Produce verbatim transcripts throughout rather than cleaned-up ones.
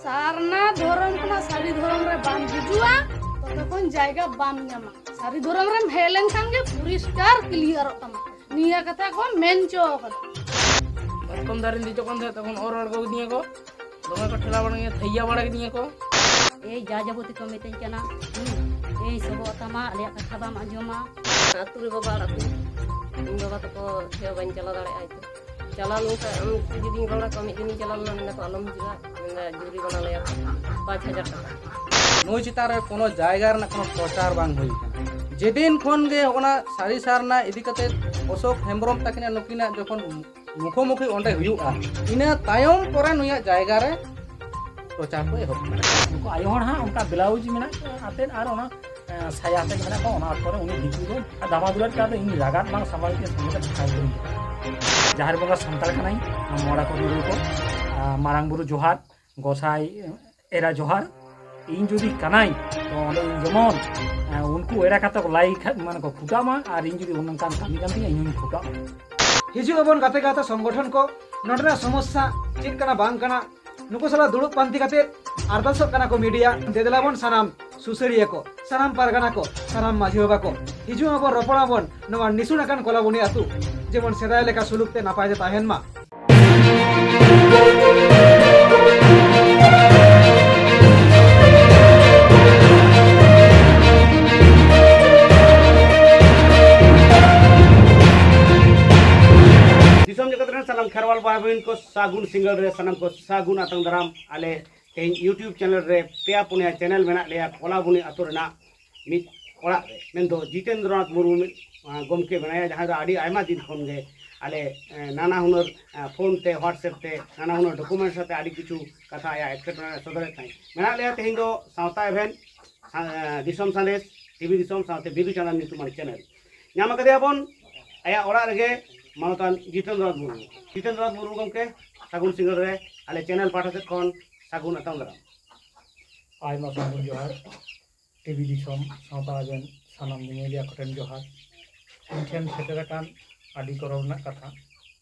ᱥᱟᱨᱱᱟ ᱫᱷᱚᱨᱚᱢ ᱠᱷᱚᱱᱟᱜ ᱥᱟᱹᱨᱤ ᱫᱷᱚᱨᱚᱢ ᱨᱮ ᱵᱟᱢ ᱦᱤᱡᱩᱜᱼᱟ, ᱛᱚᱛᱚᱠᱷᱚᱱ ᱡᱟᱭᱜᱟ ᱵᱟᱢ ᱧᱟᱢᱟ᱾ ᱥᱟᱹᱨᱤ ᱫᱷᱚᱨᱚᱢ ᱨᱮᱢ ᱦᱮᱡ ᱞᱮᱱᱠᱷᱟᱱ ᱜᱮ ᱯᱚᱨᱤᱥᱠᱟᱨ ᱠᱞᱤᱭᱟᱨᱚᱜ ᱛᱟᱢᱟ᱾ ᱱᱤᱭᱟᱹ ᱠᱟᱛᱷᱟ ᱠᱚ ᱢᱮᱱ ᱦᱚᱪᱚ ᱠᱟᱫᱟ᱾ ᱢᱟᱛᱠᱚᱢ ᱫᱟᱨᱮᱧ ᱫᱮᱡᱚᱜ ᱠᱟᱱ ᱛᱟᱦᱮᱸᱫ, ᱛᱚᱠᱷᱚᱱ ᱚᱨ ᱚᱨ ᱠᱚ ᱤᱫᱤᱧᱟ ᱠᱚ, ᱫᱚᱢᱮ ᱠᱚ ᱴᱷᱮᱞᱟ ᱵᱟᱲᱟ ᱠᱤᱫᱤᱧᱟ, ᱛᱷᱟᱹᱭᱟ ᱵᱟᱲᱟ ᱠᱤᱫᱤᱧᱟ ᱠᱚ᱾ ᱮᱭ ᱡᱟ ᱡᱟᱵᱚᱛᱤ ᱠᱚ ᱢᱤᱛᱟᱹᱧ ᱠᱟᱱᱟ, ᱦᱩᱸ, ᱮᱭ ᱥᱚᱵᱚᱜ ᱛᱟᱢᱟ, ᱟᱞᱮᱭᱟᱜ ᱠᱟᱛᱷᱟ ᱵᱟᱢ ᱟᱸᱡᱚᱢᱟ᱾ ᱟᱹᱛᱩ ᱨᱮ ᱵᱟᱵᱟ ᱟᱲᱟᱜ ᱛᱤᱧ, ᱤᱧ ᱵᱟᱵᱟ ᱛᱟᱠᱚ ᱴᱷᱮᱱ ᱵᱟᱹᱧ ᱪᱟᱞᱟᱣ ᱫᱟᱲᱮᱭᱟᱜᱼᱟ᱾ ᱪᱟᱞᱟᱣ ᱞᱮᱱᱠᱷᱟᱱ ᱩᱱᱠᱩ ᱡᱩᱫᱤᱧ ᱨᱚᱲ ᱟᱠᱚᱣᱟ, ᱢᱤᱫ ᱫᱤᱱᱤᱧ ᱪᱟᱞᱟᱣ ᱞᱮᱱᱟ, ᱢᱮᱱ ᱫᱟᱠᱚ ᱟᱞᱚᱢ ᱦᱤᱡᱩᱜᱼᱟ, ᱢᱮᱱᱫᱟ ᱡᱩᱨᱤᱢᱟᱱᱟ ᱞᱟᱹᱭᱟ ᱯᱟᱸᱪ ᱦᱟᱡᱟᱨ ᱴᱟᱠᱟ᱾ ᱱᱩᱭ ᱪᱮᱛᱟᱱ ᱨᱮ ᱠᱳᱱᱳ ᱡᱟᱭᱜᱟ ᱨᱮᱱᱟᱜ ᱠᱳᱱᱳ ᱯᱨᱚᱪᱟᱨ ᱵᱟᱝ ᱦᱩᱭ ᱟᱠᱟᱱᱟ᱾ ᱡᱮᱫᱤᱱ ᱠᱷᱚᱱ ᱜᱮ ᱚᱱᱟ ᱥᱟᱹᱨᱤ ᱥᱟᱨᱱᱟ ᱤᱫᱤ ᱠᱟᱛᱮ ᱚᱥᱳᱠ ᱦᱮᱢᱵᱨᱚᱢ ᱛᱟᱹᱠᱤᱱᱟᱜ ᱱᱩᱠᱤᱱᱟᱜ ᱡᱚᱠᱷᱚᱱ ᱢᱩᱠᱷᱳᱢᱩᱠᱷᱤ ᱚᱸᱰᱮ ᱦᱩᱭᱩᱜᱼᱟ, ᱤᱱᱟᱹ ᱛᱟᱭᱚᱢ ᱯᱚᱨᱮ ᱱᱩᱭᱟᱜ ᱡᱟᱭᱜᱟ ᱨᱮ ᱯᱨᱚᱪᱟᱨ ᱠᱚ ᱮᱦᱚᱵ ᱠᱮᱫᱟ᱾ ᱩᱱᱠᱩ ᱟᱭᱳ ᱦᱚᱲ ᱦᱟᱸᱜ ᱚᱱᱠᱟ ᱵᱞᱟᱣᱩᱡᱽ ᱢᱮᱱᱟᱜ ᱟᱛᱮᱫ ᱟᱨ ᱚᱱᱟ, ᱮ, ᱥᱟᱭᱟ ᱟᱛᱮᱫ ᱢᱮᱱᱟᱜ ᱠᱚᱣᱟ, ᱚᱱᱟ ᱚᱠᱛᱚ ᱨᱮ ᱩᱱᱤ ᱫᱤᱠᱩ ᱫᱚ ᱫᱟᱢᱟ ᱫᱩᱞᱟᱹᱲ ᱛᱮ ᱟᱫᱚ ᱤᱧ ᱨᱟᱜᱟᱫ ᱵᱟᱝ ᱥᱟᱢᱵᱟᱲ ᱛᱮ ᱥᱚᱸᱜᱮ ᱛᱮ ᱯᱷᱟᱸᱠᱟᱭ ᱩᱰᱩᱝ ᱠᱮᱫᱟ᱾ ᱡᱟᱦᱮᱨ ᱵᱚᱸᱜᱟ ᱥᱟᱱᱛᱟᱲ ᱠᱟᱱᱟᱭ, ᱢᱚᱲᱟ ᱠᱚ ᱛᱩᱨᱩᱭ ᱠᱚ, ᱟ, ᱢᱟᱨᱟᱝ ᱵᱩᱨᱩ ᱡᱚᱦᱟᱨ, ᱜᱚᱸᱥᱟᱭ ᱮᱨᱟ ᱡᱚᱦᱟᱨ, ᱤᱧ ᱡᱩᱫᱤ ᱠᱟᱱᱟᱧ, ᱛᱚ ᱚᱸᱰᱮ ᱤᱧ ᱡᱮᱢᱚᱱ, ᱮ, ᱩᱱᱠᱩ ᱮᱲᱟ ᱠᱟᱛᱮ ᱠᱚ ᱞᱟᱭ ᱠᱷᱟᱡ, ᱢᱟᱱᱮ ᱠᱚ ᱯᱷᱩᱴᱟᱹᱜ ᱢᱟ, ᱟᱨ ᱤᱧ ᱡᱩᱫᱤ ᱚᱱᱠᱟᱱ ᱠᱟᱹᱢᱤ ᱠᱟᱱ ᱛᱤᱧᱟ, ᱤᱧ ᱦᱚᱸᱧ ᱯᱷᱩᱴᱟᱹᱜ ᱢᱟ᱾ ᱦᱤᱡᱩᱜ ᱟᱵᱚᱱ ᱜᱟᱛᱮ ᱜᱟᱶᱛᱟ ᱥᱚᱝᱜᱚᱴᱷᱚᱱ ᱠᱚ, ᱱᱚᱰᱮᱱᱟᱜ ᱥᱚᱢᱚᱥᱥᱟ ᱪᱮᱫ ᱠᱟᱱᱟ ᱵᱟᱝ ᱠᱟᱱᱟ, ᱱᱩᱠᱩ ᱥᱟᱞᱟᱜ ᱫᱩᱲᱩᱵ ᱯᱟᱱᱛᱮ ᱠᱟᱛᱮ ᱟᱨᱫᱟᱥᱚᱜ ᱠᱟᱱᱟ ᱠᱚ ᱢᱤᱰᱤᱭᱟ, ᱫᱮᱫᱮᱞᱟ ᱵᱚᱱ ᱥᱟᱱᱟᱢ ᱥᱩᱥᱟᱹᱨᱤᱭᱟᱹ ᱠᱚ, ᱥᱟᱱᱟᱢ ᱯᱟᱨᱜᱟᱱᱟ ᱠᱚ, ᱥᱟᱱᱟᱢ ᱢᱟᱹᱡᱷᱤ ᱵᱟᱵᱟ ᱠᱚ, ᱦᱤᱡᱩᱜ ᱟᱵᱚᱱ, ᱨᱚᱯᱚᱲ ᱟᱵᱚᱱ ᱱᱚᱣᱟ ᱱᱤᱥᱩᱱ ᱟᱠᱟᱱ ᱠᱚᱞᱟᱵᱚᱱᱤ ᱟᱹᱛᱩ, ᱡᱮᱢᱚᱱ ᱥᱮᱫᱟᱭ ᱞᱮᱠᱟ ᱥᱩᱞᱩᱠ ᱛᱮ ᱱᱟᱯᱟᱭ ᱛᱮ ᱛᱟᱦᱮᱱ ᱢᱟ᱾ ᱫᱤᱥᱚᱢ ᱡᱟᱠᱟᱛ ᱨᱮᱱ ᱥᱟᱱᱟᱢ ᱠᱷᱮᱨᱣᱟᱞ ᱵᱷᱟᱭ ᱵᱚᱦᱤᱱ ᱠᱚ ᱥᱟᱹᱜᱩᱱ ᱥᱤᱸᱜᱟᱹᱲ ᱨᱮ ᱥᱟᱱᱟᱢ ᱠᱚ ᱥᱟᱹᱜᱩᱱ ᱟᱛᱟᱝ ᱫᱟᱨᱟᱢ᱾ ᱟᱞᱮ ᱛᱮᱦᱮᱧ YouTube ᱪᱮᱱᱮᱞ ᱨᱮ ᱯᱮᱭᱟ ᱯᱩᱱᱭᱟ ᱪᱮᱱᱮᱞ ᱢᱮᱱᱟᱜ ᱞᱮᱭᱟ, ᱠᱚᱞᱟᱵᱚᱱᱤ ᱟᱛᱳ ᱨᱮᱱᱟᱜ ᱢᱤᱫ ᱚᱲᱟᱜ ᱨᱮ, ᱢᱮᱱᱫᱚ ᱡᱤᱛᱮᱱᱫᱨᱚᱱᱟᱛᱷ ᱢᱩᱨᱢᱩ ᱢᱤᱫ, ᱟᱸ, ᱜᱚᱢᱠᱮ ᱢᱮᱱᱟᱭᱟ, ᱡᱟᱦᱟᱸᱭ ᱫᱚ ᱟᱹᱰᱤ ᱟᱭᱢᱟ ᱫᱤᱱ ᱠᱷᱚᱱ ᱜᱮ ᱟᱞᱮ, ᱮᱸ, ᱱᱟᱱᱟ ᱦᱩᱱᱟᱹᱨ, ᱮᱸ, ᱯᱷᱳᱱ ᱛᱮ, WhatsApp ᱛᱮ, ᱱᱟᱱᱟ ᱦᱩᱱᱟᱹᱨ ᱰᱚᱠᱩᱢᱮᱱᱴᱥ ᱟᱛᱮ ᱟᱹᱰᱤ ᱠᱤᱪᱷᱩ ᱠᱟᱛᱷᱟ ᱟᱭᱟᱜ ᱮᱴᱠᱮᱴᱚᱬᱮ ᱥᱚᱫᱚᱨᱮᱫ ᱛᱟᱦᱮᱸᱫ᱾ ᱢᱮᱱᱟᱜ ᱞᱮᱭᱟ ᱛᱮᱦᱮᱧ ᱫᱚ ᱥᱟᱶᱛᱟ ᱮᱵᱷᱮᱱ, ᱥᱟ-, ᱮᱸ, ᱫᱤᱥᱚᱢ ᱥᱟᱸᱫᱮᱥ, ᱴᱤᱵᱷᱤ ᱫᱤᱥᱚᱢ ᱥᱟᱶᱛᱮ ᱵᱤᱫᱩ ᱪᱟᱸᱫᱟᱱ ᱧᱩᱛᱩᱢᱟᱱ ᱪᱮᱱᱮᱞ᱾ ᱧᱟᱢ ᱟᱠᱟᱫᱮᱭᱟ ᱵᱚᱱ ᱟᱭᱟᱜ ᱚᱲᱟᱜ ᱨᱮᱜᱮ ᱢᱟᱱᱚᱛᱟᱱ ᱡᱤᱛᱮᱱᱫᱨᱚᱱᱟᱛᱷ ᱢᱩᱨᱢᱩ᱾ ᱡᱤᱛᱮᱱᱫᱨᱚᱱᱟᱛᱷ ᱢᱩᱨᱢᱩ ᱜᱚᱢᱠᱮ, ᱥᱟᱹᱜᱩᱱ ᱥᱤᱸᱜᱟᱹᱲ ᱨᱮ ᱟᱞᱮ ᱪᱮᱱᱮᱞ ᱯᱟᱦᱴᱟ ᱥᱮᱫ ᱠᱷᱚᱱ ᱥᱟᱹᱜᱩᱱ ᱟᱛᱟᱝ ᱫᱟᱨᱟᱢ᱾ ᱟᱭᱢᱟ ᱥᱟᱹᱜᱩᱱ ᱡᱚᱦᱟᱨ᱾ ᱴᱤᱵᱷᱤ ᱫᱤᱥᱚᱢ ᱥᱟᱶᱛᱟ ᱮᱵᱷᱮᱱ ᱥᱟᱱᱟᱢ ᱧᱮᱧᱮᱞᱤᱭᱟᱹ ᱠᱚᱴᱷᱮᱱ ᱡᱚᱦᱟᱨ᱾ ᱤᱧ ᱴᱷᱮᱱ ᱥᱮᱴᱮᱨ ᱟᱠᱟᱱ ᱟᱹᱰᱤ ᱜᱚᱨᱚᱵᱽ ᱨᱮᱱᱟᱜ ᱠᱟᱛᱷᱟ,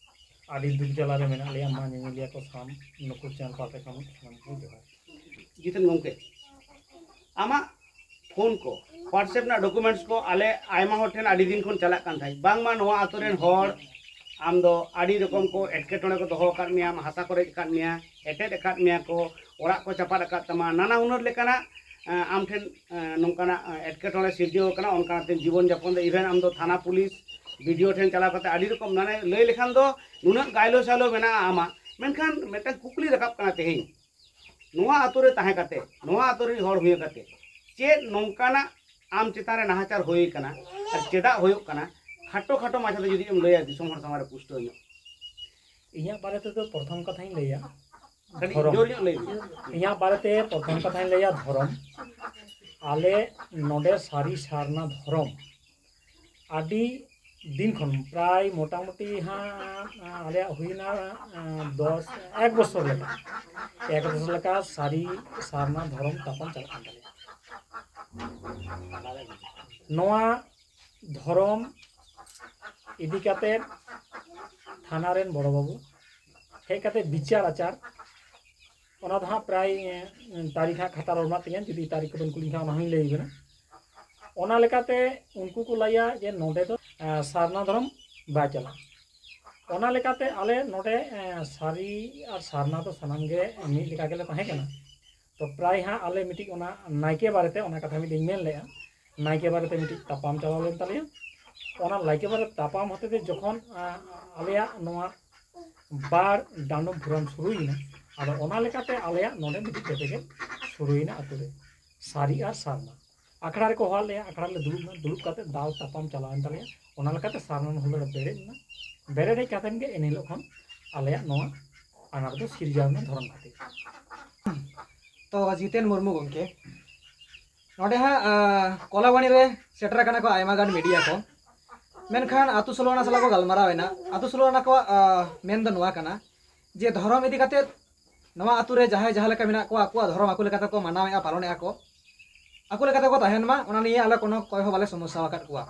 ᱟᱹᱰᱤ ᱫᱩᱠ ᱡᱟᱞᱟ ᱨᱮ ᱢᱮᱱᱟᱜ ᱞᱮᱭᱟ ᱢᱟ ᱧᱮᱧᱮᱞᱤᱭᱟᱹ ᱠᱚ ᱥᱟᱱᱟᱢ ᱱᱩᱠᱩ ᱪᱮᱱᱮᱞ ᱯᱟᱦᱴᱟ ᱠᱷᱚᱱ ᱥᱟᱱᱟᱢ ᱠᱚ ᱡᱚᱦᱟᱨ᱾ ᱡᱤᱛᱮᱱ ᱜᱚᱢᱠᱮ, ᱟᱢᱟᱜ ᱯᱷᱳᱱ ᱠᱚ, WhatsApp ᱨᱮᱱᱟᱜ ᱰᱚᱠᱩᱢᱮᱱᱴᱥ ᱠᱚ ᱟᱞᱮ ᱟᱭᱢᱟ ᱦᱚᱲ ᱴᱷᱮᱱ ᱟᱹᱰᱤ ᱫᱤᱱ ᱠᱷᱚᱱ ᱪᱟᱞᱟᱜ ᱠᱟᱱ ᱛᱟᱦᱮᱸᱫ, ᱵᱟᱝᱢᱟ ᱱᱚᱣᱟ ᱟᱛᱳ ᱨᱮᱱ ᱦᱚᱲ ᱟᱢ ᱫᱚ ᱟᱹᱰᱤ ᱨᱚᱠᱚᱢ ᱠᱚ ᱮᱴᱠᱮᱴᱚᱬᱮ ᱠᱚ ᱫᱚᱦᱚ ᱟᱠᱟᱫ ᱢᱮᱭᱟ, ᱦᱟᱥᱟ ᱠᱚ ᱨᱮᱡ ᱟᱠᱟᱫ ᱢᱮᱭᱟ, ᱮᱴᱮᱫ ᱟᱠᱟᱫ ᱢᱮᱭᱟ ᱠᱚ, ᱚᱲᱟᱜ ᱠᱚ ᱪᱟᱯᱟᱫ ᱟᱠᱟᱫ ᱛᱟᱢᱟ, ᱱᱟᱱᱟ ᱦᱩᱱᱟᱹᱨ ᱞᱮᱠᱟᱱᱟᱜ ᱟᱢ ᱴᱷᱮᱱ ᱱᱚᱝᱠᱟᱱᱟᱜ ᱮᱴᱠᱮᱴᱚᱬᱮ ᱥᱤᱨᱡᱟᱹᱣ ᱟᱠᱟᱱᱟ, ᱚᱱᱠᱟᱱᱟᱜ ᱛᱮ ᱡᱤᱵᱚᱱ ᱡᱟᱯᱚᱱ ᱫᱚ, ᱤᱵᱷᱮᱱ ᱟᱢ ᱫᱚ ᱛᱷᱟᱱᱟ ᱯᱩᱞᱤᱥ, ᱵᱤᱰᱤᱳ ᱴᱷᱮᱱ ᱪᱟᱞᱟᱣ ᱠᱟᱛᱮ ᱟᱹᱰᱤ ᱨᱚᱠᱚᱢ, ᱢᱟᱱᱮ, ᱞᱟᱹᱭ ᱞᱮᱠᱷᱟᱱ ᱫᱚ ᱱᱩᱱᱟᱹᱜ ᱜᱟᱭᱞᱳ ᱥᱟᱭᱞᱳ ᱢᱮᱱᱟᱜᱼᱟ ᱟᱢᱟᱜ, ᱢᱮᱱᱠᱷᱟᱱ ᱢᱤᱫᱴᱟᱝ ᱠᱩᱠᱞᱤ ᱨᱟᱠᱟᱵ ᱠᱟᱱᱟ ᱛᱮᱦᱮᱧ, ᱱᱚᱣᱟ ᱟᱛᱳ ᱨᱮ ᱛᱟᱦᱮᱸ ᱠᱟᱛᱮ, ᱱᱚᱣᱟ ᱟᱛᱳ ᱨᱤᱱ ᱦᱚᱲ ᱦᱩᱭ ᱠᱟᱛᱮ ᱪᱮᱫ ᱱᱚᱝᱠᱟᱱᱟᱜ ᱟᱢ ᱪᱮᱛᱟᱱ ᱨᱮ ᱱᱟᱦᱟᱪᱟᱨ ᱦᱩᱭ ᱠᱟᱱᱟ ᱟᱨ ᱪᱮᱫᱟᱜ ᱦᱩᱭᱩᱜ ᱠᱟᱱᱟ, ᱠᱷᱟᱴᱚ ᱠᱷᱟᱴᱚ ᱢᱟᱪᱷᱟ ᱛᱮ ᱡᱩᱫᱤ ᱮᱢ ᱞᱟᱹᱭᱟ ᱫᱤᱥᱚᱢ ᱦᱚᱲ ᱥᱟᱢᱟᱝ ᱨᱮ ᱯᱩᱥᱴᱟᱹᱣ ᱧᱚᱜ᱾ ᱤᱧᱟᱹᱜ ᱵᱟᱨᱮ ᱛᱮᱫᱚ ᱯᱨᱚᱛᱷᱚᱢ ᱠᱟᱛᱷᱟᱧ ᱞᱟᱹᱭᱟ ᱠᱟᱹᱴᱤᱡ ᱫᱷᱚᱨᱚᱢ᱾ ᱡᱳᱨ ᱧᱚᱜ ᱞᱟᱹᱭ ᱢᱮ᱾ ᱤᱧᱟᱹᱜ ᱵᱟᱨᱮᱛᱮ ᱯᱨᱚᱛᱷᱚᱢ ᱠᱟᱛᱷᱟᱧ ᱞᱟᱹᱭᱟ ᱫᱷᱚᱨᱚᱢ᱾ ᱟᱞᱮ ᱱᱚᱰᱮ ᱥᱟᱹᱨᱤ ᱥᱟᱨᱱᱟ ᱫᱷᱚᱨᱚᱢ ᱟᱹᱰᱤ ᱫᱤᱱ ᱠᱷᱚᱱ, ᱯᱨᱟᱭ ᱢᱚᱴᱟᱢᱩᱴᱤ ᱦᱟᱸᱜ ᱟᱞᱮᱭᱟᱜ ᱦᱩᱭᱱᱟ ᱫᱚᱥ, ᱮᱠ ᱵᱚᱪᱷᱚᱨ ᱞᱮᱠᱟ, ᱮᱠ ᱵᱚᱪᱷᱚᱨ ᱞᱮᱠᱟ ᱥᱟᱹᱨᱤ ᱥᱟᱨᱱᱟ ᱫᱷᱚᱨᱚᱢ ᱛᱟᱯᱟᱢ ᱪᱟᱞᱟᱜ ᱠᱟᱱ ᱛᱟᱞᱮᱭᱟ᱾ ᱱᱚᱣᱟ ᱫᱷᱚᱨᱚᱢ ᱤᱫᱤ ᱠᱟᱛᱮ ᱛᱷᱟᱱᱟ ᱨᱮᱱ ᱵᱚᱲᱚ ᱵᱟᱹᱵᱩ ᱦᱮᱡ ᱠᱟᱛᱮ ᱵᱤᱪᱟᱨ ᱟᱪᱟᱨ, ᱚᱱᱟ ᱫᱚ ᱦᱟᱸᱜ ᱯᱨᱟᱭ ᱛᱟᱹᱨᱤᱠᱷ ᱦᱟᱸᱜ ᱠᱷᱟᱛᱟ ᱨᱮ ᱚᱞ ᱢᱮᱱᱟᱜ ᱛᱤᱧᱟᱹ, ᱡᱩᱫᱤ ᱛᱟᱹᱨᱤᱠᱷ ᱠᱚᱵᱮᱱ ᱠᱩᱞᱤᱧ ᱠᱷᱟᱱ ᱚᱱᱟ ᱦᱚᱸᱧ ᱞᱟᱹᱭ ᱟᱵᱮᱱᱟ᱾ ᱚᱱᱟ ᱞᱮᱠᱟᱛᱮ ᱩᱱᱠᱩ ᱠᱚ ᱞᱟᱹᱭᱟ ᱡᱮ ᱱᱚᱰᱮ ᱫᱚ ᱥᱟᱨᱱᱟ ᱫᱷᱚᱨᱚᱢ ᱵᱟᱭ ᱪᱟᱞᱟᱜᱼᱟ᱾ ᱚᱱᱟ ᱞᱮᱠᱟᱛᱮ ᱟᱞᱮ ᱱᱚᱰᱮ ᱥᱟᱹᱨᱤ ᱟᱨ ᱥᱟᱨᱱᱟ ᱫᱚ ᱥᱟᱱᱟᱢ ᱜᱮ ᱢᱤᱫ ᱞᱮᱠᱟ ᱜᱮᱞᱮ ᱛᱟᱦᱮᱸ ᱠᱟᱱᱟ᱾ ᱛᱚ ᱯᱨᱟᱭ ᱦᱟᱸᱜ ᱟᱞᱮ ᱢᱤᱫᱴᱤᱡ ᱚᱱᱟ ᱱᱟᱭᱠᱮ ᱵᱟᱨᱮᱛᱮ ᱚᱱᱟ ᱠᱟᱛᱷᱟ ᱢᱤᱫᱴᱤᱡ ᱤᱧ ᱢᱮᱱ ᱞᱮᱜᱼᱟ᱾ ᱱᱟᱭᱠᱮ ᱵᱟᱨᱮᱛᱮ ᱢᱤᱫᱴᱤᱡ ᱛᱟᱯᱟᱢ ᱪᱟᱞᱟᱣ ᱞᱮᱱ ᱛᱟᱞᱮᱭᱟ᱾ ᱚᱱᱟ ᱱᱟᱭᱠᱮ ᱵᱟᱨᱮ ᱛᱟᱯᱟᱢ ᱦᱚᱛᱮ ᱛᱮ ᱡᱚᱠᱷᱚᱱ ᱟᱞᱮᱭᱟᱜ ᱱᱚᱣᱟ ᱵᱟᱨ ᱰᱟᱸᱰᱚᱢ ᱯᱷᱳᱨᱟᱢ ᱥᱩᱨᱩᱭᱮᱱᱟ, ᱟᱫᱚ ᱚᱱᱟ ᱞᱮᱠᱟᱛᱮ ᱟᱞᱮᱭᱟᱜ ᱱᱚᱰᱮ ᱢᱤᱫᱴᱤᱡ ᱠᱟᱛᱮ ᱜᱮ ᱥᱩᱨᱩᱭᱮᱱᱟ ᱟᱛᱳ ᱨᱮ ᱥᱟᱹᱨᱤ ᱟᱨ ᱥᱟᱨᱱᱟ᱾ ᱟᱠᱷᱲᱟ ᱨᱮᱠᱚ ᱦᱚᱦᱚᱣᱟᱫ ᱞᱮᱭᱟ, ᱟᱠᱷᱲᱟ ᱨᱮᱞᱮ ᱫᱩᱲᱩᱵ ᱮᱱᱟ, ᱫᱩᱲᱩᱵ ᱠᱟᱛᱮ ᱫᱟᱣ ᱛᱟᱯᱟᱢ ᱪᱟᱞᱟᱣᱮᱱ ᱛᱟᱞᱮᱭᱟ᱾ ᱚᱱᱟ ᱞᱮᱠᱟᱛᱮ ᱥᱟᱨᱱᱟ ᱢᱚᱦᱚᱞ ᱞᱮ ᱵᱮᱨᱮᱫ ᱮᱱᱟ᱾ ᱵᱮᱨᱮᱫ ᱦᱮᱡ ᱠᱟᱛᱮ ᱜᱮ ᱮᱱ ᱦᱤᱞᱳᱜ ᱠᱷᱚᱱ ᱟᱞᱮᱭᱟᱜ ᱱᱚᱣᱟ ᱟᱱᱟᱴ ᱫᱚ ᱥᱤᱨᱡᱟᱣ ᱮᱱᱟ ᱫᱷᱚᱨᱚᱢ ᱠᱷᱟᱹᱛᱤᱨ᱾ ᱛᱚ ᱡᱤᱛᱮᱱ ᱢᱩᱨᱢᱩ ᱜᱚᱢᱠᱮ, ᱱᱚᱰᱮ ᱦᱟᱸᱜ ᱠᱚᱞᱟᱵᱟᱲᱤ ᱨᱮ ᱥᱮᱴᱮᱨ ᱟᱠᱟᱱᱟ ᱠᱚ ᱟᱭᱢᱟ ᱜᱟᱱ ᱢᱤᱰᱤᱭᱟ ᱠᱚ, ᱢᱮᱱᱠᱷᱟᱱ ᱟᱹᱛᱩ ᱥᱳᱞᱳ ᱟᱱᱟ ᱥᱟᱞᱟᱜ ᱠᱚ ᱜᱟᱞᱢᱟᱨᱟᱣ ᱮᱱᱟ᱾ ᱟᱹᱛᱩ ᱥᱳᱞᱳ ᱟᱱᱟ ᱠᱚᱣᱟᱜ ᱢᱮᱱ ᱫᱚ ᱱᱚᱣᱟ ᱠᱟᱱᱟ ᱡᱮ ᱫᱷᱚᱨᱚᱢ ᱤᱫᱤ ᱠᱟᱛᱮ ᱱᱚᱣᱟ ᱟᱹᱛᱩ ᱨᱮ ᱡᱟᱦᱟᱸᱭ ᱡᱟᱦᱟᱸ ᱞᱮᱠᱟ ᱢᱮᱱᱟᱜ ᱠᱚᱣᱟ, ᱟᱠᱚᱣᱟᱜ ᱫᱷᱚᱨᱚᱢ ᱟᱠᱚ ᱞᱮᱠᱟ ᱛᱮᱠᱚ ᱢᱟᱱᱟᱣᱮᱫᱼᱟ, ᱯᱟᱞᱚᱱᱮᱫᱼᱟ ᱠᱚ, ᱟᱠᱚ ᱞᱮᱠᱟ ᱛᱮᱠᱚ ᱛᱟᱦᱮᱱ ᱢᱟ, ᱚᱱᱟ ᱱᱤᱭᱮ ᱟᱞᱮ ᱠᱳᱱᱳ ᱚᱠᱚᱭ ᱦᱚᱸ ᱵᱟᱞᱮ ᱥᱚᱢᱚᱥᱥᱟ ᱟᱠᱟᱫ ᱠᱚᱣᱟ᱾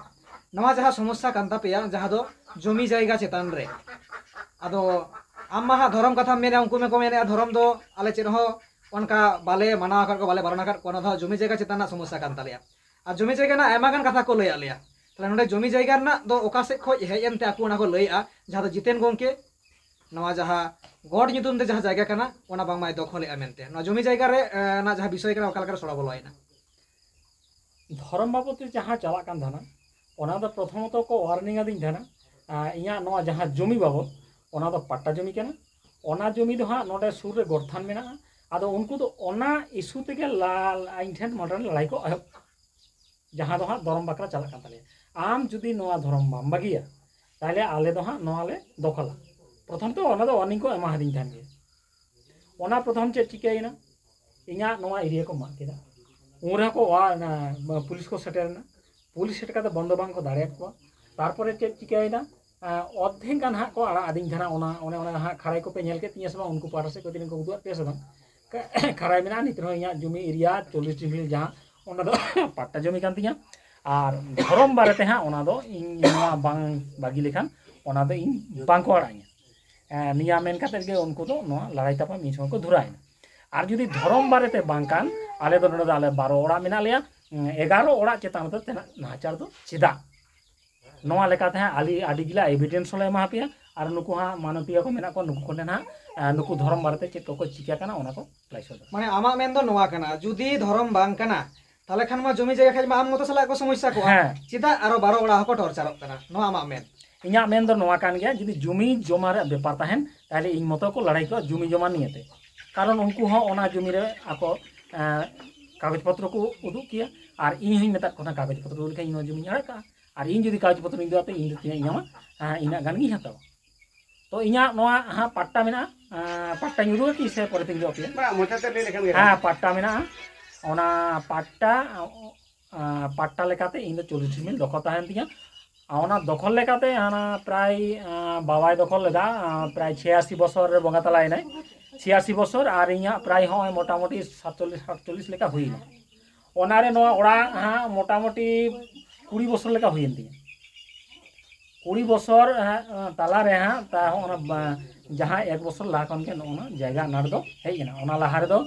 ᱱᱚᱣᱟ ᱡᱟᱦᱟᱸ ᱥᱚᱢᱚᱥᱥᱟ ᱠᱟᱱ ᱛᱟᱯᱮᱭᱟ, ᱡᱟᱦᱟᱸ ᱫᱚ ᱡᱚᱢᱤ ᱡᱟᱭᱜᱟ ᱪᱮᱛᱟᱱ ᱨᱮ, ᱟᱫᱚ ᱟᱢ ᱢᱟ ᱦᱟᱸᱜ ᱫᱷᱚᱨᱚᱢ ᱠᱟᱛᱷᱟᱢ ᱢᱮᱱᱮᱫᱼᱟ, ᱩᱱᱠᱩ ᱢᱟᱠᱚ ᱢᱮᱱᱮᱫᱼᱟ ᱫᱷᱚᱨᱚᱢ ᱫᱚ ᱟᱞᱮ ᱪᱮᱫ ᱦᱚᱸ ᱚᱱᱠᱟ ᱵᱟᱞᱮ ᱢᱟᱱᱟᱣ ᱟᱠᱟᱫ ᱠᱚᱣᱟ, ᱵᱟᱞᱮ ᱵᱟᱨᱚᱱ ᱟᱠᱟᱫ ᱠᱚᱣᱟ, ᱚᱱᱟ ᱫᱚ ᱡᱚᱢᱤ ᱡᱟᱭᱜᱟ ᱪᱮᱛᱟᱱ ᱨᱮᱱᱟᱜ ᱥᱚᱢᱚᱥᱥᱟ ᱠᱟᱱ ᱛᱟᱞᱮᱭᱟ᱾ ᱟᱨ ᱡᱚᱢᱤ ᱡᱟᱭᱜᱟ ᱨᱮᱱᱟᱜ ᱟᱭᱢᱟ ᱜᱟᱱ ᱠᱟᱛᱷᱟ ᱠᱚ ᱞᱟᱹᱭᱟᱫ ᱞᱮᱭᱟ᱾ ᱛᱟᱦᱞᱮ ᱱᱚᱰᱮ ᱡᱚᱢᱤ ᱡᱟᱭᱜᱟ ᱨᱮᱱᱟᱜ ᱫᱚ ᱚᱠᱟ ᱥᱮᱫ ᱠᱷᱚᱱ ᱦᱮᱡ ᱮᱱᱛᱮ ᱟᱠᱚ ᱚᱱᱟ ᱠᱚ ᱞᱟᱹᱭᱮᱫᱼᱟ, ᱡᱟᱦᱟᱸ ᱫᱚ ᱡᱤᱛᱮᱱ ᱜᱚᱢᱠᱮ ᱱᱚᱣᱟ ᱡᱟᱦᱟᱸ ᱜᱚᱰ ᱧᱩᱛᱩᱢ ᱛᱮ ᱡᱟᱦᱟᱸ ᱡᱟᱭᱜᱟ ᱠᱟᱱᱟ, ᱚᱱᱟ ᱵᱟᱝᱢᱟᱭ ᱫᱚᱠᱷᱚᱞᱮᱫᱼᱟ ᱢᱮᱱᱛᱮ᱾ ᱱᱚᱣᱟ ᱡᱚᱢᱤ ᱡᱟᱭᱜᱟ ᱨᱮ, ᱮ, ᱨᱮᱱᱟᱜ ᱡᱟᱦᱟᱸ ᱵᱤᱥᱚᱭ ᱠᱟᱱᱟ, ᱚᱠᱟ ᱞᱮᱠᱟᱨᱮ ᱥᱚᱲᱚ ᱵᱚᱞᱚᱭᱮᱱᱟ? ᱫᱷᱚᱨᱚᱢ ᱵᱟᱵᱚᱫ ᱛᱮ ᱡᱟᱦᱟᱸ ᱪᱟᱞᱟᱜ ᱠᱟᱱ ᱛᱟᱦᱮᱱᱟ, ᱚᱱᱟ ᱫᱚ ᱯᱨᱚᱛᱷᱚᱢᱚᱛᱚ ᱠᱚ ᱳᱣᱟᱨᱱᱤᱝ ᱟᱹᱫᱤᱧ ᱛᱟᱦᱮᱱᱟ᱾ ᱟᱨ ᱤᱧᱟᱹᱜ ᱱᱚᱣᱟ ᱡᱟᱦᱟᱸ ᱡᱚᱢᱤ ᱵᱟᱵᱚᱫ, ᱚᱱᱟ ᱫᱚ ᱯᱟᱴᱴᱟ ᱡᱚᱢᱤ ᱠᱟᱱᱟ᱾ ᱚᱱᱟ ᱡᱚᱢᱤ ᱫᱚ ᱦᱟᱸᱜ ᱱᱚᱰᱮ ᱥᱩᱨ ᱨᱮ ᱜᱚᱨᱛᱷᱟᱱ ᱢᱮᱱᱟᱜᱼᱟ᱾ ᱟᱫᱚ ᱩᱱᱠᱩ ᱫᱚ ᱚᱱᱟ ᱤᱥᱩ ᱛᱮᱜᱮ ᱞᱟ-, ᱤᱧ ᱴᱷᱮᱱ ᱢᱚᱰᱟᱨᱱ ᱞᱟᱹᱲᱦᱟᱹᱭ ᱠᱚ ᱮᱦᱚᱵ, ᱡᱟᱦᱟᱸ ᱫᱚ ᱦᱟᱸᱜ ᱫᱷᱚᱨᱚᱢ ᱵᱟᱠᱷᱨᱟ ᱪᱟᱞᱟᱜ ᱠᱟᱱ ᱛᱟᱞᱮᱭᱟ᱾ ᱟᱢ ᱡᱩᱫᱤ ᱱᱚᱣᱟ ᱫᱷᱚᱨᱚᱢ ᱵᱟᱢ ᱵᱟᱹᱜᱤᱭᱟ, ᱛᱟᱦᱚᱞᱮ ᱟᱞᱮ ᱫᱚ ᱦᱟᱸᱜ ᱱᱚᱣᱟ ᱞᱮ ᱫᱚᱠᱷᱚᱞᱟ᱾ ᱯᱨᱚᱛᱷᱚᱢ ᱛᱚ ᱚᱱᱟ ᱫᱚ ᱳᱣᱟᱨᱱᱤᱝ ᱠᱚ ᱮᱢᱟ ᱦᱟᱫᱤᱧ ᱛᱟᱦᱮᱱ ᱜᱮᱭᱟ᱾ ᱚᱱᱟ ᱯᱨᱚᱛᱷᱚᱢ ᱪᱮᱫ ᱪᱤᱠᱟᱹᱭᱮᱱᱟ, ᱤᱧᱟᱹᱜ ᱱᱚᱣᱟ ᱮᱨᱤᱭᱟ ᱠᱚ ᱢᱟᱜ ᱠᱮᱫᱟ᱾ ᱩᱱ ᱨᱮᱦᱚᱸ ᱠᱚ ᱚᱣᱟ-, ᱚᱱᱟ, ᱯᱩᱞᱤᱥ ᱠᱚ ᱥᱮᱴᱮᱨᱮᱱᱟ᱾ ᱯᱩᱞᱤᱥ ᱥᱮᱴᱮᱨ ᱠᱟᱛᱮ ᱵᱚᱱᱫᱚ ᱵᱟᱝ ᱠᱚ ᱫᱟᱲᱮᱭᱟᱫ ᱠᱚᱣᱟ᱾ ᱛᱟᱨᱯᱚᱨᱮ ᱪᱮᱫ ᱪᱤᱠᱟᱹᱭᱮᱱᱟ, ᱟᱸ, ᱚᱨᱫᱷᱮᱠ ᱜᱟᱱ ᱦᱟᱸᱜ ᱠᱚ ᱟᱲᱟᱜ ᱟᱹᱫᱤᱧ ᱛᱟᱦᱮᱱᱟ᱾ ᱚᱱᱟ, ᱚᱱᱮ ᱚᱱᱟ ᱦᱟᱸᱜ ᱠᱷᱟᱨᱟᱭ ᱠᱚᱯᱮ ᱧᱮᱞ ᱠᱮᱫ ᱛᱤᱧᱟᱹ ᱥᱮ ᱵᱟᱝ, ᱩᱱᱠᱩ ᱯᱟᱦᱴᱟ ᱥᱮᱫ ᱠᱚ ᱛᱤᱱᱟᱹᱜ ᱠᱚ ᱩᱫᱩᱜ ᱟᱫ ᱯᱮᱭᱟ ᱥᱮ ᱵᱟᱝ? ᱠᱷᱟᱨᱟᱭ ᱢᱮᱱᱟᱜᱼᱟ, ᱱᱤᱛ ᱨᱮᱦᱚᱸ ᱤᱧᱟᱹᱜ ᱡᱚᱢᱤ ᱮᱨᱤᱭᱟ ᱪᱚᱞᱞᱤᱥ ᱰᱤᱜᱽᱨᱤ ᱡᱟᱦᱟᱸ, ᱚᱱᱟ ᱫᱚ ᱯᱟᱴᱴᱟ ᱡᱚᱢᱤ ᱠᱟᱱ ᱛᱤᱧᱟᱹ᱾ ᱟᱨ ᱫᱷᱚᱨᱚᱢ ᱵᱟᱨᱮᱛᱮ ᱦᱟᱸᱜ ᱚᱱᱟ ᱫᱚ ᱤᱧ ᱱᱚᱣᱟ ᱵᱟᱝ ᱵᱟᱹᱜᱤ ᱞᱮᱠᱷᱟᱱ ᱚᱱᱟ ᱫᱚ ᱤᱧ ᱵᱟᱝ ᱠᱚ ᱟᱲᱟᱜ ᱤᱧᱟ᱾ ᱮᱸ, ᱱᱤᱭᱟᱹ ᱢᱮᱱ ᱠᱟᱛᱮᱫ ᱜᱮ ᱩᱱᱠᱩ ᱫᱚ ᱱᱚᱣᱟ ᱞᱟᱲᱟᱭ ᱛᱟᱯᱟᱢ ᱤᱧ ᱥᱚᱸᱜᱮ ᱠᱚ ᱫᱷᱩᱨᱟᱹᱣ ᱮᱱᱟ᱾ ᱟᱨ ᱡᱩᱫᱤ ᱫᱷᱚᱨᱚᱢ ᱵᱟᱨᱮᱛᱮ ᱵᱟᱝ ᱠᱷᱟᱱ, ᱟᱞᱮ ᱫᱚ ᱱᱚᱰᱮ ᱫᱚ ᱟᱞᱮ ᱵᱟᱨᱚ ᱚᱲᱟᱜ ᱢᱮᱱᱟᱜ ᱞᱮᱭᱟ, ᱩᱸ, ᱮᱜᱟᱨᱚ ᱚᱲᱟᱜ ᱪᱮᱛᱟᱱ ᱨᱮᱫᱚ ᱛᱮᱱᱟᱜ ᱱᱟᱦᱟᱪᱟᱨ ᱫᱚ ᱪᱮᱫᱟᱜ? ᱱᱚᱣᱟ ᱞᱮᱠᱟᱛᱮ ᱦᱟᱸᱜ ᱟᱹᱰᱤ, ᱟᱹᱰᱤ ᱜᱤᱞᱟ ᱮᱵᱷᱤᱰᱮᱱᱥ ᱦᱚᱸᱞᱮ ᱮᱢᱟ ᱯᱮᱭᱟ᱾ ᱟᱨ ᱱᱩᱠᱩ ᱦᱟᱸᱜ ᱢᱟᱱᱚᱛᱤᱭᱟᱹ ᱠᱚ ᱢᱮᱱᱟᱜ ᱠᱚᱣᱟ, ᱱᱩᱠᱩ ᱠᱚ ᱴᱷᱮᱱ ᱦᱟᱸᱜ, ᱮᱸ, ᱱᱩᱠᱩ ᱫᱷᱚᱨᱚᱢ ᱵᱟᱨᱮᱛᱮ ᱪᱮᱫ ᱠᱚᱠᱚ ᱪᱤᱠᱟᱹ ᱠᱟᱱᱟ, ᱚᱱᱟ ᱠᱚ ᱞᱟᱹᱭ ᱥᱚᱫᱚᱨ᱾ ᱢᱟᱱᱮ ᱟᱢᱟᱜ ᱢᱮᱱ ᱫᱚ ᱱᱚᱣᱟ ᱠᱟᱱᱟ, ᱡᱩᱫᱤ ᱫᱷᱚᱨᱚᱢ ᱵᱟᱝ ᱠᱟᱱᱟ, ᱛᱟᱦᱚᱞᱮ ᱠᱷᱟᱱ ᱢᱟ ᱡᱚᱢᱤ ᱡᱟᱭᱜᱟ ᱠᱷᱟᱡ ᱢᱟ ᱟᱢ ᱢᱚᱛᱚ ᱥᱟᱞᱟᱜ ᱠᱚ ᱥᱚᱢᱚᱥᱥᱟ ᱠᱚᱜᱼᱟ᱾ ᱦᱮᱸ᱾ ᱪᱮᱫᱟᱜ ᱟᱨᱚ ᱵᱟᱨᱚ ᱚᱲᱟᱜ ᱦᱚᱸᱠᱚ ᱴᱚᱨᱪᱟᱨᱚᱜ ᱠᱟᱱᱟ, ᱱᱚᱣᱟ ᱟᱢᱟᱜ ᱢᱮᱱ? ᱤᱧᱟᱹᱜ ᱢᱮᱱ ᱫᱚ ᱱᱚᱣᱟ ᱠᱟᱱ ᱜᱮᱭᱟ, ᱡᱩᱫᱤ ᱡᱩᱢᱤ ᱡᱚᱢᱟ ᱨᱮᱭᱟᱜ ᱵᱮᱯᱟᱨ ᱛᱟᱦᱮᱱ, ᱛᱟᱦᱚᱞᱮ ᱤᱧ ᱢᱚᱛᱚ ᱠᱚ ᱞᱟᱹᱲᱦᱟᱹᱭ ᱠᱚᱜᱼᱟ ᱡᱩᱢᱤ ᱡᱚᱢᱟ ᱱᱤᱭᱮᱛᱮ᱾ ᱠᱟᱨᱚᱱ ᱩᱱᱠᱩ ᱦᱚᱸ ᱚᱱᱟ ᱡᱩᱢᱤ ᱨᱮ ᱟᱠᱚ, ᱮᱸ, ᱠᱟᱜᱚᱡᱽ ᱯᱚᱛᱨᱚ ᱠᱚ ᱩᱫᱩᱜ ᱠᱮᱭᱟ, ᱟᱨ ᱤᱧ ᱦᱚᱸᱧ ᱢᱮᱛᱟᱫ ᱠᱚ ᱛᱟᱦᱮᱱᱟ ᱠᱟᱜᱚᱡᱽ ᱯᱚᱛᱨᱚ ᱩᱫᱩᱜ ᱞᱮᱠᱷᱟᱱ ᱤᱧ ᱱᱚᱣᱟ ᱡᱩᱢᱤᱧ ᱟᱲᱟᱜ ᱠᱟᱜᱼᱟ, ᱟᱨ ᱤᱧ ᱡᱩᱫᱤ ᱠᱟᱜᱚᱡᱽ ᱯᱚᱛᱨᱚᱧ ᱩᱫᱩᱜ ᱟᱯᱮ, ᱤᱧ ᱫᱚ ᱛᱤᱱᱟᱹᱜ ᱤᱧ ᱧᱟᱢᱟ, ᱦᱮᱸ, ᱤᱱᱟᱹᱜ ᱜᱟᱱ ᱜᱤᱧ ᱦᱟᱛᱟᱣᱟ᱾ ᱛᱚ ᱤᱧᱟᱹᱜ ᱱᱚᱣᱟ ᱦᱟᱸᱜ ᱯᱟᱴᱴᱟ ᱢᱮᱱᱟᱜᱼᱟ, ᱮᱸ, ᱯᱟᱴᱴᱟᱧ ᱩᱫᱩᱜᱟ ᱠᱤ ᱥᱮ ᱯᱚᱨᱮᱛᱤᱧ ᱩᱫᱩᱜ ᱟᱯᱮᱭᱟ? ᱵᱟᱝ, ᱢᱚᱪᱟᱛᱮ ᱞᱟᱹᱭ ᱞᱮᱠᱷᱟᱱ ᱜᱮ ᱦᱮᱸ, ᱜᱟᱱᱚᱜᱼᱟ᱾ ᱯᱟᱴᱴᱟ ᱢᱮᱱᱟᱜᱼᱟ᱾ ᱚᱱᱟ ᱯᱟᱴᱴᱟ, ᱟᱸ, ᱯᱟᱴᱴᱟ ᱞᱮᱠᱟᱛᱮ ᱤᱧ ᱫᱚ ᱪᱚᱞᱞᱤᱥ ᱰᱤᱥᱢᱤᱞ ᱫᱚᱠᱷᱚᱞ ᱛᱟᱦᱮᱱ ᱛᱤᱧᱟᱹ᱾ ᱟᱨ ᱚᱱᱟ ᱫᱚᱠᱷᱚᱞ ᱞᱮᱠᱟᱛᱮ ᱦᱟᱱᱟ ᱯᱨᱟᱭ, ᱟᱸ, ᱵᱟᱵᱟᱭ ᱫᱚᱠᱷᱚᱞ ᱞᱮᱫᱟ, ᱟᱸ, ᱯᱨᱟᱭ ᱪᱷᱤᱭᱟᱥᱤ ᱵᱚᱥᱚᱨ ᱨᱮ ᱵᱚᱸᱜᱟ ᱛᱟᱞᱟᱭᱮᱱᱟᱭ᱾ ᱪᱷᱤᱭᱟᱥᱤ ᱵᱚᱥᱚᱨ, ᱟᱨ ᱤᱧᱟᱹᱜ ᱯᱨᱟᱭ ᱦᱚᱸᱜᱼᱚᱭ ᱢᱚᱴᱟᱢᱩᱴᱤ ᱥᱟᱛᱪᱚᱞᱞᱤᱥ ᱟᱴᱪᱚᱞᱞᱤᱥ ᱞᱮᱠᱟ ᱦᱩᱭᱱᱟ᱾ ᱚᱱᱟᱨᱮ ᱱᱚᱣᱟ ᱚᱲᱟᱜ ᱦᱟᱸᱜ ᱢᱚᱴᱟᱢᱩᱴᱤ ᱠᱩᱲᱤ ᱵᱚᱥᱚᱨ ᱞᱮᱠᱟ ᱦᱩᱭᱮᱱ ᱛᱤᱧᱟᱹ᱾ ᱠᱩᱲᱤ ᱵᱚᱥᱚᱨ, ᱦᱟᱸᱜ, ᱛᱟᱞᱟᱨᱮ ᱦᱟᱸᱜ ᱛᱟ ᱦᱚᱸ ᱚᱱᱟ, ᱵᱟ-, ᱡᱟᱦᱟᱸ ᱮᱠ ᱵᱚᱪᱷᱚᱨ ᱞᱟᱦᱟ ᱠᱷᱚᱱ ᱜᱮ ᱱᱚᱜᱼᱚ ᱱᱟ ᱡᱟᱭᱜᱟ ᱟᱱᱟᱴ ᱫᱚ ᱦᱮᱡ ᱮᱱᱟ᱾ ᱚᱱᱟ ᱞᱟᱦᱟ ᱨᱮᱫᱚ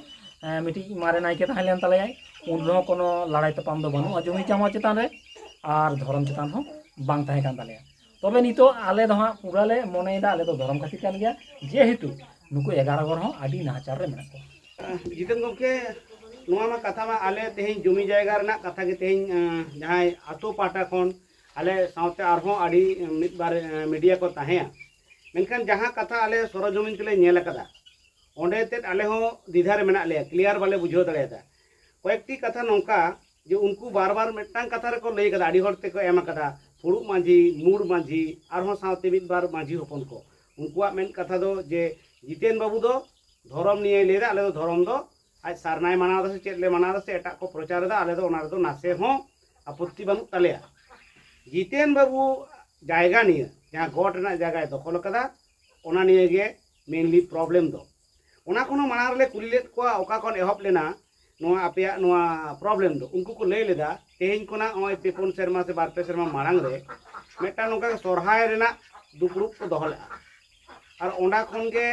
ᱮᱸ, ᱢᱤᱫᱴᱤᱡ ᱢᱟᱨᱮ ᱱᱟᱭᱠᱮ ᱛᱟᱦᱮᱸ ᱞᱮᱱ ᱛᱟᱞᱮᱭᱟᱭ, ᱩᱱ ᱨᱮᱦᱚᱸ ᱠᱳᱱᱳ ᱞᱟᱲᱟᱭ ᱛᱟᱯᱟᱢ ᱫᱚ ᱵᱟᱹᱱᱩᱜᱼᱟ ᱡᱚᱢᱤ ᱡᱟᱢᱟ ᱪᱮᱛᱟᱱ ᱨᱮ ᱟᱨ ᱫᱷᱚᱨᱚᱢ ᱪᱮᱛᱟᱱ ᱦᱚᱸ ᱵᱟᱝ ᱛᱟᱦᱮᱸ ᱠᱟᱱ ᱛᱟᱞᱮᱭᱟ᱾ ᱛᱚᱵᱮ ᱱᱤᱛᱚᱜ ᱟᱞᱮ ᱫᱚ ᱦᱟᱸᱜ ᱯᱩᱨᱟ ᱞᱮ ᱢᱚᱱᱮᱭᱮᱫᱟ ᱟᱞᱮ ᱫᱚ ᱫᱷᱚᱨᱚᱢ ᱠᱷᱟᱹᱛᱤᱨ ᱠᱟᱱ ᱜᱮᱭᱟ, ᱡᱮᱦᱮᱛᱩ ᱱᱩᱠᱩ ᱮᱜᱟᱨᱚ ᱜᱷᱚᱨ ᱦᱚᱸ ᱟᱹᱰᱤ ᱱᱟᱦᱟᱪᱟᱨ ᱨᱮ ᱢᱮᱱᱟᱜ ᱠᱚᱣᱟ᱾ ᱡᱤᱛᱮᱱ ᱜᱚᱢᱠᱮ, ᱱᱚᱣᱟ ᱢᱟ ᱠᱟᱛᱷᱟ ᱢᱟ ᱟᱞᱮ ᱛᱮᱦᱮᱧ ᱡᱚᱢᱤ ᱡᱟᱭᱜᱟ ᱨᱮᱱᱟᱜ ᱠᱟᱛᱷᱟ ᱜᱮ ᱛᱮᱦᱮᱧ, ᱮᱸ, ᱡᱟᱦᱟᱸᱭ ᱟᱛᱳ ᱯᱟᱦᱴᱟ ᱠᱷᱚᱱ ᱟᱞᱮ ᱥᱟᱶᱛᱮ ᱟᱨᱦᱚᱸ ᱟᱹᱰᱤ ᱢᱤᱫ ᱵᱟᱨ, ᱮᱸ, ᱢᱤᱰᱤᱭᱟ ᱠᱚ ᱛᱟᱦᱮᱸᱭᱟ, ᱢᱮᱱᱠᱷᱟᱱ ᱡᱟᱦᱟᱸ ᱠᱟᱛᱷᱟ ᱟᱞᱮ ᱥᱚᱨᱚᱡᱚᱢᱤᱱ ᱛᱮᱞᱮ ᱧᱮᱞ ᱟᱠᱟᱫᱟ, ᱚᱸᱰᱮ ᱛᱮᱫ ᱟᱞᱮ ᱦᱚᱸ ᱫᱤᱫᱷᱟ ᱨᱮ ᱢᱮᱱᱟᱜ ᱞᱮᱭᱟ, ᱠᱞᱤᱭᱟᱨ ᱵᱟᱞᱮ ᱵᱩᱡᱷᱟᱹᱣ ᱫᱟᱲᱮᱭᱟᱫᱟ᱾ ᱠᱚᱭᱮᱠᱴᱤ ᱠᱟᱛᱷᱟ ᱱᱚᱝᱠᱟ ᱡᱮ ᱩᱱᱠᱩ ᱵᱟᱨ ᱵᱟᱨ ᱢᱤᱫᱴᱟᱝ ᱠᱟᱛᱷᱟ ᱨᱮᱠᱚ ᱞᱟᱹᱭ ᱠᱟᱫᱟ, ᱟᱹᱰᱤ ᱦᱚᱲ ᱛᱮᱠᱚ ᱮᱢ ᱟᱠᱟᱫᱟ, ᱯᱷᱩᱲᱩᱜ ᱢᱟᱹᱡᱷᱤ, ᱢᱩᱲ ᱢᱟᱹᱡᱷᱤ, ᱟᱨᱦᱚᱸ ᱥᱟᱶᱛᱮ ᱢᱤᱫ ᱵᱟᱨ ᱢᱟᱹᱡᱷᱤ ᱦᱚᱯᱚᱱ ᱠᱚ᱾ ᱩᱱᱠᱩᱣᱟᱜ ᱢᱮᱱ ᱠᱟᱛᱷᱟ ᱫᱚ ᱡᱮ ᱡᱤᱛᱮᱱ ᱵᱟᱹᱵᱩ ᱫᱚ ᱫᱷᱚᱨᱚᱢ ᱱᱤᱭᱮ ᱞᱟᱹᱭ ᱮᱫᱟ, ᱟᱞᱮ ᱫᱚ ᱫᱷᱚᱨᱚᱢ ᱫᱚ ᱟᱡ ᱥᱟᱨᱱᱟᱭ ᱢᱟᱱᱟᱣ ᱮᱫᱟ ᱥᱮ ᱪᱮᱫ ᱞᱮ ᱢᱟᱱᱟᱣ ᱮᱫᱟ ᱥᱮ ᱮᱴᱟᱜ ᱠᱚ ᱯᱨᱚᱪᱟᱨ ᱮᱫᱟ, ᱟᱞᱮ ᱫᱚ ᱚᱱᱟ ᱨᱮᱫᱚ ᱱᱟᱥᱮ ᱦᱚᱸ ᱟᱯᱚᱛᱛᱤ ᱵᱟᱹᱱᱩᱜ ᱛᱟᱞᱮᱭᱟ᱾ ᱡᱤᱛᱮᱱ ᱵᱟᱹᱵᱩ ᱡᱟᱭᱜᱟ ᱱᱤᱭᱮ, ᱡᱟᱦᱟᱸ ᱜᱚᱰ ᱨᱮᱱᱟᱜ ᱡᱟᱭᱜᱟᱭ ᱫᱚᱠᱷᱚᱞ ᱟᱠᱟᱫᱟ, ᱚᱱᱟ ᱱᱤᱭᱮ ᱜᱮ ᱢᱮᱱᱞᱤ ᱯᱨᱚᱵᱞᱮᱢ ᱫᱚ᱾ ᱚᱱᱟ ᱠᱷᱚᱱ ᱦᱚᱸ ᱢᱟᱲᱟᱝ ᱨᱮᱞᱮ ᱠᱩᱞᱤ ᱞᱮᱫ ᱠᱚᱣᱟ ᱚᱠᱟ ᱠᱷᱚᱱ ᱮᱦᱚᱵ ᱞᱮᱱᱟ ᱱᱚᱣᱟ ᱟᱯᱮᱭᱟᱜ ᱱᱚᱣᱟ ᱯᱨᱚᱵᱞᱮᱢ ᱫᱚ᱾ ᱩᱱᱠᱩ ᱠᱚ ᱞᱟᱹᱭ ᱞᱮᱫᱟ, ᱛᱮᱦᱮᱧ ᱠᱷᱚᱱᱟᱜ ᱱᱚᱜᱼᱚᱭ ᱯᱮ ᱯᱩᱱ ᱥᱮᱨᱢᱟ ᱥᱮ ᱵᱟᱨ ᱯᱮ ᱥᱮᱨᱢᱟ ᱢᱟᱲᱟᱝ ᱨᱮ ᱢᱤᱫᱴᱟᱝ ᱱᱚᱝᱠᱟ ᱜᱮ ᱥᱚᱨᱦᱟᱭ ᱨᱮᱱᱟᱜ ᱫᱩᱯᱲᱩᱵ ᱠᱚ ᱫᱚᱦᱚ ᱞᱮᱫᱼᱟ, ᱟᱨ ᱚᱸᱰᱮ ᱠᱷᱚᱱ ᱜᱮ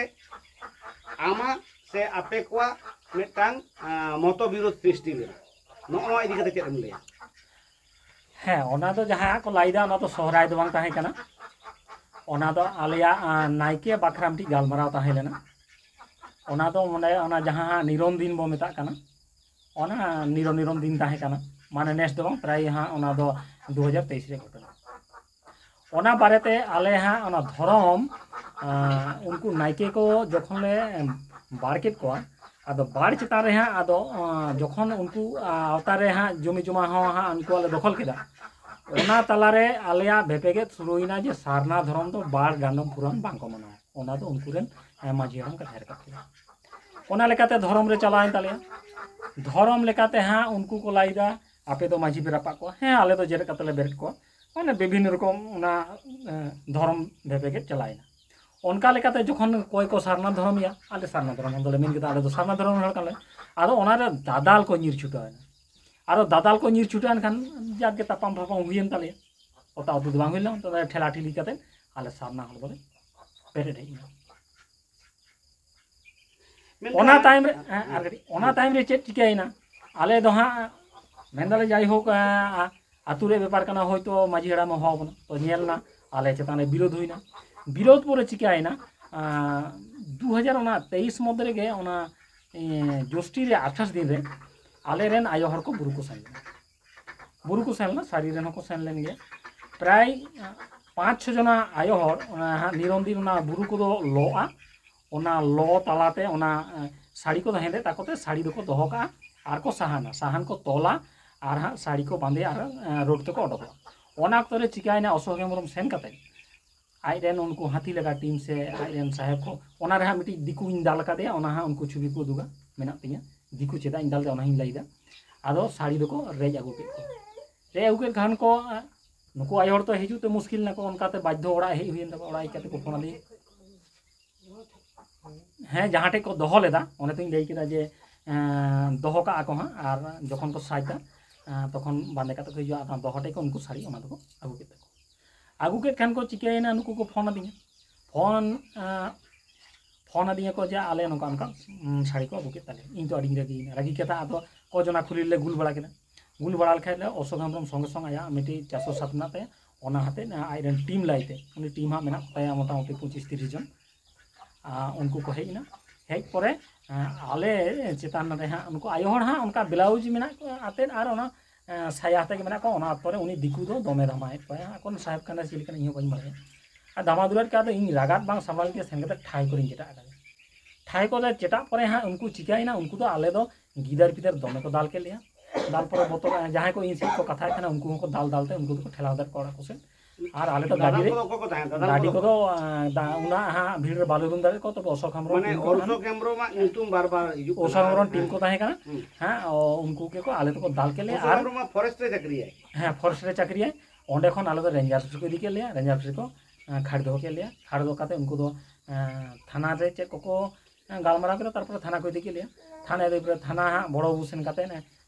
ᱟᱢᱟᱜ ᱥᱮ ᱟᱯᱮ ᱠᱚᱣᱟᱜ ᱢᱤᱫᱴᱟᱝ, ᱟᱸ, ᱢᱚᱛᱚᱵᱤᱨᱳᱫᱷ ᱥᱨᱤᱥᱴᱤ ᱞᱮᱱᱟ᱾ ᱱᱚᱜᱼᱚ ᱱᱚᱣᱟ ᱤᱫᱤ ᱠᱟᱛᱮ ᱪᱮᱫ ᱮᱢ ᱞᱟᱹᱭᱟ? ᱦᱮᱸ, ᱚᱱᱟ ᱫᱚ ᱡᱟᱦᱟᱸ ᱠᱚ ᱞᱟᱹᱭᱫᱟ, ᱚᱱᱟ ᱫᱚ ᱥᱚᱦᱨᱟᱭ ᱫᱚ ᱵᱟᱝ ᱛᱟᱦᱮᱸ ᱠᱟᱱᱟ᱾ ᱚᱱᱟ ᱫᱚ ᱟᱞᱮᱭᱟᱜ, ᱟᱸ, ᱱᱟᱭᱠᱮ ᱵᱟᱠᱷᱨᱟ ᱢᱤᱫᱴᱤᱡ ᱜᱟᱞᱢᱟᱨᱟᱣ ᱛᱟᱦᱮᱸ ᱞᱮᱱᱟ᱾ ᱚᱱᱟ ᱫᱚ ᱚᱸᱰᱮ ᱚᱱᱟ ᱡᱟᱦᱟᱸ ᱦᱟᱸᱜ ᱱᱤᱨᱚᱱ ᱫᱤᱱ ᱵᱚ ᱢᱮᱛᱟᱜ ᱠᱟᱱᱟ, ᱚᱱᱟ ᱱᱤᱨᱚᱱ, ᱱᱤᱨᱚᱱ ᱫᱤᱱ ᱛᱟᱦᱮᱸ ᱠᱟᱱᱟ, ᱢᱟᱱᱮ ᱱᱮᱥ ᱫᱚ ᱵᱟᱝ, ᱯᱨᱟᱭ ᱦᱟᱸᱜ ᱚᱱᱟ ᱫᱚ ᱫᱩ ᱦᱟᱡᱟᱨ ᱛᱮᱭᱤᱥ ᱨᱮ ᱜᱷᱚᱴᱚᱱᱟ᱾ ᱚᱱᱟ ᱵᱟᱨᱮᱛᱮ ᱟᱞᱮ ᱦᱟᱸᱜ ᱚᱱᱟ ᱫᱷᱚᱨᱚᱢ, ᱟᱸ, ᱩᱱᱠᱩ ᱱᱟᱭᱠᱮ ᱠᱚ ᱡᱚᱠᱷᱚᱱ ᱞᱮ ᱵᱟᱲ ᱠᱮᱫ ᱠᱚᱣᱟ, ᱟᱫᱚ ᱵᱟᱲ ᱪᱮᱛᱟᱱ ᱨᱮ ᱦᱟᱸᱜ ᱟᱫᱚ, ᱟᱸ, ᱡᱚᱠᱷᱚᱱ ᱩᱱᱠᱩ, ᱟᱸ, ᱟᱣᱛᱟ ᱨᱮ ᱦᱟᱸᱜ ᱡᱚᱢᱤ ᱡᱚᱢᱟ ᱦᱚᱸ ᱦᱟᱸᱜ ᱩᱱᱠᱩᱣᱟᱜ ᱞᱮ ᱫᱚᱠᱷᱚᱞ ᱠᱮᱫᱟ, ᱚᱱᱟ ᱛᱟᱞᱟᱨᱮ ᱟᱞᱮᱭᱟᱜ ᱵᱷᱮᱯᱮᱜᱮᱫ ᱥᱩᱨᱩᱭᱮᱱᱟ ᱡᱮ ᱥᱟᱨᱱᱟ ᱫᱷᱚᱨᱚᱢ ᱫᱚ ᱵᱟᱲ ᱰᱟᱸᱰᱚᱢ ᱯᱩᱨᱟᱱ ᱵᱟᱝᱠᱚ ᱢᱟᱱᱟᱣᱟ, ᱚᱱᱟ ᱫᱚ ᱩᱱᱠᱩ ᱨᱮᱱ, ᱮᱸ, ᱢᱟᱹᱡᱷᱤ ᱦᱟᱲᱟᱢ ᱠᱟᱛᱷᱟᱭ ᱨᱟᱠᱟᱵ ᱠᱮᱫᱟ᱾ ᱚᱱᱟ ᱞᱮᱠᱟᱛᱮ ᱫᱷᱚᱨᱚᱢ ᱨᱮ ᱪᱟᱞᱟᱣᱮᱱ ᱛᱟᱞᱮᱭᱟ᱾ ᱫᱷᱚᱨᱚᱢ ᱞᱮᱠᱟᱛᱮ ᱦᱟᱸᱜ ᱩᱱᱠᱩ ᱠᱚ ᱞᱟᱹᱭᱫᱟ, "ᱟᱯᱮ ᱫᱚ ᱢᱟᱹᱡᱷᱤ ᱯᱮ ᱨᱟᱯᱟᱜ ᱠᱚᱣᱟ?" ᱦᱮᱸ, ᱟᱞᱮ ᱫᱚ ᱡᱮᱨᱮᱫ ᱠᱟᱛᱮ ᱞᱮ ᱵᱮᱨᱮᱫ ᱠᱚᱣᱟ᱾ ᱢᱟᱱᱮ ᱵᱤᱵᱷᱤᱱᱱᱚ ᱨᱚᱠᱚᱢ ᱚᱱᱟ, ᱮᱸ, ᱫᱷᱚᱨᱚᱢ ᱵᱷᱮᱯᱮᱜᱮᱫ ᱪᱟᱞᱟᱣᱮᱱᱟ᱾ ᱚᱱᱠᱟ ᱞᱮᱠᱟᱛᱮ ᱡᱚᱠᱷᱚᱱ ᱚᱠᱚᱭ ᱠᱚ ᱥᱟᱨᱱᱟ ᱫᱷᱚᱨᱚᱢ ᱮᱭᱟ, ᱟᱞᱮ ᱥᱟᱨᱱᱟ ᱫᱷᱚᱨᱚᱢ ᱦᱚᱲ ᱫᱚᱞᱮ ᱢᱮᱱ ᱠᱮᱫᱟ, ᱟᱞᱮ ᱫᱚ ᱥᱟᱨᱱᱟ ᱫᱷᱚᱨᱚᱢ ᱦᱚᱲ ᱠᱟᱱᱟᱞᱮ᱾ ᱟᱫᱚ ᱚᱱᱟᱨᱮ ᱫᱟᱫᱟᱞ ᱠᱚ ᱧᱤᱨ ᱪᱷᱩᱴᱟᱹᱣ ᱮᱱᱟ᱾ ᱟᱫᱚ ᱫᱟᱫᱟᱞ ᱠᱚ ᱧᱤᱨ ᱪᱷᱩᱴᱟᱹᱣ ᱮᱱ ᱠᱷᱟᱱ ᱡᱟᱠ ᱜᱮ ᱛᱟᱯᱟᱢ ᱯᱷᱟᱯᱟᱢ ᱦᱩᱭᱮᱱ ᱛᱟᱞᱮᱭᱟ᱾ ᱚᱛᱟ ᱩᱛᱩ ᱫᱚ ᱵᱟᱝ ᱦᱩᱭ ᱞᱮᱱᱟ, ᱛᱚᱵᱮ ᱴᱷᱮᱞᱟ ᱴᱷᱤᱞᱤ ᱠᱟᱛᱮ ᱟᱞᱮ ᱥᱟᱨᱱᱟ ᱦᱚᱲ ᱫᱚᱞᱮ ᱵᱮᱨᱮᱫ ᱦᱮᱡ ᱮᱱᱟ᱾ ᱚᱱᱟ ᱴᱟᱭᱤᱢ ᱨᱮ, ᱦᱮᱸ, ᱟᱨ ᱠᱟᱹᱴᱤᱡ, ᱚᱱᱟ ᱴᱟᱭᱤᱢ ᱨᱮ ᱪᱮᱫ ᱪᱤᱠᱟᱹᱭᱮᱱᱟ? ᱟᱞᱮ ᱫᱚ ᱦᱟᱸᱜ ᱢᱮᱱᱫᱟᱞᱮ, ᱡᱟᱭᱦᱳᱠ, ᱟᱸ, ᱟᱹᱛᱩ ᱨᱮ ᱵᱮᱯᱟᱨ ᱠᱟᱱᱟ, ᱦᱚᱭᱛᱳ ᱢᱟᱹᱡᱷᱤ ᱦᱟᱲᱟᱢᱮ ᱦᱚᱦᱚ ᱵᱚᱱᱟ, ᱛᱚ ᱧᱮᱞ ᱮᱱᱟ ᱟᱞᱮ ᱪᱮᱛᱟᱱ ᱨᱮ ᱵᱤᱨᱳᱫᱷ ᱦᱩᱭᱱᱟ᱾ ᱵᱤᱨᱳᱫᱷ ᱯᱚᱨᱮ ᱪᱤᱠᱟᱹᱭᱮᱱᱟ? ᱟᱸ, ᱫᱩ ᱦᱟᱡᱟᱨ ᱚᱱᱟ ᱛᱮᱭᱤᱥ ᱢᱚᱫᱽᱫᱷᱮ ᱨᱮᱜᱮ ᱚᱱᱟ, ᱮᱸ, ᱡᱳᱥᱴᱤ ᱨᱮ ᱟᱴᱷᱟᱥ ᱫᱤᱱ ᱨᱮ ᱟᱞᱮᱨᱮᱱ ᱟᱭᱳ ᱦᱚᱲ ᱠᱚ ᱵᱩᱨᱩ ᱠᱚ ᱥᱮᱱ ᱞᱮᱱᱟ᱾ ᱵᱩᱨᱩ ᱠᱚ ᱥᱮᱱ ᱞᱮᱱᱟ, ᱥᱟᱹᱨᱤ ᱨᱮᱱ ᱦᱚᱸᱠᱚ ᱥᱮᱱ ᱞᱮᱱ ᱜᱮᱭᱟ᱾ ᱯᱨᱟᱭ, ᱟᱸ, ᱯᱟᱸᱪ ᱪᱷᱚ ᱡᱚᱱᱟ ᱟᱭᱳ ᱦᱚᱲ ᱚᱱᱟ ᱦᱟᱸᱜ ᱱᱤᱨᱚᱱᱫᱤᱱ ᱚᱱᱟ ᱵᱩᱨᱩ ᱠᱚᱫᱚ ᱞᱚᱜᱼᱟ, ᱚᱱᱟ ᱞᱚ ᱛᱟᱞᱟᱛᱮ ᱚᱱᱟ, ᱮᱸ, ᱥᱟᱹᱲᱤ ᱠᱚᱫᱚ ᱦᱮᱸᱫᱮ ᱛᱟᱠᱚ ᱛᱮ ᱥᱟᱹᱲᱤ ᱫᱚᱠᱚ ᱫᱚᱦᱚ ᱠᱟᱜᱼᱟ ᱟᱨ ᱠᱚ ᱥᱟᱦᱟᱱᱟ, ᱥᱟᱦᱟᱱ ᱠᱚ ᱛᱚᱞᱟ ᱟᱨ ᱦᱟᱸᱜ ᱥᱟᱹᱲᱤ ᱠᱚ ᱵᱟᱸᱫᱮᱭᱟ ᱟᱨ, ᱮᱸ, ᱨᱳᱰ ᱛᱮᱠᱚ ᱚᱰᱚᱠᱚᱜᱼᱟ᱾ ᱚᱱᱟ ᱚᱠᱛᱚ ᱨᱮ ᱪᱤᱠᱟᱹᱭᱮᱱᱟ, ᱚᱥᱳᱠ ᱦᱮᱢᱵᱨᱚᱢ ᱥᱮᱱ ᱠᱟᱛᱮ ᱟᱡ ᱨᱮᱱ ᱩᱱᱠᱩ ᱦᱟᱹᱛᱤ ᱞᱮᱠᱟ ᱴᱤᱢ ᱥᱮ ᱟᱡ ᱨᱮᱱ ᱥᱟᱦᱮᱵᱽ ᱠᱚ, ᱚᱱᱟ ᱨᱮ ᱦᱟᱸᱜ ᱢᱤᱫᱴᱤᱡ ᱫᱤᱠᱩᱧ ᱫᱟᱞ ᱠᱟᱫᱮᱭᱟ, ᱚᱱᱟ ᱦᱟᱸᱜ ᱩᱱᱠᱩ ᱪᱷᱚᱵᱤ ᱠᱚ ᱩᱫᱩᱜᱟ, ᱢᱮᱱᱟᱜ ᱛᱤᱧᱟ, ᱫᱤᱠᱩ ᱪᱮᱫᱟᱜ ᱤᱧ ᱫᱟᱞ ᱞᱮᱫᱟ ᱚᱱᱟ ᱦᱚᱸᱧ ᱞᱟᱹᱭᱫᱟ᱾ ᱟᱫᱚ ᱥᱟᱹᱲᱤ ᱫᱚᱠᱚ ᱨᱮᱡ ᱟᱹᱜᱩ ᱠᱮᱫ ᱠᱚᱣᱟ᱾ ᱨᱮᱡ ᱟᱹᱜᱩ ᱠᱮᱫ ᱠᱷᱟᱱ ᱠᱚ, ᱱᱩᱠᱩ ᱟᱭᱳ ᱦᱚᱲ ᱛᱚ ᱦᱤᱡᱩᱜ ᱛᱮ ᱢᱩᱥᱠᱤᱞ ᱱᱟᱠᱚ, ᱚᱱᱠᱟᱛᱮ ᱵᱟᱫᱽᱫᱷᱚ ᱚᱲᱟᱜ ᱦᱮᱡ ᱦᱩᱭᱮᱱ ᱛᱟᱠᱚᱣᱟ, ᱚᱲᱟᱜ ᱦᱮᱡ ᱠᱟᱛᱮ ᱠᱚ ᱯᱷᱳᱱ ᱟᱹᱫᱤᱧᱟ᱾ ᱦᱮᱸ, ᱡᱟᱦᱟᱸ ᱴᱷᱮᱡ ᱠᱚ ᱫᱚᱦᱚ ᱞᱮᱫᱟ, ᱚᱱᱮ ᱛᱚᱧ ᱞᱟᱹᱭ ᱠᱮᱫᱟ ᱡᱮ, ᱮᱸ, ᱫᱚᱦᱚ ᱠᱟᱜᱼᱟ ᱠᱚ ᱦᱟᱸᱜ, ᱟᱨ ᱡᱚᱠᱷᱚᱱ ᱠᱚ ᱥᱟᱡᱽᱫᱟ, ᱮᱸ, ᱛᱚᱠᱷᱚᱱ ᱵᱟᱸᱫᱮ ᱠᱟᱛᱮ ᱠᱚ ᱦᱤᱡᱩᱜᱼᱟ, ᱟᱨ ᱫᱚᱦᱚ ᱴᱷᱮᱡ ᱠᱚ ᱩᱱᱠᱩ ᱥᱟᱹᱲᱤ ᱚᱱᱟ ᱫᱚᱠᱚ ᱟᱹᱜᱩ ᱠᱮᱫ ᱛᱟᱠᱚ᱾ ᱟᱹᱜᱩ ᱠᱮᱫ ᱠᱷᱟᱱ ᱠᱚ ᱪᱤᱠᱟᱹᱭᱮᱱᱟ, ᱱᱩᱠᱩ ᱠᱚ ᱯᱷᱳᱱ ᱟᱹᱫᱤᱧᱟ, ᱯᱷᱳᱱ, ᱮᱸ, ᱯᱷᱳᱱ ᱟᱹᱫᱤᱧᱟ ᱠᱚ ᱡᱮ ᱟᱞᱮ ᱱᱚᱝᱠᱟ ᱚᱱᱠᱟ, ᱩᱸ, ᱥᱟᱹᱲᱤ ᱠᱚ ᱟᱹᱜᱩ ᱠᱮᱫ ᱛᱟᱞᱮᱭᱟ᱾ ᱤᱧ ᱛᱚ ᱟᱹᱰᱤᱧ ᱨᱟᱹᱜᱤᱭᱮᱱᱟ, ᱨᱟᱹᱜᱤ ᱠᱟᱛᱮ ᱟᱫᱚ ᱠᱚ ᱡᱚᱱᱟ ᱠᱷᱩᱞᱤ ᱞᱮ ᱜᱩᱞ ᱵᱟᱲᱟ ᱠᱮᱫᱟ᱾ ᱜᱩᱞ ᱵᱟᱲᱟ ᱞᱮᱠᱷᱟᱡ ᱞᱮ ᱚᱥᱳᱠ ᱦᱮᱢᱵᱨᱚᱢ ᱥᱚᱸᱜᱮ ᱥᱚᱝ ᱟᱭᱟᱜ ᱢᱤᱫᱴᱤᱡ ᱪᱟᱨᱥᱚ ᱥᱟᱛ ᱢᱮᱱᱟᱜ ᱛᱟᱭᱟ, ᱚᱱᱟ ᱦᱟᱛᱮ ᱟᱡ ᱨᱮᱱ ᱴᱤᱢ ᱞᱟᱹᱭᱛᱮ, ᱩᱱᱤ ᱴᱤᱢ ᱦᱟᱸᱜ ᱢᱮᱱᱟᱜ ᱠᱚ ᱛᱟᱭᱟ ᱢᱚᱴᱟᱢᱩᱴᱤ ᱯᱚᱸᱪᱤᱥ ᱛᱤᱨᱤᱥ ᱡᱚᱱ᱾ ᱟᱨ ᱩᱱᱠᱩ ᱠᱚ ᱦᱮᱡ ᱮᱱᱟ, ᱦᱮᱡ ᱯᱚᱨᱮ, ᱮᱸ, ᱟᱞᱮ ᱪᱮᱛᱟᱱ ᱨᱮ ᱦᱟᱸᱜ ᱩᱱᱠᱩ ᱟᱭᱳ ᱦᱚᱲ ᱦᱟᱸᱜ ᱚᱱᱠᱟ ᱵᱞᱟᱣᱩᱡᱽ ᱢᱮᱱᱟᱜ ᱠᱚ ᱟᱛᱮᱫ ᱟᱨ ᱚᱱᱟ, ᱮᱸ, ᱥᱟᱭᱟ ᱟᱛᱮᱫ ᱜᱮ ᱢᱮᱱᱟᱜ ᱠᱚᱣᱟ᱾ ᱚᱱᱟ ᱚᱠᱛᱚ ᱨᱮ ᱩᱱᱤ ᱫᱤᱠᱩ ᱫᱚ ᱫᱚᱢᱮ ᱫᱷᱟᱢᱟᱭᱮᱫ ᱠᱚᱣᱟᱭ, ᱟᱠᱚᱨᱮᱱ ᱥᱟᱦᱮᱵᱽ ᱠᱟᱱᱟᱭ ᱪᱮᱫ ᱞᱮᱠᱟᱱ ᱤᱧ ᱦᱚᱸ ᱵᱟᱹᱧ ᱵᱟᱲᱟᱭᱟ᱾ ᱟᱨ ᱫᱷᱟᱢᱟ ᱫᱩᱞᱟᱹᱲ ᱠᱮᱫ, ᱟᱫᱚ ᱤᱧ ᱨᱟᱜᱟᱫ ᱵᱟᱝ ᱥᱟᱢᱵᱲᱟᱣ ᱞᱮᱱ ᱛᱤᱧᱟ, ᱥᱮᱱ ᱠᱟᱛᱮ ᱴᱷᱟᱭ ᱠᱚᱨᱮᱧ ᱪᱮᱴᱟᱜ ᱟᱠᱟᱫᱟ᱾ ᱴᱷᱟᱭ ᱠᱚᱨᱮ ᱪᱮᱴᱟᱜ ᱯᱚᱨᱮ ᱦᱟᱸᱜ ᱩᱱᱠᱩ ᱪᱤᱠᱟᱹᱭᱮᱱᱟ, ᱩᱱᱠᱩ ᱫᱚ ᱟᱞᱮ ᱫᱚ ᱜᱤᱫᱟᱹᱨ ᱯᱤᱫᱟᱹᱨ ᱫᱚᱢᱮ ᱠᱚ ᱫᱟᱞ ᱠᱮᱫ ᱞᱮᱭᱟ᱾ ᱫᱟᱞ ᱯᱚᱨᱮ ᱵᱚᱛᱚᱨ, ᱡᱟᱦᱟᱸᱭ ᱠᱚ ᱤᱧ ᱥᱮᱫ ᱠᱚ ᱠᱟᱛᱷᱟᱭᱮᱫ ᱛᱟᱦᱮᱱᱟ, ᱩᱱᱠᱩ ᱦᱚᱸᱠᱚ ᱫᱟᱞ ᱫᱟᱞ ᱛᱮ ᱩᱱᱠᱩ ᱫᱚᱠᱚ ᱴᱷᱮᱞᱟᱣ ᱫᱟᱲᱮ ᱠᱚᱣᱟ ᱚᱲᱟᱜ ᱠᱚ ᱥᱮᱫ᱾ ᱟᱨ ᱟᱞᱮ ᱫᱚ ᱜᱟᱹᱰᱤ ᱫᱟᱫᱟᱞ ᱨᱮ, ᱠᱚᱫᱚ ᱚᱠᱚᱭ ᱠᱚ ᱛᱟᱦᱮᱸ ᱠᱟᱱᱟ? ᱫᱟᱫᱟᱞ ᱜᱟᱹᱰᱤ ᱠᱚᱫᱚ? ᱠᱚᱫᱚ, ᱟᱸ, ᱫᱟ-, ᱩᱱᱟᱹᱜ ᱦᱟᱸᱜ ᱵᱷᱤᱲ ᱨᱮ ᱵᱟᱞᱮ ᱩᱰᱩᱝ ᱫᱟᱲᱮᱭᱟᱜ ᱠᱚᱣᱟ, ᱛᱚᱵᱮ ᱚᱥᱳᱠ ᱢᱟᱱᱮ ᱦᱮᱢᱵᱨᱚᱢ ᱚᱥᱳᱠ ᱠᱟᱱᱟ᱾ ᱦᱮᱢᱵᱨᱚᱢᱟᱜ ᱧᱩᱛᱩᱢ ᱵᱟᱨ ᱵᱟᱨ ᱦᱤᱡᱩᱜ ᱠᱟᱱᱟ᱾ ᱚᱥᱳᱠ ᱦᱮᱢᱵᱨᱚᱢ ᱴᱤᱢ ᱠᱚ ᱛᱟᱦᱮᱸ ᱠᱟᱱᱟ᱾ ᱦᱩᱸ᱾ ᱦᱮᱸ, ᱚ, ᱩᱱᱠᱩ ᱜᱮᱠᱚ ᱟᱞᱮ ᱫᱚᱠᱚ ᱫᱟᱞ ᱠᱮᱫ ᱞᱮᱭᱟ᱾ ᱚᱥᱳᱠ ᱟᱨ ᱦᱮᱢᱵᱨᱚᱢ ᱢᱟ ᱯᱷᱚᱨᱮᱥᱴ ᱨᱮ ᱪᱟᱹᱠᱨᱤᱭᱟᱭ᱾ ᱦᱮᱸ, ᱯᱷᱚᱨᱮᱥᱴ ᱨᱮ ᱪᱟᱹᱠᱨᱤᱭᱟᱭ᱾ ᱚᱸᱰᱮ ᱠᱷᱚᱱ ᱟᱞᱮ ᱫᱚ ᱨᱮᱧᱡᱟᱨ ᱚᱯᱷᱤᱥ ᱨᱮᱠᱚ ᱤᱫᱤ ᱠᱮᱫ ᱞᱮᱭᱟ, ᱨᱮᱧᱡᱟᱨ ᱚᱯᱷᱤᱥ ᱨᱮᱠᱚ, ᱮᱸ, ᱠᱷᱟᱹᱲ ᱫᱚᱦᱚ ᱠᱮᱫ ᱞᱮᱭᱟ᱾ ᱠᱷᱟᱹᱲ ᱫᱚᱦᱚ ᱠᱟᱛᱮ ᱩᱱᱠᱩ ᱫᱚ, ᱮᱸ, ᱛᱷᱟᱱᱟ ᱨᱮ ᱪᱮᱫ ᱠᱚᱠᱚ, ᱮᱸ, ᱜᱟᱞᱢᱟᱨᱟᱣ ᱠᱮᱫᱟ, ᱛᱟᱨᱯᱚᱨᱮ ᱛᱷᱟᱱᱟ ᱠᱚ ᱤᱫᱤ ᱠᱮᱫ ᱞᱮᱭᱟ᱾ ᱛᱷᱟᱱᱟ ᱤᱫᱤ ᱯᱚᱨᱮ ᱛᱷᱟᱱᱟ ᱦᱟᱸᱜ ᱵᱚᱲᱚ ᱵᱟᱹᱵᱩ ᱥᱮᱱ ᱠᱟᱛᱮ,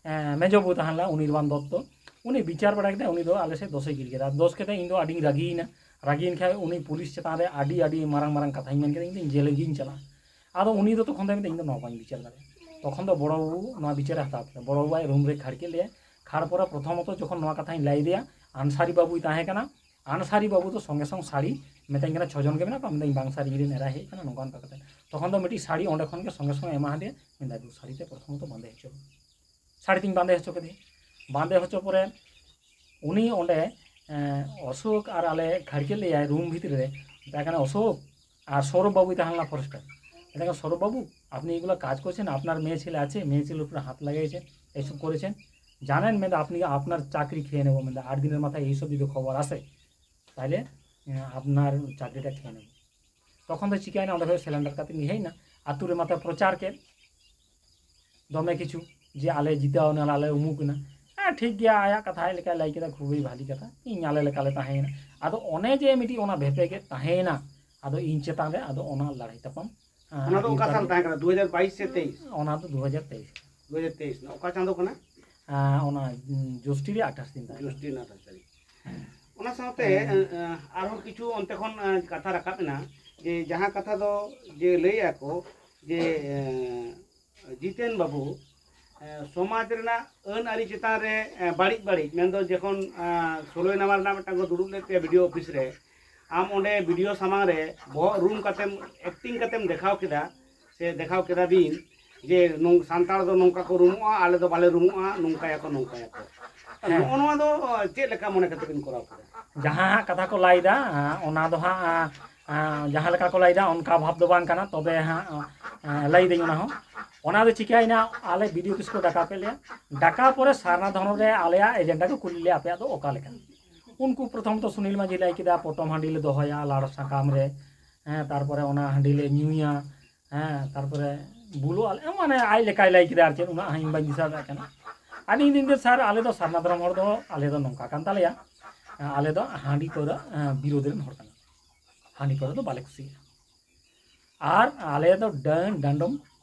ᱮᱸ, ᱢᱮᱡᱚ ᱵᱟᱹᱵᱩ ᱛᱟᱦᱮᱸ ᱞᱮᱱᱟ, ᱚᱱᱤᱨᱵᱟᱱ ᱫᱚᱛᱛᱚ, ᱩᱱᱤ ᱵᱤᱪᱟᱨ ᱵᱟᱲᱟ ᱠᱮᱫᱟ᱾ ᱩᱱᱤ ᱫᱚ ᱟᱞᱮ ᱥᱮᱫ ᱫᱚᱥᱮ ᱜᱤᱨ ᱠᱮᱫᱟ᱾ ᱫᱚᱥ ᱠᱟᱛᱮ ᱤᱧ ᱫᱚ ᱟᱹᱰᱤᱧ ᱨᱟᱹᱜᱤᱭᱮᱱᱟ᱾ ᱨᱟᱹᱜᱤᱭᱮᱱ ᱠᱷᱟᱡ ᱩᱱᱤ ᱯᱩᱞᱤᱥ ᱪᱮᱛᱟᱱ ᱨᱮ ᱟᱹᱰᱤ, ᱟᱹᱰᱤ ᱢᱟᱨᱟᱝ ᱢᱟᱨᱟᱝ ᱠᱟᱛᱷᱟᱧ ᱢᱮᱱ ᱠᱮᱫᱟ, ᱤᱧ ᱫᱚ ᱡᱮᱞ ᱜᱤᱧ ᱪᱟᱞᱟᱜᱼᱟ᱾ ᱟᱫᱚ ᱩᱱᱤ ᱫᱚ ᱛᱚᱠᱷᱚᱱ ᱫᱚᱭ ᱢᱮᱱᱫᱟ, "ᱤᱧ ᱫᱚ ᱱᱚᱣᱟ ᱵᱟᱹᱧ ᱵᱤᱪᱟᱹᱨ ᱫᱟᱲᱮᱭᱟᱜᱼᱟ᱾" ᱛᱚᱠᱷᱚᱱ ᱫᱚ ᱵᱚᱲᱚ ᱵᱟᱹᱵᱩ ᱱᱚᱣᱟ ᱵᱤᱪᱟᱹᱨᱮ ᱦᱟᱛᱟᱣ ᱠᱮᱫᱟ᱾ ᱵᱚᱲᱚ ᱵᱟᱹᱵᱩ ᱟᱡ ᱨᱩᱢ ᱨᱮ ᱠᱷᱟᱹᱲ ᱠᱮᱫ ᱞᱮᱭᱟ᱾ ᱠᱷᱟᱲ ᱯᱚᱨᱮ ᱯᱨᱚᱛᱷᱚᱢᱚᱛᱚ ᱡᱚᱠᱷᱚᱱ ᱱᱚᱣᱟ ᱠᱟᱛᱷᱟᱧ ᱞᱟᱹᱭ ᱟᱫᱮᱭᱟ, ᱟᱱᱥᱟᱨᱤ ᱵᱟᱹᱵᱩᱭ ᱛᱟᱦᱮᱸ ᱠᱟᱱᱟ᱾ ᱟᱱᱥᱟᱨᱤ ᱵᱟᱹᱵᱩ ᱫᱚ ᱥᱚᱸᱜᱮ ᱥᱚᱝ ᱥᱟᱹᱲᱤ ᱢᱮᱛᱟᱹᱧ ᱠᱟᱱᱟ, "ᱪᱷᱚ ᱡᱚᱱ ᱜᱮ ᱢᱮᱱᱟᱜ ᱠᱚᱣᱟ?" ᱢᱮᱱᱫᱟᱹᱧ, "ᱵᱟᱝ ᱥᱟᱹᱨᱤ, ᱤᱧ ᱨᱮᱱ ᱮᱨᱟᱭ ᱦᱮᱡ ᱠᱟᱱᱟ", ᱱᱚᱝᱠᱟ ᱚᱱᱠᱟ ᱠᱟᱛᱮ᱾ ᱛᱚᱠᱷᱚᱱ ᱫᱚ ᱢᱤᱫᱴᱤᱡ ᱥᱟᱹᱲᱤ ᱚᱸᱰᱮ ᱠᱷᱚᱱ ᱜᱮ ᱥᱚᱸᱜᱮ ᱥᱚᱸᱜᱮ ᱮᱢᱟ ᱦᱟᱫᱮᱭᱟ, ᱢᱮᱱᱫᱟᱭ, "ᱫᱩ ᱥᱟᱹᱲᱤ ᱛᱮ ᱯᱨᱚᱛᱷᱚᱢᱚᱛᱚ ᱵᱟᱸᱫᱮ ᱦᱚᱪᱚ ᱢᱮ᱾" ᱥᱟᱹᱲᱤ ᱛᱤᱧ ᱵᱟᱸᱫᱮ ᱦᱚᱪᱚ ᱠᱮᱫᱮᱭᱟ᱾ ᱵᱟᱸᱫᱮ ᱦᱚᱪᱚ ᱯᱚᱨᱮ ᱩᱱᱤ ᱚᱸᱰᱮ, ᱮᱸ, ᱚᱥᱳᱠ ᱟᱨ ᱟᱞᱮ ᱠᱷᱟᱲᱠᱮᱫ ᱞᱮᱭᱟᱭ ᱨᱩᱢ ᱵᱷᱤᱛᱨᱤ ᱨᱮ, ᱢᱮᱛᱟᱭ ᱠᱟᱱᱟ, "ᱚᱥᱳᱠ", ᱟᱨ ᱥᱚᱨᱚᱵ ᱵᱟᱹᱵᱩᱭ ᱛᱟᱦᱮᱸ ᱞᱮᱱᱟ ᱯᱷᱚᱨᱮᱥᱴᱟᱨ, ᱢᱮᱛᱟᱭ ᱠᱟᱱᱟ, "ᱥᱚᱨᱚᱵ ᱵᱟᱹᱵᱩ, আপনি এগুলো কাজ করছেন, আপনার মেয়ে ছেলে আছে, মেয়ে ছেলের উপরে হাত লাগিয়েছেন, এইসব করেছেন, জানেন, ম্যাডাম, আপনি আপনার চাকরি খেয়ে নেবো, ম্যাডাম, আট দিনের মাথায় এইসব যদি খবর আসে, তাহলে, আহ, আপনার চাকরিটা খেয়ে নেবো।" ᱛᱚᱠᱷᱚᱱ ᱫᱚ ᱪᱤᱠᱟᱹᱭᱮᱱᱟ, ᱚᱸᱰᱮ ᱠᱷᱚᱱ ᱥᱮᱞᱮᱱᱰᱟᱨ ᱠᱟᱛᱮ ᱩᱱᱤ ᱦᱮᱡ ᱮᱱᱟ, ᱟᱹᱛᱩ ᱨᱮ ᱢᱟᱛᱚ ᱯᱨᱚᱪᱟᱨ ᱠᱮᱫ ᱫᱚᱢᱮ ᱠᱤᱪᱷᱩ, ᱡᱮ ᱟᱞᱮ ᱡᱤᱛᱟᱹᱣ ᱮᱱᱟ, ᱟᱞᱮ ᱩᱢᱩᱠ ᱮᱱᱟ᱾ ᱦᱮᱸ, ᱴᱷᱤᱠ ᱜᱮᱭᱟ, ᱟᱭᱟᱜ ᱠᱟᱛᱷᱟ ᱟᱡ ᱞᱮᱠᱟᱭ ᱞᱟᱹᱭ ᱠᱮᱫᱟ, ᱠᱷᱩᱵᱤ ᱵᱷᱟᱞᱤ ᱠᱟᱛᱷᱟ, ᱤᱧ ᱟᱞᱮ ᱞᱮᱠᱟᱞᱮ ᱛᱟᱦᱮᱸᱭᱮᱱᱟ᱾ ᱟᱫᱚ ᱚᱱᱮ ᱡᱮ ᱢᱤᱫᱴᱤᱡ ᱚᱱᱟ ᱵᱷᱮᱯᱮᱜᱮᱫ ᱛᱟᱦᱮᱸᱭᱮᱱᱟ, ᱟᱫᱚ ᱤᱧ ᱪᱮᱛᱟᱱ ᱨᱮ ᱟᱫᱚ ᱚᱱᱟ ᱞᱟᱹᱲᱦᱟᱹᱭ ᱛᱟᱯᱟᱢ, ᱟᱸ, ᱚᱱᱟ ᱫᱚ ᱚᱠᱟ ᱦᱩᱭᱩᱜ ᱥᱟᱞ ᱠᱟᱱ ᱛᱟᱦᱮᱸ ᱠᱟᱱᱟ? ᱫᱩ ᱦᱟᱡᱟᱨ ᱵᱟᱭᱤᱥ ᱥᱮ ᱛᱮᱭᱤᱥ? ᱚᱱᱟ ᱫᱚ ᱫᱩ ᱦᱟᱡᱟᱨ ᱛᱮᱭᱤᱥ᱾ ᱫᱩ ᱦᱟᱡᱟᱨ ᱛᱮᱭᱤᱥ ᱨᱮᱱᱟᱜ ᱚᱠᱟ ᱪᱟᱸᱫᱳ ᱠᱟᱱᱟ? ᱟᱸ, ᱚᱱᱟ, ᱩᱸ, ᱡᱳᱥᱴᱤ ᱨᱮᱭᱟᱜ ᱟᱴᱷᱟᱥ ᱫᱤᱱ ᱛᱟᱦᱮᱸ ᱠᱟᱱᱟ᱾ ᱡᱳᱥᱴᱤ ᱨᱮᱱᱟᱜ ᱟᱴᱷᱟᱥ ᱛᱟᱹᱨᱤᱠᱷ᱾ ᱚᱱᱟ ᱥᱟᱶᱛᱮ, ᱦᱮᱸ᱾ ᱮᱸ, ᱮᱸ, ᱟᱨᱦᱚᱸ ᱠᱤᱪᱷᱩ ᱚᱱᱛᱮ ᱠᱷᱚᱱ, ᱮᱸ, ᱠᱟᱛᱷᱟ ᱨᱟᱠᱟᱵ ᱮᱱᱟ, ᱡᱮ ᱡᱟᱦᱟᱸ ᱠᱟᱛᱷᱟ ᱫᱚ ᱡᱮ ᱞᱟᱹᱭᱮᱜᱼᱟ ᱠᱚ ᱡᱮ, ᱮᱸ, ᱡᱤᱛᱮᱱ ᱵᱟᱹᱵᱩ, ᱮᱸ, ᱥᱚᱢᱟᱡᱽ ᱨᱮᱱᱟᱜ ᱟᱹᱱ ᱟᱹᱨᱤ ᱪᱮᱛᱟᱱ ᱨᱮ, ᱮᱸ, ᱵᱟᱹᱲᱤᱡ ᱵᱟᱹᱲᱤᱡ, ᱢᱮᱱᱫᱚ ᱡᱚᱠᱷᱚᱱ, ᱮᱸ, ᱥᱳᱞᱳᱭ ᱱᱟᱢᱵᱟᱨ ᱨᱮᱱᱟᱜ ᱢᱤᱫᱴᱟᱝ ᱠᱚ ᱫᱩᱲᱩᱵ ᱞᱮᱫ ᱛᱮ ᱵᱤ ᱰᱤ ᱳ ᱚᱯᱷᱤᱥ ᱨᱮ, ᱟᱢ ᱚᱸᱰᱮ ᱵᱤ ᱰᱤ ᱳ ᱥᱟᱢᱟᱝ ᱨᱮ ᱵᱚᱦᱚᱜ ᱨᱩᱢ ᱠᱟᱛᱮᱢ, ᱮᱠᱴᱤᱝ ᱠᱟᱛᱮᱢ ᱫᱮᱠᱷᱟᱣ ᱠᱮᱫᱟ, ᱥᱮ ᱫᱮᱠᱷᱟᱣ ᱠᱮᱫᱟ ᱵᱤᱱ ᱡᱮ ᱱᱚᱝ-, ᱥᱟᱱᱛᱟᱲ ᱫᱚ ᱱᱚᱝᱠᱟ ᱠᱚ ᱨᱩᱢᱩᱜᱼᱟ, ᱟᱞᱮ ᱫᱚ ᱵᱟᱞᱮ ᱨᱩᱢᱩᱜᱼᱟ, ᱱᱚᱝᱠᱟᱭᱟᱠᱚ, ᱱᱚᱝᱠᱟᱭᱟᱠᱚ᱾ ᱦᱮᱸ᱾ ᱱᱚᱜᱼᱚ ᱱᱚᱣᱟ ᱫᱚ, ᱚ, ᱪᱮᱫ ᱞᱮᱠᱟ ᱢᱚᱱᱮ ᱠᱟᱛᱮ ᱵᱤᱱ ᱠᱚᱨᱟᱣ ᱠᱮᱫᱟ? ᱡᱟᱦᱟᱸ ᱦᱟᱸᱜ ᱠᱟᱛᱷᱟ ᱠᱚ ᱞᱟᱹᱭᱫᱟ, ᱟᱸ, ᱚᱱᱟ ᱫᱚ ᱦᱟᱸᱜ, ᱟᱸ, ᱟᱸ, ᱡᱟᱦᱟᱸ ᱞᱮᱠᱟ ᱠᱚ ᱞᱟᱹᱭᱫᱟ, ᱚᱱᱠᱟ ᱵᱷᱟᱵᱽ ᱫᱚ ᱵᱟᱝ ᱠᱟᱱᱟ᱾ ᱛᱚᱵᱮ ᱦᱟᱸᱜ, ᱟᱸ, ᱞᱟᱹᱭᱫᱟᱹᱧ ᱚᱱᱟ ᱦᱚᱸ᱾ ᱚᱱᱟ ᱫᱚ ᱪᱤᱠᱟᱹᱭᱮᱱᱟ, ᱟᱞᱮ ᱵᱤ ᱰᱤ ᱳ ᱚᱯᱷᱤᱥ ᱠᱚ ᱰᱟᱠᱟᱣ ᱠᱮᱫ ᱞᱮᱭᱟ᱾ ᱰᱟᱠᱟᱣ ᱯᱚᱨᱮ ᱥᱟᱨᱱᱟ ᱫᱷᱚᱨᱚᱢ ᱨᱮ ᱟᱞᱮᱭᱟᱜ ᱮᱡᱮᱱᱰᱟ ᱠᱚ ᱠᱩᱞᱤ ᱞᱮᱭᱟ, "ᱟᱯᱮᱭᱟᱜ ᱫᱚ ᱚᱠᱟ ᱞᱮᱠᱟ?" ᱩᱱᱠᱩ ᱯᱨᱚᱛᱷᱚᱢ ᱛᱚ ᱥᱩᱱᱤᱞ ᱢᱟᱹᱡᱷᱤ ᱞᱟᱹᱭ ᱠᱮᱫᱟ, "ᱯᱚᱴᱚᱢ ᱦᱟᱺᱰᱤ ᱞᱮ ᱫᱚᱦᱚᱭᱟ ᱞᱟᱲ ᱥᱟᱠᱟᱢ ᱨᱮ, ᱦᱮᱸ, ᱛᱟᱨᱯᱚᱨᱮ ᱚᱱᱟ ᱦᱟᱺᱰᱤ ᱞᱮ ᱧᱩᱭᱟ, ᱦᱮᱸ, ᱛᱟᱨᱯᱚᱨᱮ ᱵᱩᱞᱩᱜ ᱟᱞᱮ", ᱢᱟᱱᱮ ᱟᱡ ᱞᱮᱠᱟᱭ ᱞᱟᱹᱭ ᱠᱮᱫᱟ, ᱟᱨ ᱪᱮᱫ, ᱩᱱᱟᱹᱜ ᱦᱚᱸ ᱤᱧ ᱵᱟᱹᱧ ᱫᱤᱥᱟᱹ ᱫᱟᱲᱮᱭᱟᱜ ᱠᱟᱱᱟ᱾ ᱟᱨ ᱤᱧ ᱫᱩᱧ ᱞᱟᱹᱭᱫᱟ, "ᱥᱟᱨ, ᱟᱞᱮ ᱫᱚ ᱥᱟᱨᱱᱟ ᱫᱷᱚᱨᱚᱢ ᱦᱚᱲ ᱫᱚ ᱟᱞᱮ ᱫᱚ ᱱᱚᱝᱠᱟ ᱠᱟᱱ ᱛᱟᱞᱮᱭᱟ, ᱟᱞᱮ ᱫᱚ ᱦᱟᱺᱰᱤ ᱯᱟᱹᱣᱨᱟᱹ, ᱮᱸ, ᱵᱤᱨᱳᱫᱷ ᱨᱮᱱ ᱦᱚᱲ ᱠᱟᱱᱟ, ᱦᱟᱺᱰᱤ ᱯᱟᱹᱣᱨᱟᱹ ᱫᱚ ᱵᱟᱞᱮ ᱠᱩᱥᱤᱭᱟᱜᱼᱟ, ᱟᱨ ᱟᱞᱮ ᱫᱚ ᱰᱟᱹᱱ ᱰᱟᱸᱰᱚᱢ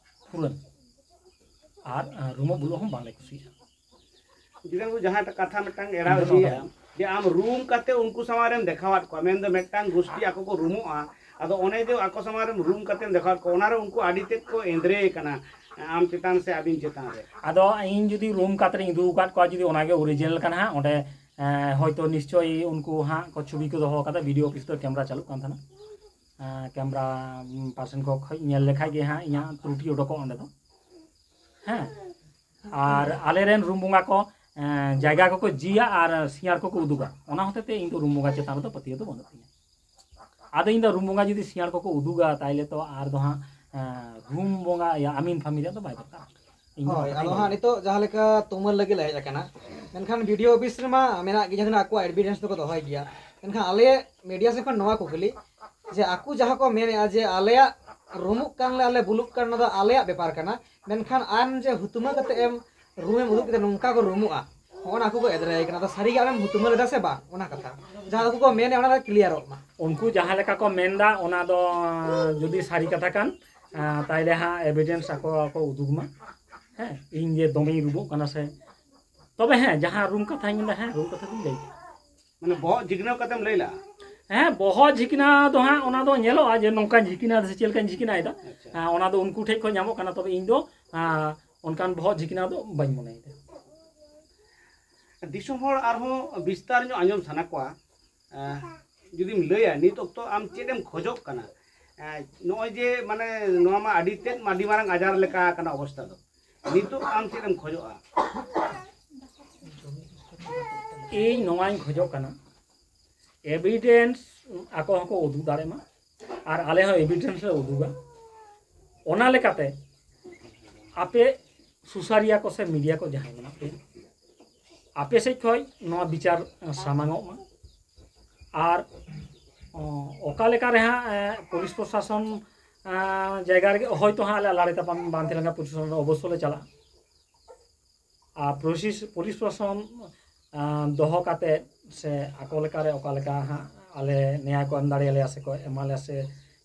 ᱯᱷᱩᱨᱟᱹᱱ ᱟᱨ, ᱮᱸ, ᱨᱩᱢᱩᱜ ᱵᱩᱞᱩᱜ ᱦᱚᱸ ᱵᱟᱝᱞᱮ ᱠᱩᱥᱤᱭᱟᱜᱼᱟ᱾" ᱡᱩᱫᱤ ᱟᱵᱚ ᱡᱟᱦᱟᱸᱴᱟᱜ ᱠᱟᱛᱷᱟ ᱢᱤᱫᱴᱟᱝ ᱮᱲᱟᱣ ᱤᱧ ᱫᱚ ᱤᱫᱤᱭᱮᱫᱼᱟ, ᱱᱚᱣᱟ ᱡᱮ ᱟᱢ ᱨᱩᱢ ᱠᱟᱛᱮ ᱩᱱᱠᱩ ᱥᱟᱢᱟᱝ ᱨᱮᱢ ᱫᱮᱠᱷᱟᱣᱟᱫ ᱠᱚᱣᱟ, ᱢᱮᱱᱫᱚ ᱢᱤᱫᱴᱟᱝ ᱜᱩᱥᱴᱤ ᱟᱠᱚ ᱠᱚ ᱨᱩᱢᱩᱜᱼᱟ, ᱟᱫᱚ ᱚᱱᱮ ᱡᱮ ᱟᱠᱚ ᱥᱟᱢᱟᱝ ᱨᱮ ᱨᱩᱢ ᱠᱟᱛᱮᱢ ᱫᱮᱠᱷᱟᱣᱟᱫ ᱠᱚᱣᱟ, ᱚᱱᱟ ᱨᱮ ᱩᱱᱠᱩ ᱟᱹᱰᱤ ᱛᱮᱫ ᱠᱚ ᱮᱸᱫᱽᱨᱮ ᱠᱟᱱᱟ ᱟᱢ ᱪᱮᱛᱟᱱ ᱥᱮ ᱟᱹᱵᱤᱱ ᱪᱮᱛᱟᱱ ᱨᱮ᱾ ᱟᱫᱚ ᱤᱧ ᱡᱩᱫᱤ ᱨᱩᱢ ᱠᱟᱛᱮ ᱤᱧ ᱩᱫᱩᱜ ᱟᱠᱟᱫ ᱠᱚᱣᱟ, ᱡᱩᱫᱤ ᱚᱱᱟᱜᱮ ᱚᱨᱤᱡᱤᱱᱟᱞ ᱠᱟᱱᱟ ᱦᱟᱸᱜ, ᱚᱸᱰᱮ ᱮᱸ, ᱦᱚᱭᱛᱳ ᱱᱤᱥᱪᱚᱭ ᱩᱱᱠᱩ ᱦᱟᱸᱜ ᱠᱚ ᱪᱷᱚᱵᱤ ᱠᱚ ᱫᱚᱦᱚ ᱠᱟᱫᱟ, ᱵᱤᱰᱤᱳ ᱚᱯᱷᱤᱥ ᱫᱚ ᱠᱮᱢᱨᱟ ᱪᱟᱹᱞᱩᱜ ᱠᱟᱱ ᱛᱟᱦᱮᱱᱟ᱾ ᱮᱸ, ᱠᱮᱢᱨᱟ ᱯᱟᱨᱥᱚᱱ ᱠᱚ ᱠᱷᱚᱡ ᱧᱮᱞ ᱞᱮᱠᱷᱟᱡ ᱜᱮ ᱦᱟᱸᱜ ᱤᱧᱟᱹᱜ ᱛᱨᱩᱴᱤ ᱩᱰᱩᱠᱚᱜ ᱚᱸᱰᱮ ᱫᱚ᱾ ᱦᱮᱸ, ᱟᱨ ᱟᱞᱮᱨᱮᱱ ᱨᱩᱢ ᱵᱚᱸᱜᱟ ᱠᱚ, ᱮᱸ, ᱡᱟᱭᱜᱟ ᱠᱚᱠᱚ ᱡᱤᱭᱟ ᱟᱨ ᱥᱤᱭᱟᱲ ᱠᱚᱠᱚ ᱩᱫᱩᱜᱟ, ᱚᱱᱟ ᱦᱚᱛᱮ ᱛᱮ ᱤᱧ ᱫᱚ ᱨᱩᱢ ᱵᱚᱸᱜᱟ ᱪᱮᱛᱟᱱ ᱨᱮᱫᱚ ᱯᱟᱹᱛᱭᱟᱹᱣ ᱫᱚ ᱵᱟᱹᱱᱩᱜ ᱛᱤᱧᱟ᱾ ᱟᱫᱚ ᱤᱧ ᱫᱚ ᱨᱩᱢ ᱵᱚᱸᱜᱟ ᱡᱩᱫᱤ ᱥᱤᱭᱟᱲ ᱠᱚᱠᱚ ᱩᱫᱩᱜᱟ, ᱛᱟᱭᱞᱮ ᱛᱚ ᱟᱨ ᱫᱚ ᱦᱟᱸᱜ, ᱮᱸ, ᱨᱩᱢ ᱵᱚᱸᱜᱟ, ᱤᱭᱟᱹ, ᱟᱢᱤᱱ ᱯᱷᱟᱢᱤᱱ ᱨᱮᱭᱟᱜ ᱫᱚ ᱵᱟᱭ ᱫᱚᱨᱠᱟᱨ᱾ ᱤᱧ ᱫᱚ ᱦᱳᱭ, ᱚᱱᱠᱟᱧ ᱟᱫᱚ ᱦᱟᱸᱜ ᱢᱚᱱᱮᱭᱟ᱾ ᱱᱤᱛᱚᱜ ᱡᱟᱦᱟᱸ ᱞᱮᱠᱟ ᱛᱩᱢᱟᱹᱞ ᱞᱟᱹᱜᱤᱫ ᱞᱮ ᱦᱮᱡ ᱟᱠᱟᱱᱟ, ᱢᱮᱱᱠᱷᱟᱱ ᱵᱤᱰᱤᱳ ᱚᱯᱷᱤᱥ ᱨᱮᱢᱟ ᱢᱮᱱᱟᱜ ᱜᱮ, ᱡᱟᱦᱟᱸ ᱛᱤᱱᱟᱹᱜ ᱟᱠᱚᱣᱟᱜ ᱮᱵᱷᱤᱰᱮᱱᱥ ᱫᱚᱠᱚ ᱫᱚᱦᱚᱭ ᱜᱮᱭᱟ, ᱢᱮᱱᱠᱷᱟᱱ ᱟᱞᱮ ᱢᱤᱰᱤᱭᱟ ᱥᱮᱫ ᱠᱷᱚᱱ ᱱᱚᱣᱟ ᱠᱩᱠᱞᱤ, ᱡᱮ ᱟᱠᱚ ᱡᱟᱦᱟᱸ ᱠᱚ ᱢᱮᱱᱮᱫᱼᱟ ᱡᱮ ᱟᱞᱮᱭᱟᱜ ᱨᱩᱢᱩᱜ ᱠᱟᱱ ᱞᱮ, ᱟᱞᱮ ᱵᱩᱞᱩᱜ ᱠᱟᱱ, ᱚᱱᱟ ᱫᱚ ᱟᱞᱮᱭᱟᱜ ᱵᱮᱯᱟᱨ ᱠᱟᱱᱟ, ᱢᱮᱱᱠᱷᱟᱱ ᱟᱢ ᱡᱮ ᱦᱩᱛᱢᱟᱹ ᱠᱟᱛᱮ ᱮᱢ ᱨᱩᱢ ᱮᱢ ᱩᱫᱩᱜ ᱠᱮᱫᱟ, ᱱᱚᱝᱠᱟ ᱠᱚ ᱨᱩᱢᱩᱜᱼᱟ, ᱦᱚᱸᱜᱼᱚ ᱱᱟ ᱟᱠᱚ ᱠᱚ ᱮᱫᱽᱨᱮᱭᱟᱭ ᱠᱟᱱᱟ᱾ ᱟᱫᱚ ᱥᱟᱹᱨᱤᱜᱮ ᱟᱢᱮᱢ ᱦᱩᱛᱢᱟᱹ ᱞᱮᱫᱟ ᱥᱮ ᱵᱟᱝ, ᱚᱱᱟ ᱠᱟᱛᱷᱟ ᱡᱟᱦᱟᱸ ᱟᱠᱚ ᱠᱚ ᱢᱮᱱᱮᱫᱼᱟ, ᱚᱱᱟ ᱫᱚ ᱠᱞᱤᱭᱟᱨᱚᱜ ᱢᱟ᱾ ᱩᱱᱠᱩ ᱡᱟᱦᱟᱸ ᱞᱮᱠᱟ ᱠᱚ ᱢᱮᱱᱫᱟ, ᱚᱱᱟ ᱫᱚ ᱡᱩᱫᱤ ᱥᱟᱹᱨᱤ ᱠᱟᱛᱷᱟ ᱠᱟᱱ, ᱟᱸ, ᱛᱟᱦᱞᱮ ᱦᱟᱸᱜ ᱮᱵᱷᱤᱰᱮᱱᱥ ᱟᱠᱚ ᱠᱚ ᱩᱫᱩᱜᱽ ᱢᱟ᱾ ᱦᱮᱸ, ᱤᱧ ᱡᱮ ᱫᱚᱢᱮᱧ ᱨᱩᱢᱩᱜ ᱠᱟᱱᱟ ᱥᱮ᱾ ᱛᱚᱵᱮ ᱦᱮᱸ, ᱡᱟᱦᱟᱸ ᱨᱩᱢ ᱠᱟᱛᱷᱟᱧ ᱢᱮᱱᱫᱟ, ᱦᱮᱸ, ᱨᱩᱢ ᱠᱟᱛᱷᱟ ᱫᱚᱧ ᱞᱟᱹᱭ ᱠᱮᱫᱟ᱾ ᱢᱟᱱᱮ ᱵᱚᱦᱚᱜ ᱡᱷᱤᱠᱱᱟᱹᱣ ᱠᱟᱛᱮᱢ ᱞᱟᱹᱭ ᱞᱮᱜᱼᱟ? ᱦᱮᱸ, ᱵᱚᱦᱚᱜ ᱡᱷᱤᱠᱱᱟ ᱫᱚ ᱦᱟᱸᱜ ᱚᱱᱟ ᱫᱚ ᱧᱮᱞᱚᱜᱼᱟ ᱡᱮ ᱱᱚᱝᱠᱟᱧ ᱡᱷᱤᱠᱱᱟ ᱥᱮ ᱪᱮᱫ ᱞᱮᱠᱟᱧ ᱡᱷᱤᱠᱱᱟᱭᱮᱫᱟ᱾ ᱟᱪᱪᱷᱟ᱾ ᱦᱮᱸ, ᱚᱱᱟ ᱫᱚ ᱩᱱᱠᱩ ᱴᱷᱮᱡ ᱠᱷᱚᱱ ᱧᱟᱢᱚᱜ ᱠᱟᱱᱟ, ᱛᱚᱵᱮ ᱤᱧ ᱫᱚ, ᱟᱸ, ᱚᱱᱠᱟᱱ ᱵᱚᱦᱚᱜ ᱡᱷᱤᱠᱱᱟ ᱫᱚ ᱵᱟᱹᱧ ᱢᱚᱱᱮᱭᱮᱫᱟ᱾ ᱫᱤᱥᱚᱢ ᱦᱚᱲ ᱟᱨᱦᱚᱸ ᱵᱤᱥᱛᱟᱨ ᱧᱚᱜ ᱟᱸᱡᱚᱢ ᱥᱟᱱᱟ ᱠᱚᱣᱟ, ᱟᱸ, ᱡᱩᱫᱤᱢ ᱞᱟᱹᱭᱟ ᱱᱤᱛ ᱚᱠᱛᱚ ᱟᱢ ᱪᱮᱫ ᱮᱢ ᱠᱷᱚᱡᱚᱜ ᱠᱟᱱᱟ? ᱟᱸ, ᱱᱚᱜᱼᱚᱭ ᱡᱮ ᱢᱟᱱᱮ ᱱᱚᱣᱟ ᱢᱟ ᱟᱹᱰᱤ ᱛᱮᱫ ᱟᱹᱰᱤ ᱢᱟᱨᱟᱝ ᱟᱡᱟᱨ ᱞᱮᱠᱟ ᱟᱠᱟᱱᱟ ᱚᱵᱚᱥᱛᱟ ᱫᱚ, ᱱᱤᱛᱚᱜ ᱟᱢ ᱪᱮᱫ ᱮᱢ ᱠᱷᱚᱡᱚᱜᱼᱟ? ᱤᱧ ᱱᱚᱣᱟᱧ ᱠᱷᱚᱡᱚᱜ ᱠᱟᱱᱟ, ᱮᱵᱷᱤᱰᱮᱱᱥ ᱟᱠᱚ ᱦᱚᱸᱠᱚ ᱩᱫᱩᱜ ᱫᱟᱲᱮᱭᱟᱜ ᱢᱟ, ᱟᱨ ᱟᱞᱮ ᱦᱚᱸ ᱮᱵᱷᱤᱰᱮᱱᱥ ᱞᱮ ᱩᱫᱩᱜᱟ᱾ ᱚᱱᱟ ᱞᱮᱠᱟᱛᱮ ᱟᱯᱮ ᱥᱩᱥᱟᱹᱨᱤᱭᱟᱹ ᱠᱚ ᱥᱮ ᱢᱤᱰᱤᱭᱟ ᱠᱚ ᱡᱟᱦᱟᱸᱭ ᱢᱮᱱᱟᱜ ᱯᱮᱭᱟ, ᱟᱯᱮ ᱥᱮᱫ ᱠᱷᱚᱱ ᱱᱚᱣᱟ ᱵᱤᱪᱟᱨ ᱥᱟᱢᱟᱝᱚᱜ ᱢᱟ᱾ ᱟᱨ, ᱚ, ᱚᱠᱟ ᱞᱮᱠᱟ ᱨᱮ ᱦᱟᱸᱜ, ᱮ, ᱯᱩᱞᱤᱥ ᱯᱨᱚᱥᱟᱥᱚᱱ, ᱮ, ᱡᱟᱭᱜᱟ ᱨᱮᱜᱮ ᱦᱚᱭᱛᱳ ᱦᱟᱸᱜ ᱟᱞᱮ ᱞᱟᱲᱮ ᱛᱟᱯᱟᱢ ᱵᱟᱝ ᱛᱟᱦᱮᱸ ᱞᱮᱱᱠᱷᱟᱱ ᱯᱩᱞᱤᱥ ᱯᱨᱚᱥᱟᱥᱚᱱ ᱚᱵᱚᱥᱥᱳᱭ ᱞᱮ ᱪᱟᱞᱟᱜᱼᱟ᱾ ᱟᱨ ᱯᱩᱞᱤᱥ, ᱯᱩᱞᱤᱥ ᱯᱨᱚᱥᱟᱥᱚᱱ, ᱮ, ᱫᱚᱦᱚ ᱠᱟᱛᱮ ᱥᱮ ᱟᱠᱚ ᱞᱮᱠᱟᱨᱮ ᱚᱠᱟ ᱞᱮᱠᱟ ᱦᱟᱸᱜ ᱟᱞᱮ ᱱᱮᱭᱟᱭ ᱠᱚ ᱮᱢ ᱫᱟᱲᱮᱭᱟᱞᱮᱭᱟ ᱥᱮ ᱠᱚ ᱮᱢᱟᱞᱮᱭᱟ ᱥᱮ,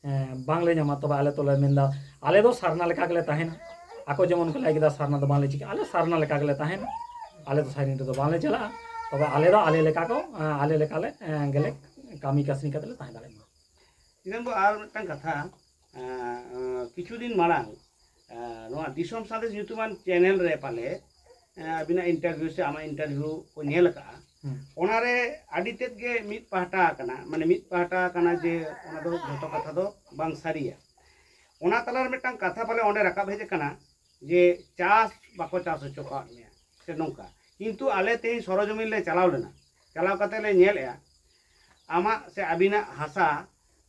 ᱮ, ᱵᱟᱝᱞᱮ ᱧᱟᱢᱟ, ᱛᱚᱵᱮ ᱟᱞᱮ ᱫᱚᱞᱮ ᱢᱮᱱᱫᱟ ᱟᱞᱮ ᱫᱚ ᱥᱟᱨᱱᱟ ᱞᱮᱠᱟ ᱜᱮᱞᱮ ᱛᱟᱦᱮᱱᱟ᱾ ᱟᱠᱚ ᱡᱮᱢᱚᱱ ᱠᱚ ᱞᱟᱹᱭ ᱠᱮᱫᱟ ᱥᱟᱨᱱᱟ ᱫᱚ ᱵᱟᱝᱞᱮ ᱪᱤᱠᱟᱹᱜᱼᱟ, ᱟᱞᱮ ᱥᱟᱨᱱᱟ ᱞᱮᱠᱟ ᱜᱮᱞᱮ ᱛᱟᱦᱮᱱᱟ, ᱟᱞᱮ ᱫᱚ ᱥᱟᱭᱨᱮᱱ ᱨᱮᱫᱚ ᱵᱟᱝᱞᱮ ᱪᱟᱞᱟᱜᱼᱟ᱾ ᱛᱚᱵᱮ ᱟᱞᱮ ᱫᱚ ᱟᱞᱮ ᱞᱮᱠᱟ ᱠᱚ, ᱮ, ᱟᱞᱮ ᱞᱮᱠᱟᱞᱮ, ᱮ, ᱜᱮᱞᱮ ᱠᱟᱹᱢᱤ ᱠᱟᱹᱥᱱᱤ ᱠᱟᱛᱮ ᱞᱮ ᱛᱟᱦᱮᱸ ᱫᱟᱲᱮᱭᱟᱜ ᱢᱟ᱾ ᱡᱤᱛᱮᱱ ᱵᱟᱵᱩ, ᱟᱨ ᱢᱤᱫᱴᱟᱝ ᱠᱟᱛᱷᱟ, ᱮᱸ, ᱮᱸ, ᱠᱤᱪᱷᱩ ᱫᱤᱱ ᱢᱟᱲᱟᱝ, ᱮᱸ, ᱱᱚᱣᱟ ᱫᱤᱥᱚᱢ ᱥᱟᱸᱫᱮᱥ ᱧᱩᱛᱩᱢᱟᱱ ᱪᱮᱱᱮᱞ ᱨᱮ ᱯᱟᱞᱮ, ᱮᱸ, ᱟᱹᱵᱤᱱᱟᱜ ᱤᱱᱴᱟᱨᱵᱷᱤᱭᱩ ᱥᱮ ᱟᱢᱟᱜ ᱤᱱᱴᱟᱨᱵᱷᱤᱭᱩ ᱠᱚ ᱧᱮᱞ ᱟᱠᱟᱫᱼᱟ᱾ ᱦᱩᱸ᱾ ᱚᱱᱟᱨᱮ ᱟᱹᱰᱤ ᱛᱮᱫ ᱜᱮ ᱢᱤᱫ ᱯᱟᱦᱴᱟ ᱟᱠᱟᱱᱟ, ᱢᱟᱱᱮ ᱢᱤᱫ ᱯᱟᱦᱴᱟ ᱟᱠᱟᱱᱟ ᱡᱮ ᱚᱱᱟ ᱫᱚ ᱡᱷᱚᱛᱚ ᱠᱟᱛᱷᱟ ᱫᱚ ᱵᱟᱝ ᱥᱟᱹᱨᱤᱭᱟ᱾ ᱚᱱᱟ ᱛᱟᱞᱟᱨᱮ ᱢᱤᱫᱴᱟᱝ ᱠᱟᱛᱷᱟ ᱯᱟᱞᱮ ᱚᱸᱰᱮ ᱨᱟᱠᱟᱵ ᱦᱮᱡ ᱟᱠᱟᱱᱟ ᱡᱮ ᱪᱟᱥ ᱵᱟᱠᱚ ᱪᱟᱥ ᱦᱚᱪᱚ ᱠᱟᱣᱟᱫ ᱢᱮᱭᱟ ᱥᱮ ᱱᱚᱝᱠᱟ, ᱠᱤᱱᱛᱩ ᱟᱞᱮ ᱛᱮᱦᱮᱧ ᱥᱚᱨᱚᱡᱚᱢᱤᱱ ᱞᱮ ᱪᱟᱞᱟᱣ ᱞᱮᱱᱟ, ᱪᱟᱞᱟᱣ ᱠᱟᱛᱮ ᱞᱮ ᱧᱮᱞᱮᱜᱼᱟ ᱟᱢᱟᱜ ᱥᱮ ᱟᱹᱵᱤᱱᱟᱜ ᱦᱟᱥᱟ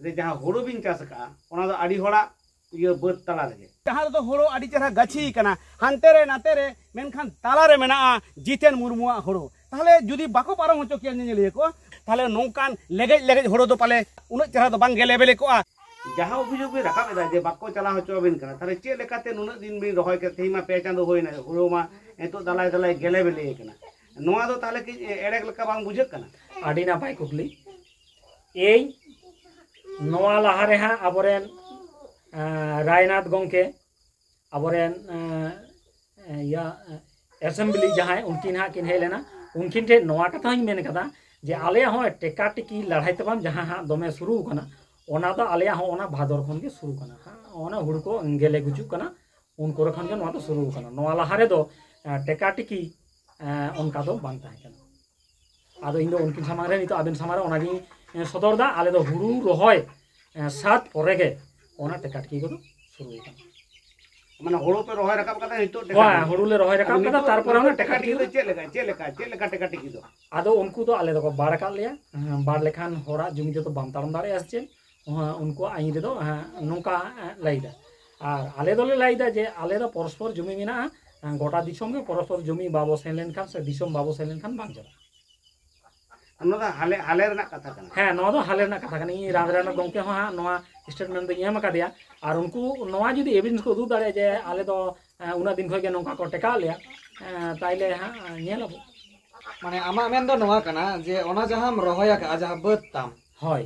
ᱨᱮ ᱡᱟᱦᱟᱸ ᱦᱳᱲᱳ ᱵᱤᱱ ᱪᱟᱥ ᱟᱠᱟᱜᱼᱟ, ᱚᱱᱟ ᱫᱚ ᱟᱹᱰᱤ ᱦᱚᱲᱟᱜ ᱤᱭᱟᱹ ᱵᱟᱹᱫᱽ ᱛᱟᱞᱟ ᱨᱮᱜᱮ᱾ ᱡᱟᱦᱟᱸ ᱨᱮᱫᱚ ᱦᱳᱲᱳ ᱟᱹᱰᱤ ᱪᱮᱦᱨᱟ ᱜᱟᱹᱪᱷᱤ ᱠᱟᱱᱟ, ᱦᱟᱱᱛᱮ ᱨᱮ ᱱᱟᱛᱮ ᱨᱮ, ᱢᱮᱱᱠᱷᱟᱱ ᱛᱟᱞᱟ ᱨᱮ ᱢᱮᱱᱟᱜᱼᱟ ᱡᱤᱛᱮᱱ ᱢᱩᱨᱢᱩᱣᱟᱜ ᱦᱳᱲᱳ᱾ ᱛᱟᱦᱚᱞᱮ ᱡᱩᱫᱤ ᱵᱟᱠᱚ ᱯᱟᱨᱚᱢ ᱦᱚᱪᱚ ᱠᱮᱭᱟ ᱧᱮᱧᱮᱞᱤᱭᱟᱹ ᱠᱚ, ᱛᱟᱦᱚᱞᱮ ᱱᱚᱝᱠᱟᱱ ᱞᱮᱜᱮᱡ ᱞᱮᱜᱮᱡ ᱦᱳᱲᱳ ᱫᱚ ᱯᱟᱞᱮ ᱩᱱᱟᱹᱜ ᱪᱮᱦᱨᱟ ᱫᱚ ᱵᱟᱝ ᱜᱮᱞᱮ ᱵᱮᱞᱮ ᱠᱚᱜᱼᱟ᱾ ᱡᱟᱦᱟᱸ ᱚᱵᱷᱤᱡᱳᱜᱽ ᱵᱤᱱ ᱨᱟᱠᱟᱵ ᱮᱫᱟ ᱡᱮ ᱵᱟᱠᱚ ᱪᱟᱞᱟᱣ ᱦᱚᱪᱚ ᱟᱵᱤᱱ ᱠᱟᱱᱟ, ᱛᱟᱦᱚᱞᱮ ᱪᱮᱫ ᱞᱮᱠᱟᱛᱮ ᱱᱩᱱᱟᱹᱜ ᱫᱤᱱ ᱵᱤᱱ ᱨᱚᱦᱚᱭ ᱠᱮᱫ, ᱛᱮᱦᱮᱧ ᱢᱟ ᱯᱮ ᱪᱟᱸᱫᱳ ᱦᱩᱭᱱᱟ, ᱦᱳᱲᱳ ᱢᱟ ᱱᱤᱛᱚᱜ ᱫᱟᱞᱟᱭ ᱫᱟᱞᱟᱭ ᱜᱮᱞᱮ ᱵᱮᱞᱮ ᱟᱠᱟᱱᱟ? ᱱᱚᱣᱟ ᱫᱚ ᱛᱟᱦᱚᱞᱮ ᱠᱤ ᱮᱲᱮ ᱞᱮᱠᱟ ᱵᱟᱝ ᱵᱩᱡᱷᱟᱹᱜ ᱠᱟᱱᱟ? ᱟᱹᱰᱤ ᱱᱟᱯᱟᱭ ᱠᱩᱠᱞᱤ᱾ ᱤᱧ ᱱᱚᱣᱟ ᱞᱟᱦᱟᱨᱮ ᱦᱟᱸᱜ ᱟᱵᱚᱨᱮᱱ, ᱮᱸ, ᱨᱟᱭᱱᱟᱛᱷ ᱜᱚᱢᱠᱮ, ᱟᱵᱚᱨᱮᱱ, ᱮᱸ, ᱮᱸ, ᱤᱭᱟᱹ, ᱮᱸ, ᱮᱥᱮᱢᱵᱞᱤ ᱡᱟᱦᱟᱸᱭ, ᱩᱱᱠᱤᱱ ᱦᱟᱸᱜ ᱠᱤᱱ ᱦᱮᱡ ᱞᱮᱱᱟ, ᱩᱱᱠᱤᱱ ᱴᱷᱮᱱ ᱱᱚᱣᱟ ᱠᱟᱛᱷᱟ ᱦᱚᱸᱧ ᱢᱮᱱ ᱠᱟᱫᱟ ᱡᱮ ᱟᱞᱮᱭᱟᱜ ᱦᱚᱸ ᱴᱮᱠᱟ ᱴᱤᱠᱤ ᱞᱟᱹᱲᱦᱟᱹᱭ ᱛᱟᱯᱟᱢ ᱡᱟᱦᱟᱸ ᱦᱟᱸᱜ ᱫᱚᱢᱮ ᱥᱩᱨᱩ ᱠᱟᱱᱟ, ᱚᱱᱟ ᱫᱚ ᱟᱞᱮᱭᱟᱜ ᱦᱚᱸ ᱚᱱᱟ ᱵᱷᱟᱫᱚᱨ ᱠᱷᱚᱱ ᱜᱮ ᱥᱩᱨᱩ ᱠᱟᱱᱟ ᱦᱟᱸᱜ, ᱚᱱᱟ ᱦᱩᱲᱩ ᱠᱚ ᱜᱮᱞᱮ ᱜᱩᱡᱩᱜ ᱠᱟᱱᱟ, ᱩᱱ ᱠᱚᱨᱮ ᱠᱷᱚᱱ ᱜᱮ ᱱᱚᱣᱟ ᱫᱚ ᱥᱩᱨᱩ ᱠᱟᱱᱟ᱾ ᱱᱚᱣᱟ ᱞᱟᱦᱟ ᱨᱮᱫᱚ, ᱮᱸ, ᱴᱮᱠᱟ ᱴᱤᱠᱤ, ᱮᱸ, ᱚᱱᱠᱟ ᱫᱚ ᱵᱟᱝ ᱛᱟᱦᱮᱸ ᱠᱟᱱᱟ᱾ ᱟᱫᱚ ᱤᱧ ᱫᱚ ᱩᱱᱠᱤᱱ ᱥᱟᱢᱟᱝ ᱨᱮ ᱱᱤᱛᱚᱜ ᱟᱵᱮᱱ ᱥᱟᱢᱟᱝ ᱨᱮ ᱚᱱᱟᱜᱤᱧ, ᱮᱸ, ᱥᱚᱫᱚᱨ ᱫᱟ᱾ ᱟᱞᱮ ᱫᱚ ᱦᱩᱲᱩ ᱨᱚᱦᱚᱭ, ᱮᱸ, ᱥᱟᱛ ᱯᱚᱨᱮ ᱜᱮ ᱚᱱᱟ ᱴᱮᱠᱟ ᱴᱤᱠᱤ ᱠᱚᱫᱚ ᱥᱩᱨᱩ ᱠᱟᱱᱟ᱾ ᱢᱟᱱᱮ ᱦᱩᱲᱩ ᱯᱮ ᱨᱚᱦᱚᱭ ᱨᱟᱠᱟᱵ ᱠᱟᱫᱟ ᱱᱤᱛᱚᱜ ᱴᱮᱠᱟ ᱦᱳᱭ, ᱴᱤᱠᱤ? ᱦᱩᱲᱩ ᱞᱮ ᱨᱚᱦᱚᱭ ᱨᱟᱠᱟᱵ ᱟᱫᱚ ᱠᱟᱫᱟ, ᱱᱤᱛᱚᱜ, ᱛᱟᱨᱯᱚᱨᱮ ᱱᱤᱛᱚᱜ ᱚᱱᱟ ᱴᱮᱠᱟ ᱴᱮᱠᱟ ᱴᱤᱠᱤ ᱴᱤᱠᱤ ᱫᱚ ᱫᱚ ᱪᱮᱫ ᱞᱮᱠᱟ, ᱪᱮᱫ ᱞᱮᱠᱟ, ᱪᱮᱫ ᱞᱮᱠᱟ ᱴᱮᱠᱟ ᱴᱤᱠᱤ ᱫᱚ? ᱟᱫᱚ ᱩᱱᱠᱩ ᱫᱚ ᱟᱞᱮ ᱫᱚᱠᱚ ᱵᱟᱲ ᱟᱠᱟᱫ ᱞᱮᱭᱟ᱾ ᱦᱮᱸ, ᱵᱟᱲ ᱞᱮᱠᱷᱟᱱ ᱦᱚᱲᱟᱜ ᱡᱩᱢᱤ ᱨᱮᱫᱚ ᱵᱟᱢ ᱛᱟᱲᱟᱢ ᱫᱟᱲᱮᱭᱟᱜᱼᱟ ᱥᱮ ᱪᱮᱫ? ᱦᱮᱸ, ᱩᱱᱠᱩᱣᱟᱜ ᱟᱹᱭᱤᱱ ᱨᱮᱫᱚ, ᱦᱮᱸ, ᱱᱚᱝᱠᱟ, ᱦᱮᱸ, ᱞᱟᱹᱭᱫᱟ᱾ ᱟᱨ ᱟᱞᱮ ᱫᱚᱞᱮ ᱞᱟᱹᱭᱫᱟ ᱡᱮ ᱟᱞᱮ ᱫᱚ ᱯᱚᱨᱚᱥᱯᱚᱨ ᱡᱩᱢᱤ ᱢᱮᱱᱟᱜᱼᱟ, ᱦᱮᱸ, ᱜᱚᱴᱟ ᱫᱤᱥᱚᱢ ᱜᱮ ᱯᱚᱨᱚᱥᱯᱚᱨ ᱡᱩᱢᱤ ᱵᱟᱵᱚ ᱥᱮᱱ ᱞᱮᱱᱠᱷᱟᱱ ᱥᱮ ᱫᱤᱥᱚᱢ ᱵᱟᱵᱚ ᱥᱮᱱ ᱞᱮᱱᱠᱷᱟᱱ ᱵᱟᱝ ᱪᱟᱞᱟᱜᱼᱟ᱾ ᱱᱚᱣᱟ ᱫᱚ ᱦᱟᱞᱮ, ᱦᱟᱞᱮ ᱨᱮᱱᱟᱜ ᱠᱟᱛᱷᱟ ᱠᱟᱱᱟ᱾ ᱦᱮᱸ, ᱱᱚᱣᱟ ᱫᱚ ᱦᱟᱞᱮ ᱨᱮᱱᱟᱜ ᱠᱟᱛᱷᱟ ᱠᱟᱱᱟ᱾ ᱤᱧ ᱨᱟᱢ ᱨᱟᱭᱱᱟᱛᱷ ᱜᱚᱢᱠᱮ ᱦᱚᱸ ᱦᱟᱸᱜ ᱱᱚᱣᱟ ᱥᱴᱮᱴᱢᱮᱱᱴ ᱫᱚᱧ ᱮᱢ ᱟᱠᱟᱫᱮᱭᱟ᱾ ᱟᱨ ᱩᱱᱠᱩ ᱱᱚᱣᱟ ᱡᱩᱫᱤ ᱮᱵᱷᱤᱰᱮᱱᱥ ᱠᱚ ᱩᱫᱩᱜ ᱫᱟᱲᱮᱭᱟᱜᱼᱟ ᱡᱮ ᱟᱞᱮ ᱫᱚ, ᱮᱸ, ᱩᱱᱟᱹᱜ ᱫᱤᱱ ᱠᱷᱚᱱ ᱜᱮ ᱱᱚᱝᱠᱟ ᱠᱚ ᱴᱮᱠᱟᱣ ᱞᱮᱭᱟ, ᱮᱸ, ᱛᱟᱭᱞᱮ ᱦᱟᱸᱜ ᱧᱮᱞ ᱟᱵᱚ᱾ ᱢᱟᱱᱮ ᱟᱢᱟᱜ ᱢᱮᱱ ᱫᱚ ᱱᱚᱣᱟ ᱠᱟᱱᱟ ᱡᱮ ᱚᱱᱟ ᱡᱟᱦᱟᱸᱢ ᱨᱚᱦᱚᱭ ᱟᱠᱟᱫᱼᱟ, ᱡᱟᱦᱟᱸ ᱵᱟᱹᱫᱽ ᱛᱟᱢ, ᱦᱳᱭ᱾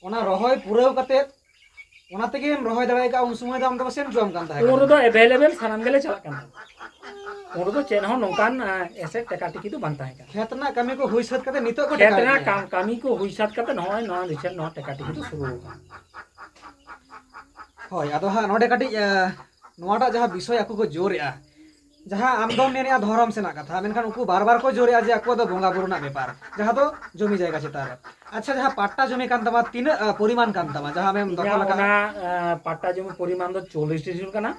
ᱚᱱᱟ ᱨᱚᱦᱚᱭ ᱯᱩᱨᱟᱹᱣ ᱠᱟᱛᱮᱫ ᱚᱱᱟ ᱛᱮᱜᱮᱢ ᱨᱚᱦᱚᱭ ᱫᱟᱲᱮ ᱟᱠᱟᱫᱼᱟ, ᱩᱱ ᱥᱚᱢᱚᱭ ᱫᱚ ᱟᱢ ᱫᱚ ᱯᱟᱥᱮᱢ ᱡᱚᱢ ᱠᱟᱱ ᱛᱟᱦᱮᱸ ᱩᱱ ᱠᱟᱱᱟ᱾ ᱨᱮᱫᱚ ᱮᱵᱮᱞᱮᱵᱮᱞ ᱥᱟᱱᱟᱢ ᱜᱮᱞᱮ ᱪᱟᱞᱟᱜ ᱠᱟᱱ ᱛᱟᱦᱮᱸᱫ᱾ ᱩᱱ ᱨᱮᱫᱚ ᱪᱮᱫ ᱦᱚᱸ ᱱᱚᱝᱠᱟᱱ ᱮᱥᱮ ᱴᱮᱠᱟ ᱴᱤᱠᱤ ᱫᱚ ᱵᱟᱝ ᱛᱟᱦᱮᱸ ᱠᱟᱱᱟ᱾ ᱠᱷᱮᱛ ᱨᱮᱱᱟᱜ ᱠᱟᱹᱢᱤ ᱠᱚ ᱦᱩᱭ ᱥᱟᱹᱛ ᱠᱟᱛᱮ ᱱᱤᱛᱚᱜ ᱠᱚ ᱠᱷᱮᱛ ᱴᱮᱠᱟᱣᱮᱫ ᱨᱮᱱᱟᱜ ᱜᱮᱭᱟ᱾ ᱠᱟᱢ- ᱠᱟᱹᱢᱤ ᱠᱚ ᱦᱩᱭ ᱥᱟᱹᱛ ᱠᱟᱛᱮ ᱱᱚᱜᱼᱚᱭ ᱱᱚᱣᱟ ᱨᱤᱥᱮᱱᱴ ᱱᱚᱣᱟ ᱴᱮᱠᱟ ᱴᱤᱠᱤ ᱫᱚ ᱥᱩᱨᱩ ᱟᱠᱟᱱᱟ᱾ ᱦᱳᱭ, ᱟᱫᱚ ᱦᱟᱸᱜ ᱱᱚᱰᱮ ᱠᱟᱹᱴᱤᱡ ᱱᱚᱣᱟᱴᱟᱜ ᱡᱟᱦᱟᱸ ᱵᱤᱥᱚᱭ ᱟᱠᱚ ᱠᱚ ᱡᱳᱨᱮᱜᱼᱟ, ᱡᱟᱦᱟᱸ ᱟᱢ ᱫᱚᱢ ᱢᱮᱱᱮᱜᱼᱟ ᱫᱷᱚᱨᱚᱢ ᱥᱮᱱᱟᱜ ᱠᱟᱛᱷᱟ, ᱢᱮᱱᱠᱷᱟᱱ ᱩᱱᱠᱩ ᱵᱟᱨ ᱵᱟᱨ ᱠᱚ ᱡᱳᱨᱮᱜᱼᱟ ᱡᱮ ᱟᱠᱚᱣᱟᱜ ᱫᱚ ᱵᱚᱸᱜᱟ ᱵᱩᱨᱩ ᱨᱮᱱᱟᱜ ᱵᱮᱯᱟᱨ, ᱡᱟᱦᱟᱸ ᱫᱚ ᱡᱚᱢᱤ ᱡᱟᱭᱜᱟ ᱪᱮᱛᱟᱱ ᱨᱮ᱾ ᱟᱪᱪᱷᱟ, ᱡᱟᱦᱟᱸ ᱯᱟᱴᱴᱟ ᱡᱚᱢᱤ ᱠᱟᱱ ᱛᱟᱢᱟ, ᱛᱤᱱᱟᱹᱜ ᱯᱚᱨᱤᱢᱟᱱ ᱠᱟᱱ ᱛᱟᱢᱟ ᱡᱟᱦᱟᱸ ᱟᱢᱮᱢ ᱫᱚᱠᱷᱚᱞ ᱟᱠᱟᱫᱼᱟ? ᱚᱱᱟ ᱯᱟᱴᱴᱟ ᱡᱚᱢᱤ ᱯᱚᱨᱤᱢᱟᱱ ᱫᱚ ᱪᱚᱞᱞᱤᱥ ᱰᱤᱥᱢᱤᱞ ᱠᱟᱱᱟ,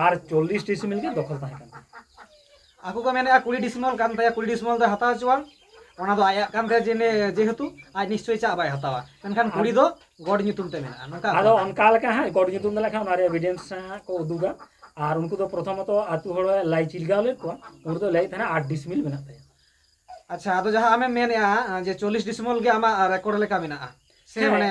ᱟᱨ ᱪᱚᱞᱞᱤᱥ ᱰᱤᱥᱢᱤᱞ ᱜᱮ ᱫᱚᱠᱷᱚᱞ ᱛᱟᱦᱮᱸ ᱠᱟᱱᱟ᱾ ᱟᱠᱚ ᱠᱚ ᱢᱮᱱᱮᱫᱼᱟ ᱠᱩᱲᱤ ᱰᱤᱥᱢᱚᱞ ᱠᱟᱱ ᱛᱟᱭᱟ, ᱠᱩᱲᱤ ᱰᱤᱥᱢᱚᱞ ᱫᱚ ᱦᱟᱛᱟᱣ ᱦᱚᱪᱚᱣᱟᱱ, ᱚᱱᱟ ᱫᱚ ᱟᱭᱟᱜ ᱠᱟᱱ ᱛᱟᱭᱟ, ᱡᱮ ᱡᱮᱦᱮᱛᱩ ᱟᱡ ᱱᱤᱥᱪᱚᱭ ᱪᱟᱜ ᱵᱟᱭ ᱦᱟᱛᱟᱣᱟ, ᱢᱮᱱᱠᱷᱟᱱ ᱠᱩᱲᱤ ᱫᱚ ᱜᱚᱰ ᱧᱩᱛᱩᱢ ᱛᱮ ᱢᱮᱱᱟᱜᱼᱟ, ᱱᱚᱝᱠᱟ ᱟᱫᱚ ᱠᱟᱱᱟ᱾ ᱚᱱᱠᱟ ᱞᱮᱠᱟ ᱦᱟᱸᱜ ᱜᱚᱰ ᱧᱩᱛᱩᱢ ᱛᱮ ᱞᱮᱠᱷᱟᱱ ᱚᱱᱟ ᱨᱮ ᱮᱵᱷᱤᱰᱮᱱᱥ ᱦᱟᱸᱜ ᱠᱚ ᱩᱫᱩᱜᱟ᱾ ᱟᱨ ᱩᱱᱠᱩ ᱫᱚ ᱯᱨᱚᱛᱷᱚᱢᱚᱛᱚ ᱟᱹᱛᱩ ᱦᱚᱲ ᱞᱟᱹᱭ ᱪᱤᱞᱜᱟᱹᱣ ᱞᱮᱫ ᱠᱚᱣᱟ, ᱩᱱ ᱨᱮᱫᱚ ᱞᱟᱹᱭᱮᱫ ᱛᱟᱦᱮᱱᱟ ᱟᱴ ᱰᱤᱥᱢᱤᱞ ᱢᱮᱱᱟᱜ ᱛᱟᱭᱟ᱾ ᱟᱪᱪᱷᱟ, ᱟᱫᱚ ᱡᱟᱦᱟᱸ ᱟᱢᱮᱢ ᱢᱮᱱᱮᱫᱼᱟ ᱡᱮ ᱪᱚᱞᱞᱤᱥ ᱰᱤᱥᱢᱚᱞ ᱜᱮ ᱟᱢᱟᱜ ᱨᱮᱠᱚᱨᱰ ᱞᱮᱠᱟ ᱢᱮᱱᱟᱜᱼᱟ, ᱥᱮ ᱦᱮᱸ, ᱢᱟᱱᱮ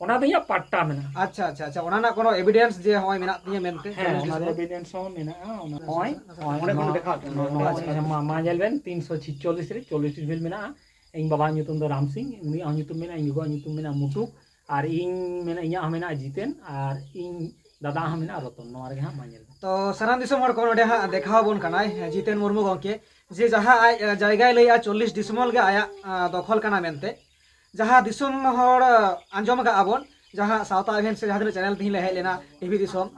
ᱚᱱᱟ ᱫᱚ ᱤᱧᱟᱹᱜ ᱯᱟᱴᱴᱟ ᱢᱮᱱᱟᱜᱼᱟ᱾ ᱟᱪᱪᱷᱟ, ᱟᱪᱪᱷᱟ, ᱟᱪᱪᱷᱟ, ᱚᱱᱟ ᱨᱮᱱᱟᱜ ᱠᱳᱱᱳ ᱮᱵᱷᱤᱰᱮᱱᱥ ᱡᱮ ᱦᱚᱸᱜᱼᱚᱭ ᱢᱮᱱᱟᱜ ᱛᱤᱧᱟᱹ ᱢᱮᱱᱛᱮ, ᱦᱮᱸ, ᱪᱚᱞᱞᱤᱥ ᱚᱱᱟ ᱫᱚ ᱰᱤᱥᱢᱚᱞ? ᱮᱵᱷᱤᱰᱮᱱᱥ ᱦᱚᱸ ᱢᱮᱱᱟᱜᱼᱟ᱾ ᱚᱱᱟ ᱟᱪᱪᱷᱟ, ᱦᱚᱸᱜᱼᱚᱭ, ᱟᱪᱪᱷᱟ, ᱦᱚᱸᱜᱼᱚᱭ, ᱚᱸᱰᱮ ᱠᱷᱚᱱ ᱱᱚᱣᱟ, ᱱᱚᱣᱟ, ᱟᱪᱪᱷᱟ, ᱟᱪᱪᱷᱟ᱾ ᱢᱟ, ᱢᱟ ᱧᱮᱞ ᱵᱮᱱ, ᱛᱤᱱᱥᱚ ᱪᱷᱤᱪᱪᱚᱞᱞᱤᱥ ᱨᱮ ᱪᱚᱞᱞᱤᱥ ᱰᱤᱥᱢᱤᱞ ᱢᱮᱱᱟᱜᱼᱟ᱾ ᱤᱧ ᱵᱟᱵᱟᱣᱟᱜ ᱧᱩᱛᱩᱢ ᱫᱚ ᱨᱟᱢ ᱥᱤᱝ, ᱩᱱᱤᱭᱟᱜ ᱦᱚᱸ ᱧᱩᱛᱩᱢ ᱢᱮᱱᱟᱜᱼᱟ, ᱤᱧ ᱜᱚᱜᱚᱣᱟᱜ ᱧᱩᱛᱩᱢ ᱢᱮᱱᱟᱜᱼᱟ ᱢᱩᱴᱩ, ᱟᱨ ᱤᱧ ᱢᱮᱱᱟ, ᱤᱧᱟᱹᱜ ᱦᱚᱸ ᱢᱮᱱᱟᱜᱼᱟ ᱡᱤᱛᱮᱱ, ᱟᱨ ᱤᱧ ᱫᱟᱫᱟ ᱦᱚᱸ ᱢᱮᱱᱟᱜᱼᱟ ᱨᱚᱛᱚᱱ᱾ ᱱᱚᱣᱟ ᱨᱮᱜᱮ ᱦᱟᱸᱜ ᱢᱟ ᱧᱮᱞ ᱵᱮᱱ᱾ ᱛᱚ ᱥᱟᱱᱟᱢ ᱫᱤᱥᱚᱢ ᱦᱚᱲ ᱠᱚ ᱱᱚᱰᱮ ᱦᱟᱸᱜ ᱫᱮᱠᱷᱟᱣ ᱟᱵᱚᱱ ᱠᱟᱱᱟᱭ ᱡᱤᱛᱮᱱ ᱢᱩᱨᱢᱩ ᱜᱚᱢᱠᱮ, ᱡᱮ ᱡᱟᱦᱟᱸ ᱟᱡ, ᱟ, ᱡᱟᱭᱜᱟᱭ ᱞᱟᱹᱭᱮᱜᱼᱟ ᱪᱚᱞᱞᱤᱥ ᱰᱤᱥᱢᱚᱞ ᱜᱮ ᱟᱭᱟᱜ, ᱟ, ᱫᱚᱠᱷᱚᱞ ᱠᱟᱱᱟ ᱢᱮᱱᱛᱮ᱾ ᱡᱟᱦᱟᱸ ᱫᱤᱥᱚᱢ ᱦᱚᱲ, ᱟ, ᱟᱸᱡᱚᱢ ᱟᱠᱟᱫ ᱟᱵᱚᱱ, ᱡᱟᱦᱟᱸ ᱥᱟᱶᱛᱟ ᱮᱵᱷᱮᱱ ᱥᱮ ᱡᱟᱦᱟᱸ ᱛᱤᱱᱟᱹᱜ ᱪᱮᱱᱮᱞ ᱛᱮᱦᱮᱧ ᱞᱮ ᱦᱮᱡ ᱞᱮᱱᱟ, ᱴᱤᱵᱷᱤ ᱫᱤᱥᱚᱢ,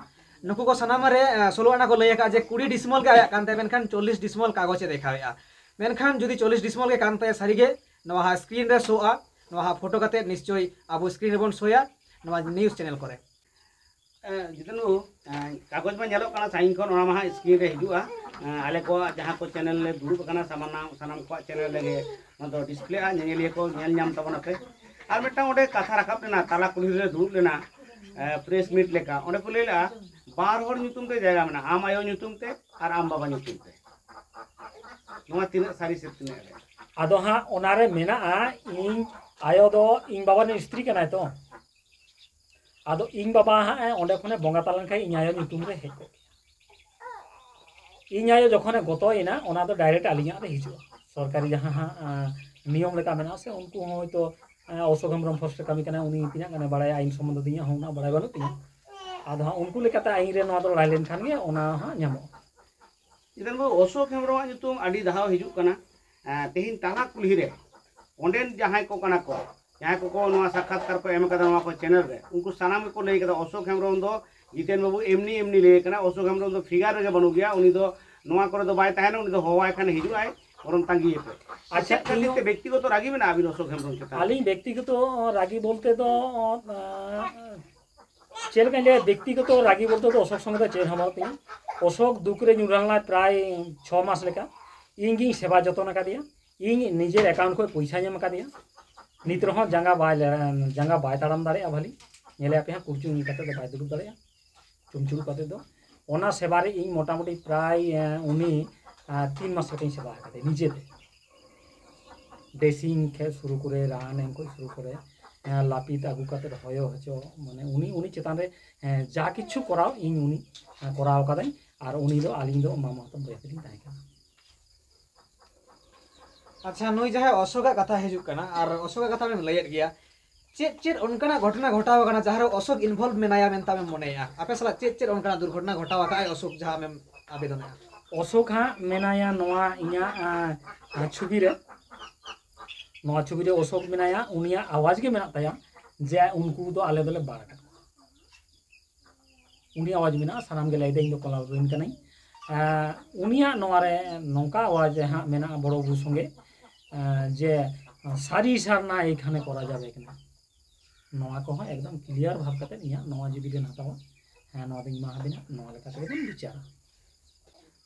ᱱᱩᱠᱩ ᱠᱚ ᱥᱟᱱᱟᱢ ᱨᱮ, ᱟ, ᱥᱳᱞᱳ ᱟᱱᱟ ᱠᱚ ᱞᱟᱹᱭ ᱟᱠᱟᱫᱼᱟ ᱡᱮ ᱠᱩᱲᱤ ᱰᱤᱥᱢᱚᱞ ᱜᱮ ᱟᱭᱟᱜ ᱠᱟᱱ ᱛᱟᱭᱟ, ᱢᱮᱱᱠᱷᱟᱱ ᱪᱚᱞᱞᱤᱥ ᱰᱤᱥᱢᱚᱞ ᱠᱟᱜᱚᱡᱽ ᱮ ᱫᱮᱠᱷᱟᱣᱮᱫᱼᱟ᱾ ᱢᱮᱱᱠᱷᱟᱱ ᱡᱩᱫᱤ ᱪᱚᱞᱞᱤᱥ ᱰᱤᱥᱢᱚᱞ ᱜᱮ ᱠᱟᱱ ᱛᱟᱭᱟ ᱥᱟᱹᱨᱤᱜᱮ, ᱱᱚᱣᱟ ᱦᱟᱸᱜ ᱥᱠᱨᱤᱱ ᱨᱮ ᱥᱳᱜᱼᱟ, ᱱᱚᱣᱟ ᱦᱟᱸᱜ ᱯᱷᱳᱴᱳ ᱠᱟᱛᱮ ᱱᱤᱥᱪᱳᱭ ᱟᱵᱚ ᱥᱠᱨᱤᱱ ᱨᱮᱵᱚᱱ ᱥᱳᱭᱟ ᱱᱚᱣᱟ ᱱᱤᱭᱩᱡᱽ ᱪᱮᱱᱮᱞ ᱠᱚᱨᱮ᱾ ᱮᱸ, ᱡᱤᱛᱮᱱ ᱵᱟᱹᱵᱩ, ᱮᱸ, ᱠᱟᱜᱚᱡᱽ ᱢᱟ ᱧᱮᱞᱚᱜ ᱠᱟᱱᱟ ᱥᱟᱭᱤᱱ ᱠᱷᱚᱱ, ᱚᱱᱟ ᱢᱟ ᱦᱟᱸᱜ ᱥᱠᱨᱤᱱ ᱨᱮ ᱦᱤᱡᱩᱜᱼᱟ᱾ ᱮᱸ, ᱟᱞᱮ ᱠᱚᱣᱟᱜ ᱡᱟᱦᱟᱸ ᱠᱚ ᱪᱮᱱᱮᱞ ᱞᱮ ᱫᱩᱲᱩᱵ ᱟᱠᱟᱱᱟ, ᱥᱟᱢᱟᱱᱟ-, ᱥᱟᱱᱟᱢ ᱠᱚᱣᱟᱜ ᱪᱮᱱᱮᱞ ᱨᱮᱜᱮ ᱚᱱᱟ ᱫᱚ ᱰᱤᱥᱯᱞᱮᱜᱼᱟ, ᱧᱮᱧᱮᱞᱤᱭᱟᱹ ᱠᱚ ᱧᱮᱞ ᱧᱟᱢ ᱛᱟᱵᱚᱱᱟᱯᱮ᱾ ᱟᱨ ᱢᱤᱫᱴᱟᱝ ᱚᱸᱰᱮ ᱠᱟᱛᱷᱟ ᱨᱟᱠᱟᱵ ᱞᱮᱱᱟ, ᱛᱟᱞᱟ ᱠᱩᱞᱦᱤ ᱨᱮ ᱫᱩᱲᱩᱵ ᱞᱮᱱᱟ, ᱮᱸ, ᱯᱨᱮᱥ ᱢᱤᱴ ᱞᱮᱠᱟ, ᱚᱸᱰᱮ ᱠᱚ ᱞᱟᱹᱭ ᱞᱮᱜᱼᱟ ᱵᱟᱨ ᱦᱚᱲ ᱧᱩᱛᱩᱢ ᱛᱮ ᱡᱟᱭᱜᱟ ᱢᱮᱱᱟᱜᱼᱟ, ᱟᱢ ᱟᱭᱳ ᱧᱩᱛᱩᱢ ᱛᱮ ᱟᱨ ᱟᱢ ᱵᱟᱵᱟ ᱧᱩᱛᱩᱢ ᱛᱮ᱾ ᱱᱚᱣᱟ ᱛᱤᱱᱟᱹᱜ ᱥᱟᱹᱨᱤ ᱥᱮ ᱛᱤᱱᱟᱹᱜ ᱮᱲᱮ? ᱟᱫᱚ ᱦᱟᱸᱜ ᱚᱱᱟᱨᱮ ᱢᱮᱱᱟᱜᱼᱟ, ᱤᱧ ᱟᱭᱳ ᱫᱚ ᱤᱧ ᱵᱟᱵᱟ ᱨᱮᱱ ᱥᱛᱨᱤ ᱠᱟᱱᱟᱭ ᱛᱚ, ᱟᱫᱚ ᱤᱧ ᱵᱟᱵᱟ ᱦᱟᱸᱜ ᱚᱸᱰᱮ ᱠᱷᱚᱱᱮ ᱵᱚᱸᱜᱟ ᱛᱟᱞᱟ ᱞᱮᱱᱠᱷᱟᱱ ᱤᱧ ᱟᱭᱳ ᱧᱩᱛᱩᱢ ᱨᱮ ᱦᱮᱡ ᱠᱚᱜ ᱜᱮᱭᱟ᱾ ᱤᱧ ᱟᱭᱳ ᱡᱚᱠᱷᱚᱱᱮ ᱜᱚᱛᱚᱭᱮᱱᱟ, ᱚᱱᱟ ᱫᱚ ᱰᱟᱭᱨᱮᱠᱴ ᱟᱹᱞᱤᱧᱟᱜ ᱨᱮ ᱦᱤᱡᱩᱜᱼᱟ᱾ ᱥᱚᱨᱠᱟᱨᱤ ᱡᱟᱦᱟᱸ ᱦᱟᱸᱜ, ᱟᱸ, ᱱᱤᱭᱚᱢ ᱞᱮᱠᱟ ᱢᱮᱱᱟᱜᱼᱟ ᱥᱮ, ᱩᱱᱠᱩ ᱦᱚᱸ ᱦᱚᱭᱛᱳ, ᱟᱸ, ᱚᱥᱳᱠ ᱦᱮᱢᱵᱨᱚᱢ ᱯᱷᱚᱨᱮᱥᱴ ᱨᱮ ᱠᱟᱹᱢᱤ ᱠᱟᱱᱟᱭ, ᱩᱱᱤ ᱛᱤᱱᱟᱹᱜ ᱜᱟᱱᱮ ᱵᱟᱲᱟᱭᱟ ᱟᱭᱤᱱ ᱥᱚᱢᱵᱚᱱᱫᱷᱮ ᱫᱚ, ᱤᱧᱟᱹᱜ ᱦᱚᱸ ᱩᱱᱟᱹᱜ ᱵᱟᱲᱟᱭ ᱵᱟᱹᱱᱩᱜ ᱛᱤᱧᱟᱹ᱾ ᱟᱫᱚ ᱦᱟᱸᱜ ᱩᱱᱠᱩ ᱞᱮᱠᱟᱛᱮ ᱟᱭᱤᱱ ᱨᱮ ᱱᱚᱣᱟ ᱫᱚ ᱞᱟᱲᱟᱭ ᱞᱮᱱᱠᱷᱟᱱ ᱜᱮ ᱚᱱᱟ ᱦᱟᱸᱜ ᱧᱟᱢᱚᱜᱼᱟ᱾ ᱡᱤᱛᱮᱱ ᱵᱟᱹᱵᱩ, ᱚᱥᱳᱠ ᱦᱮᱢᱵᱨᱚᱢᱟᱜ ᱧᱩᱛᱩᱢ ᱟᱹᱰᱤ ᱫᱷᱟᱣ ᱦᱤᱡᱩᱜ ᱠᱟᱱᱟ᱾ ᱮᱸ, ᱛᱮᱦᱮᱧ ᱛᱟᱞᱟ ᱠᱩᱞᱦᱤ ᱨᱮ ᱚᱸᱰᱮᱱ ᱡᱟᱦᱟᱸᱭ ᱠᱚ ᱠᱟᱱᱟ ᱠᱚ, ᱡᱟᱦᱟᱸᱭ ᱠᱚᱠᱚ ᱱᱚᱣᱟ ᱥᱟᱠᱷᱟᱛᱠᱟᱨ ᱠᱚ ᱮᱢ ᱠᱟᱫᱟ ᱱᱚᱣᱟ ᱠᱚ ᱪᱮᱱᱮᱞ ᱨᱮ, ᱩᱱᱠᱩ ᱥᱟᱱᱟᱢ ᱜᱮᱠᱚ ᱞᱟᱹᱭ ᱠᱟᱫᱟ ᱚᱥᱳᱠ ᱦᱮᱢᱵᱨᱚᱢ ᱫᱚ ᱡᱤᱛᱮᱱ ᱵᱟᱹᱵᱩ ᱮᱢᱱᱤ ᱮᱢᱱᱤ ᱞᱟᱹᱭ ᱠᱟᱱᱟ, ᱚᱥᱳᱠ ᱦᱮᱢᱵᱨᱚᱢ ᱫᱚ ᱯᱷᱤᱜᱟᱨ ᱨᱮᱜᱮ ᱵᱟᱹᱱᱩᱜ ᱜᱮᱭᱟ, ᱩᱱᱤ ᱫᱚ ᱱᱚᱣᱟ ᱠᱚᱨᱮ ᱫᱚ ᱵᱟᱭ ᱛᱟᱦᱮᱱᱟ, ᱩᱱᱤ ᱫᱚ ᱦᱚᱦᱚᱣᱟᱭ ᱠᱷᱟᱱ ᱦᱤᱡᱩᱜ ᱟᱭ, ᱵᱚᱨᱚᱝ ᱛᱟᱸᱜᱤᱭᱮᱯᱮ᱾ ᱟᱪᱪᱷᱟ, ᱪᱮᱫ ᱠᱷᱟᱹᱛᱤᱨ ᱤᱧ ᱛᱮ ᱵᱮᱠᱛᱤᱜᱚᱛᱚ ᱨᱟᱹᱜᱤ ᱢᱮᱱᱟᱜᱼᱟ ᱟᱹᱵᱤᱱ ᱚᱥᱳᱠ ᱦᱮᱢᱵᱨᱚᱢ ᱪᱮᱛᱟᱱ ᱨᱮ? ᱟᱹᱞᱤᱧ ᱵᱮᱠᱛᱤᱜᱚᱛᱚ ᱨᱟᱹᱜᱤ ᱵᱚᱞᱛᱮ ᱫᱚ, ᱟᱸ, ᱪᱮᱫ ᱞᱮᱠᱟᱧ ᱞᱟᱹᱭᱟ, ᱵᱮᱠᱛᱤᱜᱚᱛᱚ ᱨᱟᱹᱜᱤ ᱵᱚᱞᱛᱮ ᱫᱚ ᱚᱥᱳᱠ ᱥᱚᱸᱜᱮ ᱫᱚ ᱪᱮᱫ ᱦᱚᱸ ᱵᱟᱹᱱᱩᱜ ᱛᱤᱧᱟ᱾ ᱚᱥᱳᱠ ᱫᱩᱠ ᱨᱮ ᱧᱩᱨᱦᱟᱹ ᱞᱮᱱᱟᱭ ᱯᱨᱟᱭ ᱪᱷᱚ ᱢᱟᱥ ᱞᱮᱠᱟ, ᱤᱧ ᱜᱤᱧ ᱥᱮᱵᱟ ᱡᱚᱛᱚᱱ ᱟᱠᱟᱫᱮᱭᱟ, ᱤᱧ ᱱᱤᱡᱮᱨ ᱮᱠᱟᱣᱩᱱᱴ ᱠᱷᱚᱱ ᱯᱚᱭᱥᱟᱧ ᱮᱢ ᱟᱠᱟᱫᱮᱭᱟ᱾ ᱱᱤᱛ ᱨᱮᱦᱚᱸ ᱡᱟᱸᱜᱟ ᱵᱟᱭ ᱞᱮ-, ᱡᱟᱸᱜᱟ ᱵᱟᱭ ᱛᱟᱲᱟᱢ ᱫᱟᱲᱮᱭᱟᱜᱼᱟ ᱵᱷᱟᱹᱞᱤ, ᱧᱮᱞᱮᱭᱟ ᱯᱮ ᱦᱟᱸᱜ ᱠᱩᱲᱪᱩ ᱧᱩᱨ ᱠᱟᱛᱮ ᱫᱚ ᱵᱟᱭ ᱫᱩᱲᱩᱵ ᱫᱟᱲᱮᱭᱟᱜᱼᱟ᱾ ᱪᱩᱢᱪᱩᱲᱩ ᱠᱟᱛᱮ ᱫᱚ ᱚᱱᱟ ᱥᱮᱵᱟ ᱨᱮ ᱤᱧ ᱢᱚᱴᱟᱢᱩᱴᱤ ᱯᱨᱟᱭ, ᱮᱸ, ᱩᱱᱤ, ᱮᱸ, ᱛᱤᱱ ᱢᱟᱥ ᱞᱮᱠᱟᱧ ᱥᱮᱵᱟ ᱟᱠᱟᱫᱮᱭᱟ ᱱᱤᱡᱮᱛᱮ᱾ ᱰᱨᱮᱥᱤᱝ ᱠᱷᱚᱱ ᱥᱩᱨᱩ ᱠᱚᱨᱮ, ᱨᱟᱱ ᱮᱢ ᱠᱷᱚᱱ ᱥᱩᱨᱩ ᱠᱚᱨᱮ, ᱮᱸ, ᱞᱟᱹᱯᱤᱛ ᱟᱹᱜᱩ ᱠᱟᱛᱮ ᱦᱚᱭᱚ ᱦᱚᱪᱚ, ᱢᱟᱱᱮ ᱩᱱᱤ, ᱩᱱᱤ ᱪᱮᱛᱟᱱ ᱨᱮ, ᱮᱸ, ᱡᱟ ᱠᱤᱪᱷᱩ ᱠᱚᱨᱟᱣ ᱤᱧ ᱩᱱᱤ, ᱮᱸ, ᱠᱚᱨᱟᱣ ᱟᱠᱟᱫᱟᱹᱧ᱾ ᱟᱨ ᱩᱱᱤ ᱫᱚ ᱟᱹᱞᱤᱧ ᱫᱚ ᱢᱟᱢᱟ ᱦᱟᱛᱚᱢ ᱵᱚᱭᱦᱟ ᱛᱮᱞᱤᱧ ᱛᱟᱦᱮᱸ ᱠᱟᱱᱟ᱾ ᱟᱪᱪᱷᱟ, ᱱᱩᱭ ᱡᱟᱦᱟᱸᱭ ᱚᱥᱳᱠᱟᱜ ᱠᱟᱛᱷᱟ ᱦᱤᱡᱩᱜ ᱠᱟᱱᱟ, ᱟᱨ ᱚᱥᱳᱠᱟᱜ ᱠᱟᱛᱷᱟ ᱵᱮᱱ ᱞᱟᱹᱭᱮᱫ ᱜᱮᱭᱟ, ᱪᱮᱫ ᱪᱮᱫ ᱚᱱᱠᱟᱱᱟᱜ ᱜᱷᱚᱴᱚᱱᱟ ᱜᱷᱚᱴᱟᱣ ᱟᱠᱟᱱᱟ ᱡᱟᱦᱟᱸ ᱨᱮ ᱚᱥᱳᱠ ᱤᱱᱵᱷᱚᱞᱵᱷ ᱢᱮᱱᱟᱭᱟ ᱢᱮᱱᱛᱮ ᱟᱢᱮᱢ ᱢᱚᱱᱮᱭᱮᱫᱼᱟ? ᱟᱯᱮ ᱥᱟᱞᱟᱜ ᱪᱮᱫ ᱪᱮᱫ ᱚᱱᱠᱟᱱᱟᱜ ᱫᱩᱨᱜᱷᱚᱴᱚᱱᱟ ᱜᱷᱚᱴᱟᱣ ᱟᱠᱟᱫ ᱟᱭ ᱚᱥᱳᱠ, ᱡᱟᱦᱟᱸ ᱟᱢᱮᱢ ᱟᱵᱮᱫᱚᱱᱮᱫᱼᱟ? ᱚᱥᱳᱠ ᱦᱟᱸᱜ ᱢᱮᱱᱟᱭᱟ ᱱᱚᱣᱟ ᱤᱧᱟᱹᱜ, ᱟᱸ, ᱟᱸ, ᱪᱷᱚᱵᱤ ᱨᱮ, ᱱᱚᱣᱟ ᱪᱷᱚᱵᱤ ᱨᱮ ᱚᱥᱳᱠ ᱢᱮᱱᱟᱭᱟ, ᱩᱱᱤᱭᱟᱜ ᱟᱣᱟᱡᱽ ᱜᱮ ᱢᱮᱱᱟᱜ ᱛᱟᱭᱟ ᱡᱮ ᱩᱱᱠᱩ ᱫᱚ ᱟᱞᱮ ᱫᱚᱞᱮ ᱵᱟᱲ ᱟᱠᱟᱫ ᱠᱚᱣᱟ᱾ ᱩᱱᱤᱭᱟᱜ ᱟᱣᱟᱡᱽ ᱢᱮᱱᱟᱜᱼᱟ, ᱥᱟᱱᱟᱢ ᱜᱮ ᱞᱟᱹᱭ ᱫᱟᱭ ᱤᱧ ᱫᱚ ᱠᱚᱞᱟᱵ ᱨᱮᱱ ᱠᱟᱹᱱᱟᱹᱧ᱾ ᱟᱸ, ᱩᱱᱤᱭᱟᱜ ᱱᱚᱣᱟ ᱨᱮ ᱱᱚᱝᱠᱟ ᱟᱣᱟᱡᱽ ᱦᱟᱸᱜ ᱢᱮᱱᱟᱜᱼᱟ ᱵᱚᱲᱚ ᱵᱟᱹᱵᱩ ᱥᱚᱸᱜᱮ, ᱟᱸ, ᱡᱮ ᱥᱟᱹᱨᱤ ᱥᱟᱨᱱᱟ ᱮᱠᱷᱟᱱᱮ ᱠᱚᱨᱟ ᱡᱟᱵᱮ ᱠᱟᱱᱟ᱾ ᱱᱚᱣᱟ ᱠᱚᱦᱚᱸ ᱮᱠᱫᱚᱢ ᱠᱞᱤᱭᱟᱨ ᱵᱷᱟᱵᱽ ᱠᱟᱛᱮ ᱤᱧᱟᱹᱜ ᱱᱚᱣᱟ ᱡᱩᱫᱤ ᱵᱮᱱ ᱦᱟᱛᱟᱣᱟ, ᱦᱮᱸ, ᱱᱚᱣᱟ ᱫᱚᱧ ᱮᱢᱟ ᱟᱵᱤᱱᱟ, ᱱᱚᱣᱟ ᱞᱮᱠᱟ ᱛᱮᱜᱮ ᱵᱚᱱ ᱵᱤᱪᱟᱨᱟ᱾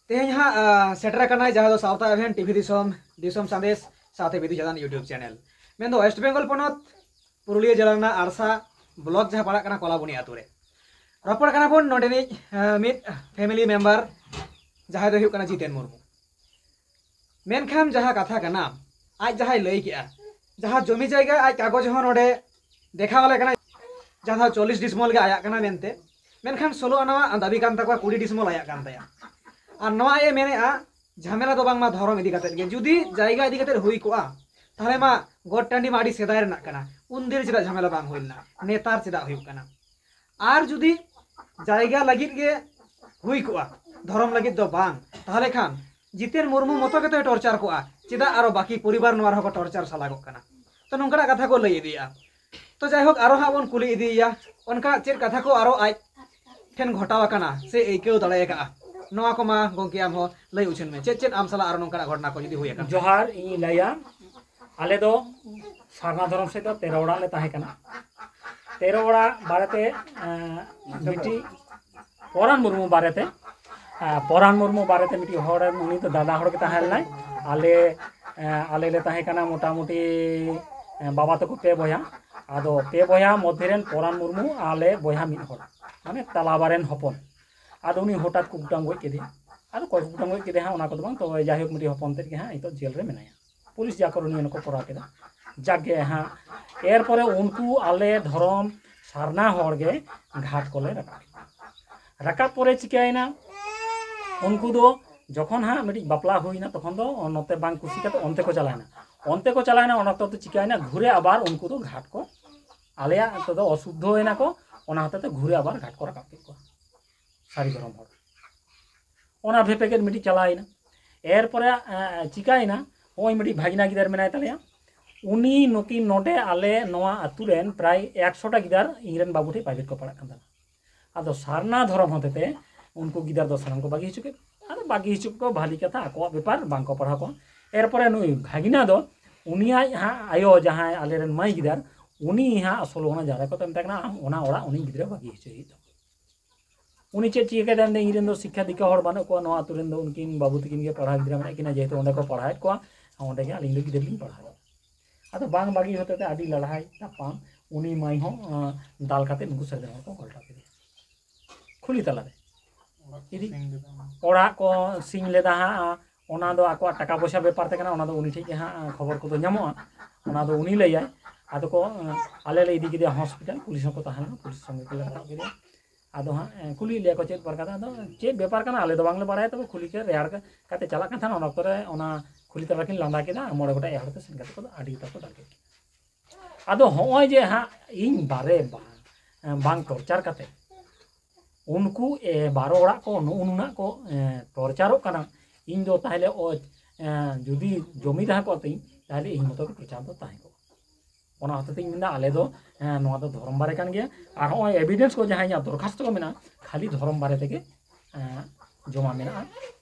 ᱛᱮᱦᱮᱧ ᱦᱟᱸᱜ, ᱟᱸ, ᱥᱮᱴᱮᱨ ᱟᱠᱟᱱᱟᱭ ᱡᱟᱦᱟᱸ ᱫᱚ ᱥᱟᱶᱛᱟ ᱮᱵᱷᱮᱱ ᱴᱤᱵᱷᱤ ᱫᱤᱥᱚᱢ, ᱫᱤᱥᱚᱢ ᱥᱟᱸᱫᱮᱥ ᱥᱟᱶᱛᱮ ᱵᱤᱫᱩ ᱪᱟᱸᱫᱟᱱ YouTube ᱪᱮᱱᱮᱞ, ᱢᱮᱱᱫᱚ ᱳᱭᱮᱥᱴ ᱵᱮᱝᱜᱚᱞ ᱯᱚᱱᱚᱛ ᱯᱩᱨᱩᱞᱤᱭᱟᱹ ᱡᱮᱞᱟ ᱨᱮᱱᱟᱜ ᱟᱲᱥᱟ ᱵᱞᱚᱠ ᱡᱟᱦᱟᱸ ᱯᱟᱲᱟᱜ ᱠᱟᱱᱟ ᱠᱚᱞᱟᱵᱚᱱᱤ ᱟᱛᱳ ᱨᱮ᱾ ᱨᱚᱯᱚᱲ ᱠᱟᱱᱟ ᱵᱚᱱ ᱱᱚᱰᱮᱱᱤᱡ, ᱟᱸ, ᱢᱤᱫ ᱯᱷᱮᱢᱤᱞᱤ ᱢᱮᱢᱵᱟᱨ, ᱡᱟᱦᱟᱸᱭ ᱫᱚᱭ ᱦᱩᱭᱩᱜ ᱠᱟᱱᱟ ᱡᱤᱛᱮᱱ ᱢᱩᱨᱢᱩ᱾ ᱢᱮᱱᱠᱷᱟᱱ ᱡᱟᱦᱟᱸ ᱠᱟᱛᱷᱟ ᱠᱟᱱᱟ, ᱟᱡ ᱡᱟᱦᱟᱸᱭ ᱞᱟᱹᱭ ᱠᱮᱜᱼᱟ, ᱡᱟᱦᱟᱸ ᱡᱚᱢᱤ ᱡᱟᱭᱜᱟ ᱟᱡ ᱠᱟᱜᱚᱡᱽ ᱦᱚᱸ ᱱᱚᱰᱮ ᱫᱮᱠᱷᱟᱣ ᱟᱞᱮ ᱠᱟᱱᱟ, ᱡᱟᱦᱟᱸ ᱫᱚ ᱪᱚᱞᱞᱤᱥ ᱰᱤᱥᱢᱚᱞ ᱜᱮ ᱟᱭᱟᱜ ᱠᱟᱱᱟ ᱢᱮᱱᱛᱮ, ᱢᱮᱱᱠᱷᱟᱱ ᱥᱳᱞᱳ ᱟᱱᱟᱣᱟᱜ ᱫᱟᱹᱵᱤ ᱠᱟᱱ ᱛᱟᱠᱚᱣᱟ, ᱠᱩᱲᱤ ᱰᱤᱥᱢᱚᱞ ᱟᱭᱟᱜ ᱠᱟᱱ ᱛᱟᱭᱟ᱾ ᱟᱨ ᱱᱚᱣᱟ ᱮ ᱢᱮᱱᱮᱜᱼᱟ, ᱡᱷᱟᱢᱮᱞᱟ ᱫᱚ ᱵᱟᱝᱢᱟ ᱫᱷᱚᱨᱚᱢ ᱤᱫᱤ ᱠᱟᱛᱮᱫ ᱜᱮ᱾ ᱡᱩᱫᱤ ᱡᱟᱭᱜᱟ ᱤᱫᱤ ᱠᱟᱛᱮᱫ ᱦᱩᱭ ᱠᱚᱜᱼᱟ, ᱛᱟᱦᱚᱞᱮ ᱢᱟ ᱜᱚᱴ ᱴᱟᱺᱰᱤ ᱢᱟ ᱟᱹᱰᱤ ᱥᱮᱫᱟᱭ ᱨᱮᱱᱟᱜ ᱠᱟᱱᱟ, ᱩᱱᱫᱤᱱ ᱪᱮᱫᱟᱜ ᱡᱷᱟᱢᱮᱞᱟ ᱵᱟᱝ ᱦᱩᱭ ᱞᱮᱱᱟ, ᱱᱮᱛᱟᱨ ᱪᱮᱫᱟᱜ ᱦᱩᱭᱩᱜ ᱠᱟᱱᱟ? ᱟᱨ ᱡᱩᱫᱤ ᱡᱟᱭᱜᱟ ᱞᱟᱹᱜᱤᱫ ᱜᱮ ᱦᱩᱭ ᱠᱚᱜᱼᱟ, ᱫᱷᱚᱨᱚᱢ ᱞᱟᱹᱜᱤᱫ ᱫᱚ ᱵᱟᱝ, ᱛᱟᱦᱚᱞᱮ ᱠᱷᱟᱱ ᱡᱤᱛᱮᱱ ᱢᱩᱨᱢᱩ ᱢᱚᱛᱚ ᱜᱮᱛᱚᱭ ᱴᱚᱨᱪᱟᱨ ᱠᱚᱜᱼᱟ, ᱪᱮᱫᱟᱜ ᱟᱨᱚ ᱵᱟᱹᱠᱤ ᱯᱚᱨᱤᱵᱟᱨ ᱱᱚᱣᱟ ᱨᱮᱦᱚᱸ ᱠᱚ ᱴᱚᱨᱪᱟᱨ ᱥᱟᱞᱟᱜᱚᱜ ᱠᱟᱱᱟ? ᱛᱚ ᱱᱚᱝᱠᱟᱱᱟᱜ ᱠᱟᱛᱷᱟ ᱠᱚ ᱞᱟᱹᱭ ᱤᱫᱤᱭᱮᱫᱼᱟ᱾ ᱛᱚ ᱡᱟᱭᱦᱳᱠ, ᱟᱨᱚ ᱦᱟᱸᱜ ᱵᱚᱱ ᱠᱩᱞᱤ ᱤᱫᱤᱭᱮᱭᱟ, ᱚᱱᱠᱟ ᱪᱮᱫ ᱠᱟᱛᱷᱟ ᱠᱚ ᱟᱨᱚ ᱟᱡ ᱴᱷᱮᱱ ᱜᱷᱚᱴᱟᱣ ᱟᱠᱟᱱᱟ ᱥᱮ ᱟᱹᱭᱠᱟᱹᱣ ᱫᱟᱲᱮ ᱟᱠᱟᱫᱼᱟ, ᱱᱚᱣᱟ ᱠᱚᱢᱟ ᱜᱚᱢᱠᱮ ᱟᱢ ᱦᱚᱸ ᱞᱟᱹᱭ ᱩᱪᱷᱟᱹᱱ ᱢᱮ, ᱪᱮᱫ ᱪᱮᱫ ᱟᱢ ᱥᱟᱞᱟᱜ ᱟᱨᱚ ᱱᱚᱝᱠᱟᱱᱟᱜ ᱜᱷᱚᱴᱚᱱᱟ ᱠᱚ ᱡᱩᱫᱤ ᱦᱩᱭ ᱟᱠᱟᱱ? ᱡᱚᱦᱟᱨ, ᱤᱧ ᱞᱟᱹᱭᱟ, ᱟᱞᱮ ᱫᱚ ᱥᱟᱨᱱᱟ ᱫᱷᱚᱨᱚᱢ ᱥᱮᱫ ᱫᱚ ᱛᱮᱨᱚ ᱚᱲᱟᱜ ᱞᱮ ᱛᱟᱦᱮᱸ ᱠᱟᱱᱟ᱾ ᱛᱮᱨᱚ ᱚᱲᱟᱜ ᱵᱟᱨᱮᱛᱮ, ᱮᱸ, ᱢᱤᱫᱴᱤᱡ ᱯᱚᱨᱟᱱ ᱢᱩᱨᱢᱩ ᱵᱟᱨᱮᱛᱮ, ᱮᱸ, ᱯᱚᱨᱟᱱ ᱢᱩᱨᱢᱩ ᱵᱟᱨᱮᱛᱮ ᱢᱤᱫᱴᱤᱡ ᱦᱚᱲ, ᱩᱱᱤ ᱫᱚ ᱫᱟᱫᱟ ᱦᱚᱲ ᱜᱮ ᱛᱟᱦᱮᱸ ᱞᱮᱱᱟᱭ᱾ ᱟᱞᱮ, ᱮᱸ, ᱟᱞᱮ ᱞᱮ ᱛᱟᱦᱮᱸ ᱠᱟᱱᱟ ᱢᱚᱴᱟᱢᱩᱴᱤ, ᱮᱸ, ᱵᱟᱵᱟ ᱛᱟᱠᱚ ᱯᱮ ᱵᱚᱭᱦᱟ᱾ ᱟᱫᱚ ᱯᱮ ᱵᱚᱭᱦᱟ ᱢᱚᱫᱽᱫᱷᱮ ᱨᱮᱱ ᱯᱚᱨᱟᱱ ᱢᱩᱨᱢᱩ ᱟᱞᱮ ᱵᱚᱭᱦᱟ ᱢᱤᱫ ᱦᱚᱲ, ᱢᱟᱱᱮ ᱛᱟᱞᱟᱵᱟ ᱨᱮᱱ ᱦᱚᱯᱚᱱ᱾ ᱟᱫᱚ ᱩᱱᱤ ᱦᱚᱴᱟᱛ ᱠᱚ ᱠᱩᱴᱟᱢ ᱜᱚᱡ ᱠᱮᱫᱮᱭᱟ᱾ ᱟᱫᱚ ᱚᱠᱚᱭ ᱠᱚ ᱠᱩᱴᱟᱢ ᱜᱚᱡ ᱠᱮᱫᱮᱭᱟ ᱦᱟᱸᱜ, ᱚᱱᱟ ᱠᱚᱫᱚ ᱵᱟᱝ, ᱛᱚᱵᱮ ᱡᱟᱭᱦᱳᱠ, ᱢᱤᱫᱴᱤᱡ ᱦᱚᱯᱚᱱ ᱛᱮᱫ ᱜᱮ ᱦᱟᱸᱜ ᱱᱤᱛᱚᱜ ᱡᱮᱞ ᱨᱮ ᱢᱮᱱᱟᱭᱟ᱾ ᱯᱩᱞᱤᱥ ᱡᱟ ᱠᱚᱨᱚᱱᱤᱭᱚ ᱠᱚ ᱠᱚᱨᱟᱣ ᱠᱮᱫᱟ, ᱡᱟᱠ ᱜᱮ ᱦᱟᱸᱜ᱾ ᱮᱨᱯᱚᱨᱮ ᱩᱱᱠᱩ ᱟᱞᱮ ᱫᱷᱚᱨᱚᱢ ᱥᱟᱨᱱᱟ ᱦᱚᱲ ᱜᱮ ᱜᱷᱟᱴ ᱠᱚᱞᱮ ᱨᱟᱠᱟᱵ ᱠᱮᱫᱟ᱾ ᱨᱟᱠᱟᱵ ᱯᱚᱨᱮ ᱪᱤᱠᱟᱹᱭᱮᱱᱟ, ᱩᱱᱠᱩ ᱫᱚ ᱡᱚᱠᱷᱚᱱ ᱦᱟᱸᱜ ᱢᱤᱫᱴᱤᱡ ᱵᱟᱯᱞᱟ ᱦᱩᱭᱱᱟ, ᱛᱚᱠᱷᱚᱱ ᱫᱚ ᱱᱚᱛᱮ ᱵᱟᱝ ᱠᱩᱥᱤ ᱠᱟᱛᱮ ᱚᱱᱛᱮ ᱠᱚ ᱪᱟᱞᱟᱣᱮᱱᱟ᱾ ᱚᱱᱛᱮ ᱠᱚ ᱪᱟᱞᱟᱣᱮᱱᱟ, ᱚᱱᱟ ᱚᱠᱛᱚ ᱫᱚ ᱪᱤᱠᱟᱹᱭᱮᱱᱟ, ᱜᱷᱩᱨᱮ ᱟᱵᱟᱨ ᱩᱱᱠᱩ ᱫᱚ ᱜᱷᱟᱴ ᱠᱚ, ᱟᱞᱮᱭᱟᱜ ᱚᱱᱛᱮ ᱫᱚ ᱚᱥᱩᱫᱽᱫᱷᱚᱭᱮᱱᱟ ᱠᱚ, ᱚᱱᱟ ᱦᱚᱛᱮ ᱛᱮ ᱜᱷᱩᱨᱮ ᱟᱵᱟᱨ ᱜᱷᱟᱴ ᱠᱚ ᱨᱟᱠᱟᱵ ᱠᱮᱫ ᱠᱚᱣᱟ ᱥᱟᱹᱨᱤ ᱫᱷᱚᱨᱚᱢ ᱦᱚᱲ᱾ ᱚᱱᱟ ᱵᱷᱮᱯᱮᱜᱮᱫ ᱢᱤᱫᱴᱤᱡ ᱪᱟᱞᱟᱣᱮᱱᱟ᱾ ᱮᱨᱯᱚᱨᱮ, ᱮᱸ, ᱪᱤᱠᱟᱹᱭᱮᱱᱟ, ᱱᱚᱜᱼᱚᱭ ᱢᱤᱫᱴᱤᱡ ᱵᱷᱟᱜᱽᱱᱟ ᱜᱤᱫᱟᱹᱨ ᱢᱮᱱᱟᱭ ᱛᱟᱞᱮᱭᱟ, ᱩᱱᱤ ᱱᱩᱠᱤᱱ ᱱᱚᱰᱮ ᱟᱞᱮ ᱱᱚᱣᱟ ᱟᱹᱛᱩ ᱨᱮᱱ ᱯᱨᱟᱭ ᱮᱠᱥᱚ ᱴᱟ ᱜᱤᱫᱟᱹᱨ ᱤᱧᱨᱮᱱ ᱵᱟᱹᱵᱩ ᱴᱷᱮᱱ ᱯᱨᱟᱭᱵᱷᱮᱴ ᱠᱚ ᱯᱟᱲᱦᱟᱜ ᱠᱟᱱ ᱛᱟᱦᱮᱱᱟ᱾ ᱟᱫᱚ ᱥᱟᱨᱱᱟ ᱫᱷᱚᱨᱚᱢ ᱦᱚᱛᱮᱛᱮ ᱩᱱᱠᱩ ᱜᱤᱫᱟᱹᱨ ᱫᱚ ᱥᱟᱱᱟᱢ ᱠᱚ ᱵᱟᱹᱜᱤ ᱦᱚᱪᱚ ᱠᱮᱫ᱾ ᱟᱫᱚ ᱵᱟᱹᱜᱤ ᱦᱚᱪᱚ ᱠᱮᱫ ᱠᱚ, ᱵᱷᱟᱹᱞᱤ ᱠᱟᱛᱷᱟ, ᱟᱠᱚᱣᱟᱜ ᱵᱮᱯᱟᱨ, ᱵᱟᱝ ᱠᱚ ᱯᱟᱲᱦᱟᱣ ᱠᱚᱣᱟ᱾ ᱮᱨᱯᱚᱨᱮ ᱱᱩᱭ ᱵᱷᱟᱜᱽᱱᱟ ᱫᱚ, ᱩᱱᱤᱭᱟᱜ ᱦᱟᱸᱜ ᱟᱭᱳ, ᱡᱟᱦᱟᱸᱭ ᱟᱞᱮᱨᱮᱱ ᱢᱟᱹᱭ ᱜᱤᱫᱟᱹᱨ, ᱩᱱᱤ ᱦᱟᱸᱜ ᱟᱥᱚᱞ ᱚᱱᱟ ᱡᱟᱦᱟᱸ ᱨᱮᱠᱚ ᱢᱮᱛᱟᱭ ᱠᱟᱱᱟ, ᱟᱢ ᱚᱱᱟ ᱚᱲᱟᱜ ᱩᱱᱤ ᱜᱤᱫᱽᱨᱟᱹ ᱵᱟᱹᱜᱤ ᱦᱚᱪᱚᱭ ᱦᱩᱭᱩᱜ ᱛᱟᱢᱟ᱾ ᱩᱱᱤ ᱪᱮᱫ ᱪᱤᱠᱟᱹ ᱠᱮᱫᱟᱭ, ᱢᱮᱱᱫᱟᱭ, "ᱤᱧ ᱨᱮᱱ ᱫᱚ ᱥᱤᱠᱠᱷᱟ ᱫᱤᱠᱠᱷᱟ ᱦᱚᱲ ᱵᱟᱹᱱᱩᱜ ᱠᱚᱣᱟ, ᱱᱚᱣᱟ ᱟᱹᱛᱩ ᱨᱮᱱ ᱫᱚ ᱩᱱᱠᱤᱱ ᱵᱟᱹᱵᱩ ᱛᱟᱹᱠᱤᱱ ᱜᱮ ᱯᱟᱲᱦᱟᱣ ᱜᱤᱫᱽᱨᱟᱹ ᱢᱮᱱᱟᱜ ᱠᱤᱱᱟ, ᱡᱮᱦᱮᱛᱩ ᱚᱸᱰᱮ ᱠᱚ ᱯᱟᱲᱦᱟᱣᱮᱫ ᱠᱚᱣᱟ, ᱚᱸᱰᱮ ᱜᱮ ᱟᱹᱞᱤᱧ ᱫᱚ ᱜᱤᱫᱽᱨᱟᱹ ᱞᱤᱧ ᱯᱟᱲᱦᱟᱣᱮᱫ ᱠᱚᱣᱟ᱾" ᱟᱫᱚ ᱵᱟᱝ ᱵᱟᱹᱜᱤ ᱦᱚᱛᱮ ᱛᱮ ᱟᱹᱰᱤ ᱞᱟᱲᱦᱟᱭ ᱛᱟᱯᱟᱢ, ᱩᱱᱤ ᱢᱟᱹᱭ ᱦᱚᱸ, ᱟᱸ, ᱫᱟᱞ ᱠᱟᱛᱮ ᱩᱱᱠᱩ ᱥᱟᱹᱨᱤ ᱦᱚᱲ ᱠᱚ ᱜᱷᱚᱞᱴᱟᱣ ᱠᱮᱫᱮᱭᱟ ᱠᱷᱩᱞᱤ ᱛᱟᱞᱟᱨᱮ᱾ ᱤᱫᱤ ᱚᱲᱟᱜ ᱠᱚ ᱥᱤᱧ ᱞᱮᱫᱟ ᱦᱟᱸᱜ, ᱚᱱᱟ ᱫᱚ ᱟᱠᱚᱣᱟᱜ ᱴᱟᱠᱟ ᱯᱚᱭᱥᱟ ᱵᱮᱯᱟᱨ ᱛᱮ ᱠᱟᱱᱟ, ᱚᱱᱟ ᱫᱚ ᱩᱱᱤ ᱴᱷᱮᱡ ᱜᱮ ᱦᱟᱸᱜ ᱠᱷᱚᱵᱚᱨ ᱠᱚᱫᱚ ᱧᱟᱢᱚᱜᱼᱟ, ᱚᱱᱟ ᱫᱚ ᱩᱱᱤ ᱞᱟᱹᱭᱟᱭ᱾ ᱟᱫᱚ ᱠᱚ, ᱟᱞᱮ ᱞᱮ ᱤᱫᱤ ᱠᱮᱫᱮᱭᱟ ᱦᱚᱥᱯᱤᱴᱟᱞ, ᱯᱩᱞᱤᱥ ᱦᱚᱸᱠᱚ ᱛᱟᱦᱮᱸ ᱞᱮᱱᱟ, ᱯᱩᱞᱤᱥ ᱥᱚᱸᱜᱮ ᱛᱮᱞᱮ ᱨᱟᱠᱟᱵ ᱠᱮᱫᱮᱭᱟ᱾ ᱟᱫᱚ ᱦᱟᱸᱜ, ᱮ, ᱠᱩᱞᱤᱭᱮᱫ ᱞᱮᱭᱟ ᱠᱚ, "ᱪᱮᱫ ᱵᱮᱯᱟᱨ ᱠᱟᱱᱟ?" ᱟᱫᱚ ᱪᱮᱫ ᱵᱮᱯᱟᱨ ᱠᱟᱱᱟ ᱟᱞᱮ ᱫᱚ ᱵᱟᱝᱞᱮ ᱵᱟᱲᱟᱭᱟ, ᱛᱚᱵᱮ ᱠᱩᱞᱤ ᱠᱮᱫ ᱨᱮᱭᱟᱲ ᱠᱟ-, ᱠᱟᱛᱮ ᱪᱟᱞᱟᱜ ᱠᱟᱱ ᱛᱟᱦᱮᱱᱟ, ᱚᱱᱟ ᱚᱠᱛᱚ ᱨᱮ ᱚᱱᱟ ᱠᱷᱩᱞᱤ ᱛᱟᱞᱟ ᱠᱤᱱ ᱞᱟᱸᱫᱟ ᱠᱮᱫᱟ, ᱢᱚᱬᱮ ᱜᱚᱴᱮᱡ ᱦᱚᱲ ᱛᱮ ᱥᱮᱱ ᱠᱟᱛᱮ ᱠᱚ ᱟᱹᱰᱤ ᱩᱛᱟᱹᱨ ᱠᱚ ᱫᱟᱞ ᱠᱮᱫ ᱠᱤᱱᱟ᱾ ᱟᱫᱚ ᱦᱚᱸᱜᱼᱚᱭ ᱡᱮ ᱦᱟᱸᱜ ᱤᱧ ᱵᱟᱨᱮ ᱵᱟᱝ, ᱵᱟᱝ ᱴᱚᱨᱪᱟᱨ ᱠᱟᱛᱮ ᱩᱱᱠᱩ ᱮ, ᱵᱟᱨᱚ ᱚᱲᱟᱜ ᱠᱚ ᱱᱩᱜᱼᱩ ᱱᱩᱱᱟᱹᱜ ᱠᱚ ᱮ, ᱴᱚᱨᱪᱟᱨᱚᱜ ᱠᱟᱱᱟ, ᱤᱧ ᱫᱚ ᱛᱟᱦᱚᱞᱮ ᱚ, ᱮ, ᱡᱩᱫᱤ ᱡᱚᱢᱤ ᱛᱟᱦᱮᱸ ᱠᱚᱜ ᱛᱤᱧ, ᱛᱟᱦᱚᱞᱮ ᱤᱧ ᱢᱚᱛᱚ ᱜᱮ ᱴᱚᱨᱪᱟᱨ ᱫᱚ ᱛᱟᱦᱮᱸ ᱠᱚᱜᱼᱟ᱾ ᱚᱱᱟ ᱦᱚᱛᱮ ᱛᱮᱧ ᱢᱮᱱᱫᱟ, ᱟᱞᱮ ᱫᱚ ᱮ, ᱱᱚᱣᱟ ᱫᱚ ᱫᱷᱚᱨᱚᱢ ᱵᱟᱨᱮ ᱠᱟᱱ ᱜᱮᱭᱟ᱾ ᱟᱨ ᱦᱚᱸᱜᱼᱚᱭ ᱮᱵᱷᱤᱰᱮᱱᱥ ᱠᱚ ᱡᱟᱦᱟᱸ ᱤᱧᱟᱹᱜ ᱫᱚᱨᱠᱷᱟᱥᱛᱚ ᱠᱚ ᱢᱮᱱᱟᱜᱼᱟ, ᱠᱷᱟᱹᱞᱤ ᱫᱷᱚᱨᱚᱢ ᱵᱟᱨᱮ ᱛᱮᱜᱮ ᱮ, ᱡᱚᱢᱟ ᱢᱮᱱᱟᱜᱼᱟ,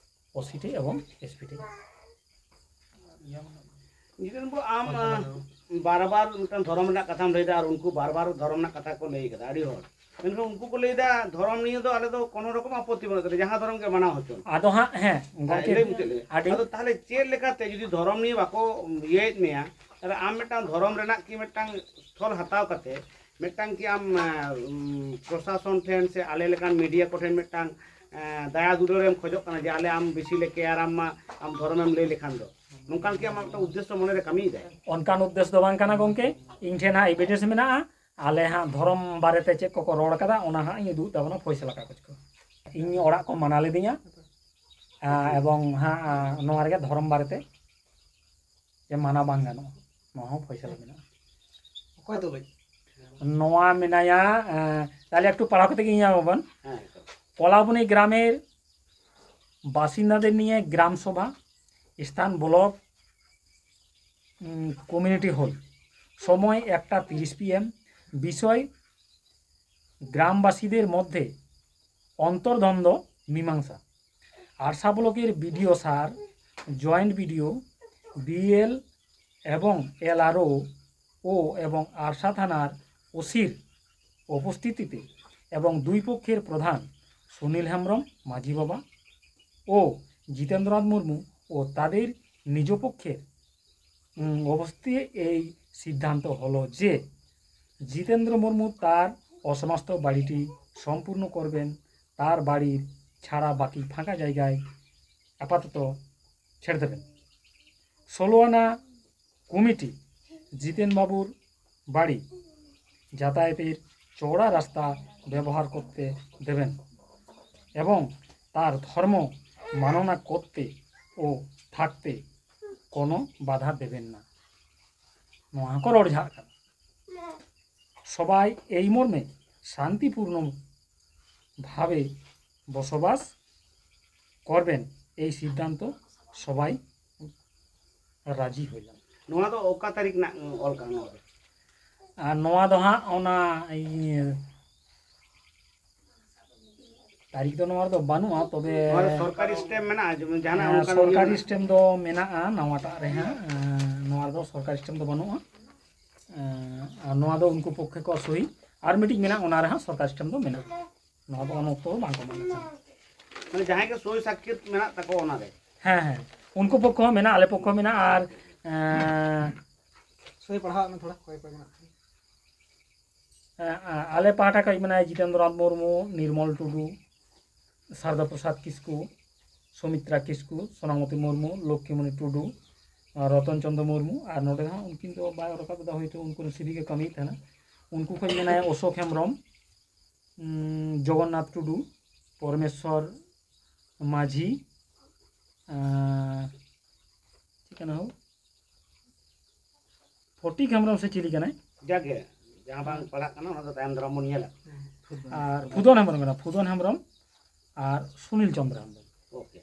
ᱳᱥᱤ ᱴᱷᱮᱡ ᱮᱵᱚᱝ ᱮᱥᱯᱤ ᱴᱷᱮᱡ᱾ ᱡᱤᱛᱮᱱ ᱵᱟᱹᱵᱩ, ᱟᱢ ᱵᱟᱨ ᱵᱟᱨ ᱢᱤᱫᱴᱟᱝ ᱫᱷᱚᱨᱚᱢ ᱨᱮᱱᱟᱜ ᱠᱟᱛᱷᱟᱢ ᱞᱟᱹᱭᱫᱟ, ᱟᱨ ᱩᱱᱠᱩ ᱵᱟᱨ ᱵᱟᱨ ᱫᱷᱚᱨᱚᱢ ᱨᱮᱱᱟᱜ ᱠᱟᱛᱷᱟ ᱠᱚ ᱞᱟᱹᱭ ᱠᱟᱫᱟ ᱟᱹᱰᱤ ᱦᱚᱲ᱾ ᱢᱮᱱᱠᱷᱟᱱ ᱩᱱᱠᱩ ᱠᱚ ᱞᱟᱹᱭᱫᱟ ᱫᱷᱚᱨᱚᱢ ᱱᱤᱭᱮ ᱫᱚ ᱟᱞᱮ ᱫᱚ ᱠᱳᱱᱳ ᱨᱚᱠᱚᱢ ᱟᱯᱚᱛᱛᱤ ᱵᱟᱹᱱᱩᱜ ᱛᱟᱞᱮᱭᱟ, ᱡᱟᱦᱟᱸ ᱫᱷᱚᱨᱚᱢ ᱜᱮ ᱢᱟᱱᱟᱣ ᱦᱚᱪᱚ᱾ ᱟᱫᱚ ᱦᱟᱸᱜ, ᱦᱮᱸ, ᱜᱚᱢᱠᱮ, ᱞᱟᱹᱭ ᱢᱩᱪᱟᱹᱫ ᱞᱮ᱾ ᱟᱹᱰᱤ ᱟᱫᱚ ᱛᱟᱦᱚᱞᱮ ᱪᱮᱫ ᱞᱮᱠᱟᱛᱮ ᱡᱩᱫᱤ ᱫᱷᱚᱨᱚᱢ ᱱᱤᱭᱮ ᱵᱟᱠᱚ ᱤᱭᱟᱹᱭᱮᱫ ᱢᱮᱭᱟ, ᱛᱟᱦᱚᱞᱮ ᱟᱢ ᱢᱤᱫᱴᱟᱝ ᱫᱷᱚᱨᱚᱢ ᱨᱮᱱᱟᱜ ᱠᱤ ᱢᱤᱫᱴᱟᱝ ᱛᱷᱚᱞ ᱦᱟᱛᱟᱣ ᱠᱟᱛᱮ ᱢᱤᱫᱴᱟᱝ ᱠᱤ ᱟᱢ ᱮᱸ, ᱩᱢ, ᱯᱨᱚᱥᱟᱥᱚᱱ ᱴᱷᱮᱱ ᱥᱮ ᱟᱞᱮ ᱞᱮᱠᱟᱱ ᱢᱤᱰᱤᱭᱟ ᱠᱚᱴᱷᱮᱱ ᱢᱤᱫᱴᱟᱝ ᱮᱸ, ᱫᱟᱭᱟ ᱫᱩᱞᱟᱹᱲ ᱮᱢ ᱠᱷᱚᱡᱚᱜ ᱠᱟᱱᱟ ᱡᱮ ᱟᱞᱮ ᱟᱢ ᱵᱮᱥᱤ ᱞᱮ ᱠᱮᱭᱟᱨᱟᱢ ᱢᱟ, ᱟᱢ ᱫᱷᱚᱨᱚᱢᱮᱢ ᱞᱟᱹᱭ ᱞᱮᱠᱷᱟᱱ ᱫᱚ? ᱱᱚᱝᱠᱟᱱ ᱠᱤ ᱟᱢᱟᱜ ᱢᱤᱫᱴᱟᱝ ᱩᱫᱽᱫᱮᱥᱥᱚ ᱢᱚᱱᱮᱨᱮ ᱠᱟᱹᱢᱤᱭᱮᱫᱟᱭ? ᱚᱱᱠᱟᱱ ᱩᱫᱽᱫᱮᱥ ᱫᱚ ᱵᱟᱝ ᱠᱟᱱᱟ ᱜᱚᱢᱠᱮ᱾ ᱤᱧ ᱴᱷᱮᱱ ᱦᱟᱸᱜ ᱮᱵᱷᱤᱰᱮᱱᱥ ᱢᱮᱱᱟᱜᱼᱟ, ᱟᱞᱮ ᱦᱟᱸᱜ ᱫᱷᱚᱨᱚᱢ ᱵᱟᱨᱮᱛᱮ ᱪᱮᱫ ᱠᱚᱠᱚ ᱨᱚᱲ ᱠᱟᱫᱟ, ᱚᱱᱟ ᱦᱟᱸᱜ ᱤᱧ ᱩᱫᱩᱜ ᱛᱟᱵᱚᱱᱟ ᱯᱷᱚᱭᱥᱟᱞᱟ ᱠᱟᱜᱚᱡᱽ ᱠᱚ᱾ ᱤᱧ ᱚᱲᱟᱜ ᱠᱚ ᱢᱟᱱᱟ ᱞᱤᱫᱤᱧᱟ, ᱟᱸ, ᱮᱵᱚᱝ ᱦᱟᱸᱜ, ᱟᱸ, ᱱᱚᱣᱟ ᱨᱮᱜᱮ ᱫᱷᱚᱨᱚᱢ ᱵᱟᱨᱮᱛᱮ ᱡᱮ ᱢᱟᱱᱟ ᱵᱟᱝ ᱜᱟᱱᱚᱜᱼᱟ, ᱱᱚᱣᱟ ᱦᱚᱸ ᱯᱷᱚᱭᱥᱟᱞᱟ ᱢᱮᱱᱟᱜᱼᱟ᱾ ᱚᱠᱚᱭ ᱛᱚᱵᱮ? ᱱᱚᱣᱟ ᱢᱮᱱᱟᱭᱟ, ᱮᱸ, ᱛᱟᱦᱞᱮ ᱮᱠᱴᱩ ᱯᱟᱲᱦᱟᱣ ᱠᱟᱛᱮ ᱜᱮ ᱧᱟᱢ ᱟᱵᱚᱱ᱾ ᱦᱮᱸ, ᱛᱚ᱾ পলাবনী গ্রামের বাসিন্দাদের নিয়ে গ্রাম সভা, স্থান ব্লক, উম, কমিউনিটি হল, সময় একটা তিরিশ পিএম। বিষয় গ্রামবাসীদের মধ্যে অন্তর্দ্বন্দ্ব মীমাংসা। আরসা ব্লকের BDO sir, joint BDO, BL এবং এলআরও ও এবং আরসা থানার ওসির উপস্থিতিতে এবং দুই পক্ষের প্রধান সুনীল হেমব্রম, মাঝি বাবা, ও জিতেন্দ্রনাথ মুর্মু ও তাদের নিজ পক্ষের, উম, উপস্থিতিতে এই সিদ্ধান্ত হলো যে জিতেন্দ্র মুর্মু তার অসমস্ত বাড়িটি সম্পূর্ণ করবেন, তার বাড়ির ছাড়া বাকি ফাঁকা জায়গায় আপাতত ছেড়ে দেবেন। ষোলো আনা কমিটি জিতেন বাবুর বাড়ি যাতায়াতের চওড়া রাস্তা ব্যবহার করতে দেবেন এবং তার ধর্ম মাননা করতে ও থাকতে কোনো বাধা দেবেন না। ᱱᱚᱣᱟ ᱦᱚᱸᱠᱚ ᱨᱚᱲ ᱡᱷᱟᱜ ᱠᱟᱱᱟ᱾ সবাই এই মর্মে শান্তিপূর্ণ ভাবে বসবাস করবেন, এই সিদ্ধান্ত সবাই রাজি হইলাম। ᱱᱚᱣᱟ ᱫᱚ ᱚᱠᱟ ᱛᱟᱹᱨᱤᱠᱷ ᱨᱮᱱᱟᱜ ᱚᱞ ᱠᱟᱱᱟ? ᱱᱚᱣᱟ ᱫᱚ ᱟᱨ ᱱᱚᱣᱟ ᱫᱚ ᱦᱟᱸᱜ ᱚᱱᱟ ᱤᱭᱟᱹ, ᱛᱟᱹᱨᱤᱠᱷ ᱫᱚ ᱱᱚᱣᱟ ᱨᱮᱫᱚ ᱵᱟᱹᱱᱩᱜᱼᱟ, ᱛᱚᱵᱮ ᱱᱚᱣᱟ ᱫᱚ ᱥᱚᱨᱠᱟᱨᱤ ᱥᱴᱮᱢ ᱢᱮᱱᱟᱜᱼᱟ, ᱡᱮᱢᱚᱱ ᱡᱟᱦᱟᱱᱟᱜ ᱦᱮᱸ, ᱚᱱᱠᱟᱱ ᱥᱚᱨᱠᱟᱨᱤ ᱤᱭᱟᱹ ᱥᱴᱮᱢ ᱫᱚ ᱢᱮᱱᱟᱜᱼᱟ ᱱᱟᱣᱟᱴᱟᱜ ᱨᱮ ᱦᱟᱸᱜ᱾ ᱮᱸ, ᱱᱚᱣᱟ ᱨᱮᱫᱚ ᱥᱚᱨᱠᱟᱨᱤ ᱥᱴᱮᱢ ᱫᱚ ᱵᱟᱹᱱᱩᱜᱼᱟ᱾ ᱮᱸ, ᱟᱨ ᱱᱚᱣᱟ ᱫᱚ ᱩᱱᱠᱩ ᱯᱚᱠᱠᱷᱮ ᱠᱚ ᱥᱳᱭ, ᱟᱨ ᱢᱤᱫᱴᱤᱡ ᱢᱮᱱᱟᱜᱼᱟ, ᱚᱱᱟ ᱨᱮᱦᱚᱸ ᱥᱚᱨᱠᱟᱨᱤ ᱥᱴᱮᱢ ᱫᱚ ᱢᱮᱱᱟᱜᱼᱟ᱾ ᱱᱚᱣᱟ ᱫᱚ ᱩᱱ ᱚᱠᱛᱚ ᱫᱚ ᱵᱟᱝ ᱠᱚ ᱢᱟᱱᱟᱣ ᱛᱟᱦᱮᱸᱫ᱾ ᱢᱟᱱᱮ ᱡᱟᱦᱟᱸᱭ ᱜᱮ ᱥᱳᱭ ᱥᱟᱠᱠᱷᱟᱹᱛ ᱢᱮᱱᱟᱜ ᱛᱟᱠᱚ ᱚᱱᱟᱨᱮ᱾ ᱦᱮᱸ, ᱦᱮᱸ, ᱩᱱᱠᱩ ᱯᱚᱠᱠᱷᱚ ᱦᱚᱸ ᱢᱮᱱᱟᱜᱼᱟ, ᱟᱞᱮ ᱯᱚᱠᱠᱷᱚ ᱦᱚᱸ ᱢᱮᱱᱟᱜᱼᱟ, ᱟᱨ ᱮᱸ, ᱥᱳᱭ ᱯᱟᱲᱦᱟᱣ ᱢᱮ ᱛᱷᱚᱲᱟ, ᱚᱠᱚᱭ ᱚᱠᱚᱭ ᱢᱮᱱᱟᱜ ᱠᱚᱣᱟ᱾ ᱮᱸ, ᱟᱞᱮ ᱯᱟᱦᱴᱟ ᱠᱷᱚᱱ ᱢᱮᱱᱟᱭᱟ ᱡᱤᱛᱮᱱᱫᱨᱚᱱᱟᱛᱷ ᱢᱩᱨᱢᱩ, ᱱᱤᱨᱢᱚᱞ ᱴᱩᱰᱩ, ᱥᱟᱨᱫᱟ ᱯᱨᱚᱥᱟᱫᱽ ᱠᱤᱥᱠᱩ, ᱥᱩᱢᱤᱛᱨᱟ ᱠᱤᱥᱠᱩ, ᱥᱳᱱᱟᱢᱚᱛᱤ ᱢᱩᱨᱢᱩ, ᱞᱚᱠᱠᱷᱤᱢᱚᱱᱤ ᱴᱩᱰᱩ, ᱟᱨ ᱨᱚᱛᱚᱱ ᱪᱚᱸᱫᱽᱨᱚ ᱢᱩᱨᱢᱩ, ᱟᱨ ᱱᱚᱰᱮ ᱫᱚ ᱦᱟᱸᱜ ᱩᱱᱠᱤᱱ ᱫᱚ ᱵᱟᱭ ᱨᱟᱠᱟᱵ ᱮᱫᱟ, ᱦᱚᱭᱛᱳ ᱩᱱᱠᱩ ᱨᱮᱱ ᱥᱤᱵᱤ ᱜᱮ ᱠᱟᱹᱢᱤᱭᱮᱫ ᱛᱟᱦᱮᱱᱟ᱾ ᱩᱱᱠᱩ ᱠᱷᱚᱱ ᱢᱮᱱᱟᱭᱟ ᱚᱥᱳᱠ ᱦᱮᱢᱵᱨᱚᱢ, ᱩᱸ, ᱡᱚᱜᱚᱱᱱᱟᱛᱷ ᱴᱩᱰᱩ, ᱯᱚᱨᱢᱮᱥᱥᱚᱨ ᱢᱟᱹᱡᱷᱤ, ᱟᱸ, ᱪᱮᱫ ᱠᱟᱱᱟ ᱦᱳ? ᱯᱷᱚᱴᱤᱠ ᱦᱮᱢᱵᱨᱚᱢ ᱥᱮ ᱪᱤᱞᱤ ᱠᱟᱱᱟᱭ? ᱡᱟᱜᱮ, ᱡᱟᱦᱟᱸ ᱵᱟᱝ ᱯᱟᱲᱦᱟᱜ ᱠᱟᱱᱟ ᱚᱱᱟ ᱫᱚ ᱛᱟᱭᱚᱢ ᱫᱟᱨᱟᱢ ᱵᱚᱱ ᱧᱮᱞᱟ᱾ ᱟᱨ ᱯᱷᱩᱫᱚᱱ ᱦᱮᱢᱵᱨᱚᱢ ᱠᱟᱱᱟ, ᱯᱷᱩᱫᱚᱱ ᱦᱮᱢᱵᱨᱚᱢ ᱟᱨ ᱥᱩᱱᱤᱞ ᱪᱚᱸᱫᱽᱨᱚ ᱦᱮᱢᱵᱨᱚᱢ᱾ ᱳᱠᱮ᱾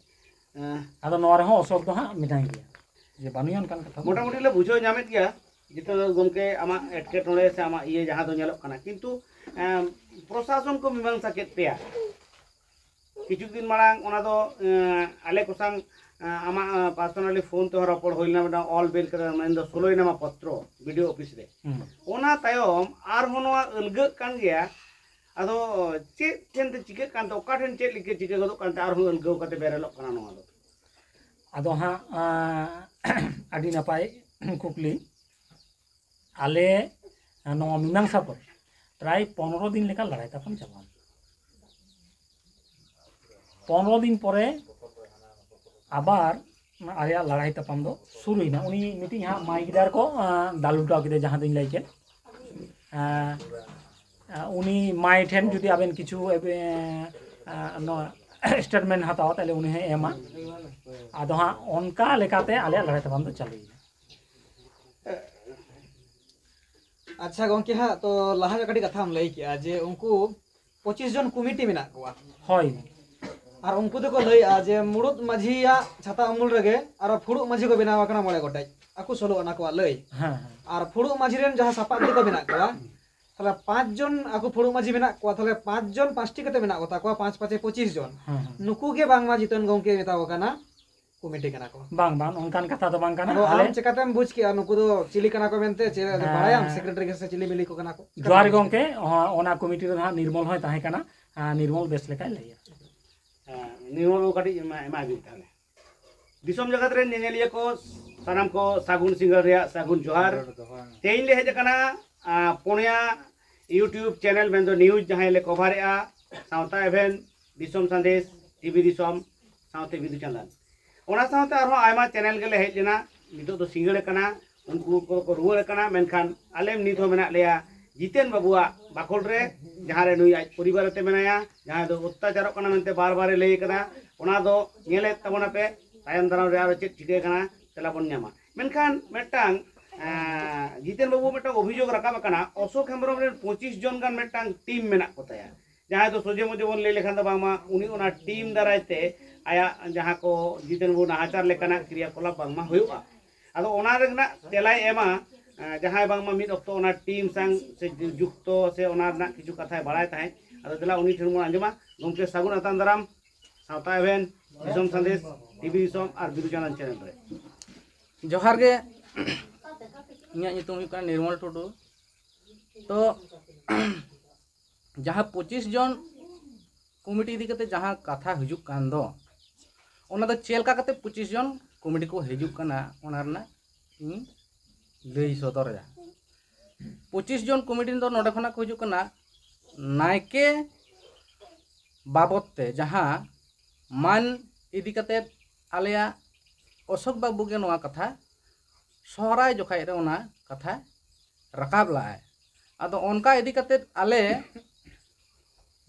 ᱮᱸ, ᱟᱫᱚ ᱱᱚᱣᱟ ᱨᱮᱦᱚᱸ ᱚᱥᱳᱠ ᱫᱚ ᱦᱟᱸᱜ ᱢᱮᱱᱟᱭ ᱜᱮᱭᱟ, ᱡᱮ ᱵᱟᱹᱱᱩᱭᱟ ᱚᱱᱠᱟᱱ ᱠᱟᱛᱷᱟ ᱫᱚ ᱢᱚᱴᱟᱢᱩᱴᱤ ᱞᱮ ᱵᱩᱡᱷᱟᱹᱣ ᱧᱟᱢᱮᱫ ᱜᱮᱭᱟ ᱡᱮᱛᱮ ᱜᱚᱢᱠᱮ ᱟᱢᱟᱜ ᱮᱴᱠᱮᱴᱚᱬᱮ ᱥᱮ ᱟᱢᱟᱜ ᱤᱭᱟᱹ ᱡᱟᱦᱟᱸ ᱫᱚ ᱧᱮᱞᱚᱜ ᱠᱟᱱᱟ, ᱠᱤᱱᱛᱩ ᱮᱸ, ᱯᱨᱚᱥᱟᱥᱚᱱ ᱠᱚ ᱢᱤᱢᱟᱝᱥᱟ ᱠᱮᱫ ᱯᱮᱭᱟ᱾ ᱠᱤᱪᱷᱩ ᱫᱤᱱ ᱢᱟᱲᱟᱝ ᱚᱱᱟ ᱫᱚ ᱮᱸ, ᱟᱞᱮ ᱠᱚᱥᱟᱝ ᱮᱸ, ᱟᱢᱟᱜ ᱯᱟᱨᱥᱚᱱᱟᱞᱤ ᱯᱷᱳᱱ ᱛᱮᱦᱚᱸ ᱨᱚᱯᱚᱲ ᱦᱩᱭ ᱞᱮᱱᱟ, ᱢᱤᱫᱴᱟᱝ ᱚᱞ ᱵᱮᱞ ᱠᱟᱛᱮ, ᱢᱮᱱᱫᱚ ᱥᱳᱞᱳᱭ ᱱᱟᱢᱟ ᱯᱚᱛᱨᱚ ᱵᱤᱰᱤᱳ ᱚᱯᱷᱤᱥ ᱨᱮ᱾ ᱦᱩᱸ᱾ ᱚᱱᱟ ᱛᱟᱭᱚᱢ ᱟᱨᱦᱚᱸ ᱱᱚᱣᱟ ᱟᱹᱞᱜᱟᱹᱜ ᱠᱟᱱ ᱜᱮᱭᱟ᱾ ᱟᱫᱚ ᱪᱮᱫ ᱴᱷᱮᱱ ᱛᱮ ᱪᱤᱠᱟᱹᱜ ᱠᱟᱱᱛᱮ, ᱚᱠᱟ ᱴᱷᱮᱱ ᱪᱮᱫ ᱞᱮᱠᱟ ᱪᱤᱠᱟᱹ ᱜᱚᱫᱚᱜ ᱠᱟᱱᱛᱮ ᱟᱨᱦᱚᱸ ᱟᱹᱞᱜᱟᱹᱣ ᱠᱟᱛᱮ ᱵᱮᱨᱮᱞᱚᱜ ᱠᱟᱱᱟ ᱱᱚᱣᱟ ᱫᱚ? ᱟᱫᱚ ᱦᱟᱸᱜ ᱟᱸ, ᱟᱹᱰᱤ ᱱᱟᱯᱟᱭ ᱠᱩᱠᱞᱤ᱾ ᱟᱞᱮ ᱱᱚᱣᱟ ᱢᱤᱢᱟᱝᱥᱟ ᱯᱚᱨᱮ ᱯᱨᱟᱭ ᱯᱚᱱᱨᱚ ᱫᱤᱱ ᱞᱮᱠᱟ ᱞᱟᱲᱟᱭ ᱛᱟᱯᱟᱢ ᱪᱟᱞᱟᱣ ᱮᱱᱟ᱾ ᱯᱚᱱᱨᱚ ᱫᱤᱱ ᱯᱚᱨᱮ ᱟᱵᱟᱨ ᱟᱞᱮᱭᱟᱜ ᱞᱟᱲᱟᱭ ᱛᱟᱯᱟᱢ ᱫᱚ ᱥᱩᱨᱩᱭᱮᱱᱟ᱾ ᱩᱱᱤ ᱢᱤᱫᱴᱤᱡ ᱦᱟᱸᱜ ᱢᱟᱭ ᱜᱤᱫᱟᱹᱨ ᱠᱚ ᱟᱸ, ᱫᱟᱞ ᱦᱚᱴᱚ ᱠᱮᱫᱟ, ᱡᱟᱦᱟᱸ ᱫᱚᱧ ᱞᱟᱹᱭ ᱠᱮᱫ᱾ ᱟᱸ, ᱟᱸ, ᱩᱱᱤ ᱢᱟᱭ ᱴᱷᱮᱱ ᱡᱩᱫᱤ ᱟᱵᱮᱱ ᱠᱤᱪᱷᱩ ᱮᱵᱮ-, ᱟᱸ, ᱱᱚᱣᱟ ᱥᱴᱮᱴᱢᱮᱱᱴ ᱦᱟᱛᱟᱣᱟ, ᱛᱟᱦᱞᱮ ᱩᱱᱤ ᱦᱚᱸᱭ ᱮᱢᱟ᱾ ᱟᱫᱚ ᱦᱟᱸᱜ ᱚᱱᱠᱟ ᱞᱮᱠᱟᱛᱮ ᱟᱞᱮᱭᱟᱜ ᱞᱟᱲᱟᱭ ᱛᱟᱯᱟᱢ ᱫᱚ ᱪᱟᱹᱞᱩᱭᱮᱱᱟ᱾ ᱟᱪᱪᱷᱟ ᱜᱚᱢᱠᱮ ᱦᱟᱸᱜ, ᱛᱚ ᱞᱟᱦᱟ ᱧᱚᱜ ᱠᱟᱹᱴᱤᱡ ᱠᱟᱛᱷᱟᱢ ᱞᱟᱹᱭ ᱠᱮᱜᱼᱟ ᱡᱮ ᱩᱱᱠᱩ ᱯᱚᱸᱪᱤᱥ ᱡᱚᱱ ᱠᱚᱢᱤᱴᱤ ᱢᱮᱱᱟᱜ ᱠᱚᱣᱟ᱾ ᱦᱳᱭ᱾ ᱟᱨ ᱩᱱᱠᱩ ᱫᱚᱠᱚ ᱞᱟᱹᱭᱟ ᱡᱮ ᱢᱩᱲᱩᱫ ᱢᱟᱹᱡᱷᱤᱭᱟᱜ ᱪᱷᱟᱛᱟ ᱩᱢᱩᱞ ᱨᱮᱜᱮ ᱟᱨᱚ ᱯᱷᱩᱲᱩᱜ ᱢᱟᱹᱡᱷᱤ ᱠᱚ ᱵᱮᱱᱟᱣ ᱟᱠᱟᱱᱟ ᱢᱚᱬᱮ ᱜᱚᱴᱮᱡ, ᱟᱠᱚ ᱥᱳᱞᱳ ᱟᱱᱟ ᱠᱚᱣᱟᱜ ᱞᱟᱹᱭ᱾ ᱦᱮᱸ ᱦᱮᱸ᱾ ᱟᱨ ᱯᱷᱩᱲᱩᱜ ᱢᱟᱹᱡᱷᱤ ᱨᱮᱱ ᱡᱟᱦᱟᱸ ᱥᱟᱯᱟᱵ ᱛᱮᱠᱚ ᱢᱮᱱᱟᱜ ᱠᱚᱣᱟ, ᱛᱟᱦᱚᱞᱮ ᱯᱟᱸᱪ ᱡᱚᱱ ᱟᱠᱚ ᱯᱷᱩᱲᱩᱜ ᱢᱟᱹᱡᱷᱤ ᱢᱮᱱᱟᱜ ᱠᱚᱣᱟ, ᱛᱟᱦᱚᱞᱮ ᱯᱟᱸᱪ ᱡᱚᱱ ᱯᱟᱸᱪᱴᱤ ᱠᱟᱛᱮ ᱢᱮᱱᱟᱜ ᱠᱚᱛᱟ ᱠᱚᱣᱟ, ᱯᱟᱸᱪ ᱯᱟᱸᱪᱮ ᱯᱚᱸᱪᱤᱥ ᱡᱚᱱ᱾ ᱦᱮᱸ ᱦᱮᱸ᱾ ᱱᱩᱠᱩ ᱜᱮ ᱵᱟᱝᱢᱟ ᱡᱤᱛᱚᱱ ᱜᱚᱢᱠᱮ ᱢᱮᱛᱟ ᱠᱚ ᱠᱟᱱᱟ ᱠᱚᱢᱤᱴᱤ ᱠᱟᱱᱟ ᱠᱚ᱾ ᱵᱟᱝ ᱵᱟᱝ, ᱚᱱᱠᱟᱱ ᱠᱟᱛᱷᱟ ᱫᱚ ᱵᱟᱝ ᱠᱟᱱᱟ᱾ ᱟᱫᱚ ᱟᱞᱮ ᱟᱢ ᱪᱤᱠᱟᱛᱮᱢ ᱵᱩᱡᱽ ᱠᱮᱜᱼᱟ ᱱᱩᱠᱩ ᱫᱚ ᱪᱤᱞᱤ ᱠᱟᱱᱟ ᱠᱚ ᱢᱮᱱᱛᱮ? ᱪᱮᱫ ᱦᱮᱸ᱾ ᱵᱟᱲᱟᱭᱟᱢ ᱥᱮᱠᱨᱮᱴᱟᱨᱤ ᱥᱮ ᱪᱤᱞᱤ ᱢᱤᱞᱤ ᱠᱚ ᱠᱟᱱᱟ ᱠᱚ? ᱡᱚᱦᱟᱨ ᱜᱮ ᱜᱚᱢᱠᱮ, ᱚ-, ᱚᱱᱟ ᱠᱚᱢᱤᱴᱤ ᱨᱮᱫᱚ ᱦᱟᱸᱜ ᱱᱤᱨᱢᱚᱞ ᱦᱚᱸᱭ ᱛᱟᱦᱮᱸ ᱠᱟᱱᱟ᱾ ᱟᱨ ᱱᱤᱨᱢᱚᱞ ᱵᱮᱥ ᱞᱮᱠᱟᱭ ᱞᱟᱹᱭᱟ᱾ ᱦᱮᱸ, ᱱᱤᱨᱢᱚᱞ ᱵᱟᱹᱵᱩ ᱠᱟᱹᱴᱤᱡ ᱮᱢᱟ-, ᱮᱢᱟᱭ ᱵᱤᱱ ᱛᱟᱦᱚᱞᱮ᱾ ᱫᱤᱥᱚᱢ ᱡᱟᱠᱟᱛ ᱨᱮᱱ ᱧᱮᱧᱮᱞᱤᱭᱟᱹ ᱠᱚ ᱥᱟᱱᱟᱢ ᱠᱚ ᱥᱟᱹᱜᱩᱱ ᱥᱤᱸᱜᱟᱹᱲ ᱨᱮᱭᱟᱜ ᱥᱟᱹᱜᱩᱱ ᱡᱚᱦᱟᱨ᱾ ᱛᱮᱦᱮᱧ ᱞᱮ ᱦᱮᱡ ᱟᱠᱟᱱᱟ, ᱟ, ᱯᱩᱱᱭᱟ YouTube ᱪᱮᱱᱮᱞ ᱢᱮᱱᱫᱚ ᱱᱤᱭᱩᱡᱽ ᱡᱟᱦᱟᱸᱭ ᱞᱮ ᱠᱚᱵᱷᱟᱨᱮᱜᱼᱟ, ᱥᱟᱶᱛᱟ ᱮᱵᱷᱮᱱ, ᱫᱤᱥᱚᱢ ᱥᱟᱸᱫᱮᱥ, ᱴᱤᱵᱷᱤ ᱫᱤᱥᱚᱢ, ᱥᱟᱶᱛᱮ ᱵᱤᱫᱩ ᱪᱟᱸᱫᱟᱱ᱾ ᱚᱱᱟ ᱥᱟᱶᱛᱮ ᱟᱨᱦᱚᱸ ᱟᱭᱢᱟ ᱪᱮᱱᱮᱞ ᱜᱮᱞᱮ ᱦᱮᱡ ᱞᱮᱱᱟ᱾ ᱱᱤᱛᱚᱜ ᱫᱚ ᱥᱤᱸᱜᱟᱹᱲ ᱟᱠᱟᱱᱟ, ᱩᱱᱠᱩ ᱠᱚ ᱠᱚ ᱨᱩᱣᱟᱹᱲ ᱟᱠᱟᱱᱟ, ᱢᱮᱱᱠᱷᱟᱱ ᱟᱞᱮ ᱱᱤᱛ ᱦᱚᱸ ᱢᱮᱱᱟᱜ ᱞᱮᱭᱟ ᱡᱤᱛᱮᱱ ᱵᱟᱹᱵᱩᱣᱟᱜ ᱵᱟᱠᱷᱳᱞ ᱨᱮ, ᱡᱟᱦᱟᱸ ᱨᱮ ᱱᱩᱭ ᱟᱡ ᱯᱚᱨᱤᱵᱟᱨ ᱟᱛᱮ ᱢᱮᱱᱟᱭᱟ, ᱡᱟᱦᱟᱸᱭ ᱫᱚ ᱚᱛᱛᱟᱪᱟᱨᱚᱜ ᱠᱟᱱᱟ ᱢᱮᱱᱛᱮ ᱵᱟᱨ ᱵᱟᱨᱮ ᱞᱟᱹᱭ ᱟᱠᱟᱫᱟ᱾ ᱚᱱᱟ ᱫᱚ ᱧᱮᱞᱮᱫ ᱛᱟᱵᱚᱱᱟᱯᱮ, ᱛᱟᱭᱚᱢ ᱫᱟᱨᱟᱢ ᱨᱮ ᱟᱨᱚ ᱪᱮᱫ ᱪᱤᱠᱟᱹ ᱠᱟᱱᱟ ᱛᱮᱞᱟ ᱵᱚᱱ ᱧᱟᱢᱟ᱾ ᱢᱮᱱᱠᱷᱟᱱ ᱢᱤᱫᱴᱟᱝ, ᱮᱸ, ᱡᱤᱛᱮᱱ ᱵᱟᱹᱵᱩ ᱢᱤᱫᱴᱟᱝ ᱚᱵᱷᱤᱡᱳᱜᱽ ᱨᱟᱠᱟᱵ ᱟᱠᱟᱱᱟ, ᱚᱥᱳᱠ ᱦᱮᱢᱵᱨᱚᱢ ᱨᱮᱱ ᱯᱚᱸᱪᱤᱥ ᱡᱚᱱ ᱜᱟᱱ ᱢᱤᱫᱴᱟᱝ ᱴᱤᱢ ᱢᱮᱱᱟᱜ ᱠᱚ ᱛᱟᱭᱟ, ᱡᱟᱦᱟᱸᱭ ᱫᱚ ᱥᱚᱡᱷᱮ ᱢᱚᱡᱷᱮ ᱵᱚᱱ ᱞᱟᱹᱭ ᱞᱮᱠᱷᱟᱱ ᱫᱚ ᱵᱟᱝᱢᱟ ᱩᱱᱤ ᱚᱱᱟ ᱴᱤᱢ ᱫᱟᱨᱟᱭ ᱛᱮ ᱟᱭᱟᱜ ᱡᱟᱦᱟᱸ ᱠᱚ ᱡᱤᱛᱮᱱ ᱵᱟᱹᱵᱩ ᱱᱟᱦᱟᱪᱟᱨ ᱞᱮᱠᱟᱱᱟᱜ ᱠᱨᱤᱭᱟᱠᱚᱞᱟᱯ ᱵᱟᱝᱢᱟ ᱦᱩᱭᱩᱜᱼᱟ᱾ ᱟᱫᱚ ᱚᱱᱟ ᱨᱮᱱᱟᱜ ᱛᱮᱞᱟᱭ ᱮᱢᱟ, ᱮᱸ, ᱡᱟᱦᱟᱸᱭ ᱵᱟᱝᱢᱟ ᱢᱤᱫ ᱚᱠᱛᱚ ᱚᱱᱟ ᱴᱤᱢ ᱥᱟᱝ ᱥᱮ ᱡᱩ-, ᱡᱩᱠᱛᱚ ᱥᱮ ᱚᱱᱟ ᱨᱮᱱᱟᱜ ᱠᱤᱪᱷᱩ ᱠᱟᱛᱷᱟᱭ ᱵᱟᱲᱟᱭ ᱛᱟᱦᱮᱸᱫ᱾ ᱟᱫᱚ ᱫᱮᱞᱟ ᱩᱱᱤ ᱴᱷᱮᱱ ᱵᱚᱱ ᱟᱸᱡᱚᱢᱟ᱾ ᱜᱚᱢᱠᱮ, ᱥᱟᱹᱜᱩᱱ ᱟᱛᱟᱝ ᱫᱟᱨᱟᱢ ᱥᱟᱶᱛᱟ ᱮᱵᱷᱮᱱ, ᱫᱤᱥᱚᱢ ᱥᱟᱸᱫᱮᱥ, ᱴᱤᱵᱷᱤ ᱫᱤᱥᱚᱢ ᱟᱨ ᱵᱤᱫᱩ ᱪᱟᱸᱫᱟᱱ ᱪᱮᱱᱮᱞ ᱨᱮ᱾ ᱡᱚᱦᱟᱨ ᱜᱮ᱾ ᱤᱧᱟᱹᱜ ᱧᱩᱛᱩᱢ ᱦᱩᱭᱩᱜ ᱠᱟᱱᱟ ᱱᱤᱨᱢᱚᱞ ᱴᱩᱰᱩ᱾ ᱛᱚ ᱡᱟᱦᱟᱸ ᱯᱚᱸᱪᱤᱥ ᱡᱚᱱ ᱠᱚᱢᱤᱴᱤ ᱤᱫᱤ ᱠᱟᱛᱮ ᱡᱟᱦᱟᱸ ᱠᱟᱛᱷᱟ ᱦᱤᱡᱩᱜ ᱠᱟᱱ ᱫᱚ, ᱚᱱᱟ ᱫᱚ ᱪᱮᱫ ᱞᱮᱠᱟ ᱠᱟᱛᱮ ᱯᱚᱸᱪᱤᱥ ᱡᱚᱱ ᱠᱚᱢᱤᱴᱤ ᱠᱚ ᱦᱤᱡᱩᱜ ᱠᱟᱱᱟ, ᱚᱱᱟ ᱨᱮᱱᱟᱜ ᱤᱧ ᱞᱟᱹᱭ ᱥᱚᱫᱚᱨᱮᱫᱟ᱾ ᱯᱚᱸᱪᱤᱥ ᱡᱚᱱ ᱠᱚᱢᱤᱴᱤ ᱫᱚ ᱱᱚᱰᱮ ᱠᱷᱚᱱᱟᱜ ᱠᱚ ᱦᱤᱡᱩᱜ ᱠᱟᱱᱟ ᱱᱟᱭᱠᱮ ᱵᱟᱵᱚᱫ ᱛᱮ, ᱡᱟᱦᱟᱸ ᱢᱟᱹᱱ ᱤᱫᱤ ᱠᱟᱛᱮ ᱟᱞᱮᱭᱟᱜ ᱚᱥᱳᱠ ᱵᱟᱹᱵᱩ ᱜᱮ ᱱᱚᱣᱟ ᱠᱟᱛᱷᱟ ᱥᱚᱦᱨᱟᱭ ᱡᱚᱠᱷᱟᱡ ᱨᱮ ᱚᱱᱟ ᱠᱟᱛᱷᱟ ᱨᱟᱠᱟᱵ ᱞᱟᱜᱼᱟᱭ᱾ ᱟᱫᱚ ᱚᱱᱠᱟ ᱤᱫᱤ ᱠᱟᱛᱮ ᱟᱞᱮ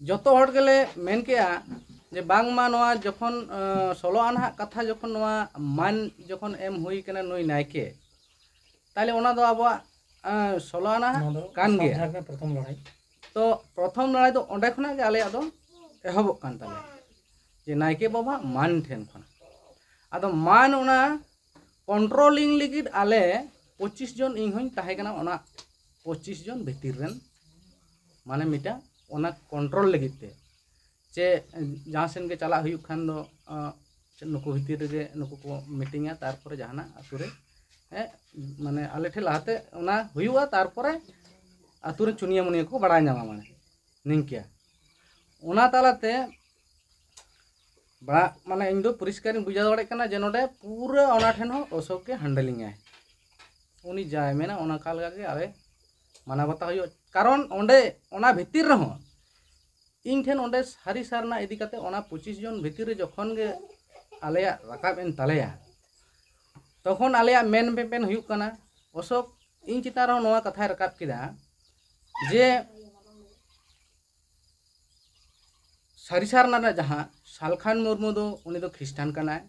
ᱡᱚᱛᱚ ᱦᱚᱲ ᱜᱮᱞᱮ ᱢᱮᱱ ᱠᱮᱜᱼᱟ ᱡᱮ ᱵᱟᱝᱢᱟ ᱱᱚᱣᱟ ᱡᱚᱠᱷᱚᱱ, ᱟᱸ, ᱥᱳᱞᱳ ᱟᱱᱟᱦᱟᱜ ᱠᱟᱛᱷᱟ ᱡᱚᱠᱷᱚᱱ ᱱᱚᱣᱟ ᱢᱟᱹᱱ ᱡᱚᱠᱷᱚᱱ ᱮᱢ ᱦᱩᱭ ᱠᱟᱱᱟ ᱱᱩᱭ ᱱᱟᱭᱠᱮ, ᱛᱟᱦᱞᱮ ᱚᱱᱟ ᱫᱚ ᱟᱵᱚᱣᱟᱜ, ᱟᱸ, ᱥᱳᱞᱳ ᱟᱱᱟᱦᱟᱜ ᱱᱚᱣᱟ ᱫᱚ ᱠᱟᱱ ᱜᱮᱭᱟ᱾ ᱥᱟᱵ ᱫᱷᱟᱨ ᱨᱮᱱᱟᱜ ᱯᱨᱚᱛᱷᱚᱢ ᱞᱟᱹᱲᱦᱟᱹᱭ᱾ ᱛᱚ ᱯᱨᱚᱛᱷᱚᱢ ᱞᱟᱹᱲᱦᱟᱹᱭ ᱫᱚ ᱚᱸᱰᱮ ᱠᱷᱚᱱᱟᱜ ᱜᱮ ᱟᱞᱮᱭᱟᱜ ᱫᱚ ᱮᱦᱚᱵᱚᱜ ᱠᱟᱱ ᱛᱟᱞᱮᱭᱟ, ᱡᱮ ᱱᱟᱭᱠᱮ ᱵᱟᱵᱟ ᱢᱟᱹᱱ ᱴᱷᱮᱱ ᱠᱷᱚᱱᱟᱜ᱾ ᱟᱫᱚ ᱢᱟᱹᱱ ᱚᱱᱟ ᱠᱚᱱᱴᱨᱳᱞᱤᱝ ᱞᱟᱹᱜᱤᱫ ᱟᱞᱮ ᱯᱚᱸᱪᱤᱥ ᱡᱚᱱ, ᱤᱧ ᱦᱚᱸᱧ ᱛᱟᱦᱮᱸ ᱠᱟᱱᱟ ᱚᱱᱟ ᱯᱚᱸᱪᱤᱥ ᱡᱚᱱ ᱵᱷᱤᱛᱤᱨ ᱨᱮᱱ, ᱢᱟᱱᱮ ᱢᱤᱫᱴᱟᱝ ᱚᱱᱟ ᱠᱚᱱᱴᱨᱳᱞ ᱞᱟᱹᱜᱤᱫ ᱛᱮ᱾ ᱪᱮ ᱡᱟᱦᱟᱸ ᱥᱮᱱ ᱜᱮ ᱪᱟᱞᱟᱜ ᱦᱩᱭᱩᱜ ᱠᱷᱟᱱ ᱫᱚ, ᱟᱸ, ᱱᱩᱠᱩ ᱵᱷᱤᱛᱤᱨ ᱨᱮᱜᱮ ᱱᱩᱠᱩ ᱠᱚ ᱢᱤᱴᱤᱝᱟ, ᱛᱟᱨᱯᱚᱨᱮ ᱡᱟᱦᱟᱱᱟᱜ ᱟᱹᱛᱩ ᱨᱮ, ᱦᱮᱸ, ᱢᱟᱱᱮ ᱟᱞᱮ ᱴᱷᱮᱱ ᱞᱟᱦᱟᱛᱮ ᱚᱱᱟ ᱦᱩᱭᱩᱜᱼᱟ, ᱛᱟᱨᱯᱚᱨᱮ ᱟᱹᱛᱩ ᱨᱮᱱ ᱪᱩᱱᱤᱭᱟᱹ ᱢᱩᱱᱤᱭᱟᱹ ᱠᱚ ᱵᱟᱲᱟᱭ ᱧᱟᱢᱟ, ᱢᱟᱱᱮ ᱱᱤᱝᱠᱟᱹ᱾ ᱚᱱᱟ ᱛᱟᱞᱟᱛᱮ ᱵᱟ-, ᱢᱟᱱᱮ ᱤᱧ ᱫᱚ ᱯᱚᱨᱤᱥᱠᱟᱨᱤᱧ ᱵᱩᱡᱷᱟᱹᱣ ᱫᱟᱲᱮᱭᱟᱜ ᱠᱟᱱᱟ ᱡᱮ ᱱᱚᱰᱮ ᱯᱩᱨᱟᱹ ᱚᱱᱟ ᱴᱷᱮᱱ ᱦᱚᱸ ᱚᱥᱳᱠ ᱜᱮ ᱦᱮᱱᱰᱮᱞᱤᱝ ᱟᱭ᱾ ᱩᱱᱤ ᱡᱟᱭ ᱢᱮᱱᱟ ᱚᱱᱟ ᱠᱟ ᱞᱮᱠᱟ ᱜᱮ ᱟᱞᱮ ᱢᱟᱱᱟᱣ ᱵᱟᱛᱟᱣ ᱦᱩᱭᱩᱜᱼᱟ᱾ ᱠᱟᱨᱚᱱ ᱚᱸᱰᱮ ᱚᱱᱟ ᱵᱷᱤᱛᱤᱨ ᱨᱮᱦᱚᱸ ᱤᱧ ᱴᱷᱮᱱ ᱚᱸᱰᱮ ᱥᱟᱹᱨᱤ ᱥᱟᱨᱱᱟ ᱤᱫᱤ ᱠᱟᱛᱮ ᱚᱱᱟ ᱯᱚᱸᱪᱤᱥ ᱡᱚᱱ ᱵᱷᱤᱛᱤᱨ ᱨᱮ ᱡᱚᱠᱷᱚᱱ ᱜᱮ ᱟᱞᱮᱭᱟᱜ ᱨᱟᱠᱟᱵ ᱮᱱ ᱛᱟᱞᱮᱭᱟ, ᱛᱚᱠᱷᱚᱱ ᱟᱞᱮᱭᱟᱜ ᱢᱮᱱ ᱢᱮᱯᱮᱱ ᱦᱩᱭᱩᱜ ᱠᱟᱱᱟ, ᱚᱥᱳᱠ ᱤᱧ ᱪᱮᱛᱟᱱ ᱨᱮᱦᱚᱸ ᱱᱚᱣᱟ ᱠᱟᱛᱷᱟᱭ ᱨᱟᱠᱟᱵ ᱠᱮᱫᱟ ᱡᱮ ᱥᱟᱹᱨᱤ ᱥᱟᱨᱱᱟ ᱨᱮᱱᱟᱜ ᱡᱟᱦᱟᱸ ᱥᱟᱞᱠᱷᱟᱱ ᱢᱩᱨᱢᱩ ᱫᱚ ᱩᱱᱤ ᱫᱚ ᱠᱷᱨᱤᱥᱴᱟᱱ ᱠᱟᱱᱟᱭ,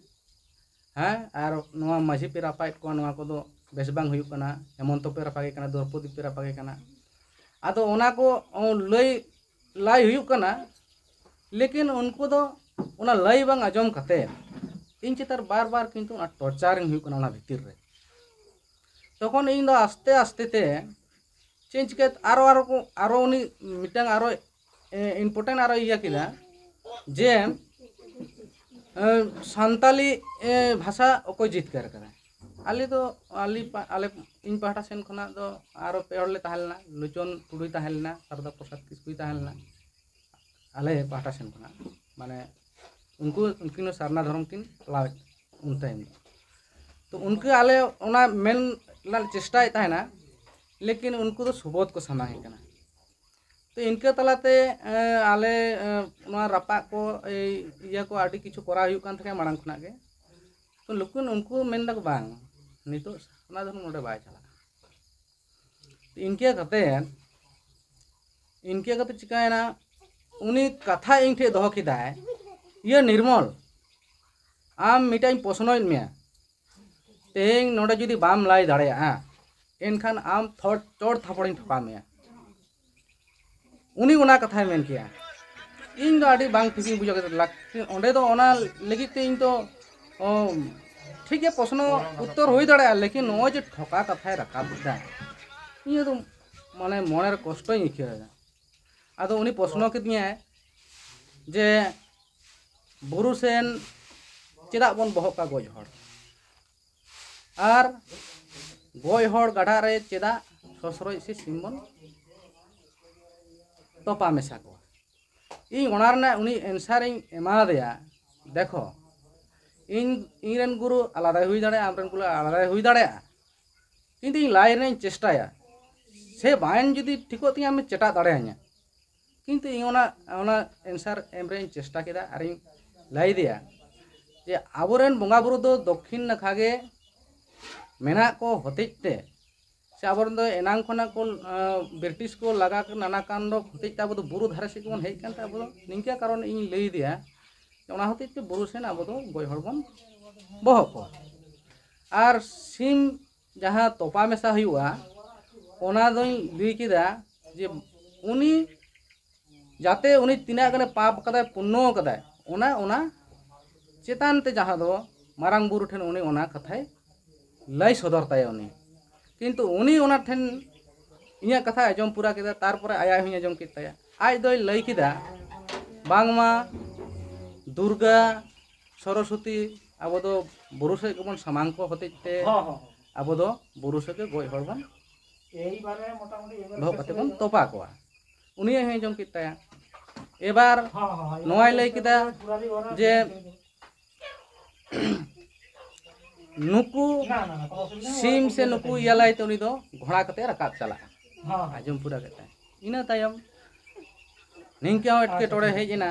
ᱦᱮᱸ, ᱟᱨ ᱱᱚᱣᱟ ᱢᱟᱹᱡᱷᱤ ᱯᱮ ᱨᱟᱯᱟᱭᱮᱫ ᱠᱚᱣᱟ, ᱱᱚᱣᱟ ᱠᱚᱫᱚ ᱵᱮᱥ ᱵᱟᱝ ᱦᱩᱭᱩᱜ ᱠᱟᱱᱟ, ᱦᱮᱢᱚᱱᱛᱚ ᱯᱮ ᱨᱟᱯᱟᱜᱮ ᱠᱟᱱᱟ, ᱫᱨᱚᱯᱚᱫᱤ ᱯᱮ ᱨᱟᱯᱟᱜᱮ ᱠᱟᱱᱟ᱾ ᱟᱫᱚ ᱚᱱᱟ ᱠᱚ ᱞᱟᱹᱭ ᱞᱟᱹᱭ ᱦᱩᱭᱩᱜ ᱠᱟᱱᱟ, ᱞᱮᱠᱤᱱ ᱩᱱᱠᱩ ᱫᱚ ᱚᱱᱟ ᱞᱟᱹᱭ ᱵᱟᱝ ᱟᱸᱡᱚᱢ ᱠᱟᱛᱮ ᱤᱧ ᱪᱮᱛᱟᱱ ᱨᱮ ᱵᱟᱨ ᱵᱟᱨ ᱠᱤᱱᱛᱩ ᱚᱱᱟ ᱴᱚᱨᱪᱟᱨᱤᱝ ᱦᱩᱭᱩᱜ ᱠᱟᱱᱟ ᱚᱱᱟ ᱵᱷᱤᱛᱤᱨ ᱨᱮ᱾ ᱛᱚᱠᱷᱚᱱ ᱤᱧ ᱫᱚ ᱟᱥᱛᱮ ᱟᱥᱛᱮ ᱛᱮ ᱪᱮᱫ ᱤᱧ ᱪᱤᱠᱟᱹᱭ, ᱟᱨᱚ ᱟᱨᱚ ᱠᱚ, ᱟᱨᱚ ᱩᱱᱤ ᱢᱤᱫᱴᱟᱝ ᱟᱨᱚ ᱤᱢᱯᱚᱨᱴᱮᱱᱴ ᱟᱨᱚ ᱤᱭᱟᱹ ᱠᱮᱫᱟ ᱡᱮ ᱮ, ᱥᱟᱱᱛᱟᱞᱤ ᱮ, ᱵᱷᱟᱥᱟ ᱚᱠᱚᱭ ᱡᱤᱛᱠᱟᱹᱨ ᱠᱟᱫᱟ? ᱟᱞᱮ ᱫᱚ ᱟᱞᱮ ᱯᱟ-, ᱟᱞᱮ ᱤᱧ ᱯᱟᱦᱴᱟ ᱥᱮᱱ ᱠᱷᱚᱱᱟᱜ ᱫᱚ ᱟᱨᱚ ᱯᱮ ᱦᱚᱲ ᱞᱮ ᱛᱟᱦᱮᱸ ᱞᱮᱱᱟ, ᱞᱳᱪᱚᱱ ᱴᱩᱰᱩᱭ ᱛᱟᱦᱮᱸ ᱞᱮᱱᱟ, ᱥᱟᱨᱚᱫᱟ ᱯᱨᱚᱥᱟᱫᱽ ᱠᱤᱥᱠᱩᱭ ᱛᱟᱦᱮᱸ ᱞᱮᱱᱟ᱾ ᱟᱞᱮ ᱯᱟᱦᱴᱟ ᱥᱮᱱ ᱠᱷᱚᱱᱟᱜ ᱢᱟᱱᱮ ᱩᱱᱠᱩ, ᱩᱱᱠᱤᱱ ᱦᱚᱸ ᱥᱟᱨᱱᱟ ᱫᱷᱚᱨᱚᱢ ᱠᱤᱱ ᱯᱟᱞᱟᱣᱮᱫ ᱩᱱ ᱴᱟᱭᱤᱢ ᱫᱚ᱾ ᱛᱚ ᱩᱱᱠᱩ ᱟᱞᱮ ᱚᱱᱟ ᱢᱮᱱ ᱨᱮᱱᱟᱜ ᱞᱮ ᱪᱮᱥᱴᱟᱭᱮᱫ ᱛᱟᱦᱮᱱᱟ, ᱞᱮᱠᱤᱱ ᱩᱱᱠᱩ ᱫᱚ ᱥᱚᱵᱚᱫ ᱠᱚ ᱥᱟᱢᱟᱝ ᱮ ᱠᱟᱱᱟ᱾ ᱛᱚ ᱤᱱᱠᱟᱹ ᱛᱟᱞᱟᱛᱮ ᱮ, ᱟᱞᱮ ᱮ, ᱱᱚᱣᱟ ᱨᱟᱯᱟᱜ ᱠᱚ, ᱮᱭ ᱤᱭᱟᱹ ᱠᱚ ᱟᱹᱰᱤ ᱠᱤᱪᱷᱩ ᱠᱚᱨᱟᱣ ᱦᱩᱭᱩᱜ ᱠᱟᱱ ᱛᱟᱦᱮᱸᱫ ᱢᱟᱲᱟᱝ ᱠᱷᱚᱱᱟᱜ ᱜᱮ᱾ ᱛᱚ ᱞᱮᱠᱤᱱ ᱩᱱᱠᱩ ᱢᱮᱱ ᱫᱟᱠᱚ ᱵᱟᱝ, ᱱᱤᱛᱚᱜ ᱥᱟᱨᱱᱟ ᱫᱷᱚᱨᱚᱢ ᱱᱚᱰᱮ ᱵᱟᱭ ᱪᱟᱞᱟᱜᱼᱟ᱾ ᱤᱱᱠᱟᱹ ᱠᱟᱛᱮ, ᱤᱱᱠᱟᱹ ᱠᱟᱛᱮ ᱪᱤᱠᱟᱹᱭᱮᱱᱟ, ᱩᱱᱤ ᱠᱟᱛᱷᱟ ᱤᱧ ᱴᱷᱮᱱ ᱫᱚᱦᱚ ᱠᱮᱫᱟᱭ, ᱤᱭᱟᱹ ᱱᱤᱨᱢᱚᱞ, ᱟᱢ ᱢᱤᱫᱴᱟᱝ ᱤᱧ ᱯᱨᱚᱥᱱᱚᱭᱮᱫ ᱢᱮᱭᱟ, ᱛᱮᱦᱮᱧ ᱱᱚᱰᱮ ᱡᱩᱫᱤ ᱵᱟᱢ ᱞᱟᱹᱭ ᱫᱟᱲᱮᱭᱟᱜᱼᱟ, ᱮᱱᱠᱷᱟᱱ ᱟᱢ ᱛᱷᱚᱲ ᱪᱚᱲ ᱛᱷᱟᱯᱚᱲᱤᱧ ᱴᱷᱚᱠᱟᱣ ᱢᱮᱭᱟ᱾ ᱩᱱᱤ ᱚᱱᱟ ᱠᱟᱛᱷᱟᱭ ᱢᱮᱱ ᱠᱮᱭᱟ᱾ ᱤᱧ ᱫᱚ ᱟᱹᱰᱤ ᱵᱟᱝ ᱴᱷᱤᱠᱤᱧ ᱵᱩᱡᱷᱟᱹᱣ ᱠᱮᱫᱟ᱾ ᱞᱟᱹᱠᱛᱤ ᱚᱸᱰᱮ ᱫᱚ ᱚᱱᱟ ᱞᱟᱹᱜᱤᱫ ᱛᱮ ᱤᱧ ᱫᱚ, ᱚ, ᱴᱷᱤᱠ ᱜᱮᱭᱟ, ᱯᱨᱚᱥᱱᱚ ᱩᱛᱛᱚᱨ ᱦᱩᱭ ᱫᱟᱲᱮᱭᱟᱜᱼᱟ, ᱞᱮᱠᱤᱱ ᱱᱚᱜᱼᱚᱭ ᱡᱮ ᱴᱷᱚᱠᱟ ᱠᱟᱛᱷᱟᱭ ᱨᱟᱠᱟᱵ ᱮᱫᱟ, ᱤᱧ ᱫᱚ ᱢᱟᱱᱮ ᱢᱚᱱᱮᱨᱮ ᱠᱚᱥᱴᱚᱧ ᱟᱹᱭᱠᱟᱹᱣ ᱮᱫᱟ᱾ ᱟᱫᱚ ᱩᱱᱤ ᱯᱨᱚᱥᱱᱚ ᱠᱤᱫᱤᱧᱟᱭ ᱡᱮ ᱵᱩᱨᱩ ᱥᱮᱱ ᱪᱮᱫᱟᱜ ᱵᱚᱱ ᱵᱚᱦᱚᱜ ᱠᱟᱜ ᱜᱚᱡ ᱦᱚᱲ? ᱟᱨ ᱜᱚᱡ ᱦᱚᱲ ᱜᱟᱰᱟ ᱨᱮ ᱪᱮᱫᱟᱜ ᱥᱚᱥᱨᱚᱡ ᱥᱮ ᱥᱤᱢ ᱵᱚᱱ ᱛᱚᱯᱟ ᱢᱮᱥᱟ ᱠᱚᱣᱟ? ᱤᱧ ᱚᱱᱟ ᱨᱮᱱᱟᱜ ᱩᱱᱤ ᱮᱱᱥᱟᱨ ᱤᱧ ᱮᱢᱟᱫᱮᱭᱟ, ᱫᱮᱠᱷᱚ, ᱤᱧ, ᱤᱧ ᱨᱮᱱ ᱜᱩᱨᱩ ᱟᱞᱟᱫᱟᱭ ᱦᱩᱭ ᱫᱟᱲᱮᱭᱟᱜᱼᱟ, ᱟᱢ ᱨᱮᱱ ᱜᱩᱨᱩ ᱟᱞᱟᱫᱟᱭ ᱦᱩᱭ ᱫᱟᱲᱮᱭᱟᱜᱼᱟ, ᱠᱤᱱᱛᱩ ᱤᱧ ᱞᱟᱭ ᱨᱮᱱᱟᱜ ᱤᱧ ᱪᱮᱥᱴᱟᱭᱟ, ᱥᱮ ᱵᱟᱝ ᱡᱩᱫᱤ ᱴᱷᱤᱠᱚᱜ ᱛᱤᱧᱟ, ᱟᱢᱮ ᱪᱮᱴᱟᱜ ᱫᱟᱲᱮᱭᱟᱹᱧᱟ᱾ ᱠᱤᱱᱛᱩ ᱤᱧ ᱚᱱᱟ, ᱚᱱᱟ ᱮᱱᱥᱟᱨ ᱮᱢ ᱨᱮᱭᱟᱜ ᱤᱧ ᱪᱮᱥᱴᱟ ᱠᱮᱫᱟ ᱟᱨᱤᱧ ᱞᱟᱹᱭ ᱟᱫᱮᱭᱟ ᱡᱮ ᱟᱵᱚᱨᱮᱱ ᱵᱚᱸᱜᱟ ᱵᱩᱨᱩ ᱫᱚ ᱫᱚᱠᱠᱷᱤᱱ ᱱᱟᱠᱷᱟ ᱜᱮ ᱢᱮᱱᱟᱜ ᱠᱚ ᱦᱚᱛᱮᱡ ᱛᱮ, ᱥᱮ ᱟᱵᱚᱨᱮᱱ ᱫᱚ ᱮᱱᱟᱝ ᱠᱷᱚᱱᱟᱜ ᱠᱚ, ᱟᱸ, ᱵᱨᱤᱴᱤᱥ ᱠᱚ ᱞᱟᱜᱟ ᱱᱟᱱᱟ ᱠᱟᱱᱰ ᱦᱚᱛᱮᱡ ᱛᱮ ᱟᱵᱚ ᱫᱚ ᱵᱩᱨᱩ ᱫᱷᱟᱨᱮ ᱥᱮᱫ ᱜᱮᱵᱚᱱ ᱦᱮᱡ ᱟᱠᱟᱱ ᱛᱮ ᱟᱵᱚ ᱫᱚ ᱱᱤᱝᱠᱟᱹ ᱠᱟᱨᱚᱱ ᱤᱧ ᱞᱟᱹᱭ ᱟᱫᱮᱭᱟ, ᱚᱱᱟ ᱦᱚᱛᱮᱡ ᱛᱮ ᱵᱩᱨᱩ ᱥᱮᱱ ᱟᱵᱚ ᱫᱚ ᱜᱚᱡ ᱦᱚᱲ ᱵᱚᱱ ᱵᱚᱦᱚᱜ ᱠᱚᱣᱟ᱾ ᱟᱨ ᱥᱤᱢ ᱡᱟᱦᱟᱸ ᱛᱚᱯᱟ ᱢᱮᱥᱟ ᱦᱩᱭᱩᱜᱼᱟ, ᱚᱱᱟ ᱫᱚᱧ ᱞᱟᱹᱭ ᱠᱮᱫᱟ ᱡᱮ ᱩᱱᱤ ᱡᱟᱛᱮ ᱩᱱᱤ ᱛᱤᱱᱟᱹᱜ ᱜᱟᱱᱮ ᱯᱟᱯ ᱠᱟᱫᱟᱭ, ᱯᱩᱱᱱᱚ ᱠᱟᱫᱟᱭ, ᱚᱱᱟ, ᱚᱱᱟ ᱪᱮᱛᱟᱱ ᱛᱮ ᱡᱟᱦᱟᱸ ᱫᱚ ᱢᱟᱨᱟᱝ ᱵᱩᱨᱩ ᱴᱷᱮᱱ ᱩᱱᱤ ᱚᱱᱟ ᱠᱟᱛᱷᱟᱭ ᱞᱟᱹᱭ ᱥᱚᱫᱚᱨ ᱛᱟᱭᱟ᱾ ᱩᱱᱤ ᱠᱤᱱᱛᱩ ᱩᱱᱤ ᱚᱱᱟ ᱴᱷᱮᱱ ᱤᱧᱟᱹᱜ ᱠᱟᱛᱷᱟᱭ ᱟᱸᱡᱚᱢ ᱯᱩᱨᱟ ᱠᱮᱫᱟ, ᱛᱟᱨᱯᱚᱨᱮ ᱟᱭᱟᱜ ᱦᱚᱸᱧ ᱟᱸᱡᱚᱢ ᱠᱮᱫ ᱛᱟᱭᱟ᱾ ᱟᱡ ᱫᱚᱭ ᱞᱟᱹᱭ ᱠᱮᱫᱟ ᱵᱟᱝᱢᱟ ᱫᱩᱨᱜᱟ ᱥᱚᱨᱚᱥᱚᱛᱤ ᱟᱵᱚ ᱫᱚ ᱵᱩᱨᱩ ᱥᱮᱫ ᱜᱮᱵᱚᱱ ᱥᱟᱢᱟᱝ ᱠᱚ ᱦᱚᱛᱮᱡ ᱛᱮ ᱦᱚᱸ, ᱦᱚᱸ, ᱦᱚᱸ᱾ ᱟᱵᱚ ᱫᱚ ᱵᱩᱨᱩ ᱥᱮᱫ ᱜᱮ ᱜᱚᱡ ᱦᱚᱲ ᱵᱚᱱ ᱮᱭᱵᱟᱨᱮ ᱢᱚᱴᱟᱢᱩᱴᱤ ᱮᱵᱟᱨ ᱵᱚᱦᱚᱜ ᱠᱟᱛᱮ ᱵᱚᱱ ᱛᱚᱯᱟ ᱠᱚᱣᱟ᱾ ᱩᱱᱤᱭᱟᱜ ᱦᱚᱸᱭ ᱟᱸᱡᱚᱢ ᱠᱮᱫ ᱛᱟᱭᱟ᱾ ᱮᱵᱟᱨ ᱦᱚᱸ, ᱦᱚᱸ, ᱦᱚᱸ, ᱱᱚᱣᱟᱭ ᱞᱟᱹᱭ ᱠᱮᱫᱟ ᱯᱩᱨᱟᱹ ᱞᱤᱧ ᱚᱱᱟ ᱡᱮ ᱱᱩᱠᱩ ᱱᱟ, ᱱᱟ, ᱱᱟ, ᱠᱳᱱᱳ ᱚᱥᱩᱵᱤᱫᱷᱟ ᱵᱟᱹᱱᱩᱜᱼᱟ, ᱥᱤᱢ ᱥᱮ ᱱᱩᱠᱩ ᱤᱭᱟᱞᱟᱭ ᱛᱮ ᱩᱱᱤ ᱫᱚ ᱜᱷᱚᱲᱟ ᱠᱟᱛᱮ ᱨᱟᱠᱟᱵ ᱪᱟᱞᱟᱜᱼᱟ᱾ ᱦᱚᱸ, ᱦᱚᱸ᱾ ᱟᱸᱡᱚᱢ ᱯᱩᱨᱟᱹ ᱠᱮᱫ ᱛᱟᱭᱟ᱾ ᱤᱱᱟᱹ ᱛᱟᱭᱚᱢ ᱱᱤᱝᱠᱟᱹ ᱦᱚᱸ ᱮᱴᱠᱮᱴᱚᱬᱮ ᱦᱮᱡ ᱮᱱᱟ᱾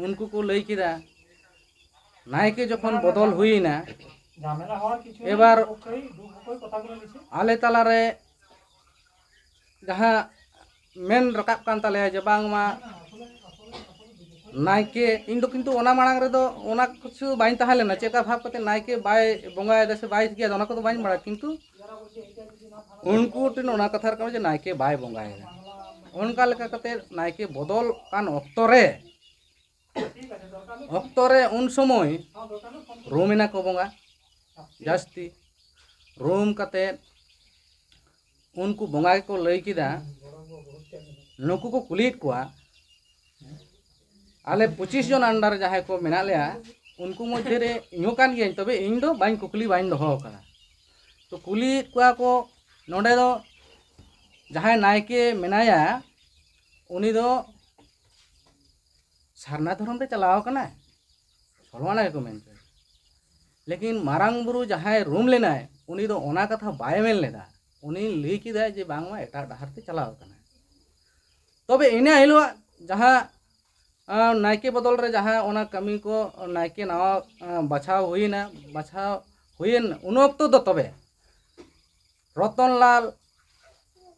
ᱩᱱᱠᱩ ᱠᱚ ᱞᱟᱹᱭ ᱠᱮᱫᱟ, ᱱᱟᱭᱠᱮ ᱡᱚᱠᱷᱚᱱ ᱵᱚᱫᱚᱞ ᱦᱩᱭᱮᱱᱟ, ᱡᱷᱟᱢᱮᱞᱟ ᱦᱚᱲ ᱠᱤᱪᱷᱩ ᱮᱵᱟᱨ ᱱᱮᱭ, ᱫᱩᱠ ᱦᱚᱭ, ᱫᱩᱠ ᱦᱚᱭ ᱠᱚᱛᱷᱟ ᱜᱩᱞᱳ ᱱᱤᱪᱷᱮ ᱟᱞᱮ ᱛᱟᱞᱟᱨᱮ ᱡᱟᱦᱟᱸ ᱢᱮᱱ ᱨᱟᱠᱟᱵ ᱠᱟᱱ ᱛᱟᱞᱮᱭᱟ ᱡᱮ ᱵᱟᱝᱢᱟ ᱱᱟᱭᱠᱮ, ᱤᱧ ᱫᱚ ᱠᱤᱱᱛᱩ ᱚᱱᱟ ᱢᱟᱲᱟᱝ ᱨᱮᱫᱚ ᱚᱱᱟ ᱠᱤᱪᱷᱩ ᱵᱟᱹᱧ ᱛᱟᱦᱮᱸ ᱞᱮᱱᱟ, ᱪᱮᱫ ᱞᱮᱠᱟ ᱵᱷᱟᱵᱽ ᱠᱟᱛᱮ ᱱᱟᱭᱠᱮ ᱵᱟᱭ ᱵᱚᱸᱜᱟᱭᱮᱫᱟ ᱥᱮ ᱵᱟᱭ ᱪᱤᱠᱟᱹᱭᱮᱫᱟ, ᱚᱱᱟ ᱠᱚᱫᱚ ᱵᱟᱹᱧ ᱵᱟᱲᱟᱭᱟ᱾ ᱠᱤᱱᱛᱩ ᱩᱱᱠᱩ ᱴᱷᱮᱱ ᱚᱱᱟ ᱠᱟᱛᱷᱟ ᱨᱟᱠᱟᱵ ᱡᱮ ᱱᱟᱭᱠᱮ ᱵᱟᱭ ᱵᱚᱸᱜᱟᱭᱮᱫᱟ᱾ ᱚᱱᱠᱟ ᱞᱮᱠᱟ ᱠᱟᱛᱮ ᱱᱟᱭᱠᱮ ᱵᱚᱫᱚᱞ ᱠᱟᱱ ᱚᱠᱛᱚ ᱨᱮ, ᱚᱠᱛᱚ ᱨᱮ ᱩᱱ ᱥᱚᱢᱚᱭ ᱨᱩᱢ ᱮᱱᱟ ᱠᱚ ᱵᱚᱸᱜᱟ ᱡᱟᱹᱥᱛᱤ᱾ ᱨᱩᱢ ᱠᱟᱛᱮ ᱩᱱᱠᱩ ᱵᱚᱸᱜᱟ ᱜᱮᱠᱚ ᱞᱟᱹᱭ ᱠᱮᱫᱟ, ᱱᱩᱠᱩ ᱠᱚ ᱠᱩᱞᱤᱭᱮᱫ ᱠᱚᱣᱟ, ᱟᱞᱮ ᱯᱚᱸᱪᱤᱥ ᱡᱚᱱ under ᱡᱟᱦᱟᱸᱭ ᱠᱚ ᱢᱮᱱᱟᱜ ᱞᱮᱭᱟ, ᱩᱱᱠᱩ ᱢᱚᱫᱽᱫᱷᱮ ᱨᱮ ᱤᱧ ᱦᱚᱸ ᱠᱟᱱ ᱜᱤᱭᱟᱹᱧ, ᱛᱚᱵᱮ ᱤᱧ ᱫᱚ ᱵᱟᱹᱧ ᱠᱩᱠᱞᱤ ᱵᱟᱹᱧ ᱫᱚᱦᱚ ᱟᱠᱟᱫᱟ᱾ ᱛᱚ ᱠᱩᱞᱤᱭᱮᱫ ᱠᱚᱣᱟ ᱠᱚ, ᱱᱚᱰᱮ ᱫᱚ ᱡᱟᱦᱟᱸᱭ ᱱᱟᱭᱠᱮ ᱢᱮᱱᱟᱭᱟ, ᱩᱱᱤ ᱫᱚ ᱥᱟᱨᱱᱟ ᱫᱷᱚᱨᱚᱢ ᱛᱮ ᱪᱟᱞᱟᱣ ᱟᱠᱟᱱᱟᱭ, ᱥᱚᱞᱢᱟᱱᱟ ᱜᱮᱠᱚ ᱢᱮᱱ ᱦᱚᱪᱚᱭᱟ᱾ ᱞᱮᱠᱤᱱ ᱢᱟᱨᱟᱝ ᱵᱩᱨᱩ ᱡᱟᱦᱟᱸᱭ ᱨᱩᱢ ᱞᱮᱱᱟᱭ, ᱩᱱᱤ ᱫᱚ ᱚᱱᱟ ᱠᱟᱛᱷᱟ ᱵᱟᱭ ᱢᱮᱱ ᱞᱮᱫᱟ᱾ ᱩᱱᱤ ᱞᱟᱹᱭ ᱠᱮᱫᱟᱭ ᱡᱮ ᱵᱟᱝᱢᱟ ᱮᱴᱟᱜ ᱰᱟᱦᱟᱨ ᱛᱮ ᱪᱟᱞᱟᱣ ᱟᱠᱟᱱᱟᱭ᱾ ᱛᱚᱵᱮ ᱤᱱᱟᱹ ᱦᱤᱞᱳᱜ ᱡᱟᱦᱟᱸ, ᱟᱸ, ᱱᱟᱭᱠᱮ ᱵᱚᱫᱚᱞ ᱨᱮ ᱡᱟᱦᱟᱸ ᱚᱱᱟ ᱠᱟᱹᱢᱤ ᱠᱚ, ᱱᱟᱭᱠᱮ ᱱᱟᱣᱟ, ᱟᱸ, ᱵᱟᱪᱷᱟᱣ ᱦᱩᱭᱮᱱᱟ, ᱵᱟᱪᱷᱟᱣ ᱦᱩᱭᱮᱱ ᱩᱱ ᱚᱠᱛᱚ ᱫᱚ ᱛᱚᱵᱮ ᱨᱚᱛᱚᱱᱞᱟᱞ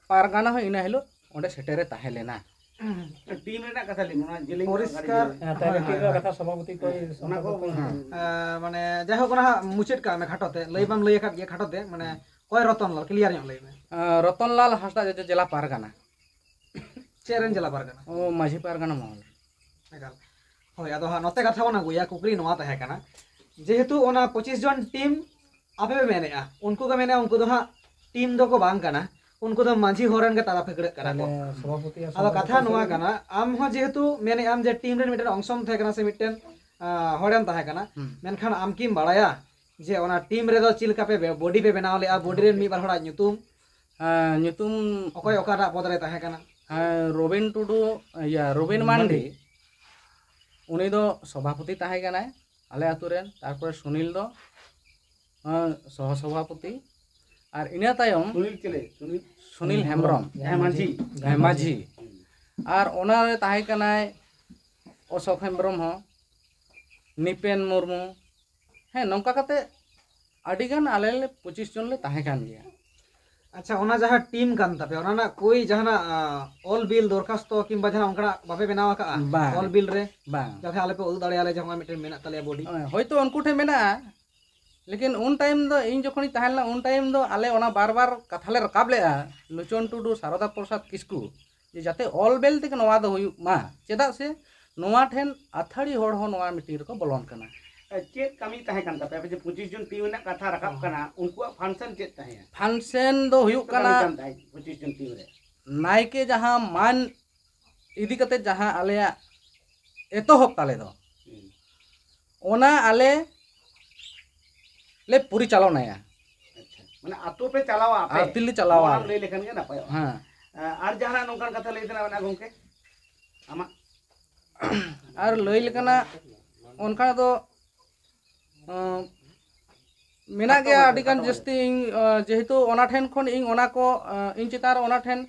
ᱯᱟᱨᱜᱟᱱᱟ ᱦᱚᱸ ᱤᱱᱟᱹ ᱦᱤᱞᱳᱜ ᱚᱸᱰᱮ ᱥᱮᱴᱮᱨᱮ ᱛᱟᱦᱮᱸ ᱞᱮᱱᱟ᱾ ᱴᱤᱢ ᱨᱮᱱᱟᱜ ᱠᱟᱛᱷᱟ ᱞᱟᱹᱭ ᱢᱮ, ᱚᱱᱟ ᱡᱮᱞᱮᱧ ᱯᱚᱨᱤᱥᱠᱟᱨ᱾ ᱜᱟᱹᱰᱤ ᱦᱮᱸ, ᱛᱟᱦᱞᱮ ᱴᱷᱤᱠ ᱜᱮᱭᱟ, ᱠᱟᱛᱷᱟ ᱥᱚᱵᱷᱟᱯᱚᱛᱤ ᱠᱚ ᱚᱱᱟ ᱠᱚ ᱥᱚᱵᱷᱟᱯᱚᱛᱤ᱾ ᱟᱸ, ᱢᱟᱱᱮ ᱡᱟᱭᱦᱳᱠ, ᱚᱱᱟ ᱦᱟᱸᱜ ᱢᱩᱪᱟᱹᱫ ᱠᱟᱜ ᱢᱮ ᱠᱷᱟᱴᱚ ᱛᱮ, ᱞᱟᱹᱭ ᱵᱟᱢ ᱞᱟᱹᱭ ᱟᱠᱟᱫ ᱜᱮᱭᱟ ᱠᱷᱟᱴᱚ ᱛᱮ, ᱢᱟᱱᱮ ᱚᱠᱚᱭ ᱨᱚᱛᱚᱱ ᱞᱟᱞ, ᱠᱞᱤᱭᱟᱨ ᱧᱚᱜ ᱞᱟᱹᱭ ᱢᱮ᱾ ᱟᱸ, ᱨᱚᱛᱚᱱᱞᱟᱞ ᱦᱟᱸᱥᱫᱟ ᱡᱚᱡᱚ ᱡᱮᱞᱟ ᱯᱟᱨᱜᱟᱱᱟ᱾ ᱪᱮᱫ ᱨᱮᱱ ᱡᱮᱞᱟ ᱯᱟᱨᱜᱟᱱᱟ? ᱚ, ᱢᱟᱹᱡᱷᱤ ᱯᱟᱨᱜᱟᱱᱟ ᱢᱚᱦᱚᱞ᱾ ᱮᱠᱟᱞ᱾ ᱦᱳᱭ, ᱟᱫᱚ ᱦᱟᱸᱜ ᱱᱚᱛᱮ ᱠᱟᱛᱷᱟ ᱵᱚᱱ ᱟᱹᱜᱩᱭᱟ, ᱠᱩᱠᱞᱤ ᱱᱚᱣᱟ ᱛᱟᱦᱮᱸ ᱠᱟᱱᱟ, ᱡᱮᱦᱮᱛᱩ ᱚᱱᱟ ᱯᱚᱸᱪᱤᱥ ᱡᱚᱱ ᱴᱤᱢ ᱟᱯᱮ ᱯᱮ ᱢᱮᱱᱮᱫᱼᱟ, ᱩᱱᱠᱩ ᱠᱚ ᱢᱮᱱᱮᱫᱼᱟ ᱩᱱᱠᱩ ᱫᱚ ᱦᱟᱸᱜ ᱴᱤᱢ ᱫᱚᱠᱚ ᱵᱟᱝ ᱠᱟᱱᱟ, ᱩᱱᱠᱩ ᱫᱚ ᱢᱟᱹᱡᱷᱤ ᱦᱚᱲ ᱨᱮᱱ ᱜᱮ ᱛᱟᱲᱟ ᱯᱷᱟᱹᱠᱲᱟᱹᱜ ᱠᱟᱱᱟ ᱠᱚ᱾ ᱛᱟᱦᱞᱮ ᱥᱚᱵᱷᱟᱯᱚᱛᱤ ᱟᱨ ᱟᱫᱚ ᱠᱟᱛᱷᱟ ᱥᱚᱵᱷᱟᱯᱚᱛᱤ ᱱᱚᱣᱟ ᱠᱚ ᱠᱟᱱᱟ, ᱟᱢ ᱦᱚᱸ ᱡᱮᱦᱮᱛᱩ ᱢᱮᱱᱮᱫ ᱟᱢ ᱡᱮ ᱴᱤᱢ ᱨᱮᱱ ᱢᱤᱫᱴᱮᱱ ᱚᱝᱥᱚᱢ ᱛᱟᱦᱮᱸ ᱠᱟᱱᱟ ᱥᱮ ᱢᱤᱫᱴᱮᱱ, ᱟᱸ, ᱦᱚᱲᱮᱢ ᱛᱟᱦᱮᱸ ᱠᱟᱱᱟ, ᱦᱩᱸ᱾ ᱢᱮᱱᱠᱷᱟᱱ ᱟᱢ ᱠᱤᱢ ᱵᱟᱲᱟᱭᱟ ᱡᱮ ᱚᱱᱟ ᱴᱤᱢ ᱨᱮᱫᱚ ᱪᱮᱫ ᱞᱮᱠᱟ ᱯᱮ ᱵᱚᱰᱤ ᱯᱮ ᱵᱮᱱᱟᱣ ᱞᱮᱫᱼᱟ, ᱵᱚᱰᱤ ᱨᱮᱱ ᱢᱤᱫ ᱵᱟᱨ ᱦᱚᱲᱟᱜ ᱧᱩᱛᱩᱢ, ᱦᱮᱸ, ᱧᱩᱛᱩᱢ ᱚᱠᱚᱭ ᱚᱠᱟᱴᱟᱜ ᱯᱚᱫ ᱨᱮ ᱛᱟᱦᱮᱸ ᱠᱟᱱᱟ? ᱦᱮᱸ, ᱨᱚᱵᱤᱱ ᱴᱩᱰᱩ, ᱤᱭᱟᱹ, ᱨᱚᱵᱤᱱ ᱢᱟᱱᱰᱤ, ᱩᱱᱤ ᱫᱚ ᱥᱚᱵᱷᱟᱯᱚᱛᱤ ᱛᱟᱦᱮᱸ ᱠᱟᱱᱟᱭ ᱟᱞᱮ ᱟᱛᱳ ᱨᱮᱱ᱾ ᱛᱟᱨᱯᱚᱨᱮ ᱥᱩᱱᱤᱞ ᱫᱚ, ᱦᱮᱸ, ᱥᱚᱦᱚ ᱥᱚᱵᱷᱟᱯᱚᱛᱤ᱾ ᱟᱨ ᱤᱱᱟᱹ ᱛᱟᱭᱚᱢ ᱥᱩᱱᱤᱞ ᱪᱮᱞᱮ? ᱥᱩᱱᱤᱞ ᱥᱩᱱᱤᱞ ᱦᱮᱢᱵᱨᱚᱢ, ᱡᱟᱦᱟᱸᱭ ᱢᱟᱹᱡᱷᱤ᱾ ᱦᱮᱸ, ᱢᱟᱹᱡᱷᱤ᱾ ᱟᱨ ᱚᱱᱟᱨᱮ ᱛᱟᱦᱮᱸ ᱠᱟᱱᱟᱭ ᱚᱥᱳᱠ ᱦᱮᱢᱵᱨᱚᱢ ᱦᱚᱸ, ᱱᱤᱯᱮᱱ ᱢᱩᱨᱢᱩ᱾ ᱦᱮᱸ, ᱱᱚᱝᱠᱟ ᱠᱟᱛᱮ ᱟᱹᱰᱤᱜᱟᱱ ᱟᱞᱮ ᱞᱮ ᱯᱚᱸᱪᱤᱥ ᱡᱚᱱ ᱞᱮ ᱛᱟᱦᱮᱸ ᱠᱟᱱ ᱜᱮᱭᱟ᱾ ᱟᱪᱪᱷᱟ, ᱚᱱᱟ ᱡᱟᱦᱟᱸ ᱴᱤᱢ ᱠᱟᱱ ᱛᱟᱯᱮᱭᱟ, ᱚᱱᱟ ᱨᱮᱱᱟᱜ ᱠᱳᱭ ᱡᱟᱦᱟᱱᱟᱜ, ᱟᱸ, ᱚᱞ ᱵᱤᱞ ᱫᱚᱨᱠᱷᱟᱥᱛᱚ ᱠᱤᱝᱵᱟ ᱡᱟᱦᱟᱱᱟᱜ ᱚᱱᱠᱟᱱᱟᱜ ᱵᱟᱯᱮ ᱵᱮᱱᱟᱣ ᱟᱠᱟᱫᱼᱟ? ᱵᱟᱝ᱾ ᱚᱞ ᱵᱤᱞ ᱨᱮ ᱵᱟᱝ᱾ ᱡᱟᱛᱮ ᱟᱞᱮ ᱯᱮ ᱩᱫᱩᱜ ᱫᱟᱲᱮᱭᱟᱞᱮ ᱡᱮ ᱦᱚᱸᱜᱼᱚᱭ ᱢᱤᱫᱴᱮᱱ ᱢᱮᱱᱟᱜ ᱛᱟᱞᱮᱭᱟ ᱵᱚᱰᱤ᱾ ᱦᱳᱭᱛᱳ ᱩᱱᱠᱩ ᱴᱷᱮᱱ ᱢᱮᱱᱟᱜᱼᱟ, ᱞᱮᱠᱤᱱ ᱩᱱ ᱴᱟᱭᱤᱢ ᱫᱚ ᱤᱧ ᱡᱚᱠᱷᱚᱱᱤᱧ ᱛᱟᱦᱮᱸ ᱞᱮᱱᱟ, ᱩᱱ ᱴᱟᱭᱤᱢ ᱫᱚ ᱟᱞᱮ ᱚᱱᱟ ᱵᱟᱨ ᱵᱟᱨ ᱠᱟᱛᱷᱟ ᱞᱮ ᱨᱟᱠᱟᱵ ᱞᱮᱜᱼᱟ, ᱞᱳᱪᱚᱱ ᱴᱩᱰᱩ, ᱥᱟᱨᱚᱫᱟ ᱯᱨᱚᱥᱟᱫᱽ ᱠᱤᱥᱠᱩ, ᱡᱮ ᱡᱟᱛᱮ ᱚᱞ ᱵᱮᱞ ᱛᱮᱜᱮ ᱱᱚᱣᱟ ᱫᱚ ᱦᱩᱭᱩᱜ ᱢᱟ᱾ ᱪᱮᱫᱟᱜ ᱥᱮ ᱱᱚᱣᱟ ᱴᱷᱮᱱ ᱟᱹᱛᱷᱟᱹᱲᱤ ᱦᱚᱲ ᱦᱚᱸ ᱱᱚᱣᱟ ᱢᱤᱴᱤᱝ ᱨᱮᱠᱚ ᱵᱚᱞᱚᱱ ᱠᱟᱱᱟ᱾ ᱪᱮᱫ ᱠᱟᱹᱢᱤ ᱛᱟᱦᱮᱸ ᱠᱟᱱ ᱛᱟᱯᱮᱭᱟ? ᱟᱯᱮ ᱡᱮ ᱯᱚᱸᱪᱤᱥ ᱡᱚᱱ ᱴᱤᱢ ᱨᱮᱱᱟᱜ ᱠᱟᱛᱷᱟ ᱨᱟᱠᱟᱵ ᱠᱟᱱᱟ, ᱩᱱᱠᱩᱣᱟᱜ ᱯᱷᱟᱱᱥᱮᱱ ᱪᱮᱫ ᱛᱟᱦᱮᱸᱭᱟ? ᱯᱷᱟᱱᱥᱮᱱ ᱫᱚ ᱦᱩᱭᱩᱜ ᱪᱮᱫ ᱠᱟᱹᱢᱤ ᱠᱟᱱᱟ ᱠᱟᱱ ᱛᱟᱦᱮᱸᱫ ᱯᱚᱸᱪᱤᱥ ᱡᱚᱱ ᱴᱤᱢ ᱨᱮ? ᱱᱟᱭᱠᱮ ᱡᱟᱦᱟᱸ ᱢᱟᱹᱱ ᱤᱫᱤ ᱠᱟᱛᱮ ᱡᱟᱦᱟᱸ ᱟᱞᱮᱭᱟᱜ ᱮᱛᱚᱦᱚᱵ ᱛᱟᱞᱮ ᱫᱚ, ᱦᱩᱸ᱾ ᱚᱱᱟ ᱟᱞᱮ ᱞᱮ ᱯᱚᱨᱤᱪᱟᱞᱚᱱᱟᱭᱟ᱾ ᱟᱪᱪᱷᱟ, ᱢᱟᱱᱮ ᱟᱛᱳ ᱯᱮ ᱪᱟᱞᱟᱣᱟ ᱟᱯᱮ? ᱟᱨ ᱛᱤᱞ ᱞᱮ ᱪᱟᱞᱟᱣᱟ ᱱᱚᱣᱟ ᱟᱞᱮ᱾ ᱞᱟᱹᱭ ᱞᱮᱠᱷᱟᱱ ᱜᱮ ᱱᱟᱯᱟᱭᱚᱜᱼᱟ᱾ ᱦᱮᱸ᱾ ᱟᱨ ᱡᱟᱦᱟᱱᱟᱜ ᱱᱚᱝᱠᱟᱱ ᱠᱟᱛᱷᱟ ᱞᱟᱹᱭ ᱛᱮᱱᱟᱜ ᱢᱮᱱᱟᱜᱼᱟ ᱜᱚᱢᱠᱮ ᱟᱢᱟᱜ? ᱟᱨ ᱞᱟᱹᱭ ᱞᱮᱠᱟᱱᱟᱜ ᱚᱱᱠᱟ ᱫᱚ, ᱟᱸ, ᱢᱮᱱᱟᱜ ᱜᱮᱭᱟ ᱟᱹᱰᱤ ᱜᱟᱱ ᱡᱟᱹᱥᱛᱤ᱾ ᱤᱧ, ᱟᱸ, ᱡᱮᱦᱮᱛᱩ ᱚᱱᱟ ᱴᱷᱮᱱ ᱠᱷᱚᱱ ᱤᱧ ᱚᱱᱟ ᱠᱚ, ᱟᱸ, ᱤᱧ ᱪᱮᱛᱟᱱ ᱨᱮ ᱚᱱᱟ ᱴᱷᱮᱱ,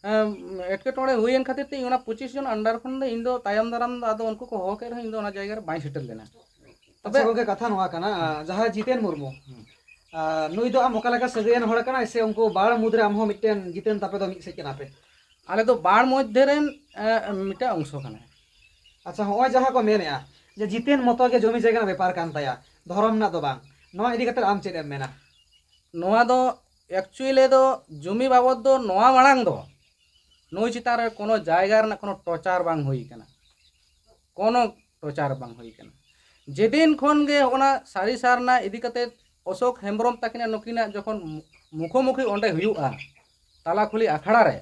ᱟᱸ, ᱮᱴᱠᱮᱴᱚᱬᱮ ᱦᱩᱭᱮᱱ ᱠᱷᱟᱹᱛᱤᱨ ᱛᱮ ᱤᱧ ᱚᱱᱟ ᱯᱚᱸᱪᱤᱥ ᱡᱚᱱ under ᱠᱷᱚᱱ ᱫᱚ ᱤᱧ ᱫᱚ ᱛᱟᱭᱚᱢ ᱫᱟᱨᱟᱢ ᱫᱚ ᱟᱫᱚ ᱩᱱᱠᱩ ᱠᱚ ᱦᱚᱦᱚ ᱠᱮᱫ ᱨᱮᱦᱚᱸ ᱤᱧ ᱫᱚ ᱚᱱᱟ ᱡᱟᱭᱜᱟ ᱨᱮ ᱵᱟᱹᱧ ᱥᱮᱴᱮᱨ ᱞᱮᱱᱟ᱾ ᱛᱚᱵᱮ ᱟᱪᱪᱷᱟ ᱜᱚᱝᱠᱮ, ᱠᱟᱛᱷᱟ ᱱᱚᱣᱟ ᱠᱟᱱᱟ, ᱟᱨ ᱡᱟᱦᱟᱸᱭ ᱡᱤᱛᱮᱱ ᱢᱩᱨᱢᱩ, ᱟᱨ ᱱᱩᱭ ᱫᱚ ᱟᱢ ᱚᱠᱟ ᱞᱮᱠᱟ ᱥᱟᱹᱜᱟᱹᱭᱟᱱ ᱦᱚᱲ ᱠᱟᱱᱟᱭ, ᱥᱮ ᱩᱱᱠᱩ ᱵᱟᱲ ᱢᱩᱫᱽᱨᱮ ᱟᱢ ᱦᱚᱸ ᱢᱤᱫᱴᱮᱱ ᱡᱤᱛᱮᱱ ᱛᱟᱯᱮ ᱫᱚ ᱢᱤᱫ ᱥᱮᱫ ᱠᱟᱱᱟ ᱯᱮ? ᱟᱞᱮ ᱫᱚ ᱵᱟᱲ ᱢᱚᱫᱽᱫᱷᱮ ᱨᱮᱱ, ᱮ, ᱢᱤᱫᱴᱟᱝ ᱚᱝᱥᱚ ᱠᱟᱱᱟᱭ᱾ ᱟᱪᱪᱷᱟ, ᱦᱚᱸᱜᱼᱚᱭ ᱡᱟᱦᱟᱸ ᱠᱚ ᱢᱮᱱᱮᱜᱼᱟ ᱡᱮ ᱡᱤᱛᱮᱱ ᱢᱚᱛᱚ ᱜᱮ ᱡᱚᱢᱤ ᱡᱟᱭᱜᱟ ᱨᱮᱱᱟᱜ ᱵᱮᱯᱟᱨ ᱠᱟᱱ ᱛᱟᱭᱟ, ᱫᱷᱚᱨᱚᱢ ᱨᱮᱱᱟᱜ ᱫᱚ ᱵᱟᱝ, ᱱᱚᱣᱟ ᱤᱫᱤ ᱠᱟᱛᱮ ᱟᱢ ᱪᱮᱫ ᱮᱢ ᱢᱮᱱᱟ? ᱱᱚᱣᱟ ᱫᱚ actually ᱫᱚ ᱡᱚᱢᱤ ᱵᱟᱵᱚᱫ ᱫᱚ ᱱᱚᱣᱟ ᱢᱟᱲᱟᱝ ᱫᱚ ᱱᱩᱭ ᱪᱮᱛᱟᱱ ᱨᱮ ᱠᱳᱱᱳ ᱡᱟᱭᱜᱟ ᱨᱮᱱᱟᱜ ᱠᱳᱱᱳ ᱴᱚᱪᱟᱨ ᱵᱟᱝ ᱦᱩᱭ ᱠᱟᱱᱟ, ᱠᱳᱱᱳ ᱴᱚᱪᱟᱨ ᱵᱟᱝ ᱦᱩᱭ ᱠᱟᱱᱟ᱾ ᱡᱮᱫᱤᱱ ᱠᱷᱚᱱ ᱜᱮ ᱚᱱᱟ ᱥᱟᱹᱨᱤ ᱥᱟᱨᱱᱟ ᱤᱫᱤ ᱠᱟᱛᱮ ᱚᱥᱳᱠ ᱦᱮᱢᱵᱨᱚᱢ ᱛᱟᱹᱠᱤᱱᱟᱜ ᱱᱩᱠᱤᱱᱟᱜ ᱡᱚᱠᱷᱚᱱ ᱢᱩᱠᱷᱳᱢᱩᱠᱷᱤ ᱚᱸᱰᱮ ᱦᱩᱭᱩᱜᱼᱟ, ᱛᱟᱞᱟ ᱠᱩᱞᱦᱤ ᱟᱠᱷᱲᱟ ᱨᱮ,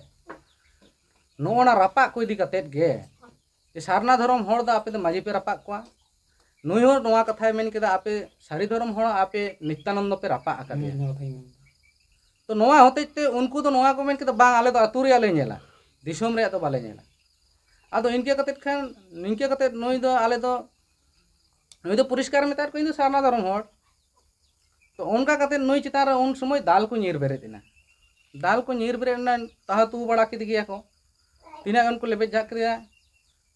ᱱᱚᱜᱼᱚ ᱱᱟ ᱨᱟᱯᱟᱜ ᱠᱚ ᱤᱫᱤ ᱠᱟᱛᱮ ᱜᱮ, ᱡᱮ ᱥᱟᱨᱱᱟ ᱫᱷᱚᱨᱚᱢ ᱦᱚᱲ ᱫᱚ ᱟᱯᱮ ᱫᱚ ᱢᱟᱹᱡᱷᱤ ᱯᱮ ᱨᱟᱯᱟᱜ ᱠᱚᱣᱟ, ᱱᱩᱭ ᱦᱚᱸ ᱱᱚᱣᱟ ᱠᱟᱛᱷᱟᱭ ᱢᱮᱱ ᱠᱮᱫᱟ, ᱟᱯᱮ ᱥᱟᱹᱨᱤ ᱫᱷᱚᱨᱚᱢ ᱦᱚᱲ ᱟᱯᱮ ᱱᱤᱛᱭᱟᱱᱚᱱᱫᱚ ᱯᱮ ᱨᱟᱯᱟᱜ ᱟᱠᱟᱫᱮᱭᱟ᱾ ᱛᱚ ᱱᱚᱣᱟ ᱦᱚᱛᱮᱡ ᱛᱮ ᱩᱱᱠᱩ ᱫᱚ ᱱᱚᱣᱟ ᱠᱚ ᱢᱮᱱ ᱠᱮᱫᱟ, ᱵᱟᱝ, ᱟᱞᱮ ᱫᱚ ᱟᱹᱛᱩ ᱨᱮᱭᱟᱜ ᱞᱮ ᱧᱮᱞᱟ, ᱫᱤᱥᱚᱢ ᱨᱮᱭᱟᱜ ᱫᱚ ᱵᱟᱞᱮ ᱧᱮᱞᱟ᱾ ᱟᱫᱚ ᱤᱱᱠᱟᱹ ᱠᱟᱛᱮᱫ ᱠᱷᱟᱱ, ᱱᱤᱝᱠᱟᱹ ᱠᱟᱛᱮᱫ ᱱᱩᱭ ᱫᱚ, ᱟᱞᱮ ᱫᱚ, ᱱᱩᱭ ᱫᱚ ᱯᱚᱨᱤᱥᱠᱟᱨ ᱢᱮᱛᱟᱭ ᱠᱚ, ᱤᱧ ᱫᱚ ᱥᱟᱨᱱᱟ ᱫᱷᱚᱨᱚᱢ ᱦᱚᱲ᱾ ᱛᱚ ᱚᱱᱠᱟ ᱠᱟᱛᱮᱫ ᱱᱩᱭ ᱪᱮᱛᱟᱱ ᱨᱮ ᱩᱱ ᱥᱚᱢᱚᱭ ᱫᱟᱞ ᱠᱚ ᱧᱤᱨ ᱵᱮᱨᱮᱫ ᱮᱱᱟ, ᱫᱟᱞ ᱠᱚ ᱧᱤᱨ ᱵᱮᱨᱮᱫ ᱮᱱᱟ, ᱛᱟᱦᱟ ᱛᱩ ᱵᱟᱲᱟ ᱠᱮᱫᱮ ᱜᱮᱭᱟ ᱠᱚ᱾ ᱛᱤᱱᱟᱹᱜ ᱜᱟᱱ ᱠᱚ ᱞᱮᱵᱮᱫ ᱡᱷᱟᱜ ᱠᱮᱫᱮᱭᱟ᱾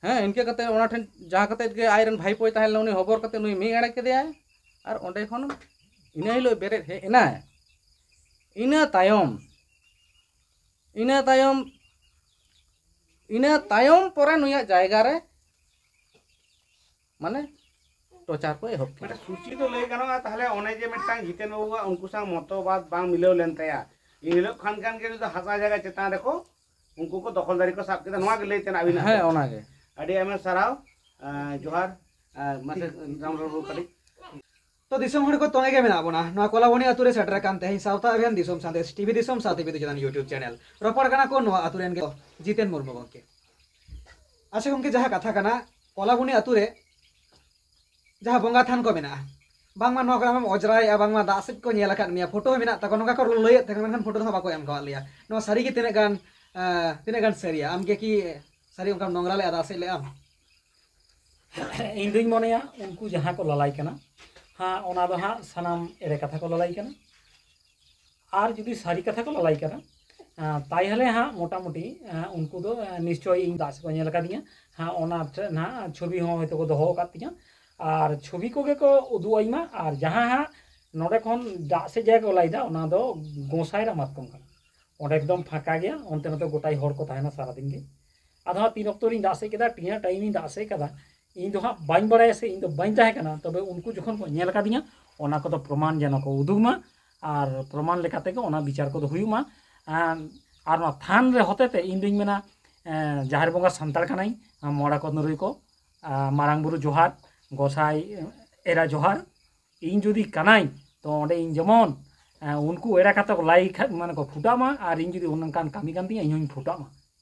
ᱦᱮᱸ, ᱤᱱᱠᱟᱹ ᱠᱟᱛᱮᱫ ᱚᱱᱟ ᱴᱷᱮᱱ ᱡᱟᱦᱟᱸ ᱠᱟᱛᱮᱫ ᱜᱮ ᱟᱡᱨᱮᱱ ᱵᱷᱟᱭᱯᱳᱭ ᱛᱟᱦᱮᱸ ᱞᱮᱱᱟ, ᱩᱱᱤ ᱦᱚᱵᱚᱨ ᱠᱟᱛᱮᱫ ᱱᱩᱭ ᱢᱤᱫ ᱮᱲᱮ ᱠᱮᱫᱮᱭᱟᱭ᱾ ᱟᱨ ᱚᱸᱰᱮ ᱠᱷᱚᱱ ᱤᱱᱟᱹ ᱦᱤᱞᱳᱜ ᱵᱮᱨᱮᱫ ᱦᱮᱡ ᱮᱱᱟᱭ᱾ ᱤᱱᱟᱹ ᱛᱟᱭᱚᱢ, ᱤᱱᱟᱹ ᱛᱟᱭᱚᱢ, ᱤᱱᱟᱹ ᱛᱟᱭᱚᱢ ᱯᱚᱨᱮ ᱱᱩᱭᱟᱜ ᱡᱟᱭᱜᱟ ᱨᱮ ᱢᱟᱱᱮ ᱴᱚᱪᱟᱨ ᱠᱚ ᱮᱦᱚᱵ ᱠᱮᱫᱟ᱾ ᱢᱟᱱᱮ ᱥᱩᱪᱤ ᱫᱚ ᱞᱟᱹᱭ ᱜᱟᱱᱚᱜᱼᱟ ᱛᱟᱦᱞᱮ ᱚᱱᱮ ᱡᱮ ᱢᱤᱫᱴᱟᱝ ᱡᱤᱛᱮᱱ ᱵᱟᱹᱵᱩᱣᱟᱜ ᱩᱱᱠᱩ ᱥᱟᱶ ᱢᱚᱛᱚᱵᱟᱫ ᱵᱟᱝ ᱢᱤᱞᱟᱹᱣ ᱞᱮᱱ ᱛᱟᱭᱟ, ᱤᱱ ᱦᱤᱞᱳᱜ ᱠᱷᱟᱱ ᱠᱷᱟᱱ ᱜᱮ ᱩᱱᱤ ᱫᱚ ᱦᱟᱥᱟ ᱡᱟᱭᱜᱟ ᱪᱮᱛᱟᱱ ᱨᱮᱠᱚ ᱩᱱᱠᱩ ᱠᱚ ᱫᱚᱠᱷᱚᱞᱫᱟᱨᱤ ᱠᱚ ᱥᱟᱵ ᱠᱮᱫᱟ᱾ ᱱᱚᱣᱟ ᱜᱮ ᱞᱟᱹᱭ ᱛᱮᱱᱟᱜ ᱟᱹᱵᱤᱱᱟᱜ ᱦᱮᱸ, ᱫᱚ? ᱚᱱᱟᱜᱮ᱾ ᱟᱹᱰᱤ ᱟᱭᱢᱟ ᱥᱟᱨᱦᱟᱣ᱾ ᱟᱸ, ᱡᱚᱦᱟᱨ᱾ ᱟᱸ, ᱢᱟᱥᱮ ᱨᱟᱢ ᱨᱩ ᱨᱩ ᱠᱟᱹᱴᱤᱡ᱾ ᱛᱚ ᱫᱤᱥᱚᱢ ᱦᱚᱲ ᱠᱚ ᱛᱚᱸᱜᱮ ᱜᱮ ᱢᱮᱱᱟᱜ ᱵᱚᱱᱟ ᱱᱚᱣᱟ ᱠᱚᱞᱟᱵᱚᱱᱤ ᱟᱛᱩ ᱨᱮ ᱥᱮᱴᱮᱨ ᱟᱠᱟᱱ ᱛᱮᱦᱮᱧ ᱥᱟᱶᱛᱟ ᱟᱵᱷᱤᱭᱟᱱ ᱫᱤᱥᱚᱢ ᱥᱟᱸᱫᱮᱥ ᱴᱤᱵᱷᱤ ᱫᱤᱥᱚᱢ ᱥᱟᱶᱛᱮ ᱵᱤᱫᱩ ᱪᱟᱸᱫᱟᱱ YouTube channel᱾ ᱨᱚᱯᱚᱲ ᱠᱟᱱᱟ ᱠᱚ ᱱᱚᱣᱟ ᱟᱛᱩ ᱨᱮᱱ ᱜᱮ ᱡᱤᱛᱮᱱ ᱢᱩᱨᱢᱩ ᱜᱚᱢᱠᱮ᱾ ᱟᱪᱪᱷᱟ ᱜᱚᱢᱠᱮ, ᱡᱟᱦᱟᱸ ᱠᱟᱛᱷᱟ ᱠᱟᱱᱟ ᱠᱚᱞᱟᱵᱚᱱᱤ ᱟᱛᱩ ᱨᱮ ᱡᱟᱦᱟᱸ ᱵᱚᱸᱜᱟ ᱛᱷᱟᱱ ᱠᱚ ᱢᱮᱱᱟᱜᱼᱟ, ᱵᱟᱝᱢᱟ ᱱᱚᱣᱟ ᱠᱚᱨᱮ ᱟᱢᱮᱢ ᱚᱡᱽᱨᱟᱭᱮᱫᱼᱟ, ᱵᱟᱝᱢᱟ ᱫᱟᱜ ᱥᱮᱫ ᱠᱚ ᱧᱮᱞ ᱟᱠᱟᱫ ᱢᱮᱭᱟ, ᱯᱷᱳᱴᱳ ᱦᱚᱸ ᱢᱮᱱᱟᱜ ᱛᱟᱠᱚᱣᱟ, ᱱᱚᱝᱠᱟ ᱠᱚ ᱞᱟᱹᱭᱮᱫ ᱛᱟᱦᱮᱸ ᱠᱟᱱᱟ, ᱢᱮᱱᱠᱷᱟᱱ ᱯᱷᱳᱴᱳ ᱫᱚ ᱦᱟᱸᱜ ᱵᱟᱠᱚ ᱮᱢ ᱠᱟᱣᱟᱫ ᱞᱮᱭᱟ᱾ ᱱᱚᱣᱟ ᱥᱟᱹᱨᱤ ᱜᱮ ᱛᱤᱱᱟᱹᱜ ᱜᱟᱱ, ᱟᱸ, ᱛᱤᱱᱟᱹᱜ ᱜᱟᱱ ᱥᱟᱹᱨᱤᱭᱟ? ᱟᱢ ᱜᱮ ᱠᱤ ᱥᱟᱹᱨᱤ ᱚᱱᱠᱟᱢ ᱱᱚᱝᱨᱟ ᱞᱮᱫᱼᱟ, ᱫᱟᱜ ᱥᱮᱫ ᱞᱮᱫᱼᱟᱢ? ᱤᱧ ᱫᱩᱧ ᱢᱚᱱᱮᱭᱟ ᱩᱱᱠᱩ ᱡᱟᱦᱟᱸ ᱠᱚ ᱞᱟᱞᱟᱭ ᱠᱟᱱᱟ, ᱦᱟᱸ, ᱚᱱᱟ ᱫᱚ ᱦᱟᱸᱜ ᱥᱟᱱᱟᱢ ᱮᱲᱮ ᱠᱟᱛᱷᱟ ᱠᱚ ᱞᱟᱞᱟᱭ ᱠᱟᱱᱟ᱾ ᱟᱨ ᱡᱩᱫᱤ ᱥᱟᱹᱨᱤ ᱠᱟᱛᱷᱟ ᱠᱚ ᱞᱟᱞᱟᱭ ᱠᱟᱱᱟ, ᱟᱸ, ᱛᱟᱭᱦᱞᱮ ᱦᱟᱸᱜ ᱢᱚᱴᱟᱢᱩᱴᱤ, ᱟᱸ, ᱩᱱᱠᱩ ᱫᱚ, ᱟᱸ, ᱱᱤᱥᱪᱚᱭ ᱤᱧ ᱫᱟᱜ ᱥᱮᱫ ᱠᱚ ᱧᱮᱞ ᱟᱠᱟᱫᱤᱧᱟ᱾ ᱦᱟᱸ, ᱚᱱᱟ ᱴᱷᱮᱱ ᱦᱟᱸᱜ ᱪᱷᱚᱵᱤ ᱦᱚᱸ ᱦᱚᱭᱛᱳ ᱠᱚ ᱫᱚᱦᱚ ᱟᱠᱟᱫ ᱛᱤᱧᱟ᱾ ᱟᱨ ᱪᱷᱚᱵᱤ ᱠᱚᱜᱮ ᱠᱚ ᱩᱫᱩᱜ ᱟᱹᱧ ᱢᱟ᱾ ᱟᱨ ᱡᱟᱦᱟᱸ ᱦᱟᱸᱜ ᱱᱚᱰᱮ ᱠᱷᱚᱱ ᱫᱟᱜ ᱥᱮᱫ ᱡᱟᱭᱜᱟ ᱠᱚ ᱞᱟᱭᱫᱟ, ᱚᱱᱟ ᱫᱚ ᱜᱚᱸᱥᱟᱭ ᱨᱟ ᱢᱟᱛᱠᱚᱢ ᱠᱟᱱᱟ᱾ ᱚᱸᱰᱮ ᱮᱠᱫᱚᱢ ᱯᱷᱟᱸᱠᱟ ᱜᱮᱭᱟ, ᱚᱱᱛᱮ ᱱᱚᱛᱮ ᱜᱚᱴᱟᱭ ᱦᱚᱲ ᱠᱚ ᱛᱟᱦᱮᱱᱟ ᱥᱟᱨᱟᱫᱤᱱ ᱜᱮ᱾ ᱟᱫᱚ ᱦᱟᱸᱜ ᱛᱤᱱ ᱚᱠᱛᱚ ᱨᱤᱧ ᱫᱟᱜ ᱥᱮᱫ ᱠᱮᱫᱟ, ᱛᱤᱱᱟᱹᱜ ᱴᱟᱭᱤᱢ ᱤᱧ ᱫᱟᱜ ᱥᱮᱫ ᱠᱟᱫᱟ, ᱤᱧ ᱫᱚ ᱦᱟᱸᱜ ᱵᱟᱹᱧ ᱵᱟᱲᱟᱭᱟ ᱥᱮ ᱤᱧ ᱫᱚ ᱵᱟᱹᱧ ᱛᱟᱦᱮᱸ ᱠᱟᱱᱟ᱾ ᱛᱚᱵᱮ ᱩᱱᱠᱩ ᱡᱚᱠᱷᱚᱱ ᱠᱚ ᱧᱮᱞ ᱟᱠᱟᱫᱤᱧᱟ, ᱚᱱᱟ ᱠᱚᱫᱚ ᱯᱨᱚᱢᱟᱱ ᱡᱮᱱᱚ ᱠᱚ ᱩᱫᱩᱜᱽ ᱢᱟ, ᱟᱨ ᱯᱨᱚᱢᱟᱱ ᱞᱮᱠᱟ ᱛᱮᱜᱮ ᱚᱱᱟ ᱵᱤᱪᱟᱨ ᱠᱚᱫᱚ ᱦᱩᱭᱩᱜ ᱢᱟ᱾ ᱟᱨ, ᱟᱨ ᱱᱚᱣᱟ ᱛᱷᱟᱱ ᱨᱮ ᱦᱚᱛᱮ ᱛᱮ ᱤᱧ ᱫᱩᱧ ᱢᱮᱱᱟ, ᱮᱸ, ᱡᱟᱦᱮᱨ ᱵᱚᱸᱜᱟ ᱥᱟᱱᱛᱟᱲ ᱠᱟᱱᱟᱧ, ᱢᱚᱬᱮ ᱠᱚ ᱛᱩᱨᱩᱭ ᱠᱚ, ᱟᱸ, ᱢᱟᱨᱟᱝ ᱵᱩᱨᱩ ᱡᱚᱦᱟᱨ, ᱜᱚᱸᱥᱟᱭ ᱮᱨᱟ ᱡᱚᱦᱟᱨ, ᱤᱧ ᱡᱩᱫᱤ ᱠᱟᱱᱟᱧ, ᱛᱚ ᱚᱸᱰᱮ ᱤᱧ ᱡᱮᱢᱚᱱ, ᱮᱸ, ᱩᱱᱠᱩ ᱮᱲᱟ ᱠᱟᱛᱮ ᱠᱚ ᱞᱟᱹᱭ ᱠᱷᱟᱡ, ᱢᱟᱱᱮ ᱠᱚ ᱯᱷᱩᱴᱟᱜ ᱢᱟ, ᱟᱨ ᱤᱧ ᱡᱩᱫᱤ ᱚᱱᱠᱟᱱ ᱠᱟᱹᱢᱤ ᱠᱟᱱ ᱛᱤᱧᱟ, ᱤᱧ ᱦᱚᱸᱧ ᱯᱷᱩᱴᱟᱜ ᱢᱟ᱾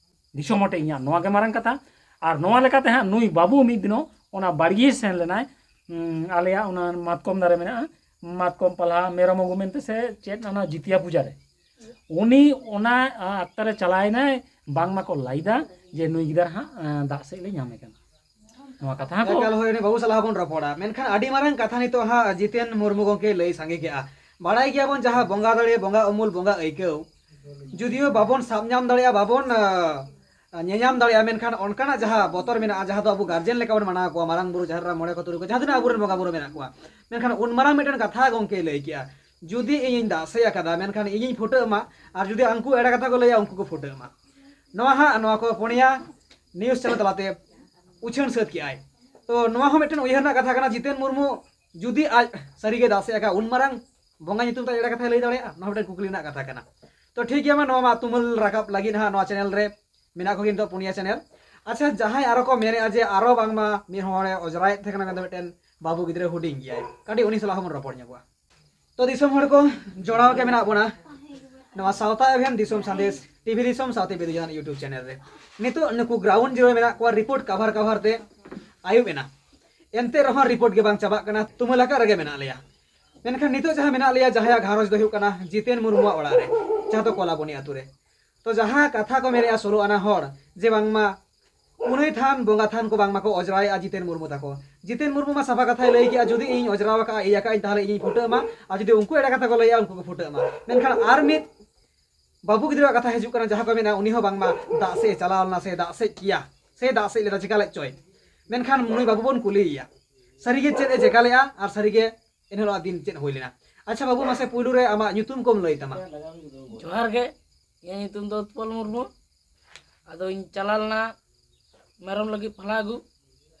ᱫᱤᱥᱚᱢ ᱦᱚᱲ ᱴᱷᱮᱱ ᱤᱧᱟᱹᱜ ᱱᱚᱣᱟ ᱜᱮ ᱢᱟᱨᱟᱝ ᱠᱟᱛᱷᱟ᱾ ᱟᱨ ᱱᱚᱣᱟ ᱞᱮᱠᱟᱛᱮ ᱦᱟᱸᱜ ᱱᱩᱭ ᱵᱟᱹᱵᱩ ᱢᱤᱫ ᱫᱤᱱᱚᱜ ᱚᱱᱟ ᱵᱟᱲᱜᱮ ᱥᱮᱱ ᱞᱮᱱᱟᱭ, ᱩᱸ, ᱟᱞᱮᱭᱟᱜ ᱚᱱᱟ ᱢᱟᱛᱠᱚᱢ ᱫᱟᱨᱮ ᱢᱮᱱᱟᱜᱼᱟ, ᱢᱟᱛᱠᱚᱢ ᱯᱟᱞᱦᱟ ᱢᱮᱨᱚᱢ ᱟᱹᱜᱩ ᱢᱮᱱᱛᱮ ᱥᱮ ᱪᱮᱫ, ᱚᱱᱟ ᱡᱤᱛᱤᱭᱟ ᱯᱩᱡᱟ ᱨᱮ᱾ ᱩᱱᱤ ᱚᱱᱟ, ᱟ, ᱚᱠᱛᱚ ᱨᱮ ᱪᱟᱞᱟᱣ ᱮᱱᱟᱭ, ᱵᱟᱝᱢᱟ ᱠᱚ ᱞᱟᱹᱭᱫᱟ ᱡᱮ ᱱᱩᱭ ᱜᱤᱫᱟᱹᱨ ᱦᱟᱸᱜ, ᱟ, ᱫᱟᱜ ᱥᱮᱫ ᱞᱮ ᱧᱟᱢᱮ ᱠᱟᱱᱟ᱾ ᱱᱚᱣᱟ ᱠᱟᱛᱷᱟ ᱦᱚᱸ ᱠᱚ ᱮᱠᱟᱞ ᱦᱳᱭ, ᱩᱱᱤ ᱵᱟᱹᱵᱩ ᱥᱟᱞᱟᱜ ᱦᱚᱸᱵᱚᱱ ᱨᱚᱯᱚᱲᱟ᱾ ᱢᱮᱱᱠᱷᱟᱱ ᱟᱹᱰᱤ ᱢᱟᱨᱟᱝ ᱠᱟᱛᱷᱟ ᱱᱤᱛᱚᱜ ᱦᱟᱸᱜ ᱡᱤᱛᱮᱱ ᱢᱩᱨᱢᱩ ᱜᱚᱢᱠᱮ ᱞᱟᱹᱭ ᱥᱟᱸᱜᱮ ᱠᱮᱜᱼᱟ᱾ ᱵᱟᱲᱟᱭ ᱜᱮᱭᱟᱵᱚᱱ ᱡᱟᱦᱟᱸ ᱵᱚᱸᱜᱟ ᱫᱟᱲᱮ, ᱵᱚᱸᱜᱟ ᱩᱢᱩᱞ, ᱵᱚᱸᱜᱟ ᱟᱹᱭᱠᱟᱹᱣ, ᱡᱩᱫᱤᱭᱳ ᱵᱟᱵᱚᱱ ᱥᱟᱵ ᱧᱟᱢ ᱫᱟᱲᱮᱭᱟᱜᱼᱟ, ᱵᱟᱵᱚᱱ, ᱟ, ᱧᱮᱧᱟᱢ ᱫᱟᱲᱮᱭᱟᱜᱼᱟ, ᱢᱮᱱᱠᱷᱟᱱ ᱚᱱᱠᱟᱱᱟᱜ ᱡᱟᱦᱟᱸ ᱵᱚᱛᱚᱨ ᱢᱮᱱᱟᱜᱼᱟ, ᱡᱟᱦᱟᱸ ᱫᱚ ᱟᱵᱚ ᱜᱟᱨᱡᱮᱱ ᱞᱮᱠᱟ ᱵᱚᱱ ᱢᱟᱱᱟᱣ ᱠᱚᱣᱟ, ᱢᱟᱨᱟᱝ ᱵᱩᱨᱩ, ᱡᱟᱦᱮᱨ ᱮᱨᱟ, ᱢᱚᱬᱮ ᱠᱚ ᱛᱩᱨᱩᱭ ᱠᱚ, ᱡᱟᱦᱟᱸ ᱛᱤᱱᱟᱹᱜ ᱟᱵᱚᱨᱮᱱ ᱵᱚᱸᱜᱟ ᱵᱩᱨᱩ ᱢᱮᱱᱟᱜ ᱠᱚᱣᱟ, ᱢᱮᱱᱠᱷᱟᱱ ᱩᱱ ᱢᱟᱨᱟᱝ ᱢᱤᱫᱴᱮᱱ ᱠᱟᱛᱷᱟ ᱜᱚᱢᱠᱮᱭ ᱞᱟᱹᱭ ᱠᱮᱜᱼᱟ, "ᱡᱩᱫᱤ ᱤᱧᱤᱧ ᱫᱟᱜ ᱥᱮᱡ ᱟᱠᱟᱫᱟ, ᱢᱮᱱᱠᱷᱟᱱ ᱤᱧᱤᱧ ᱯᱷᱩᱴᱟᱹᱜ ᱢᱟ, ᱟᱨ ᱡᱩᱫᱤ ᱩᱱᱠᱩ ᱮᱲᱮ ᱠᱟᱛᱷᱟ ᱠᱚ ᱞᱟᱹᱭᱟ, ᱩᱱᱠᱩ ᱠᱚ ᱯᱷᱩᱴᱟᱹᱜ ᱢᱟ᱾" ᱱᱚᱣᱟ ᱦᱟᱸᱜ ᱱᱚᱣᱟ ᱠᱚ ᱯᱩᱱᱭᱟ news channel ᱛᱟᱞᱟᱛᱮ ᱩᱪᱷᱟᱹᱱ ᱥᱟᱹᱛ ᱠᱮᱜᱼᱟᱭ᱾ ᱛᱚ ᱱᱚᱣᱟ ᱦᱚᱸ ᱢᱤᱫᱴᱮᱱ ᱩᱭᱦᱟᱹᱨ ᱨᱮᱱᱟᱜ ᱠᱟᱛᱷᱟ ᱠᱟᱱᱟ, ᱡᱤᱛᱮᱱ ᱢᱩᱨᱢᱩ ᱡᱩᱫᱤ ᱟᱡ ᱥᱟᱹᱨᱤᱜᱮ ᱫᱟᱜ ᱥᱮᱡ ᱟᱠᱟᱫ, ᱩᱱ ᱢᱟᱨᱟᱝ ᱵᱚᱸᱜᱟ ᱧᱩᱛᱩᱢ ᱛᱮ ᱮᱲᱮ ᱠᱟᱛᱷᱟᱭ ᱞᱟᱹᱭ ᱫᱟᱲᱮᱭᱟᱜᱼᱟ? ᱱᱚᱣᱟ ᱦᱚᱸ ᱢᱤᱫᱴᱮᱱ ᱠᱩᱠᱞᱤ ᱨᱮᱱᱟᱜ ᱠᱟᱛᱷᱟ ᱠᱟᱱᱟ᱾ ᱛᱚ ᱴᱷᱤᱠ ᱜᱮᱭᱟ, ᱢᱟ ᱱᱚᱣᱟ ᱢᱟ ᱛᱩᱢᱟᱹᱞ ᱨᱟᱠᱟᱵ ᱞᱟᱹᱜᱤᱫ ᱦᱟᱸᱜ ᱱᱚᱣᱟ ᱪᱮᱱᱮᱞ ᱨᱮ ᱢᱮᱱᱟᱜ ᱠᱚᱜᱮ ᱱᱤᱛᱚᱜ ᱯᱩᱱᱭᱟ ᱪᱮᱱᱮᱞ᱾ ᱟᱪᱪᱷᱟ, ᱡᱟᱦᱟᱸᱭ ᱟᱨᱚ ᱠᱚ ᱢᱮᱱᱮᱫᱼᱟ ᱡᱮ ᱟᱨᱚ ᱵᱟᱝᱢᱟ ᱢᱤᱫ ᱦᱚᱲᱮ ᱚᱡᱽᱨᱟᱭᱮᱫ ᱛᱟᱦᱮᱸ ᱠᱟᱱᱟ, ᱢᱮᱱᱫᱚ ᱢᱤᱫᱴᱮᱱ ᱵᱟᱹᱵᱩ ᱜᱤᱫᱽᱨᱟᱹ ᱦᱩᱰᱤᱧ ᱜᱮᱭᱟᱭ, ᱠᱟᱹᱴᱤᱡ ᱩᱱᱤ ᱥᱟᱞᱟᱜ ᱦᱚᱸᱵᱚᱱ ᱨᱚᱯᱚᱲ ᱧᱚᱜᱚᱜᱼᱟ᱾ ᱛᱚ ᱫᱤᱥᱚᱢ ᱦᱚᱲ ᱠᱚ, ᱡᱚᱲᱟᱣ ᱜᱮ ᱢᱮᱱᱟᱜ ᱵᱚᱱᱟ ᱱᱚᱣᱟ ᱥᱟᱶᱛᱟ ᱮᱵᱷᱮᱱ ᱫᱤᱥᱚᱢ ᱥᱟᱸᱫᱮᱥ ᱴᱤᱵᱷᱤ ᱫᱤᱥᱚᱢ ᱥᱟᱶᱛᱮ ᱵᱤᱫᱩ ᱪᱟᱸᱫᱟᱱ YouTube ᱪᱮᱱᱮᱞ ᱨᱮ᱾ ᱱᱤᱛᱚᱜ ᱱᱩᱠᱩ ᱜᱨᱟᱣᱩᱱᱰ ᱡᱤᱨᱳ ᱨᱮ ᱢᱮᱱᱟᱜ ᱠᱚᱣᱟ, ᱨᱤᱯᱳᱨᱴ ᱠᱟᱵᱷᱟᱨ ᱠᱟᱵᱷᱟᱨ ᱛᱮ ᱟᱹᱭᱩᱵ ᱮᱱᱟ, ᱮᱱᱛᱮ ᱨᱮᱦᱚᱸ ᱨᱤᱯᱳᱨᱴ ᱜᱮ ᱵᱟᱝ ᱪᱟᱵᱟᱜ ᱠᱟᱱᱟ, ᱛᱩᱢᱟᱹᱞ ᱟᱠᱟᱫ ᱨᱮᱜᱮ ᱢᱮᱱᱟᱜ ᱞᱮᱭᱟ᱾ ᱢᱮᱱᱠᱷᱟᱱ ᱱᱤᱛᱚᱜ ᱡᱟᱦᱟᱸ ᱢᱮᱱᱟᱜ ᱞᱮᱭᱟ, ᱡᱟᱦᱟᱸᱭᱟᱜ ᱜᱷᱟᱨᱚᱸᱡᱽ ᱫᱚ ᱦᱩᱭᱩᱜ ᱠᱟᱱᱟ ᱡᱤᱛᱮᱱ ᱢᱩᱨᱢᱩᱣᱟᱜ ᱚᱲᱟᱜ ᱨᱮ, ᱡᱟᱦᱟᱸ ᱫᱚ ᱠᱚᱞᱟᱵᱚᱱᱤ ᱟᱛᱳ ᱨᱮ᱾ ᱛᱚ ᱡᱟᱦᱟᱸ ᱠᱟᱛᱷᱟ ᱠᱚ ᱢᱮᱱᱮᱫᱼᱟ ᱥᱳᱞᱳ ᱟᱱᱟ ᱦᱚᱲ, ᱡᱮ ᱵᱟᱝᱢᱟ ᱯᱩᱱᱟᱹᱭ ᱛᱷᱟᱱ ᱵᱚᱸᱜᱟ ᱛᱷᱟᱱ ᱠᱚ ᱵᱟᱝᱢᱟ ᱠᱚ ᱚᱡᱽᱨᱟᱭᱮᱫᱼᱟ ᱡᱤᱛᱮᱱ ᱢᱩᱨᱢᱩ ᱛᱟᱠᱚ᱾ ᱡᱤᱛᱮᱱ ᱢᱩᱨᱢᱩ ᱢᱟ ᱥᱟᱯᱷᱟ ᱠᱟᱛᱷᱟᱭ ᱞᱟᱹᱭ ᱠᱮᱜᱼᱟ, ᱡᱩᱫᱤ ᱤᱧ ᱚᱡᱽᱨᱟ ᱟᱠᱟᱫᱼᱟ, ᱤᱭᱟᱹ ᱟᱠᱟᱫᱼᱟᱹᱧ, ᱛᱟᱦᱚᱞᱮ ᱤᱧᱤᱧ ᱯᱷᱩᱴᱟᱹᱜ ᱢᱟ, ᱟᱨ ᱡᱩᱫᱤ ᱩᱱᱠᱩ ᱮᱲᱮ ᱠᱟᱛᱷᱟ ᱠᱚ ᱞᱟᱹᱭᱟ, ᱩᱱᱠᱩ ᱠᱚ ᱯᱷᱩᱴᱟᱹᱜ ᱢᱟ᱾ ᱢᱮᱱᱠᱷᱟᱱ ᱟᱨ ᱢᱤᱫ ᱵᱟᱹᱵᱩ ᱜᱤᱫᱽᱨᱟᱹᱣᱟᱜ ᱠᱟᱛᱷᱟ ᱦᱤᱡᱩᱜ ᱠᱟᱱᱟ, ᱡᱟᱦᱟᱸ ᱠᱚ ᱢᱮᱱᱟ ᱩᱱᱤ ᱦᱚᱸ ᱵᱟᱝᱢᱟ ᱫᱟᱜ ᱥᱮᱫ ᱮ ᱪᱟᱞᱟᱣ ᱞᱮᱱᱟ ᱥᱮ ᱫᱟᱜ ᱥᱮᱫ ᱠᱮᱭᱟ ᱥᱮ ᱫᱟᱜ ᱥᱮᱫ ᱞᱮᱫᱟ, ᱪᱮᱠᱟ ᱞᱮᱫ ᱪᱚᱭ᱾ ᱢᱮᱱᱠᱷᱟᱱ ᱱᱩᱭ ᱵᱟᱹᱵᱩ ᱵᱚᱱ ᱠᱩᱞᱤᱭᱮᱭᱟ, ᱥᱟᱹᱨᱤᱜᱮ ᱪᱮᱫ ᱮ ᱪᱮᱠᱟ ᱞᱮᱫᱼᱟ ᱟᱨ ᱥᱟᱹᱨᱤᱜᱮ ᱮᱱᱦᱤᱞᱳᱜ ᱫᱤᱱ ᱪᱮᱫ ᱦᱩᱭ ᱞᱮᱱᱟ᱾ ᱟᱪᱪᱷᱟ ᱵᱟᱹᱵᱩ, ᱢᱟᱥᱮ ᱯᱩᱭᱞᱩ ᱨᱮ ᱟᱢᱟᱜ ᱧᱩᱛᱩᱢ ᱠᱚᱢ ᱞᱟᱹᱭ ᱛᱟᱢᱟ᱾ ᱡᱚᱦᱟᱨ ᱜᱮ, ᱤᱧᱟᱹᱜ ᱧᱩᱛᱩᱢ ᱫᱚ ᱩᱛᱯᱚᱞ ᱢᱩᱨᱢᱩ᱾ ᱟᱫᱚᱧ ᱪᱟᱞᱟᱣ ᱞᱮᱱᱟ ᱢᱮᱨᱚᱢ ᱞᱟᱹᱜᱤᱫ ᱯᱷᱟᱞᱟ ᱟᱹᱜᱩ᱾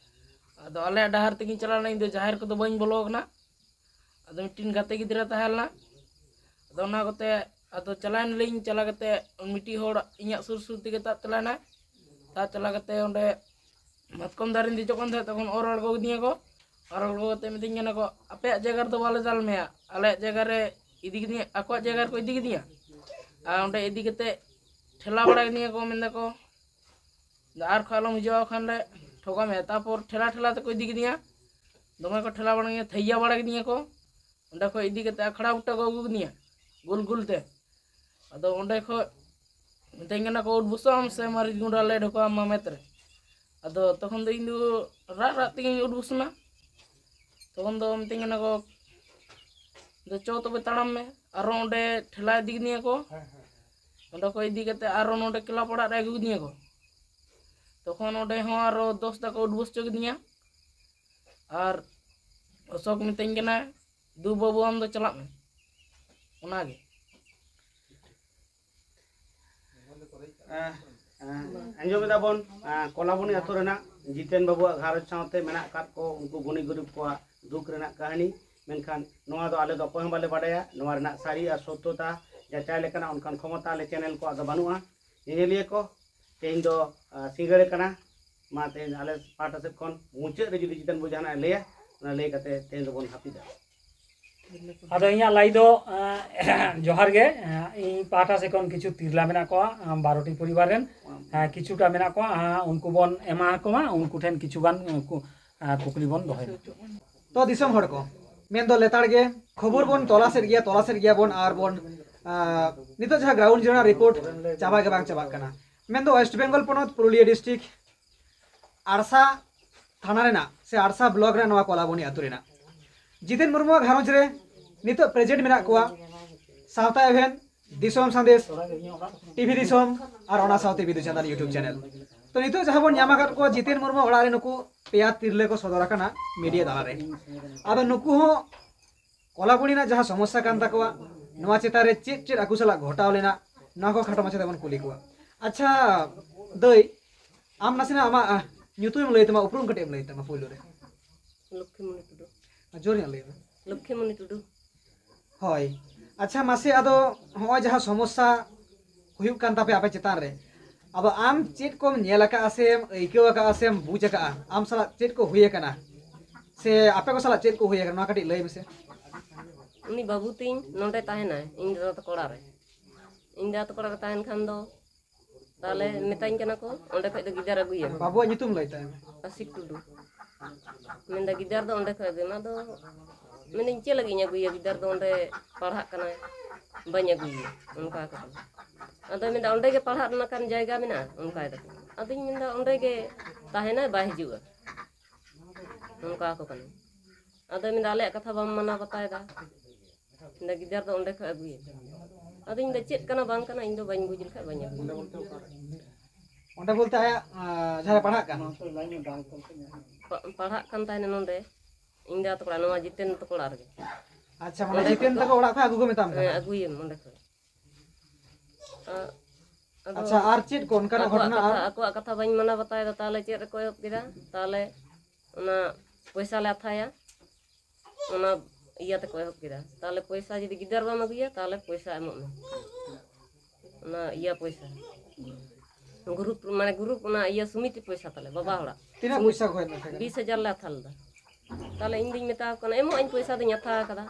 ᱟᱫᱚ ᱟᱞᱮᱭᱟᱜ ᱰᱟᱦᱟᱨ ᱛᱮᱜᱤᱧ ᱪᱟᱞᱟᱣ ᱞᱮᱱᱟ, ᱤᱧ ᱫᱚ ᱡᱟᱦᱮᱨ ᱠᱚᱫᱚ ᱵᱟᱹᱧ ᱵᱚᱞᱚ ᱟᱠᱟᱱᱟ᱾ ᱟᱫᱚ ᱢᱤᱫᱴᱤᱱ ᱜᱟᱛᱮ ᱜᱤᱫᱽᱨᱟᱹ ᱛᱟᱦᱮᱸ ᱞᱮᱱᱟ᱾ ᱟᱫᱚ ᱚᱱᱟ ᱠᱚᱛᱮ ᱟᱫᱚ ᱪᱟᱞᱟᱣ ᱮᱱᱟᱞᱤᱧ᱾ ᱪᱟᱞᱟᱣ ᱠᱟᱛᱮ ᱢᱤᱫᱴᱤᱡ ᱦᱚᱲ ᱤᱧᱟᱹᱜ ᱥᱩᱨ ᱥᱩᱨ ᱛᱮᱜᱮ ᱛᱟᱵ ᱪᱟᱞᱟᱣ ᱮᱱᱟᱭ᱾ ᱛᱟᱵ ᱪᱟᱞᱟᱣ ᱠᱟᱛᱮ ᱚᱸᱰᱮ ᱢᱟᱛᱠᱚᱢ ᱫᱟᱨᱮᱧ ᱫᱮᱡᱚᱜ ᱠᱟᱱ ᱛᱟᱦᱮᱸᱫ, ᱛᱚᱠᱷᱚᱱ ᱚᱨ ᱟᱬᱜᱚ ᱠᱤᱫᱤᱧᱟ ᱠᱚ᱾ ᱚᱨ ᱟᱬᱜᱚ ᱠᱟᱛᱮ ᱢᱤᱛᱟᱹᱧ ᱠᱟᱱᱟ ᱠᱚ, "ᱟᱯᱮᱭᱟᱜ ᱡᱟᱭᱜᱟ ᱨᱮᱫᱚ ᱵᱟᱞᱮ ᱫᱟᱞ ᱢᱮᱭᱟ, ᱟᱞᱮᱭᱟᱜ ᱡᱟᱭᱜᱟ ᱨᱮ ᱤᱫᱤ ᱠᱤᱫᱤᱧᱟ, ᱟᱠᱚᱣᱟᱜ ᱡᱟᱭᱜᱟ ᱨᱮᱠᱚ ᱤᱫᱤ ᱠᱤᱫᱤᱧᱟ᱾ ᱟᱨ ᱚᱸᱰᱮ ᱤᱫᱤ ᱠᱟᱛᱮ ᱴᱷᱮᱞᱟ ᱵᱟᱲᱟ ᱠᱤᱫᱤᱧᱟ ᱠᱚ, ᱢᱮᱱ ᱫᱟᱠᱚ, 'ᱟᱨ ᱠᱷᱚᱡ ᱟᱞᱚᱢ ᱦᱤᱡᱩᱜᱼᱟ, ᱠᱷᱟᱱ ᱞᱮ ᱴᱷᱚᱠᱟ ᱢᱮᱭᱟ.' ᱛᱟᱨᱯᱚᱨ ᱴᱷᱮᱞᱟ ᱴᱷᱮᱞᱟ ᱛᱮᱠᱚ ᱤᱫᱤ ᱠᱤᱫᱤᱧᱟ, ᱫᱚᱢᱮ ᱠᱚ ᱴᱷᱮᱞᱟ ᱵᱟᱲᱟ ᱠᱤᱫᱤᱧᱟ, ᱛᱷᱟᱹᱭᱭᱟ ᱵᱟᱲᱟ ᱠᱤᱫᱤᱧᱟ ᱠᱚ᱾ ᱚᱸᱰᱮ ᱠᱷᱚᱡ ᱤᱫᱤ ᱠᱟᱛᱮ ᱟᱠᱷᱲᱟ ᱵᱩᱴᱟᱹ ᱠᱚ ᱟᱹᱜᱩ ᱠᱤᱫᱤᱧᱟ, ᱜᱳᱞ ᱜᱳᱞ ᱛᱮ᱾ ᱟᱫᱚ ᱚᱸᱰᱮ ᱠᱷᱚᱡ ᱢᱤᱛᱟᱹᱧ ᱠᱟᱱᱟ ᱠᱚ, 'ᱩᱴ ᱵᱩᱥᱟᱹᱜ ᱟᱢ ᱥᱮ ᱢᱟᱹᱨᱤᱪ ᱜᱩᱸᱰᱟ ᱞᱮ ᱰᱷᱚᱠᱟᱣ ᱟᱢᱟ ᱢᱮᱫ ᱨᱮ.' ᱟᱫᱚ ᱛᱚᱠᱷᱚᱱ ᱫᱚ ᱤᱧ ᱫᱚ ᱨᱟᱜ ᱨᱟᱜ ᱛᱮᱜᱤᱧ ᱩᱰᱩᱠ ᱥᱮᱱᱟ᱾ ᱛᱚᱠᱷᱚᱱ ᱫᱚ ᱢᱤᱛᱟᱹᱧ ᱠᱟᱱᱟ ᱠᱚ, "ᱫᱚ ᱪᱚ ᱛᱚᱵᱮ ᱛᱟᱲᱟᱢ ᱢᱮ᱾" ᱟᱨᱚ ᱚᱸᱰᱮ ᱴᱷᱮᱞᱟ ᱤᱫᱤ ᱠᱤᱫᱤᱧᱟ ᱠᱚ᱾ ᱚᱸᱰᱮ ᱠᱷᱚᱡ ᱤᱫᱤ ᱠᱟᱛᱮ ᱟᱨᱚ ᱱᱚᱰᱮ ᱠᱞᱟᱵᱽ ᱚᱲᱟᱜ ᱨᱮ ᱟᱹᱜᱩ ᱠᱤᱫᱤᱧᱟ ᱠᱚ᱾ ᱛᱚᱠᱷᱚᱱ ᱚᱸᱰᱮ ᱦᱚᱸ ᱟᱨᱚ ᱫᱚᱥ ᱫᱟᱠᱟ ᱩᱰᱩᱠ ᱦᱚᱪᱚ ᱠᱤᱫᱤᱧᱟ᱾ ᱟᱨ ᱚᱥᱳᱠ ᱢᱤᱛᱟᱹᱧ ᱠᱟᱱᱟ, "ᱫᱩ ᱵᱟᱹᱵᱩ, ᱟᱢ ᱫᱚ ᱪᱟᱞᱟᱜ ᱢᱮ᱾" ᱚᱱᱟᱜᱮ᱾ ᱟᱸ, ᱟᱸ, ᱟᱸᱡᱚᱢ ᱮᱫᱟ ᱵᱚᱱ, ᱟᱸ, ᱠᱚᱞᱟᱵᱚᱱᱤ ᱟᱛᱳ ᱨᱮᱱᱟᱜ ᱡᱤᱛᱮᱱ ᱵᱟᱹᱵᱩᱣᱟᱜ ᱜᱷᱟᱨᱚᱸᱡᱽ ᱥᱟᱶᱛᱮ ᱢᱮᱱᱟᱜ ᱟᱠᱟᱫ ᱠᱚ ᱩᱱᱠᱩ ᱜᱩᱱᱤ ᱜᱩᱨᱤᱵ ᱠᱚᱣᱟᱜ ᱫᱩᱠ ᱨᱮᱱᱟᱜ ᱠᱟᱹᱦᱱᱤ᱾ ᱢᱮᱱᱠᱷᱟᱱ ᱱᱚᱣᱟ ᱫᱚ ᱟᱞᱮ ᱫᱚ ᱚᱠᱚᱭ ᱦᱚᱸ ᱵᱟᱞᱮ ᱵᱟᱰᱟᱭᱟ᱾ ᱱᱚᱣᱟ ᱨᱮᱱᱟᱜ ᱥᱟᱹᱨᱤ ᱟᱨ ᱥᱚᱛᱭᱚᱛᱟ ᱡᱟᱪᱟᱭ ᱞᱮᱠᱟᱱᱟᱜ ᱚᱱᱠᱟᱱ ᱠᱷᱚᱢᱚᱛᱟ ᱟᱞᱮ ᱪᱮᱱᱮᱞ ᱠᱚᱣᱟᱜ ᱫᱚ ᱵᱟᱹᱱᱩᱜᱼᱟ᱾ ᱧᱮᱧᱮᱞᱤᱭᱟᱹ ᱠᱚ, ᱛᱮᱦᱮᱧ ᱫᱚ ᱥᱤᱸᱜᱟᱹᱲ ᱠᱟᱱᱟ᱾ ᱢᱟ ᱛᱮᱦᱮᱧ ᱟᱞᱮ ᱯᱟᱦᱴᱟ ᱥᱮᱫ ᱠᱷᱚᱱ ᱢᱩᱪᱟᱹᱫ ᱨᱮ ᱡᱩᱫᱤ ᱡᱤᱛᱮᱱ ᱵᱟᱹᱵᱩ ᱡᱟᱦᱟᱱᱟᱜ ᱮ ᱞᱟᱹᱭᱟ, ᱚᱱᱟ ᱞᱟᱹᱭ ᱠᱟᱛᱮ ᱛᱮᱦᱮᱧ ᱫᱚᱵᱚᱱ ᱦᱟᱹᱯᱤᱫᱟ᱾ ᱟᱫᱚ ᱤᱧᱟᱹᱜ ᱞᱟᱹᱭ ᱫᱚ ᱡᱚᱦᱟᱨ ᱜᱮ᱾ ᱤᱧ ᱯᱟᱦᱴᱟ ᱥᱮᱫ ᱠᱷᱚᱱ ᱠᱤᱪᱷᱩ ᱛᱤᱨᱞᱟ ᱢᱮᱱᱟᱜ ᱠᱚᱣᱟ, ᱵᱟᱨᱚᱴᱤ ᱯᱚᱨᱤᱵᱟᱨ ᱨᱮᱱ ᱠᱤᱪᱷᱩᱴᱟ ᱢᱮᱱᱟᱜ ᱠᱚᱣᱟ, ᱩᱱᱠᱩ ᱵᱚᱱ ᱮᱢᱟ ᱠᱚᱣᱟ, ᱩᱱᱠᱩ ᱴᱷᱮᱱ ᱠᱤᱪᱷᱩ ᱜᱟᱱ ᱠᱩᱠᱞᱤ ᱵᱚᱱ ᱫᱚᱦᱚᱭᱟ᱾ ᱛᱚ ᱫᱤᱥᱚᱢ ᱦᱚᱲ ᱠᱚ, ᱢᱮᱱᱫᱚ ᱞᱮᱛᱟᱲ ᱜᱮ ᱠᱷᱚᱵᱚᱨ ᱵᱚᱱ ᱛᱚᱞᱟᱥᱮᱫ ᱜᱮᱭᱟ, ᱛᱚᱞᱟᱥᱮᱫ ᱜᱮᱭᱟ ᱵᱚᱱ, ᱟᱨ ᱵᱚᱱ ᱱᱤᱛᱚᱜ ᱡᱟᱦᱟᱸ ᱜᱨᱟᱣᱩᱱᱰ ᱡᱤᱨᱳ ᱨᱮᱱᱟᱜ ᱨᱤᱯᱳᱨᱴ ᱪᱟᱵᱟ ᱜᱮ ᱵᱟᱝ ᱪᱟᱵᱟᱜ ᱠᱟᱱᱟ᱾ ᱢᱮᱱᱫᱚ ᱳᱭᱮᱥᱴ ᱵᱮᱝᱜᱚᱞ ᱯᱚᱱᱚᱛ ᱯᱩᱨᱩᱞᱤᱭᱟᱹ ᱰᱤᱥᱴᱨᱤᱠᱴ ᱟᱲᱥᱟ ᱛᱷᱟᱱᱟ ᱨᱮᱱᱟᱜ ᱥᱮ ᱟᱲᱥᱟ ᱵᱞᱚᱠ ᱨᱮᱱᱟᱜ ᱱᱚᱣᱟ ᱠᱚᱞᱟᱵᱚᱱᱤ ᱟᱹᱛᱩ ᱨᱮᱱᱟᱜ ᱡᱤᱛᱮᱱ ᱢᱩᱨᱢᱩᱣᱟᱜ ᱜᱷᱟᱨᱚᱸᱡᱽ ᱨᱮ ᱱᱤᱛᱚᱜ ᱯᱨᱮᱡᱮᱱᱴ ᱢᱮᱱᱟᱜ ᱠᱚᱣᱟ ᱥᱟᱶᱛᱟ ᱮᱵᱷᱮᱱ, ᱫᱤᱥᱚᱢ ᱥᱟᱸᱫᱮᱥ, ᱴᱤᱵᱷᱤ ᱫᱤᱥᱚᱢ, ᱟᱨ ᱚᱱᱟ ᱥᱟᱶᱛᱮ ᱵᱤᱫᱩ ᱪᱟᱸᱫᱟᱱ ᱤᱭᱩᱴᱩᱵᱽ ᱪᱮᱱᱮᱞ᱾ ᱛᱚ ᱱᱤᱛᱚᱜ ᱡᱟᱦᱟᱸ ᱵᱚᱱ ᱧᱟᱢ ᱟᱠᱟᱫ ᱠᱚᱣᱟ ᱡᱤᱛᱮᱱ ᱢᱩᱨᱢᱩ ᱚᱲᱟᱜ ᱨᱮ ᱱᱩᱠᱩ ᱯᱮᱭᱟ ᱛᱤᱨᱞᱟᱹ ᱠᱚ ᱥᱚᱫᱚᱨ ᱟᱠᱟᱱᱟ ᱢᱤᱰᱤᱭᱟ ᱛᱟᱞᱟᱨᱮ᱾ ᱟᱫᱚ ᱱᱩᱠᱩ ᱦᱚᱸ ᱠᱚᱞᱟᱵᱚᱱᱤ ᱨᱮᱱᱟᱜ ᱡᱟᱦᱟᱸ ᱥᱚᱢᱚᱥᱥᱟ ᱠᱟᱱ ᱛᱟᱠᱚᱣᱟ, ᱱᱚᱣᱟ ᱪᱮᱛᱟᱱ ᱨᱮ ᱪᱮᱫ ᱪᱮᱫ ᱟᱠᱚ ᱥᱟᱞᱟᱜ ᱜᱷᱚᱴᱟᱣ ᱞᱮᱱᱟ, ᱱᱚᱣᱟ ᱠᱚ ᱠᱷᱟᱴᱚ ᱢᱟᱪᱷᱟ ᱛᱮᱵᱚᱱ ᱠᱩᱞᱤ ᱠᱚᱣᱟ᱾ ᱟᱪᱪᱷᱟ ᱫᱟᱹᱭ, ᱟᱢ ᱱᱟᱥᱮᱱᱟᱜ ᱟᱢᱟᱜ ᱧᱩᱛᱩᱢ ᱮᱢ ᱞᱟᱹᱭ ᱛᱟᱢᱟ, ᱩᱯᱨᱩᱢ ᱠᱟᱹᱴᱤᱡ ᱮᱢ ᱞᱟᱹᱭ ᱛᱟᱢᱟ ᱯᱳᱭᱞᱳ ᱨᱮ᱾ ᱞᱚᱠᱠᱷᱤ ᱢᱩᱱᱤ ᱴᱩᱰᱩ᱾ ᱡᱳᱨ ᱧᱚᱜ ᱞᱟᱹᱭ ᱢᱮ᱾ ᱞᱚᱠᱠᱷᱤ ᱢᱩᱱᱤ ᱴᱩᱰᱩ᱾ ᱦᱳᱭ, ᱟᱪᱪᱷᱟ ᱢᱟᱥᱮ, ᱟᱫᱚ ᱦᱚᱸᱜᱼᱚᱭ ᱡᱟᱦᱟᱸ ᱥᱚᱢᱚᱥᱥᱟ ᱦᱩᱭᱩᱜ ᱠᱟᱱ ᱛᱟᱯᱮ ᱟᱯᱮ ᱪᱮᱛᱟᱱ ᱨᱮ, ᱟᱫᱚ ᱟᱢ ᱪᱮᱫ ᱠᱚᱢ ᱧᱮᱞ ᱟᱠᱟᱫᱼᱟ ᱥᱮᱢ ᱟᱹᱭᱠᱟᱹᱣ ᱟᱠᱟᱫᱼᱟ ᱥᱮᱢ ᱵᱩᱡᱽ ᱟᱠᱟᱫᱼᱟ, ᱟᱢ ᱥᱟᱞᱟᱜ ᱪᱮᱫ ᱠᱚ ᱦᱩᱭ ᱟᱠᱟᱱᱟ ᱥᱮ ᱟᱯᱮ ᱠᱚ ᱥᱟᱞᱟᱜ ᱪᱮᱫ ᱠᱚ ᱦᱩᱭ ᱟᱠᱟᱱᱟ, ᱱᱚᱣᱟ ᱠᱟᱹᱴᱤᱡ ᱞᱟᱹᱭ ᱢᱮᱥᱮ᱾ ᱩᱱᱤ ᱵᱟᱹᱵᱩ ᱛᱤᱧ ᱱᱚᱰᱮ ᱛᱟᱦᱮᱱᱟᱭ, ᱤᱧ ᱫᱟᱫᱟ ᱛᱟᱠᱚ ᱚᱲᱟᱜ ᱨᱮ᱾ ᱤᱧ ᱫᱟᱫᱟ ᱛᱟᱠᱚ ᱚᱲᱟᱜ ᱨᱮ ᱛᱟᱦᱮᱱ ᱠᱷᱟᱱ ᱫᱚ ᱛᱟᱦᱚᱞᱮ ᱢᱮᱛᱟᱹᱧ ᱠᱟᱱᱟ ᱠᱚ ᱚᱸᱰᱮ ᱠᱷᱚᱡ ᱫᱚ ᱜᱤᱫᱟᱹᱨ ᱟᱹᱜᱩᱭᱮᱢ᱾ ᱵᱟᱹᱵᱩᱣᱟᱜ ᱧᱩᱛᱩᱢ ᱞᱟᱹᱭ ᱛᱟᱭ ᱢᱮ᱾ ᱟᱥᱤᱠ ᱴᱩᱰᱩ᱾ ᱢᱮᱱᱫᱟ ᱜᱤᱫᱟᱹᱨ ᱫᱚ ᱚᱸᱰᱮ ᱠᱷᱚᱡ ᱟᱹᱜᱩᱭᱮᱢ᱾ ᱟᱫᱚ ᱢᱮᱱᱫᱟᱹᱧ ᱪᱮᱫ ᱞᱟᱹᱜᱤᱫ ᱤᱧ ᱟᱹᱜᱩᱭᱟ, ᱜᱤᱫᱟᱹᱨ ᱫᱚ ᱚᱸᱰᱮ ᱯᱟᱲᱦᱟᱜ ᱠᱟᱱᱟᱭ, ᱵᱟᱹᱧ ᱟᱹᱜᱩᱭᱮᱭᱟ, ᱚᱱᱠᱟ ᱠᱟᱛᱮ᱾ ᱟᱫᱚᱭ ᱢᱮᱱᱫᱟ ᱚᱸᱰᱮ ᱜᱮ ᱯᱟᱲᱦᱟᱜ ᱨᱮᱱᱟᱜ ᱠᱟᱱ ᱡᱟᱭᱜᱟ ᱢᱮᱱᱟᱜᱼᱟ, ᱚᱱᱠᱟᱭ ᱫᱟᱠᱚ᱾ ᱟᱫᱚᱧ ᱢᱮᱱᱫᱟ ᱚᱸᱰᱮ ᱜᱮ ᱛᱟᱦᱮᱱᱟᱭ, ᱵᱟᱭ ᱦᱤᱡᱩᱜᱼᱟ, ᱚᱱᱠᱟ ᱟᱠᱚ ᱠᱟᱱᱟ᱾ ᱟᱫᱚᱭ ᱢᱮᱱᱫᱟ ᱟᱞᱮᱭᱟᱜ ᱠᱟᱛᱷᱟ ᱵᱟᱢ ᱢᱟᱱᱟᱣ ᱵᱟᱛᱟᱣᱮᱫᱟ, ᱢᱮᱱᱫᱟ ᱜᱤᱫᱟᱹᱨ ᱫᱚ ᱚᱸᱰᱮ ᱠᱷᱚᱡ ᱟᱹᱜᱩᱭᱮᱢ᱾ ᱟᱫᱚᱧ ᱢᱮᱱᱫᱟ ᱪᱮᱫ ᱠᱟᱱᱟ ᱵᱟᱝ ᱠᱟᱱᱟ, ᱤᱧ ᱫᱚ ᱵᱟᱹᱧ ᱵᱩᱡᱽ ᱞᱮᱠᱷᱟᱡ ᱵᱟᱹᱧ ᱟᱹᱜᱩᱭᱟ᱾ ᱚᱸᱰᱮ ᱵᱚᱞᱛᱮ ᱟᱭᱟᱜ ᱟᱸ, ᱡᱟᱦᱟᱸ ᱨᱮ ᱯᱟᱲᱦᱟᱜ ᱠᱟᱱ? ᱯᱟ- ᱯᱟᱲᱦᱟᱜ ᱠᱟᱱ ᱛᱟᱦᱮᱱᱟ ᱱᱚᱰᱮ, ᱤᱧ ᱫᱟᱫᱟ ᱛᱟᱠᱚ ᱚᱲᱟᱜ, ᱱᱚᱣᱟ ᱡᱤᱛᱮᱱ ᱛᱟᱠᱚ ᱚᱲᱟᱜ ᱨᱮᱜᱮ᱾ ᱟᱪᱪᱷᱟ, ᱢᱟᱱᱮ ᱡᱤᱛᱮᱱ ᱛᱟᱠᱚ ᱚᱲᱟᱜ ᱠᱷᱚᱱ ᱟᱹᱜᱩ ᱠᱚ ᱢᱮᱛᱟᱢ ᱦᱮᱸ, ᱠᱟᱱᱟ? ᱟᱹᱜᱩᱭᱮᱢ ᱚᱸᱰᱮ ᱠᱷᱚᱱ᱾ ᱟ- ᱟᱫᱚ ᱟᱪᱪᱷᱟ, ᱟᱨ ᱪᱮᱫ ᱠᱚ ᱚᱱᱠᱟᱱᱟᱜ ᱟᱠᱚᱣᱟᱜ ᱜᱷᱚᱴᱚᱱᱟ ᱠᱟᱛᱷᱟ, ᱟᱨ? ᱟᱠᱚᱣᱟᱜ ᱠᱟᱛᱷᱟ ᱵᱟᱹᱧ ᱢᱟᱱᱟᱣ ᱵᱟᱛᱟᱣᱮᱫᱟ, ᱛᱟᱦᱚᱞᱮ ᱪᱮᱫ ᱨᱮᱠᱚ ᱮᱦᱚᱵ ᱠᱮᱫᱟ? ᱛᱟᱦᱚᱞᱮ ᱚᱱᱟ ᱯᱚᱭᱥᱟ ᱞᱮ ᱦᱟᱛᱟᱭᱟ, ᱚᱱᱟ ᱤᱭᱟᱹ ᱛᱮᱠᱚ ᱮᱦᱚᱵ ᱠᱮᱫᱟ, ᱛᱟᱦᱚᱞᱮ ᱯᱚᱭᱥᱟ ᱡᱩᱫᱤ ᱜᱤᱫᱟᱹᱨ ᱵᱟᱢ ᱟᱹᱜᱩᱭᱟ, ᱛᱟᱦᱚᱞᱮ ᱯᱚᱭᱥᱟ ᱮᱢᱚᱜ ᱢᱮ᱾ ᱚᱱᱟ ᱤᱭᱟᱹ ᱯᱚᱭᱥᱟ, ᱜᱨᱩᱯ, ᱢᱟᱱᱮ ᱜᱨᱩᱯ, ᱚᱱᱟ ᱤᱭᱟᱹ ᱥᱚᱢᱤᱛᱤ ᱯᱚᱭᱥᱟ ᱛᱟᱞᱮ, ᱵᱟᱵᱟ ᱦᱚᱲᱟᱜ᱾ ᱛᱤᱱᱟᱹᱜ ᱯᱚᱭᱥᱟ ᱠᱚ ᱦᱮᱡ ᱞᱮᱱ ᱛᱟᱦᱮᱸ ᱠᱟᱱᱟ? ᱵᱤᱥ ᱦᱟᱡᱟᱨ ᱞᱮ ᱦᱟᱛᱟᱣ ᱞᱮᱫᱟ᱾ ᱛᱟᱦᱚᱞᱮ ᱤᱧ ᱫᱩᱧ ᱢᱮᱛᱟ ᱠᱚ ᱠᱟᱱᱟ, "ᱮᱢᱚᱜ ᱟᱹᱧ, ᱯᱚᱭᱥᱟ ᱫᱚᱧ ᱦᱟᱛᱟᱣ ᱟᱠᱟᱫᱟ,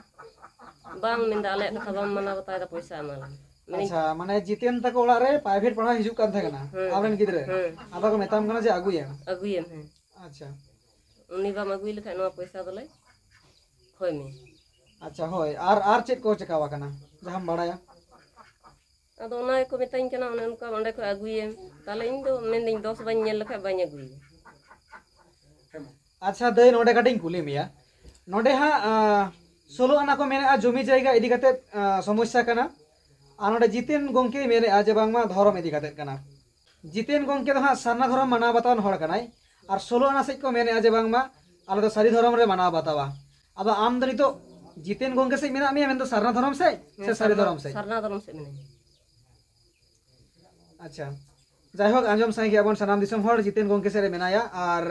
ᱵᱟᱝ ᱢᱮᱱᱫᱟ, ᱟᱞᱮᱭᱟᱜ ᱠᱟᱛᱷᱟ ᱵᱟᱢ ᱢᱟᱱᱟᱣ ᱵᱟᱛᱟᱣ ᱮᱫᱟ, ᱯᱚᱭᱥᱟ ᱮᱢᱟᱞᱮ ᱢᱮ᱾" ᱢᱮᱱᱟᱹᱧ, ᱟᱪᱪᱷᱟ, ᱢᱟᱱᱮ ᱡᱤᱛᱮᱱ ᱛᱟᱠᱚ ᱚᱲᱟᱜ ᱨᱮ ᱯᱨᱟᱭᱵᱷᱮᱴ ᱯᱟᱲᱦᱟᱣ ᱦᱤᱡᱩᱜ ᱠᱟᱱ ᱛᱟᱦᱮᱸ ᱠᱟᱱᱟ, ᱦᱮᱸ, ᱟᱵᱮᱱ ᱜᱤᱫᱽᱨᱟᱹ? ᱦᱮᱸ᱾ ᱟᱫᱚ ᱠᱚ ᱢᱮᱛᱟᱢ ᱠᱟᱱᱟ ᱡᱮ, "ᱟᱹᱜᱩᱭᱮᱢ"? ᱟᱹᱜᱩᱭᱮᱢ, ᱦᱮᱸ᱾ ᱟᱪᱪᱷᱟ᱾ ᱩᱱᱤ ᱵᱟᱢ ᱟᱹᱜᱩᱭ ᱞᱮᱠᱷᱟᱡ ᱱᱚᱣᱟ ᱯᱚᱭᱥᱟ ᱫᱚᱞᱮ ᱠᱷᱚᱭ ᱢᱮᱭᱟ᱾ ᱟᱪᱪᱷᱟ, ᱦᱳᱭ᱾ ᱟᱨ, ᱟᱨ ᱪᱮᱫ ᱠᱚ ᱪᱮᱠᱟᱣ ᱟᱠᱟᱱᱟ, ᱡᱟᱦᱟᱸᱢ ᱵᱟᱲᱟᱭᱟ? ᱟᱫᱚ ᱚᱱᱟ ᱜᱮᱠᱚ ᱢᱮᱛᱟᱹᱧ ᱠᱟᱱᱟ, ᱚᱱᱮ ᱚᱱᱠᱟ ᱚᱸᱰᱮ ᱠᱷᱚᱡ ᱟᱹᱜᱩᱭᱮᱢ᱾ ᱛᱟᱦᱞᱮ ᱤᱧ ᱫᱚ ᱢᱮᱱᱫᱟᱹᱧ, ᱫᱚᱥ ᱵᱟᱹᱧ ᱧᱮᱞ ᱞᱮᱠᱷᱟᱡ ᱵᱟᱹᱧ ᱟᱹᱜᱩᱭᱟ᱾ ᱟᱪᱪᱷᱟ ᱫᱟᱹᱭ, ᱱᱚᱰᱮ ᱠᱟᱹᱴᱤᱡ ᱤᱧ ᱠᱩᱞᱤ ᱢᱮᱭᱟ᱾ ᱱᱚᱰᱮ ᱦᱟᱸᱜ, ᱟᱸ, ᱥᱳᱞᱳ ᱟᱱᱟ ᱠᱚ ᱢᱮᱱᱮᱜᱼᱟ, ᱡᱚᱢᱤ ᱡᱟᱭᱜᱟ ᱤᱫᱤ ᱠᱟᱛᱮᱫ, ᱟᱸ, ᱥᱚᱢᱚᱥᱥᱟ ᱠᱟᱱᱟ᱾ ᱟᱨ ᱱᱚᱰᱮ ᱡᱤᱛᱮᱱ ᱜᱚᱢᱠᱮᱭ ᱢᱮᱱᱮᱜᱼᱟ ᱡᱮ ᱵᱟᱝᱢᱟ ᱫᱷᱚᱨᱚᱢ ᱤᱫᱤ ᱠᱟᱛᱮᱫ ᱠᱟᱱᱟ᱾ ᱡᱤᱛᱮᱱ ᱜᱚᱢᱠᱮ ᱫᱚ ᱦᱟᱸᱜ ᱥᱟᱨᱱᱟ ᱫᱷᱚᱨᱚᱢ ᱢᱟᱱᱟᱣ ᱵᱟᱛᱟᱣᱟᱱ ᱦᱚᱲ ᱠᱟᱱᱟᱭ, ᱟᱨ ᱥᱳᱞᱳ ᱟᱱᱟ ᱥᱮᱫ ᱠᱚ ᱢᱮᱱᱮᱜᱼᱟ ᱡᱮ ᱵᱟᱝᱢᱟ ᱟᱞᱮ ᱫᱚ ᱥᱟᱹᱨᱤ ᱫᱷᱚᱨᱚᱢ ᱞᱮ ᱢᱟᱱᱟᱣ ᱵᱟᱛᱟᱣᱟ᱾ ᱟᱫᱚ ᱟᱢ ᱫᱚ ᱱᱤᱛᱚᱜ ᱡᱤᱛᱮᱱ ᱜᱚᱢᱠᱮ ᱥᱮᱫ ᱢᱮᱱᱟᱜ ᱢᱮᱭᱟ, ᱢᱮᱱᱫᱚ ᱥᱟᱨᱱᱟ ᱫᱷᱚᱨᱚᱢ ᱥᱮᱫ ᱥᱮ ᱦᱮᱸ, ᱥᱟᱹᱨᱤ ᱥᱟᱨᱱᱟ, ᱫᱷᱚᱨᱚᱢ ᱥᱮᱫ? ᱥᱟᱨᱱᱟ ᱫᱷᱚᱨᱚᱢ ᱥᱮᱫ ᱢᱮᱱᱟᱹᱧᱟ᱾ ᱟᱪᱪᱷᱟ, ᱡᱟᱭᱦᱳᱠ, ᱟᱸᱡᱚᱢ ᱥᱟᱸᱜᱮ ᱟᱵᱚᱱ ᱥᱟᱱᱟᱢ ᱫᱤᱥᱚᱢ ᱦᱚᱲ, ᱡᱤᱛᱮᱱ ᱜᱚᱢᱠᱮ ᱥᱮᱫ ᱨᱮ ᱢᱮᱱᱟᱭᱟ, ᱟᱨ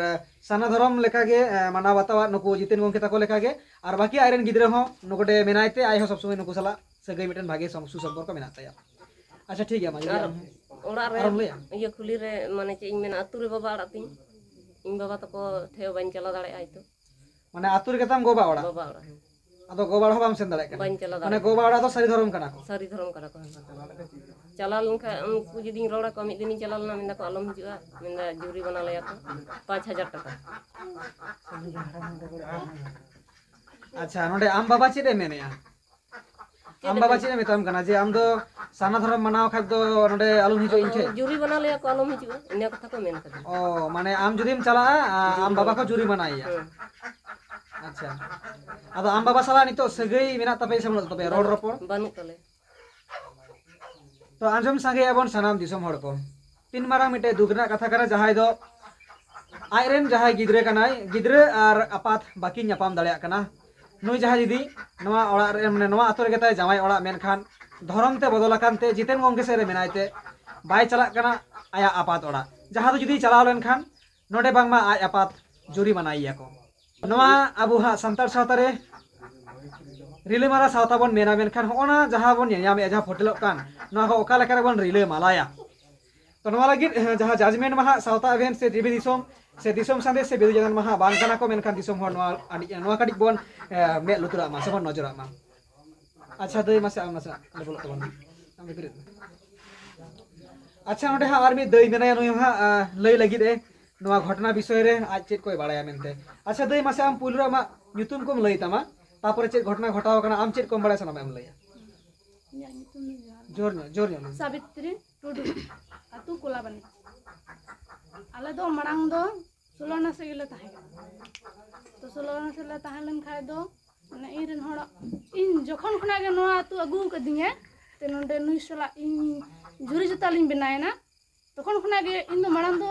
ᱥᱟᱨᱱᱟ ᱫᱷᱚᱨᱚᱢ ᱞᱮᱠᱟᱜᱮ, ᱮ, ᱢᱟᱱᱟᱣ ᱵᱟᱛᱟᱣᱟ ᱱᱩᱠᱩ ᱡᱤᱛᱮᱱ ᱜᱚᱢᱠᱮ ᱛᱟᱠᱚ ᱞᱮᱠᱟᱜᱮ, ᱟᱨ ᱵᱟᱹᱠᱤ ᱟᱡᱨᱮᱱ ᱜᱤᱫᱽᱨᱟᱹ ᱦᱚᱸ ᱱᱚᱰᱮ ᱢᱮᱱᱟᱭ ᱛᱮ ᱟᱡ ᱦᱚᱸ ᱥᱚᱵ ᱥᱚᱢᱚᱭ ᱱᱩᱠᱩ ᱥᱟᱞᱟᱜ ᱥᱟᱹᱜᱟᱹᱭ ᱢᱤᱫᱴᱮᱱ ᱵᱷᱟᱜᱮ ᱥᱚᱝ-, ᱥᱩᱥᱚᱢᱯᱚᱨᱠᱚ ᱢᱮᱱᱟᱜ ᱛᱟᱭᱟ᱾ ᱟᱪᱪᱷᱟ, ᱴᱷᱤᱠ ᱜᱮᱭᱟ, ᱢᱟ ᱡᱩᱫᱤ ᱟᱨ ᱟᱢ ᱚᱲᱟᱜ ᱨᱮ ᱟᱨᱮᱢ ᱞᱟᱹᱭᱟ? ᱤᱭᱟᱹ ᱠᱷᱩᱞᱤ ᱨᱮ, ᱢᱟᱱᱮ ᱪᱮᱫ ᱤᱧ ᱢᱮᱱᱟ, ᱟᱹᱛᱩ ᱨᱮ ᱵᱟᱵᱟ ᱚᱲᱟᱜ ᱛᱤᱧ, ᱤᱧ ᱵᱟᱵᱟ ᱛᱟᱠᱚ ᱴᱷᱮᱡ ᱦᱚᱸ ᱵᱟᱹᱧ ᱪᱟᱞᱟᱣ ᱫᱟᱲᱮᱭᱟᱜᱼᱟ ᱦᱚᱭᱛᱳ᱾ ᱢᱟᱱᱮ ᱟᱹᱛᱩ ᱨᱮᱜᱮ ᱛᱟᱢ ᱜᱚ ᱵᱟᱵᱟ ᱚᱲᱟᱜ? ᱵᱟᱵᱟ ᱚᱲᱟᱜ, ᱦᱮᱸ᱾ ᱟᱫᱚ ᱜᱚ ᱵᱟᱵᱟ ᱦᱚᱸ ᱵᱟᱢ ᱥᱮᱱ ᱫᱟᱲᱮᱭᱟᱜ ᱠᱟᱱᱟ? ᱵᱟᱹᱧ ᱪᱟᱞᱟᱣ ᱢᱟᱱᱮ ᱫᱟᱲᱮᱭᱟᱜ ᱜᱚ ᱵᱟᱵᱟ ᱠᱟᱱᱟ᱾ ᱚᱲᱟᱜ ᱫᱚ ᱥᱟᱹᱨᱤ ᱫᱷᱚᱨᱚᱢ ᱠᱟᱱᱟ ᱠᱚ? ᱥᱟᱹᱨᱤ ᱫᱷᱚᱨᱚᱢ ᱠᱟᱱᱟ ᱠᱚ, ᱦᱮᱸ᱾ ᱪᱟᱞᱟᱣ ᱞᱮᱱᱠᱷᱟᱱ ᱩᱱᱠᱩ ᱡᱩᱫᱤᱧ ᱨᱚᱲ ᱟᱠᱚᱣᱟ, ᱢᱤᱫ ᱫᱤᱱᱤᱧ ᱪᱟᱞᱟᱣ ᱞᱮᱱᱟ, ᱢᱮᱱᱫᱟ ᱠᱚ, "ᱟᱞᱚᱢ ᱦᱤᱡᱩᱜᱼᱟ", ᱢᱮᱱᱫᱟ, "ᱡᱩᱨᱤ ᱢᱟᱱᱟ ᱞᱮᱭᱟ ᱠᱚ ᱯᱟᱸᱪ ᱦᱟᱡᱟᱨ ᱴᱟᱠᱟ᱾ ᱟᱪᱪᱷᱟ, ᱱᱚᱰᱮ ᱟᱢ ᱵᱟᱵᱟ ᱪᱮᱫ ᱮ ᱢᱮᱱᱮᱜᱼᱟ? ᱪᱮᱫ ᱟᱢ ᱮ ᱵᱟᱵᱟ ᱢᱮᱱ- ᱪᱮᱫ ᱮ ᱢᱮᱛᱟᱢ ᱠᱟᱱᱟ ᱡᱮ ᱟᱢ ᱫᱚ ᱥᱟᱨᱱᱟ ᱫᱷᱚᱨᱚᱢ ᱢᱟᱱᱟᱣ ᱠᱷᱟᱡ ᱫᱚ ᱱᱚᱰᱮ ᱟᱞᱚᱢ ᱦᱤᱡᱩᱜᱼᱟ ᱤᱧ ᱴᱷᱮᱡ? ᱡᱩᱨᱤ ᱢᱟᱱᱟ ᱞᱮᱭᱟ ᱠᱚ, ᱟᱞᱚᱢ ᱦᱤᱡᱩᱜᱼᱟ, ᱤᱱᱟᱹ ᱠᱟᱛᱷᱟ ᱠᱚ ᱢᱮᱱ ᱠᱟᱫᱟ᱾ ᱚ, ᱢᱟᱱᱮ ᱟᱢ ᱡᱩᱫᱤᱢ ᱪᱟᱞᱟᱜᱼᱟ, ᱟ, ᱟᱢ ᱵᱟᱵᱟ ᱠᱚ ᱡᱩᱨᱤ ᱢᱟᱱᱟᱭᱮᱭᱟ? ᱦᱮᱸ᱾ ᱟᱪᱪᱷᱟ, ᱟᱫᱚ ᱟᱢ ᱵᱟᱵᱟ ᱥᱟᱞᱟᱜ ᱱᱤᱛᱚᱜ ᱥᱟᱹᱜᱟᱹᱭ ᱢᱮᱱᱟᱜ ᱛᱟᱯᱮᱭᱟ ᱥᱮ ᱵᱟᱹᱱᱩᱜ ᱛᱟᱯᱮᱭᱟ, ᱨᱚᱲ ᱵᱟᱹᱱᱩᱜ, ᱨᱚᱯᱚᱲ? ᱵᱟᱹᱱᱩᱜ ᱛᱟᱞᱮ᱾ ᱛᱚ ᱟᱸᱡᱚᱢ ᱥᱟᱸᱜᱮᱭᱟᱵᱚᱱ ᱥᱟᱱᱟᱢ ᱫᱤᱥᱚᱢ ᱦᱚᱲ ᱠᱚ, ᱛᱤᱱ ᱢᱟᱨᱟᱝ ᱢᱤᱫᱴᱮᱡ ᱫᱩᱠ ᱨᱮᱱᱟᱜ ᱠᱟᱛᱷᱟ ᱠᱟᱱᱟ, ᱡᱟᱦᱟᱸᱭ ᱫᱚ ᱟᱡᱨᱮᱱ ᱡᱟᱦᱟᱸᱭ ᱜᱤᱫᱽᱨᱟᱹ ᱠᱟᱱᱟᱭ, ᱜᱤᱫᱽᱨᱟᱹ ᱟᱨ ᱟᱯᱟᱛ ᱵᱟᱹᱠᱤᱱ ᱧᱟᱯᱟᱢ ᱫᱟᱲᱮᱭᱟᱜ ᱠᱟᱱᱟ᱾ ᱱᱩᱭ ᱡᱟᱦᱟᱸᱭ ᱡᱩᱫᱤ ᱱᱚᱣᱟ ᱚᱲᱟᱜ ᱨᱮ, ᱢᱟᱱᱮ ᱱᱚᱣᱟ ᱟᱛᱳ ᱨᱮᱜᱮ ᱛᱟᱭ ᱡᱟᱶᱟᱭ ᱚᱲᱟᱜ, ᱢᱮᱱᱠᱷᱟᱱ ᱫᱷᱚᱨᱚᱢ ᱛᱮ ᱵᱚᱫᱚᱞ ᱟᱠᱟᱱ ᱛᱮ ᱡᱤᱛᱮᱱ ᱜᱚᱢᱠᱮ ᱥᱮᱫ ᱨᱮ ᱢᱮᱱᱟᱭ ᱛᱮ ᱵᱟᱭ ᱪᱟᱞᱟᱜ ᱠᱟᱱᱟ ᱟᱭᱟᱜ ᱟᱯᱟᱛ ᱚᱲᱟᱜ, ᱡᱟᱦᱟᱸ ᱫᱚ ᱡᱩᱫᱤ ᱪᱟᱞᱟᱣ ᱞᱮᱱᱠᱷᱟᱱ ᱱᱚᱰᱮ ᱵᱟᱝᱢᱟ ᱟᱡ ᱟᱯᱟᱛ ᱡᱩᱨᱤᱢᱟᱱᱟᱭᱮᱭᱟ ᱠᱚ᱾ ᱱᱚᱣᱟ ᱟᱵᱚ ᱦᱟᱸᱜ ᱥᱟᱱᱛᱟᱲ ᱥᱟᱶᱛᱟ ᱨᱮ ᱨᱤᱞᱟᱹᱢᱟᱞᱟ ᱥᱟᱶᱛᱟ ᱵᱚᱱ ᱢᱮᱱᱟ, ᱢᱮᱱᱠᱷᱟᱱ ᱦᱚᱸᱜᱼᱚ ᱱᱟ ᱡᱟᱦᱟᱸ ᱵᱚᱱ ᱧᱮᱞᱧᱟᱢᱮᱫᱼᱟ, ᱡᱟᱦᱟᱸ ᱯᱷᱚᱴᱮᱞᱚᱜ ᱠᱟᱱ, ᱱᱚᱣᱟ ᱦᱚᱸ ᱚᱠᱟ ᱞᱮᱠᱟ ᱨᱮᱵᱚᱱ ᱨᱤᱞᱟᱹᱢᱟᱞᱟᱭᱟ? ᱛᱚ ᱱᱚᱣᱟ ᱞᱟᱹᱜᱤᱫ, ᱮ, ᱡᱟᱦᱟᱸ judgement ᱢᱟᱦᱟ ᱥᱟᱶᱛᱟ ᱮᱵᱷᱮᱱ ᱥᱮ ᱫᱮᱵᱤ ᱫᱤᱥᱚᱢ ᱥᱮ ᱫᱤᱥᱚᱢ ᱥᱟᱸᱫᱮᱥ ᱥᱮ ᱵᱤᱫᱩ ᱪᱟᱸᱫᱟᱱ ᱢᱟᱦᱟ ᱵᱟᱝ ᱠᱟᱱᱟ ᱠᱚ, ᱢᱮᱱᱠᱷᱟᱱ ᱫᱤᱥᱚᱢ ᱦᱚᱲ ᱱᱚᱣᱟ ᱟᱹᱰᱤ, ᱱᱚᱣᱟ ᱠᱟᱹᱴᱤᱡ ᱵᱚᱱ, ᱮ, ᱢᱮᱫ ᱞᱩᱛᱩᱨᱟᱜ ᱢᱟ ᱥᱮ ᱵᱚᱱ ᱱᱚᱡᱚᱨᱟᱜ ᱢᱟ᱾ ᱟᱪᱪᱷᱟ ᱫᱟᱹᱭ, ᱢᱟᱥᱮ ᱟᱢ ᱱᱟᱥᱮᱱᱟᱜ ᱚᱸᱰᱮ ᱵᱚᱞᱚᱜ ᱛᱟᱵᱚᱱ ᱢᱮ᱾ ᱟᱢ ᱜᱮ ᱵᱮᱨᱮᱫ ᱢᱮ᱾ ᱟᱪᱪᱷᱟ, ᱱᱚᱰᱮ ᱦᱟᱸᱜ ᱟᱨ ᱢᱤᱫ ᱫᱟᱹᱭ ᱢᱮᱱᱟᱭᱟ, ᱱᱩᱭ ᱦᱚᱸ ᱦᱟᱸᱜ, ᱟ, ᱞᱟᱹᱭ ᱞᱟᱹᱜᱤᱫ ᱮ ᱱᱚᱣᱟ ᱜᱷᱚᱴᱚᱱᱟ ᱵᱤᱥᱚᱭ ᱨᱮ ᱟᱡ ᱪᱮᱫ ᱠᱚᱭ ᱵᱟᱲᱟᱭᱟ ᱢᱮᱱᱛᱮ᱾ ᱟᱪᱪᱷᱟ ᱫᱟᱹᱭ, ᱢᱟᱥᱮ ᱟᱢ ᱯᱩᱭᱞᱩ ᱨᱮ ᱟᱢᱟᱜ ᱧᱩᱛᱩᱢ ᱠᱚᱢ ᱞᱟᱹᱭ ᱛᱟᱢᱟ, ᱛᱟᱯᱚᱨᱮ ᱪᱮᱫ ᱜᱷᱚᱴᱚᱱᱟ ᱜᱷᱚᱴᱟᱣ ᱟᱠᱟᱱᱟ, ᱟᱢ ᱪᱮᱫ ᱠᱚᱢ ᱵᱟᱲᱟᱭᱟ ᱥᱟᱱᱟᱢᱟᱜ ᱮᱢ ᱞᱟᱹᱭᱟ᱾ ᱤᱧᱟᱹᱜ ᱧᱩᱛᱩᱢ ᱫᱚ ᱡᱚᱦᱟᱨ᱾ ᱡᱳᱨ ᱧᱚᱜ, ᱡᱳᱨ ᱧᱚᱜ ᱞᱟᱹᱭ ᱢᱮ᱾ ᱥᱟᱵᱤᱛᱨᱤ ᱴᱩᱰᱩ, ᱟᱹᱛᱩ ᱠᱚᱞᱟᱵᱟᱱᱤ᱾ ᱟᱞᱮ ᱫᱚ ᱢᱟᱲᱟᱝ ᱫᱚ ᱥᱳᱞᱳ ᱟᱱᱟ ᱥᱮᱫ ᱜᱮᱞᱮ ᱛᱟᱦᱮᱸ ᱠᱟᱱᱟ᱾ ᱛᱚ ᱥᱳᱞᱳ ᱟᱱᱟ ᱥᱮᱫ ᱞᱮ ᱛᱟᱦᱮᱸ ᱞᱮᱱ ᱠᱷᱟᱡ ᱫᱚ, ᱢᱟᱱᱮ ᱤᱧ ᱨᱮᱱ ᱦᱚᱲ, ᱤᱧ ᱡᱚᱠᱷᱚᱱ ᱠᱷᱚᱱᱟᱜ ᱜᱮ ᱱᱚᱣᱟ ᱟᱹᱛᱩ ᱟᱹᱜᱩ ᱟᱠᱟᱫᱤᱧᱟ, ᱛᱮ ᱱᱚᱰᱮ ᱱᱩᱭ ᱥᱟᱞᱟᱜ ᱤᱧ ᱡᱩᱨᱤ ᱡᱚᱛᱟᱞᱤᱧ ᱵᱮᱱᱟᱣᱮᱱᱟ, ᱛᱚᱠᱷᱚᱱ ᱠᱷᱚᱱᱟᱜ ᱜᱮ ᱤᱧ ᱫᱚ ᱢᱟᱲᱟᱝ ᱫᱚ,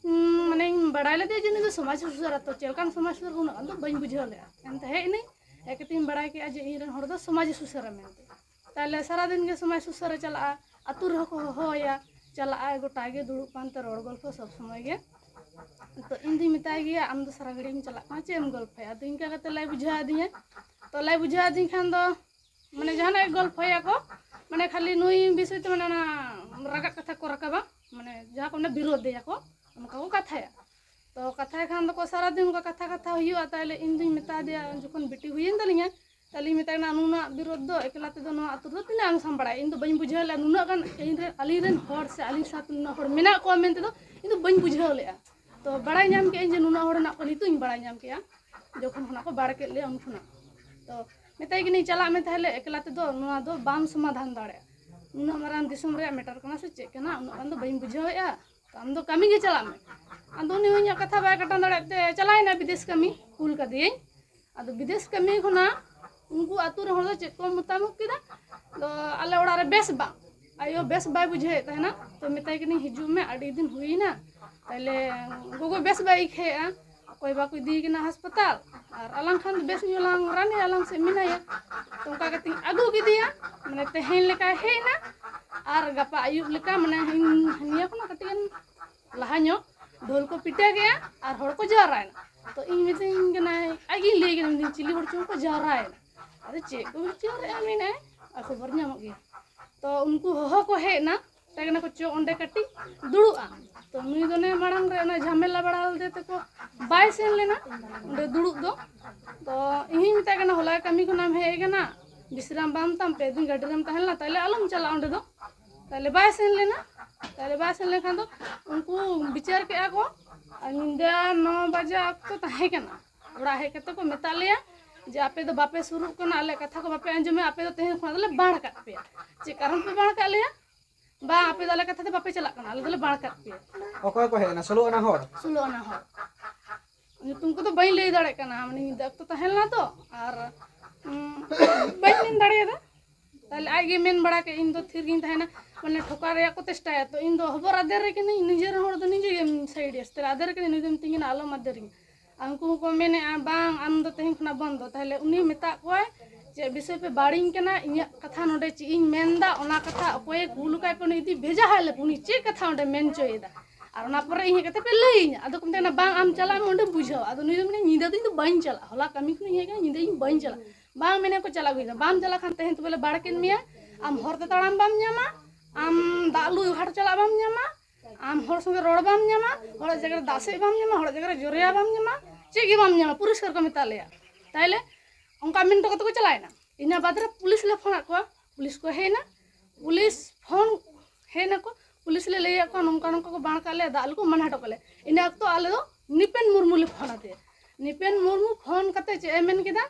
ᱩᱸ, ᱢᱟᱱᱮᱧ ᱵᱟᱲᱟᱭ ᱞᱮᱫᱮᱭᱟ ᱡᱮ ᱱᱩᱭ ᱫᱚ ᱥᱚᱢᱟᱡᱽ ᱥᱩᱥᱟᱹᱨᱟ, ᱛᱚ ᱪᱮᱫ ᱞᱮᱠᱟᱱ ᱥᱚᱢᱟᱡᱽ ᱥᱩᱥᱟᱹᱨ ᱩᱱᱟᱹᱜ ᱜᱟᱱ ᱫᱚ ᱵᱟᱹᱧ ᱵᱩᱡᱷᱟᱹᱣ ᱞᱮᱫᱼᱟ᱾ ᱮᱱᱛᱮ ᱦᱮᱡ ᱮᱱᱟᱹᱧ, ᱦᱮᱡ ᱠᱟᱛᱮᱧ ᱵᱟᱲᱟᱭ ᱠᱮᱫᱼᱟ ᱡᱮ ᱤᱧ ᱨᱮᱱ ᱦᱚᱲ ᱫᱚ ᱥᱚᱢᱟᱡᱽ ᱥᱩᱥᱟᱹᱨᱟ ᱢᱮᱱᱛᱮ᱾ ᱛᱟᱦᱞᱮ ᱥᱟᱨᱟᱫᱤᱱ ᱜᱮ ᱥᱚᱢᱟᱡᱽ ᱥᱩᱥᱟᱹᱨᱮ ᱪᱟᱞᱟᱜᱼᱟ, ᱟᱹᱛᱩ ᱨᱮᱦᱚᱸ ᱠᱚ ᱦᱚᱦᱚᱣᱟᱭᱟ, ᱪᱟᱞᱟᱜᱼᱟᱭ, ᱜᱚᱴᱟ ᱜᱮ ᱫᱩᱲᱩᱵ ᱯᱟᱱᱛᱮ ᱨᱚᱲ ᱜᱚᱞᱯᱷᱚ ᱥᱚᱵ ᱥᱚᱢᱚᱭ ᱜᱮ᱾ ᱛᱚ ᱤᱧ ᱫᱩᱧ ᱢᱮᱛᱟᱭ ᱜᱮᱭᱟ, "ᱟᱢ ᱫᱚ ᱥᱟᱨᱟ ᱜᱷᱟᱹᱲᱤᱡ ᱮᱢ ᱪᱟᱞᱟᱜ ᱠᱟᱱᱟ, ᱪᱮᱫ ᱮᱢ ᱜᱚᱞᱯᱷᱚᱭᱟ?" ᱟᱫᱚ ᱤᱱᱠᱟ ᱠᱟᱛᱮ ᱞᱟᱹᱭ ᱵᱩᱡᱷᱟᱹᱣ ᱟᱹᱫᱤᱧᱟ᱾ ᱛᱚ ᱞᱟᱹᱭ ᱵᱩᱡᱷᱟᱹᱣ ᱟᱹᱫᱤᱧ ᱠᱷᱟᱱ ᱫᱚ, ᱢᱟᱱᱮ ᱡᱟᱦᱟᱱᱟᱜ ᱜᱮ ᱜᱚᱞᱯᱷᱚᱭᱟᱠᱚ, ᱢᱟᱱᱮ ᱠᱷᱟᱹᱞᱤ ᱱᱩᱭ ᱵᱤᱥᱚᱭ ᱛᱮ, ᱢᱟᱱᱮ ᱚᱱᱟ ᱨᱟᱜᱟᱜ ᱠᱟᱛᱷᱟ ᱠᱚ ᱨᱟᱠᱟᱵᱟ, ᱢᱟᱱᱮ ᱡᱟᱦᱟᱸ ᱠᱚ ᱢᱟᱱᱮ ᱵᱤᱨᱳᱫᱷ ᱮᱭᱟ ᱠᱚ, ᱚᱱᱠᱟ ᱠᱚ ᱠᱟᱛᱷᱟᱭᱟ᱾ ᱛᱚ ᱠᱟᱛᱷᱟᱭ ᱠᱷᱟᱱ ᱫᱚᱠᱚ ᱥᱟᱨᱟᱫᱤᱱ ᱚᱱᱠᱟ ᱠᱟᱛᱷᱟ ᱠᱟᱛᱷᱟ ᱦᱩᱭᱩᱜᱼᱟ᱾ ᱛᱟᱦᱞᱮ ᱤᱧ ᱫᱩᱧ ᱢᱮᱛᱟ ᱫᱮᱭᱟ, ᱡᱚᱠᱷᱚᱱ ᱵᱤᱴᱤ ᱦᱩᱭᱮᱱ ᱛᱟᱹᱞᱤᱧᱟ, ᱛᱟᱦᱞᱮᱧ ᱢᱮᱛᱟᱭ ᱠᱟᱱᱟ, "ᱱᱩᱱᱟᱹᱜ ᱵᱤᱨᱳᱫᱷ ᱫᱚ ᱮᱠᱞᱟ ᱛᱮᱫᱚ ᱱᱚᱣᱟ ᱟᱹᱛᱩ ᱨᱮᱫᱚ ᱛᱤᱱᱟᱹᱜ ᱮᱢ ᱥᱟᱢᱵᱲᱟᱭᱟ? ᱤᱧ ᱫᱚ ᱵᱟᱹᱧ ᱵᱩᱡᱷᱟᱹᱣ ᱞᱮᱫᱼᱟ, ᱱᱩᱱᱟᱹᱜ ᱜᱟᱱ ᱤᱧ ᱨᱮᱱ, ᱟᱹᱞᱤᱧ ᱨᱮᱱ ᱦᱚᱲ ᱥᱮ ᱟᱹᱞᱤᱧ ᱥᱟᱶᱛᱮ ᱱᱩᱱᱟᱹᱜ ᱦᱚᱲ ᱢᱮᱱᱟᱜ ᱠᱚᱣᱟ ᱢᱮᱱᱛᱮ ᱫᱚ ᱤᱧ ᱫᱚ ᱵᱟᱹᱧ ᱵᱩᱡᱷᱟᱹᱣ ᱞᱮᱫᱼᱟ᱾ ᱛᱚ ᱵᱟᱲᱟᱭ ᱧᱟᱢ ᱠᱮᱫᱼᱟᱹᱧ ᱡᱮ ᱱᱩᱱᱟᱹᱜ ᱦᱚᱲ ᱦᱮᱱᱟᱜ ᱠᱚᱣᱟ, ᱱᱤᱛᱚᱜ ᱤᱧ ᱵᱟᱲᱟᱭ ᱧᱟᱢ ᱠᱮᱫᱼᱟ, ᱡᱚᱠᱷᱚᱱ ᱠᱷᱚᱱᱟᱜ ᱠᱚ ᱵᱟᱲ ᱠᱮᱫ ᱞᱮᱭᱟ ᱩᱱ ᱠᱷᱚᱱᱟᱜ᱾ ᱛᱚ ᱢᱮᱛᱟᱭ ᱠᱟᱹᱱᱟᱹᱧ, 'ᱪᱟᱞᱟᱜ ᱢᱮ ᱛᱟᱦᱞᱮ, ᱮᱠᱞᱟ ᱛᱮᱫᱚ ᱱᱚᱣᱟ ᱫᱚ ᱵᱟᱢ ᱥᱚᱢᱟᱫᱷᱟᱱ ᱫᱟᱲᱮᱭᱟᱜᱼᱟ, ᱱᱩᱱᱟᱹᱜ ᱢᱟᱨᱟᱝ ᱫᱤᱥᱚᱢ ᱨᱮᱭᱟᱜ ᱢᱮᱴᱟᱨ ᱠᱟᱱᱟ ᱥᱮ ᱪᱮᱫ ᱠᱟᱱᱟ, ᱩᱱᱟᱹᱜ ᱜᱟᱱ ᱫᱚ ᱵᱟᱹᱧ ᱵᱩᱡᱷᱟᱹᱣᱮᱫᱼᱟ, ᱛᱚ ᱟᱢ ᱫᱚ ᱠᱟᱹᱢᱤ ᱜᱮ ᱪᱟᱞᱟᱜ ᱢᱮ.' ᱟᱫᱚ ᱩᱱᱤ ᱦᱚᱸ ᱤᱧᱟᱹᱜ ᱠᱟᱛᱷᱟ ᱵᱟᱭ ᱠᱟᱴᱟᱣ ᱫᱟᱲᱮᱭᱟᱜ ᱛᱮ ᱪᱟᱞᱟᱣᱮᱱᱟ ᱵᱤᱫᱮᱥ ᱠᱟᱹᱢᱤ, ᱠᱩᱞ ᱠᱟᱫᱮᱭᱟᱹᱧ᱾ ᱟᱫᱚ ᱵᱤᱫᱮᱥ ᱠᱟᱹᱢᱤ ᱠᱷᱚᱱᱟᱜ ᱩᱱᱠᱩ ᱟᱹᱛᱩ ᱨᱮᱱ ᱦᱚᱲ ᱫᱚ ᱪᱮᱫ ᱠᱚ ᱢᱚᱛᱟᱢᱚᱜ ᱠᱮᱫᱟ, ᱟᱫᱚ ᱟᱞᱮ ᱚᱲᱟᱜ ᱨᱮ ᱵᱮᱥ ᱵᱟᱝ, ᱟᱭᱳ ᱵᱮᱥ ᱵᱟᱭ ᱵᱩᱡᱷᱟᱹᱣᱮᱫ ᱛᱟᱦᱮᱱᱟ᱾ ᱛᱚ ᱢᱮᱛᱟᱭ ᱠᱟᱹᱱᱟᱹᱧ, "ᱦᱤᱡᱩᱜ ᱢᱮ, ᱟᱹᱰᱤ ᱫᱤᱱ ᱦᱩᱭᱮᱱᱟ, ᱛᱟᱦᱞᱮ ᱜᱚᱜᱚ ᱵᱮᱥ ᱵᱟᱭ ᱟᱹᱭᱠᱟᱹᱣᱮᱫᱼᱟ, ᱚᱠᱚᱭ ᱵᱟᱠᱚ ᱤᱫᱤᱭᱮ ᱠᱟᱱᱟ ᱦᱟᱥᱯᱟᱛᱟᱞ, ᱟᱨ ᱟᱞᱟᱝ ᱠᱷᱟᱱ ᱫᱚ ᱵᱮᱥ ᱧᱚᱜ ᱞᱟᱝ ᱨᱟᱱᱮᱭᱟ, ᱟᱞᱟᱝ ᱥᱮᱫ ᱢᱮᱱᱟᱭᱟ᱾" ᱛᱚ ᱚᱱᱠᱟ ᱠᱟᱛᱮᱧ ᱟᱹᱜᱩ ᱠᱮᱫᱮᱭᱟ, ᱢᱟᱱᱮ ᱛᱮᱦᱮᱧ ᱞᱮᱠᱟᱭ ᱦᱮᱡ ᱮᱱᱟ, ᱟᱨ ᱜᱟᱯᱟ ᱟᱹᱭᱩᱵ ᱞᱮᱠᱟ, ᱢᱟᱱᱮ ᱤᱧ ᱱᱤᱭᱟᱹ ᱠᱷᱚᱱᱟᱜ ᱠᱟᱹᱴᱤᱡ ᱜᱟᱱ ᱞᱟᱦᱟ ᱧᱚᱜ ᱰᱷᱳᱞ ᱠᱚ ᱯᱤᱴᱟᱹ ᱠᱮᱜᱼᱟ ᱟᱨ ᱦᱚᱲ ᱠᱚ ᱡᱟᱣᱨᱟᱭᱮᱱᱟ᱾ ᱛᱚ ᱤᱧ ᱢᱤᱛᱟᱹᱧ ᱠᱟᱱᱟᱭ, ᱟᱡ ᱜᱤᱧ ᱞᱟᱹᱭ ᱠᱟᱱᱟ, ᱢᱮᱱᱫᱟᱹᱧ, "ᱪᱤᱞᱤ ᱦᱚᱲ ᱪᱚᱝ ᱠᱚ ᱡᱟᱣᱨᱟᱭᱮᱱᱟ?" ᱟᱫᱚ ᱪᱮᱫ ᱠᱚ ᱵᱤᱪᱟᱹᱨᱮᱜᱼᱟ ᱢᱮᱱᱟᱭ, ᱟᱨ ᱠᱷᱚᱵᱚᱨ ᱧᱟᱢᱚᱜ ᱜᱮᱭᱟ᱾ ᱛᱚ ᱩᱱᱠᱩ ᱦᱚᱦᱚ ᱠᱚ ᱦᱮᱡ ᱮᱱᱟ, ᱢᱮᱛᱟᱭ ᱠᱟᱱᱟ ᱠᱚ, "ᱪᱚ ᱚᱸᱰᱮ ᱠᱟᱹᱴᱤᱡ ᱫᱩᱲᱩᱵ ᱟᱢ᱾" ᱛᱚ ᱱᱩᱭ ᱫᱚ ᱚᱱᱮ ᱢᱟᱲᱟᱝ ᱨᱮ ᱚᱱᱟ ᱡᱷᱟᱢᱮᱞᱟ ᱵᱟᱲᱟ ᱞᱮᱫᱮ ᱛᱮᱠᱚ ᱵᱟᱭ ᱥᱮᱱ ᱞᱮᱱᱟ ᱚᱸᱰᱮ ᱫᱩᱲᱩᱵ ᱫᱚ᱾ ᱛᱚ ᱤᱧᱤᱧ ᱢᱮᱛᱟᱭ ᱠᱟᱱᱟ, "ᱦᱚᱞᱟ ᱠᱟᱹᱢᱤ ᱠᱷᱚᱱᱟᱜ ᱮᱢ ᱦᱮᱡ ᱟᱠᱟᱱᱟ, ᱵᱤᱥᱨᱟᱢ ᱵᱟᱢ ᱛᱟᱢ, ᱯᱮ ᱫᱤᱱ ᱜᱟᱹᱰᱤ ᱨᱮᱢ ᱛᱟᱦᱮᱸ ᱞᱮᱱᱟ, ᱛᱟᱦᱞᱮ ᱟᱞᱚᱢ ᱪᱟᱞᱟᱜᱼᱟ ᱚᱸᱰᱮ ᱫᱚ, ᱛᱟᱦᱞᱮ ᱵᱟᱭ ᱥᱮᱱ ᱞᱮᱱᱟ᱾" ᱛᱟᱦᱞᱮ ᱵᱟᱭ ᱥᱮᱱ ᱞᱮᱱᱠᱷᱟᱱ ᱫᱚ ᱩᱱᱠᱩ ᱵᱤᱪᱟᱹᱨ ᱠᱮᱜᱼᱟ ᱠᱚ, ᱟᱨ ᱧᱤᱫᱟᱹ ᱱᱚ ᱵᱟᱡᱮ ᱚᱠᱛᱚ ᱛᱟᱦᱮᱸ ᱠᱟᱱᱟ, ᱚᱲᱟᱜ ᱦᱮᱡ ᱠᱟᱛᱮ ᱠᱚ ᱢᱮᱛᱟᱜ ᱞᱮᱭᱟ ᱡᱮ, "ᱟᱯᱮ ᱫᱚ ᱵᱟᱯᱮ ᱥᱩᱨᱩᱜ ᱠᱟᱱᱟ, ᱟᱞᱮ ᱠᱟᱛᱷᱟ ᱠᱚ ᱵᱟᱯᱮ ᱟᱸᱡᱚᱢᱮᱫᱼᱟ, ᱟᱯᱮ ᱫᱚ ᱛᱮᱦᱮᱧ ᱠᱷᱚᱱᱟᱜ ᱫᱚᱞᱮ ᱵᱟᱲ ᱠᱟᱜ ᱯᱮᱭᱟ᱾" ᱪᱮᱫ ᱠᱟᱨᱚᱱ ᱯᱮ ᱵᱟᱲ ᱠᱟᱜ ᱞᱮᱭᱟ? "ᱵᱟᱝ, ᱟᱯᱮ ᱫᱚ ᱟᱞᱮ ᱠᱟᱛᱷᱟ ᱛᱮ ᱵᱟᱯᱮ ᱪᱟᱞᱟᱜ ᱠᱟᱱᱟ, ᱟᱞᱮ ᱫᱚᱞᱮ ᱵᱟᱲ ᱠᱟᱜ ᱯᱮᱭᱟ᱾" ᱚᱠᱚᱭ ᱠᱚ ᱦᱮᱡ ᱮᱱᱟ? ᱥᱳᱞᱳ ᱟᱱᱟ ᱦᱚᱲ? ᱥᱳᱞᱳ ᱟᱱᱟ ᱦᱚᱲ᱾ ᱧᱩᱛᱩᱢ ᱠᱚᱫᱚ ᱵᱟᱹᱧ ᱞᱟᱹᱭ ᱫᱟᱲᱮᱭᱟᱜ ᱠᱟᱱᱟ, ᱢᱟᱱᱮ ᱧᱤᱫᱟᱹ ᱚᱠᱛᱚ ᱛᱟᱦᱮᱸ ᱞᱮᱱᱟ ᱛᱚ, ᱟᱨ ᱩᱸ, ᱵᱟᱹᱧ ᱢᱮᱱ ᱫᱟᱲᱮᱭᱟᱫᱟ᱾ ᱛᱟᱦᱞᱮ ᱟᱡ ᱜᱮ ᱢᱮᱱ ᱵᱟᱲᱟ ᱠᱮᱫ, ᱤᱧ ᱫᱚ ᱛᱷᱤᱨ ᱜᱤᱧ ᱛᱟᱦᱮᱱᱟ, ᱢᱟᱱᱮ ᱴᱷᱚᱠᱟᱣ ᱨᱮᱭᱟᱜ ᱠᱚ ᱪᱮᱥᱴᱟᱭᱟ᱾ ᱛᱚ ᱤᱧ ᱫᱚ ᱦᱚᱵᱚᱨ ᱟᱫᱮᱨ ᱨᱮ ᱠᱟᱹᱱᱟᱹᱧ, ᱱᱤᱡᱮᱨᱮᱱ ᱦᱚᱲ ᱫᱚ ᱱᱤᱡᱮ ᱜᱮᱢ ᱥᱟᱭᱤᱰ ᱮᱥ, ᱛᱟᱦᱞᱮ ᱟᱫᱮᱨ ᱨᱮ ᱠᱟᱹᱱᱟᱹᱧ, ᱱᱩᱭ ᱫᱚ ᱢᱤᱛᱟᱹᱧ ᱠᱟᱱᱟ, "ᱟᱞᱚᱢ ᱟᱫᱮᱨᱤᱧᱟ᱾" ᱟᱨ ᱩᱱᱠᱩ ᱦᱚᱸᱠᱚ ᱢᱮᱱᱮᱫᱼᱟ, "ᱵᱟᱝ, ᱟᱢ ᱫᱚ ᱛᱮᱦᱮᱧ ᱠᱷᱚᱱᱟᱜ ᱵᱚᱱᱫᱚ᱾" ᱛᱟᱦᱞᱮ ᱩᱱᱤ ᱢᱮᱛᱟᱜ ᱠᱚᱣᱟᱭ, "ᱪᱮᱫ ᱵᱤᱥᱚᱭ ᱯᱮ ᱵᱟᱹᱲᱤᱧ ᱠᱟᱱᱟ? ᱤᱧᱟᱹᱜ ᱠᱟᱛᱷᱟ ᱱᱚᱰᱮ ᱪᱮᱫ ᱤᱧ ᱢᱮᱱᱫᱟ, ᱚᱱᱟ ᱠᱟᱛᱷᱟ ᱚᱠᱚᱭᱮ ᱠᱩᱞ ᱟᱠᱟᱫ ᱯᱮ, ᱩᱱᱤ ᱤᱫᱤ ᱵᱷᱮᱡᱟ ᱦᱟᱭ ᱞᱮᱯᱮ, ᱩᱱᱤ ᱪᱮᱫ ᱠᱟᱛᱷᱟ ᱚᱸᱰᱮ ᱢᱮᱱ ᱦᱚᱪᱚᱭᱮᱫᱟ, ᱟᱨ ᱚᱱᱟ ᱯᱚᱨᱮ ᱤᱧ ᱦᱮᱡ ᱠᱟᱛᱮ ᱯᱮ ᱞᱟᱹᱭᱟᱹᱧᱟ᱾" ᱟᱫᱚ ᱠᱚ ᱢᱮᱛᱟᱭ ᱠᱟᱱᱟ, "ᱵᱟᱝ, ᱟᱢ ᱪᱟᱞᱟᱜ ᱢᱮ, ᱚᱸᱰᱮ ᱵᱩᱡᱷᱟᱹᱣ᱾" ᱟᱫᱚ ᱱᱩᱭ ᱫᱚ ᱢᱮᱱᱟ, "ᱧᱤᱫᱟᱹ ᱫᱚ ᱤᱧ ᱫᱚ ᱵᱟᱹᱧ ᱪᱟᱞᱟᱜᱼᱟ, ᱦᱚᱞᱟ ᱠᱟᱹᱢᱤ ᱠᱷᱚᱱᱤᱧ ᱦᱮᱡ ᱟᱠᱟᱱᱟ, ᱧᱤᱫᱟᱹ ᱤᱧ ᱵᱟᱹᱧ ᱪᱟᱞᱟᱜᱼᱟ᱾" ᱵᱟᱝ, ᱢᱮᱱᱟ ᱠᱚ, "ᱪᱟᱞᱟᱜ ᱦᱩᱭᱩᱜᱼᱟ, ᱵᱟᱢ ᱪᱟᱞᱟᱜ ᱠᱷᱟᱱ ᱛᱮᱦᱮᱧ ᱛᱚᱵᱮ ᱞᱮ ᱵᱟᱲ ᱠᱮᱫ ᱢᱮᱭᱟ, ᱟᱢ ᱦᱚᱨ ᱛᱮ ᱛᱟᱲᱟᱢ ᱵᱟᱢ ᱧᱟᱢᱟ, ᱟᱢ ᱫᱟᱜ ᱞᱩ ᱜᱷᱟᱴ ᱪᱟᱞᱟᱜ ᱵᱟᱢ ᱧᱟᱢᱟ, ᱟᱢ ᱦᱚᱲ ᱥᱚᱸᱜᱮ ᱨᱚᱲ ᱵᱟᱢ ᱧᱟᱢᱟ, ᱦᱚᱲᱟᱜ ᱡᱟᱭᱜᱟ ᱨᱮ ᱫᱟᱜ ᱥᱮᱫ ᱵᱟᱢ ᱧᱟᱢᱟ, ᱦᱚᱲᱟᱜ ᱡᱟᱭᱜᱟ ᱨᱮ ᱡᱚᱨᱭᱟ ᱵᱟᱢ ᱧᱟᱢᱟ, ᱪᱮᱫ ᱜᱮ ᱵᱟᱢ ᱧᱟᱢᱟ, ᱯᱚᱨᱤᱥᱠᱟᱨ ᱠᱚ ᱢᱮᱛᱟ ᱞᱮᱭᱟ᱾" ᱛᱟᱦᱞᱮ ᱚᱱᱠᱟ ᱢᱮᱱ ᱦᱚᱴᱚ ᱠᱟᱛᱮ ᱠᱚ ᱪᱟᱞᱟᱣᱮᱱᱟ᱾ ᱤᱱᱟᱹ ᱵᱟᱫᱽ ᱨᱮ ᱯᱩᱞᱤᱥ ᱞᱮ ᱯᱷᱳᱱᱟᱫ ᱠᱚᱣᱟ, ᱯᱩᱞᱤᱥ ᱠᱚ ᱦᱮᱡ ᱮᱱᱟ, ᱯᱩᱞᱤᱥ ᱯᱷᱳᱱ ᱦᱮᱡ ᱱᱟᱠᱚ, ᱯᱩᱞᱤᱥ ᱞᱮ ᱞᱟᱹᱭᱟᱫ ᱠᱚᱣᱟ, "ᱱᱚᱝᱠᱟ ᱱᱚᱝᱠᱟ ᱠᱚ ᱵᱟᱲ ᱠᱟᱜ ᱞᱮᱭᱟ, ᱫᱟᱜ ᱞᱩ ᱠᱚ ᱢᱟᱱᱟ ᱦᱚᱴᱚ ᱠᱟᱜ ᱞᱮᱭᱟ᱾" ᱤᱱᱟᱹ ᱚᱠᱛᱚ ᱟᱞᱮ ᱫᱚ ᱱᱤᱯᱮᱱ ᱢᱩᱨᱢᱩ ᱞᱮ ᱯᱷᱳᱱ ᱟᱫᱮᱭᱟ᱾ ᱱᱤᱯᱮᱱ ᱢᱩᱨᱢᱩ ᱯᱷᱳᱱ ᱠᱟᱛᱮ ᱪᱮᱫ ᱮ ᱢᱮᱱ ᱠᱮᱫᱟ,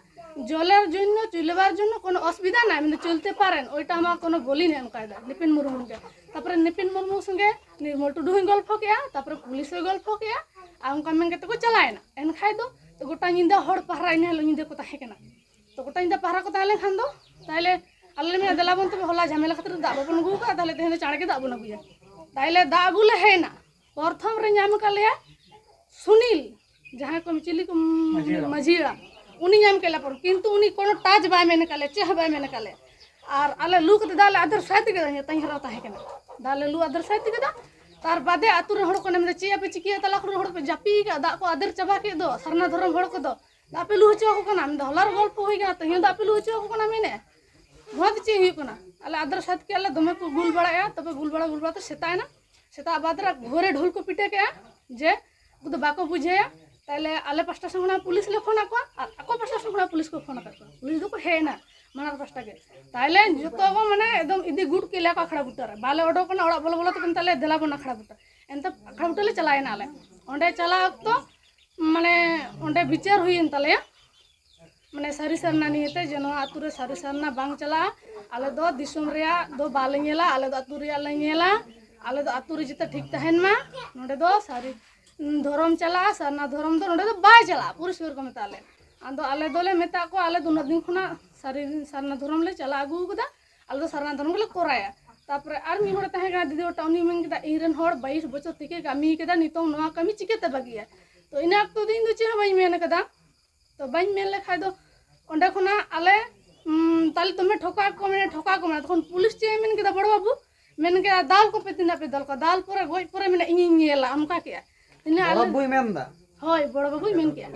"জলের জন্য, চলবার জন্য কোনো অসুবিধা নাই, মানে চলতে পারেন, ওইটা আমার কোনো বলি নেই", ᱚᱱᱠᱟᱭ ᱫᱟ ᱱᱤᱯᱮᱱ ᱢᱩᱨᱢᱩ ᱜᱮ᱾ ᱛᱟᱨᱯᱚᱨᱮ ᱱᱤᱯᱮᱱ ᱢᱩᱨᱢᱩ ᱥᱚᱸᱜᱮ ᱱᱤᱨᱢᱚᱞ ᱴᱩᱰᱩ ᱦᱚᱸᱭ ᱜᱚᱞᱯᱷᱚ ᱠᱮᱜᱼᱟ, ᱛᱟᱨᱯᱚᱨᱮ ᱯᱩᱞᱤᱥ ᱦᱚᱸᱭ ᱜᱚᱞᱯᱷᱚ ᱠᱮᱜᱼᱟ, ᱟᱨ ᱚᱱᱠᱟ ᱢᱮᱱ ᱠᱟᱛᱮ ᱠᱚ ᱪᱟᱞᱟᱣᱮᱱᱟ᱾ ᱮᱱᱠᱷᱟᱡ ᱫᱚ ᱛᱚ ᱜᱚᱴᱟ ᱧᱤᱫᱟᱹ ᱦᱚᱲ ᱯᱟᱦᱨᱟ ᱤᱱᱟᱹ ᱦᱤᱞᱳᱜ ᱧᱤᱫᱟᱹ ᱠᱚ ᱛᱟᱦᱮᱸ ᱠᱟᱱᱟ᱾ ᱛᱚ ᱜᱚᱴᱟ ᱧᱤᱫᱟᱹ ᱯᱟᱦᱨᱟ ᱠᱚ ᱛᱟᱦᱮᱸ ᱞᱮᱱᱠᱷᱟᱱ ᱫᱚ ᱛᱟᱦᱞᱮ ᱟᱞᱮ ᱞᱮ ᱢᱮᱱᱟ, "ᱫᱮᱞᱟ ᱵᱚᱱ ᱛᱚᱵᱮ, ᱦᱚᱞᱟ ᱡᱷᱟᱢᱮᱞᱟ ᱠᱷᱟᱹᱛᱤᱨ ᱫᱟᱜ ᱵᱟᱵᱚᱱ ᱟᱹᱜᱩ ᱠᱟᱜᱼᱟ, ᱛᱟᱦᱞᱮ ᱛᱮᱦᱮᱧ ᱫᱚ ᱪᱟᱬ ᱜᱮ ᱫᱟᱜ ᱵᱚᱱ ᱟᱹᱜᱩᱭᱟ᱾" ᱛᱟᱦᱞᱮ ᱫᱟᱜ ᱟᱹᱜᱩ ᱞᱮ ᱦᱮᱡ ᱮᱱᱟ᱾ ᱯᱨᱚᱛᱷᱚᱢ ᱨᱮ ᱧᱟᱢ ᱠᱟᱜ ᱞᱮᱭᱟ ᱥᱩᱱᱤᱞ, ᱡᱟᱦᱟᱸᱭ ᱠᱚ ᱪᱤᱞᱤ ᱠᱚ, ᱢᱟᱹᱡᱷᱤ ᱦᱟᱲᱟᱢ᱾ ᱢᱟᱹᱡᱷᱤ ᱦᱟᱲᱟᱢ, ᱩᱱᱤ ᱧᱟᱢ ᱠᱮᱫ ᱞᱮᱭᱟ ᱯᱨᱚᱛᱷᱚᱢ, ᱠᱤᱱᱛᱩ ᱩᱱᱤ ᱠᱳᱱᱳ ᱴᱟᱪ ᱵᱟᱭ ᱢᱮᱱ ᱠᱟᱜ ᱞᱮᱭᱟ, ᱪᱮᱫ ᱦᱚᱸ ᱵᱟᱭ ᱢᱮᱱ ᱠᱟᱜ ᱞᱮᱭᱟ᱾ ᱟᱨ ᱟᱞᱮ ᱞᱩ ᱠᱟᱛᱮ ᱫᱟᱜ ᱞᱮ ᱟᱫᱮᱨ ᱥᱟᱭ ᱛᱮᱜᱮ ᱛᱟᱹᱧ ᱦᱮᱨᱟᱣ ᱛᱟᱦᱮᱸ ᱠᱟᱱᱟ, ᱫᱟᱜ ᱞᱮ ᱞᱩ ᱟᱫᱮᱨ ᱥᱟᱭ ᱛᱮᱜᱮ ᱫᱚ᱾ ᱛᱟᱨ ᱵᱟᱫᱮ ᱟᱹᱛᱩ ᱨᱮᱱ ᱦᱚᱲ ᱠᱚ ᱢᱮᱱᱫᱟ, "ᱪᱮᱫ ᱟᱯᱮ ᱪᱤᱠᱟᱹᱭᱟ, ᱛᱟᱞᱟ ᱠᱚᱨᱮ ᱦᱚᱲ ᱯᱮ ᱡᱟᱹᱯᱤᱫ ᱠᱟᱜ, ᱫᱟᱜ ᱠᱚ ᱟᱫᱮᱨ ᱪᱟᱵᱟ ᱠᱮᱫ ᱫᱚ ᱥᱟᱨᱱᱟ ᱫᱷᱚᱨᱚᱢ ᱦᱚᱲ ᱠᱚᱫᱚ?" ᱫᱟᱜ ᱯᱮ ᱞᱩ ᱦᱚᱪᱚ ᱟᱠᱚ ᱠᱟᱱᱟ᱾ ᱢᱮᱱᱫᱟ ᱦᱚᱞᱟ ᱨᱮ ᱜᱚᱞᱯᱚ ᱦᱩᱭ ᱠᱟᱱᱟ, ᱛᱮᱦᱮᱧ ᱫᱟᱜ ᱯᱮ ᱞᱩ ᱦᱚᱪᱚ ᱟᱠᱚ ᱠᱟᱱᱟ ᱢᱮᱱᱮᱫᱼᱟ᱾ ᱱᱚᱣᱟ ᱫᱚ ᱪᱮᱫ ᱦᱩᱭᱩᱜ ᱠᱟᱱᱟ? ᱟᱞᱮ ᱟᱫᱨᱟ ᱥᱟᱛ ᱠᱮᱫ ᱟᱞᱮ, ᱫᱚᱢᱮ ᱠᱚ ᱜᱩᱞ ᱵᱟᱲᱟᱭᱟ᱾ ᱛᱚᱵᱮ ᱜᱩᱞ ᱵᱟᱲᱟ ᱜᱩᱞ ᱵᱟᱲᱟ ᱛᱮ ᱥᱮᱛᱟᱜ ᱮᱱᱟ᱾ ᱥᱮᱛᱟᱜ ᱵᱟᱫᱽ ᱨᱮ ᱜᱷᱳᱨᱮ ᱰᱷᱳᱞ ᱠᱚ ᱯᱤᱴᱟᱹ ᱠᱮᱜᱼᱟ ᱡᱮ ᱩᱱᱠᱩ ᱫᱚ ᱵᱟᱠᱚ ᱵᱩᱡᱷᱟᱹᱭᱟ᱾ ᱛᱟᱦᱞᱮ ᱟᱞᱮ ᱯᱟᱥᱴᱟ ᱥᱮᱫ ᱠᱷᱚᱱᱟᱜ ᱯᱩᱞᱤᱥ ᱞᱮ ᱯᱷᱳᱱ ᱟᱠᱚᱣᱟ ᱟᱨ ᱟᱠᱚ ᱯᱟᱥᱴᱟ ᱥᱮᱫ ᱠᱷᱚᱱᱟᱜ ᱯᱩᱞᱤᱥ ᱠᱚ ᱯᱷᱳᱱ ᱟᱠᱟᱫ ᱠᱚᱣᱟ᱾ ᱯᱩᱞᱤᱥ ᱫᱚᱠᱚ ᱦᱮᱡ ᱮᱱᱟ ᱢᱟᱲᱟᱝ ᱯᱟᱥᱴᱟ ᱜᱮ᱾ ᱛᱟᱦᱞᱮ ᱡᱚᱛᱚ ᱠᱚ ᱢᱟᱱᱮ ᱮᱠᱫᱚᱢ ᱤᱫᱤ ᱜᱩᱰ ᱠᱮᱫ ᱞᱮᱭᱟ ᱠᱚ ᱟᱠᱷᱲᱟ ᱵᱩᱴᱟᱹ ᱨᱮ᱾ ᱵᱟᱞᱮ ᱚᱰᱚᱠ ᱠᱟᱱᱟ ᱚᱲᱟᱜ ᱵᱚᱞᱚ ᱵᱚᱞᱚ ᱛᱮ, ᱢᱮᱱ ᱛᱟᱞᱮ ᱫᱮᱞᱟ ᱵᱚᱱ ᱟᱠᱷᱲᱟ ᱵᱩᱴᱟᱹ᱾ ᱮᱱᱛᱮ ᱟᱠᱷᱲᱟ ᱵᱩᱴᱟᱹ ᱞᱮ ᱪᱟᱞᱟᱣ ᱮᱱᱟ ᱟᱞᱮ᱾ ᱚᱸᱰᱮ ᱪᱟᱞᱟᱣ ᱚᱠᱛᱚ ᱢᱟᱱᱮ ᱚᱸᱰᱮ ᱵᱤᱪᱟᱹᱨ ᱦᱩᱭᱮᱱ ᱛᱟᱞᱮᱭᱟ᱾ ᱢᱟᱱᱮ ᱥᱟᱹᱨᱤ ᱥᱟᱨᱱᱟ ᱱᱤᱭᱮᱛᱮ ᱡᱮ ᱱᱚᱣᱟ ᱟᱹᱛᱩ ᱨᱮ ᱥᱟᱹᱨᱤ ᱥᱟᱨᱱᱟ ᱵᱟᱝ ᱪᱟᱞᱟᱜᱼᱟ, ᱟᱞᱮ ᱫᱚ ᱫᱤᱥᱚᱢ ᱨᱮᱭᱟᱜ ᱫᱚ ᱵᱟᱞᱮ ᱧᱮᱞᱟ, ᱟᱞᱮ ᱫᱚ ᱟᱹᱛᱩ ᱨᱮᱭᱟᱜ ᱞᱮ ᱧᱮᱞᱟ, ᱟᱞᱮ ᱫᱚ ᱟᱹᱛᱩ ᱨᱮ ᱡᱚᱛᱚ ᱴᱷᱤᱠ ᱛᱟᱦᱮᱱ ᱢᱟ᱾ ᱱᱚᱰᱮ ᱫᱚ ᱥᱟᱹᱨᱤ ᱫᱷᱚᱨᱚᱢ ᱪᱟᱞᱟᱜᱼᱟ, ᱥᱟᱨᱱᱟ ᱫᱷᱚᱨᱚᱢ ᱫᱚ ᱱᱚᱰᱮ ᱫᱚ ᱵᱟᱭ ᱪᱟᱞᱟᱜᱼᱟ, ᱯᱚᱨᱤᱥᱠᱟᱨ ᱠᱚ ᱢᱮᱛᱟ ᱞᱮ᱾ ᱟᱫᱚ ᱟᱞᱮ ᱫᱚᱞᱮ ᱢᱮᱛᱟᱜ ᱠᱚᱣᱟ, ᱟᱞᱮ ᱫᱚ ᱩᱱᱟᱹᱜ ᱫᱤᱱ ᱠᱷᱚᱱᱟᱜ ᱥᱟᱹᱨᱤ ᱥᱟᱨᱱᱟ ᱫᱷᱚᱨᱚᱢ ᱞᱮ ᱪᱟᱞᱟᱣ ᱟᱹᱜᱩ ᱠᱟᱫᱟ, ᱟᱞᱮ ᱫᱚ ᱥᱟᱨᱱᱟ ᱫᱷᱚᱨᱚᱢ ᱜᱮᱞᱮ ᱠᱚᱨᱟᱭᱟ᱾ ᱛᱟᱨᱯᱚᱨᱮ ᱟᱨ ᱢᱤᱫ ᱦᱚᱲᱮ ᱛᱟᱦᱮᱸ ᱠᱟᱱᱟ ᱫᱤᱫᱤ ᱦᱚᱲᱴᱟᱜ, ᱩᱱᱤ ᱢᱮᱱ ᱠᱮᱫᱟ, "ᱤᱧ ᱨᱮᱱ ᱦᱚᱲ ᱵᱟᱭᱤᱥ ᱵᱚᱪᱷᱚᱨ ᱛᱷᱮᱠᱮ ᱠᱟᱹᱢᱤ ᱠᱟᱫᱟ, ᱱᱤᱛᱚᱝ ᱱᱚᱣᱟ ᱠᱟᱹᱢᱤ ᱪᱤᱠᱟᱹᱛᱮ ᱵᱟᱹᱜᱤᱭᱟ?" ᱛᱚ ᱤᱱᱟᱹ ᱚᱠᱛᱚ ᱫᱚ ᱤᱧ ᱫᱚ ᱪᱮᱫ ᱦᱚᱸ ᱵᱟᱹᱧ ᱢᱮᱱ ᱠᱟᱫᱟ᱾ ᱛᱚ ᱵᱟᱹᱧ ᱢᱮᱱ ᱞᱮᱠᱷᱟᱡ ᱫᱚ ᱚᱸᱰᱮ ᱠᱷᱚᱱᱟᱜ ᱟᱞᱮ, ᱩᱢ, ᱛᱟᱦᱞᱮ ᱫᱚᱢᱮ ᱴᱷᱚᱠᱟ ᱠᱚ ᱢᱮᱱᱟ, ᱴᱷᱚᱠᱟ ᱠᱚ ᱢᱮᱱᱟ᱾ ᱛᱚᱠᱷᱚᱱ ᱯᱩᱞᱤᱥ ᱪᱮᱫ ᱮ ᱢᱮᱱ ᱠᱮᱫᱟ, ᱵᱚᱲᱚ ᱵᱟᱹᱵᱩ ᱢᱮᱱ ᱠᱮᱫᱟ, "ᱫᱟᱞ ᱠᱚᱯᱮ, ᱛᱤᱱᱟᱹᱜ ᱯᱮ ᱫᱟᱞ ᱠᱚᱣᱟ, ᱫᱟᱞ ᱯᱚᱨᱮ ᱜᱚᱡ ᱯᱚᱨᱮ ᱢᱮᱱᱟ ᱤᱧᱤᱧ ᱧᱮᱞᱟ", ᱚᱱᱠᱟ ᱠᱮᱜᱼᱟ᱾ ᱤᱱᱟᱹ ᱵᱚᱲᱚ ᱟᱞᱮ ᱵᱟᱹᱵᱩᱭ ᱢᱮᱱ ᱫᱟ? ᱦᱳᱭ, ᱵᱚᱲᱚ ᱵᱟᱹᱵᱩᱭ ᱢᱮᱱ ᱠᱮᱜᱼᱟ᱾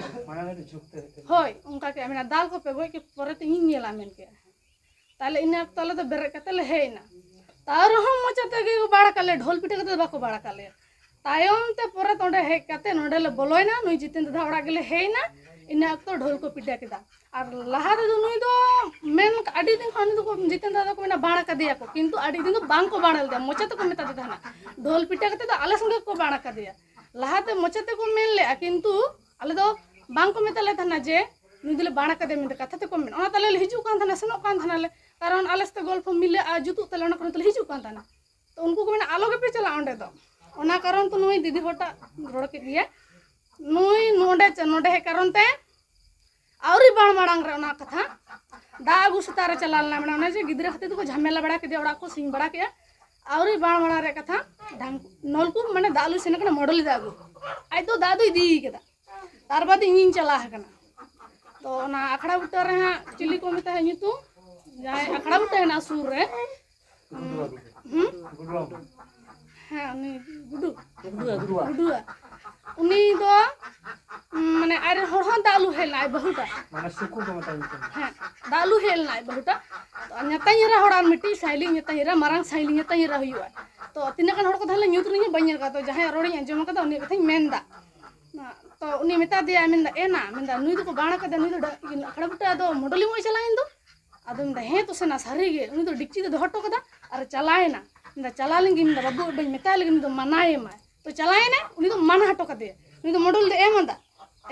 ᱦᱳᱭ, ᱚᱱᱠᱟ ᱠᱮᱜᱼᱟ, ᱢᱮᱱᱟ, "ᱫᱟᱞ ᱠᱚᱯᱮ, ᱜᱚᱡ ᱠᱮ ᱯᱚᱨᱮ ᱛᱮ ᱤᱧᱤᱧ ᱧᱮᱞᱟ", ᱢᱮᱱ ᱠᱮᱜᱼᱟ᱾ ᱛᱟᱦᱞᱮ ᱤᱱᱟᱹ ᱚᱠᱛᱚ ᱟᱞᱮ ᱫᱚ ᱵᱮᱨᱮᱫ ᱠᱟᱛᱮ ᱞᱮ ᱦᱮᱡ ᱮᱱᱟ᱾ ᱛᱟᱣ ᱨᱮᱦᱚᱸ ᱢᱚᱪᱟ ᱛᱮᱜᱮ ᱠᱚ ᱵᱟᱲ ᱠᱟᱜ ᱞᱮᱭᱟ, ᱰᱷᱳᱞ ᱯᱤᱴᱟᱹ ᱠᱟᱛᱮ ᱫᱚ ᱵᱟᱠᱚ ᱵᱟᱲ ᱠᱟᱜ ᱞᱮᱭᱟ᱾ ᱛᱟᱭᱚᱢ ᱛᱮ ᱯᱚᱨᱮ ᱛᱮ ᱚᱸᱰᱮ ᱦᱮᱡ ᱠᱟᱛᱮ ᱱᱚᱸᱰᱮ ᱞᱮ ᱵᱚᱞᱚᱭᱮᱱᱟ, ᱱᱩᱭ ᱡᱤᱛᱮᱱ ᱫᱟᱫᱟ ᱚᱲᱟᱜ ᱜᱮᱞᱮ ᱦᱮᱡ ᱮᱱᱟ᱾ ᱤᱱᱟᱹ ᱚᱠᱛᱚ ᱰᱷᱳᱞ ᱠᱚ ᱯᱤᱴᱟᱹ ᱠᱮᱫᱟ᱾ ᱟᱨ ᱞᱟᱦᱟ ᱛᱮᱫᱚ ᱱᱩᱭ ᱫᱚ ᱢᱮᱱ, ᱟᱹᱰᱤ ᱫᱤᱱ ᱠᱷᱚᱱ ᱩᱱᱤ ᱫᱚᱠᱚ, ᱡᱤᱛᱮᱱ ᱫᱟᱫᱟ ᱫᱚᱠᱚ ᱢᱮᱱᱟ ᱵᱟᱲ ᱠᱟᱫᱮᱭᱟ ᱠᱚ, ᱠᱤᱱᱛᱩ ᱟᱹᱰᱤ ᱫᱤᱱ ᱫᱚ ᱵᱟᱝ ᱠᱚ ᱵᱟᱲ ᱞᱮᱫᱮᱭᱟ, ᱢᱚᱪᱟ ᱛᱮᱠᱚ ᱢᱮᱛᱟ ᱫᱮ ᱛᱟᱦᱮᱱᱟ᱾ ᱰᱷᱳᱞ ᱯᱤᱴᱟᱹ ᱠᱟᱛᱮ ᱫᱚ ᱟᱞᱮ ᱥᱚᱸᱜᱮ ᱠᱚ ᱵᱟᱲ ᱠᱟᱫᱮᱭᱟ᱾ ᱞᱟᱦᱟᱛᱮ ᱢᱚᱪᱟ ᱛᱮᱠᱚ ᱢᱮᱱ ᱞᱮᱜᱼᱟ, ᱠᱤᱱᱛᱩ ᱟᱞᱮ ᱫᱚ ᱵᱟᱝ ᱠᱚ ᱢᱮᱛᱟ ᱞᱮ ᱛᱟᱦᱮᱱᱟ ᱡᱮ ᱱᱩᱭ ᱫᱚᱞᱮ ᱵᱟᱲ ᱠᱟᱫᱮᱭᱟ ᱢᱮᱱᱛᱮ, ᱠᱟᱛᱷᱟ ᱛᱮᱠᱚ ᱢᱮᱱ᱾ ᱚᱱᱟ ᱛᱟᱞᱮ ᱞᱮ ᱦᱤᱡᱩᱜ ᱠᱟᱱ ᱛᱟᱦᱮᱱᱟ, ᱥᱮᱱᱚᱜ ᱠᱟᱱ ᱛᱟᱦᱮᱱᱟᱞᱮ, ᱠᱟᱨᱚᱱ ᱟᱞᱮ ᱥᱟᱛᱮ ᱜᱚᱞᱯᱷᱚ ᱢᱤᱞᱟᱹᱜᱼᱟ, ᱡᱩᱛᱩᱜ ᱛᱟᱞᱮ, ᱚᱱᱟ ᱠᱟᱨᱚᱱ ᱛᱮᱞᱮ ᱦᱤᱡᱩᱜ ᱠᱟᱱ ᱛᱟᱦᱮᱱᱟ᱾ ᱛᱚ ᱩᱱᱠᱩ ᱠᱚ ᱢᱮᱱᱟ, "ᱟᱞᱚ ᱜᱮᱯᱮ ᱪᱟᱞᱟᱜᱼᱟ ᱚᱸᱰᱮ ᱫᱚ᱾" ᱚᱱᱟ ᱠᱟᱨᱚᱱ ᱛᱮ ᱱᱩᱭ ᱫᱤᱫᱤ ᱦᱚᱲᱴᱟᱜ ᱨᱚᱲ ᱠᱮᱫ ᱜᱮᱭᱟ, ᱱᱩᱭ ᱱᱚᱰᱮ ᱪᱟ-, ᱱᱚᱰᱮ ᱦᱮᱡ ᱠᱟᱨᱚᱱ ᱛᱮ ᱟᱹᱣᱨᱤ ᱵᱟᱲ ᱢᱟᱲᱟᱝ ᱨᱮ ᱚᱱᱟ ᱠᱟᱛᱷᱟ ᱫᱟᱜ ᱟᱹᱜᱩ ᱥᱮᱛᱟᱜ ᱨᱮ ᱪᱟᱞᱟᱣ ᱞᱮᱱᱟ, ᱢᱟᱱᱮ ᱚᱱᱮ ᱡᱮ ᱜᱤᱫᱽᱨᱟᱹ ᱠᱷᱟᱹᱛᱤᱨ ᱛᱮᱠᱚ ᱡᱷᱟᱢᱮᱞᱟ ᱵᱟᱲᱟ ᱠᱮᱫᱮᱭᱟ, ᱚᱲᱟᱜ ᱠᱚ ᱥᱤᱧ ᱵᱟᱲᱟ ᱠᱮᱫᱼᱟ᱾ ᱟᱹᱣᱨᱤ ᱵᱟᱲ ᱢᱟᱲᱟᱝ ᱨᱮ ᱠᱟᱛᱷᱟ ᱰᱷᱟᱝ-, ᱱᱚᱞᱠᱩᱯ ᱢᱟᱱᱮ ᱫᱟᱜ ᱞᱩ ᱥᱮᱱ ᱠᱟᱱᱟ, ᱢᱚᱰᱚᱞᱤ ᱫᱟᱜ ᱟᱹᱜᱩ᱾ ᱟᱡ ᱫᱚ ᱫᱟᱜ ᱫᱚ ᱤᱫᱤ ᱠᱟᱫᱟ᱾ ᱛᱟᱨ ᱵᱟᱫᱮ ᱤᱧᱤᱧ ᱪᱟᱞᱟᱣ ᱟᱠᱟᱱᱟ᱾ ᱛᱚ ᱚᱱᱟ ᱟᱠᱷᱲᱟ ᱵᱩᱴᱟᱹ ᱨᱮ ᱦᱟᱸᱜ ᱪᱤᱞᱤ ᱠᱚ ᱢᱮᱛᱟᱭᱟ ᱧᱩᱛᱩᱢ, ᱡᱟᱦᱟᱸᱭ ᱟᱠᱷᱲᱟ ᱵᱩᱴᱟᱹ ᱦᱮᱱᱟᱜᱼᱟ ᱥᱩᱨ ᱨᱮ, ᱦᱩᱸ? ᱦᱮᱸ, ᱩᱱᱤ ᱜᱩᱰᱩ᱾ ᱜᱩᱰᱩᱣᱟᱜ᱾ ᱩᱱᱤ ᱫᱚ, ᱩᱢ, ᱢᱟᱱᱮ ᱟᱡ ᱨᱮᱱ ᱦᱚᱲ ᱦᱚᱸ ᱫᱟᱜ ᱞᱩ ᱦᱮᱡ ᱞᱮᱱᱟ, ᱟᱡ ᱵᱟᱹᱦᱩᱴᱟ᱾ ᱢᱟᱱᱮ ᱥᱩᱠᱩ ᱠᱚ ᱢᱮᱛᱟᱭ ᱧᱩᱛᱩᱢ᱾ ᱦᱮᱸ, ᱫᱟᱜ ᱞᱩ ᱦᱮᱡ ᱞᱮᱱᱟ ᱟᱡ ᱵᱟᱹᱦᱩᱴᱟ᱾ ᱛᱚ, ᱧᱟᱛᱟᱧ ᱮᱨᱟ ᱦᱚᱲ ᱟᱨ ᱢᱤᱫᱴᱤᱡ ᱥᱟᱭᱞᱤ, ᱧᱟᱛᱟᱧ ᱮᱨᱟ, ᱢᱟᱨᱟᱝ ᱥᱟᱭᱞᱤ, ᱧᱟᱛᱟᱧ ᱮᱨᱟ ᱦᱩᱭᱩᱜᱼᱟ᱾ ᱛᱚ, ᱛᱤᱱᱟᱹᱜ ᱜᱟᱱ ᱦᱚᱲ ᱠᱚ ᱛᱟᱦᱮᱸ ᱞᱮᱱᱟ ᱧᱩᱛ ᱨᱮᱦᱚᱸ ᱵᱟᱹᱧ ᱧᱮᱞ ᱠᱟᱫᱟ᱾ ᱛᱚ, ᱡᱟᱦᱟᱸᱭᱟᱜ ᱨᱚᱲᱤᱧ ᱟᱸᱡᱚᱢ ᱠᱟᱫᱟ, ᱩᱱᱤᱭᱟᱜ ᱠᱟᱛᱷᱟᱧ ᱢᱮᱱᱫᱟ᱾ ᱛᱚ, ᱩᱱᱤ ᱢᱮᱛᱟ ᱫᱮᱭᱟᱭ, ᱢᱮᱱᱫᱟ, "ᱮᱱᱟ", ᱢᱮᱱᱫᱟ, "ᱱᱩᱭ ᱫᱚᱠᱚ ᱵᱟᱲ ᱠᱟᱫᱮ, ᱱᱩᱭ ᱫᱚ ᱰᱟ-, ᱤᱭᱟᱹ, ᱟᱠᱷᱲᱟ ᱵᱩᱴᱟᱹ ᱟᱫᱚ ᱢᱚᱰᱚᱞᱤ ᱢᱚᱭ ᱪᱟᱞᱟᱣᱮᱱ ᱫᱚ?" ᱟᱫᱚ ᱢᱮᱱᱫᱟ, "ᱦᱮᱸ ᱛᱚ ᱥᱮᱱᱟ, ᱥᱟᱹᱨᱤ ᱜᱮ, ᱩᱱᱤ ᱫᱚ ᱰᱤᱠᱪᱤ ᱫᱚ ᱫᱚᱦᱚ ᱦᱚᱴᱚ ᱠᱟᱫᱟ ᱟᱨ ᱪᱟᱞᱟᱣᱮᱱᱟ᱾" ᱢᱮᱱᱫᱟ, "ᱪᱟᱞᱟᱣ ᱞᱮᱱ ᱜᱮ", ᱢᱮᱱᱫᱟ, "ᱵᱟᱹᱵᱩ ᱵᱟᱹᱧ ᱢᱮᱛᱟᱭ ᱞᱮᱜᱮ, ᱩᱱᱤ ᱫᱚ ᱢᱟᱱᱟᱭᱮᱢᱟᱭ᱾" ᱛᱚ, ᱪᱟᱞᱟᱣᱮᱱᱟᱭ, ᱩᱱᱤ ᱫᱚ ᱢᱟᱱᱟ ᱦᱚᱴᱚ ᱠᱟᱫᱮᱭᱟ, ᱩᱱᱤ ᱫᱚ ᱢᱚᱰᱚᱞ ᱫᱚ ᱮᱢ ᱟᱫᱟ᱾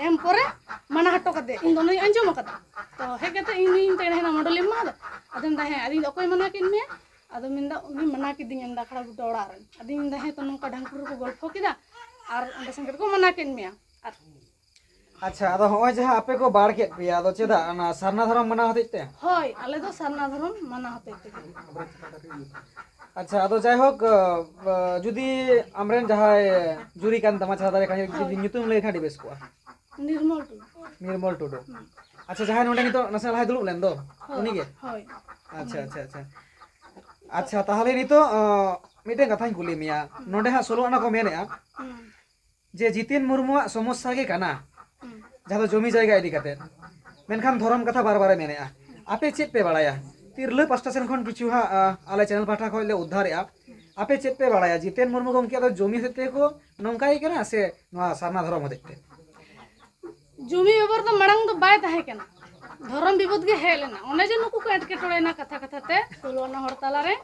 ᱮᱢ ᱯᱚᱨᱮ ᱢᱟᱱᱟ ᱦᱚᱴᱚ ᱠᱟᱫᱮ, ᱤᱧ ᱫᱚ ᱚᱱᱟᱧ ᱟᱸᱡᱚᱢ ᱟᱠᱟᱫᱟ᱾ ᱛᱚ ᱦᱮᱡ ᱠᱟᱛᱮ ᱤᱧ ᱱᱩᱭᱤᱧ ᱢᱮᱛᱟᱭ ᱠᱟᱱᱟ, "ᱦᱮᱱᱟ ᱢᱚᱰᱚᱞᱤ ᱮᱢᱟᱫᱟ?" ᱟᱫᱚ ᱢᱮᱱᱫᱟ, "ᱦᱮᱸ, ᱟᱫᱚ ᱤᱧ ᱫᱚ ᱚᱠᱚᱭ ᱢᱟᱱᱟ ᱠᱮᱫ ᱢᱮᱭᱟ?" ᱟᱫᱚ ᱢᱮᱱᱫᱟ, "ᱩᱱᱤ ᱢᱟᱱᱟ ᱠᱤᱫᱤᱧ, ᱢᱮᱱᱫᱟ ᱟᱠᱷᱲᱟ ᱵᱩᱴᱟᱹ ᱚᱲᱟᱜ ᱨᱮᱱ᱾" ᱟᱫᱚᱧ ᱢᱮᱱᱫᱟ, "ᱦᱮᱸ ᱛᱚ, ᱱᱚᱝᱠᱟ ᱰᱷᱟᱝᱠᱩᱲ ᱨᱮᱠᱚ ᱜᱚᱞᱯᱷᱚ ᱠᱮᱫᱟ ᱟᱨ ᱚᱸᱰᱮ ᱥᱮᱱ ᱠᱟᱛᱮ ᱠᱚ ᱢᱟᱱᱟ ᱠᱮᱫ ᱢᱮᱭᱟ?" ᱟᱨ ᱟᱪᱪᱷᱟ, ᱟᱫᱚ ᱦᱚᱸᱜᱼᱚᱭ ᱡᱟᱦᱟᱸ ᱟᱯᱮ ᱠᱚ ᱵᱟᱲ ᱠᱮᱫ ᱯᱮᱭᱟ, ᱟᱫᱚ ᱪᱮᱫᱟᱜ ᱚᱱᱟ ᱥᱟᱨᱱᱟ ᱫᱷᱚᱨᱚᱢ ᱢᱟᱱᱟᱣ ᱦᱚᱛᱮᱡ ᱛᱮ? ᱦᱳᱭ, ᱟᱞᱮ ᱫᱚ ᱥᱟᱨᱱᱟ ᱫᱷᱚᱨᱚᱢ ᱢᱟᱱᱟᱣ ᱦᱚᱛᱮᱡ ᱛᱮᱜᱮ᱾ ᱟᱪᱪᱷᱟ, ᱟᱫᱚ ᱡᱟᱭᱦᱳᱠ, ᱟ, ᱟ, ᱡᱩᱫᱤ ᱟᱢᱨᱮᱱ ᱡᱟᱦᱟᱸᱭ ᱡᱩᱨᱤ ᱠᱟᱱ ᱛᱟᱢᱟ, ᱪᱷᱟᱛᱟ ᱫᱟᱨᱮ ᱠᱷᱟᱱ ᱡᱩᱫᱤ ᱦᱳᱭ᱾ ᱧᱩᱛᱩᱢ ᱞᱟᱹᱭ ᱠᱷᱟᱱ ᱟᱹᱰᱤ ᱵᱮᱥ ᱠᱚᱜᱼᱟ᱾ ᱱᱤᱨᱢᱚᱞ ᱴᱩᱰᱩ᱾ ᱱᱤᱨᱢᱚᱞ ᱴᱩᱰᱩ᱾ ᱦᱩᱸ᱾ ᱟᱪᱪᱷᱟ, ᱡᱟᱦᱟᱸᱭ ᱱᱚᱰᱮ ᱱᱤᱛᱚᱜ ᱱᱟᱥᱮ ᱞᱟᱦᱟᱭ ᱫᱩᱲᱩᱵ ᱞᱮᱱ ᱫᱚ, ᱦᱳᱭ, ᱩᱱᱤᱜᱮ? ᱦᱳᱭ᱾ ᱟᱪᱪᱷᱟ, ᱟᱪᱪᱷᱟ, ᱟᱪᱪᱷᱟ᱾ ᱟᱪᱪᱷᱟ, ᱛᱟᱦᱚᱞᱮ ᱱᱤᱛᱚᱜ, ᱟ, ᱢᱤᱫᱴᱮᱱ ᱠᱟᱛᱷᱟᱧ ᱠᱩᱞᱤ ᱢᱮᱭᱟ᱾ ᱦᱩᱸ᱾ ᱱᱚᱰᱮ ᱦᱟᱸᱜ ᱥᱳᱞᱳ ᱟᱱᱟ ᱠᱚ ᱢᱮᱱᱮᱜᱼᱟ ᱦᱩᱸ᱾ ᱡᱮ ᱡᱤᱛᱮᱱ ᱢᱩᱨᱢᱩᱣᱟᱜ ᱥᱚᱢᱚᱥᱥᱟ ᱜᱮ ᱠᱟᱱᱟ, ᱦᱩᱸ᱾ ᱡᱟᱦᱟᱸ ᱫᱚ ᱡᱚᱢᱤ ᱡᱟᱭᱜᱟ ᱤᱫᱤ ᱠᱟᱛᱮ᱾ ᱢᱮᱱᱠᱷᱟᱱ ᱫᱷᱚᱨᱚᱢ ᱠᱟᱛᱷᱟ ᱵᱟᱨ ᱵᱟᱨᱮ ᱢᱮᱱᱮᱜᱼᱟ᱾ ᱟᱯᱮ ᱪᱮᱫ ᱯᱮ ᱵᱟᱲᱟᱭᱟ? ᱛᱤᱨᱞᱟᱹ ᱯᱟᱥᱴᱟ ᱥᱮᱱ ᱠᱷᱚᱱ ᱠᱤᱪᱷᱩ ᱦᱟᱸᱜ, ᱟ, ᱟᱞᱮ ᱪᱮᱱᱮᱞ ᱯᱟᱦᱴᱟ ᱠᱷᱚᱱ ᱞᱮ ᱩᱫᱽᱫᱷᱟᱨᱮᱜᱼᱟ᱾ ᱟᱯᱮ ᱪᱮᱫ ᱯᱮ ᱵᱟᱲᱟᱭᱟ? ᱡᱤᱛᱮᱱ ᱢᱩᱨᱢᱩ ᱜᱚᱢᱠᱮᱭᱟᱜ ᱫᱚ ᱡᱚᱢᱤ ᱦᱚᱛᱮᱡ ᱛᱮᱠᱚ ᱱᱚᱝᱠᱟᱭ ᱠᱟᱱᱟ ᱥᱮ ᱱᱚᱣᱟ ᱥᱟᱨᱱᱟ ᱫᱷᱚᱨᱚᱢ ᱦᱚᱛᱮᱡ ᱛᱮ? ᱡᱩᱢᱤ ᱵᱮᱵᱚᱨ ᱫᱚ ᱢᱟᱲᱟᱝ ᱫᱚ ᱵᱟᱭ ᱛᱟᱦᱮᱸ ᱠᱟᱱᱟ, ᱫᱷᱚᱨᱚᱢ ᱵᱤᱵᱟᱹᱫ ᱜᱮ ᱦᱮᱡ ᱞᱮᱱᱟ᱾ ᱚᱱᱮ ᱡᱮ ᱱᱩᱠᱩ ᱠᱚ ᱮᱴᱠᱮᱴᱚᱬᱮᱭᱮᱱᱟ ᱠᱟᱛᱷᱟ ᱠᱟᱛᱷᱟ ᱛᱮ ᱥᱳᱞᱳ ᱟᱱᱟ ᱦᱚᱲ ᱛᱟᱞᱟᱨᱮ,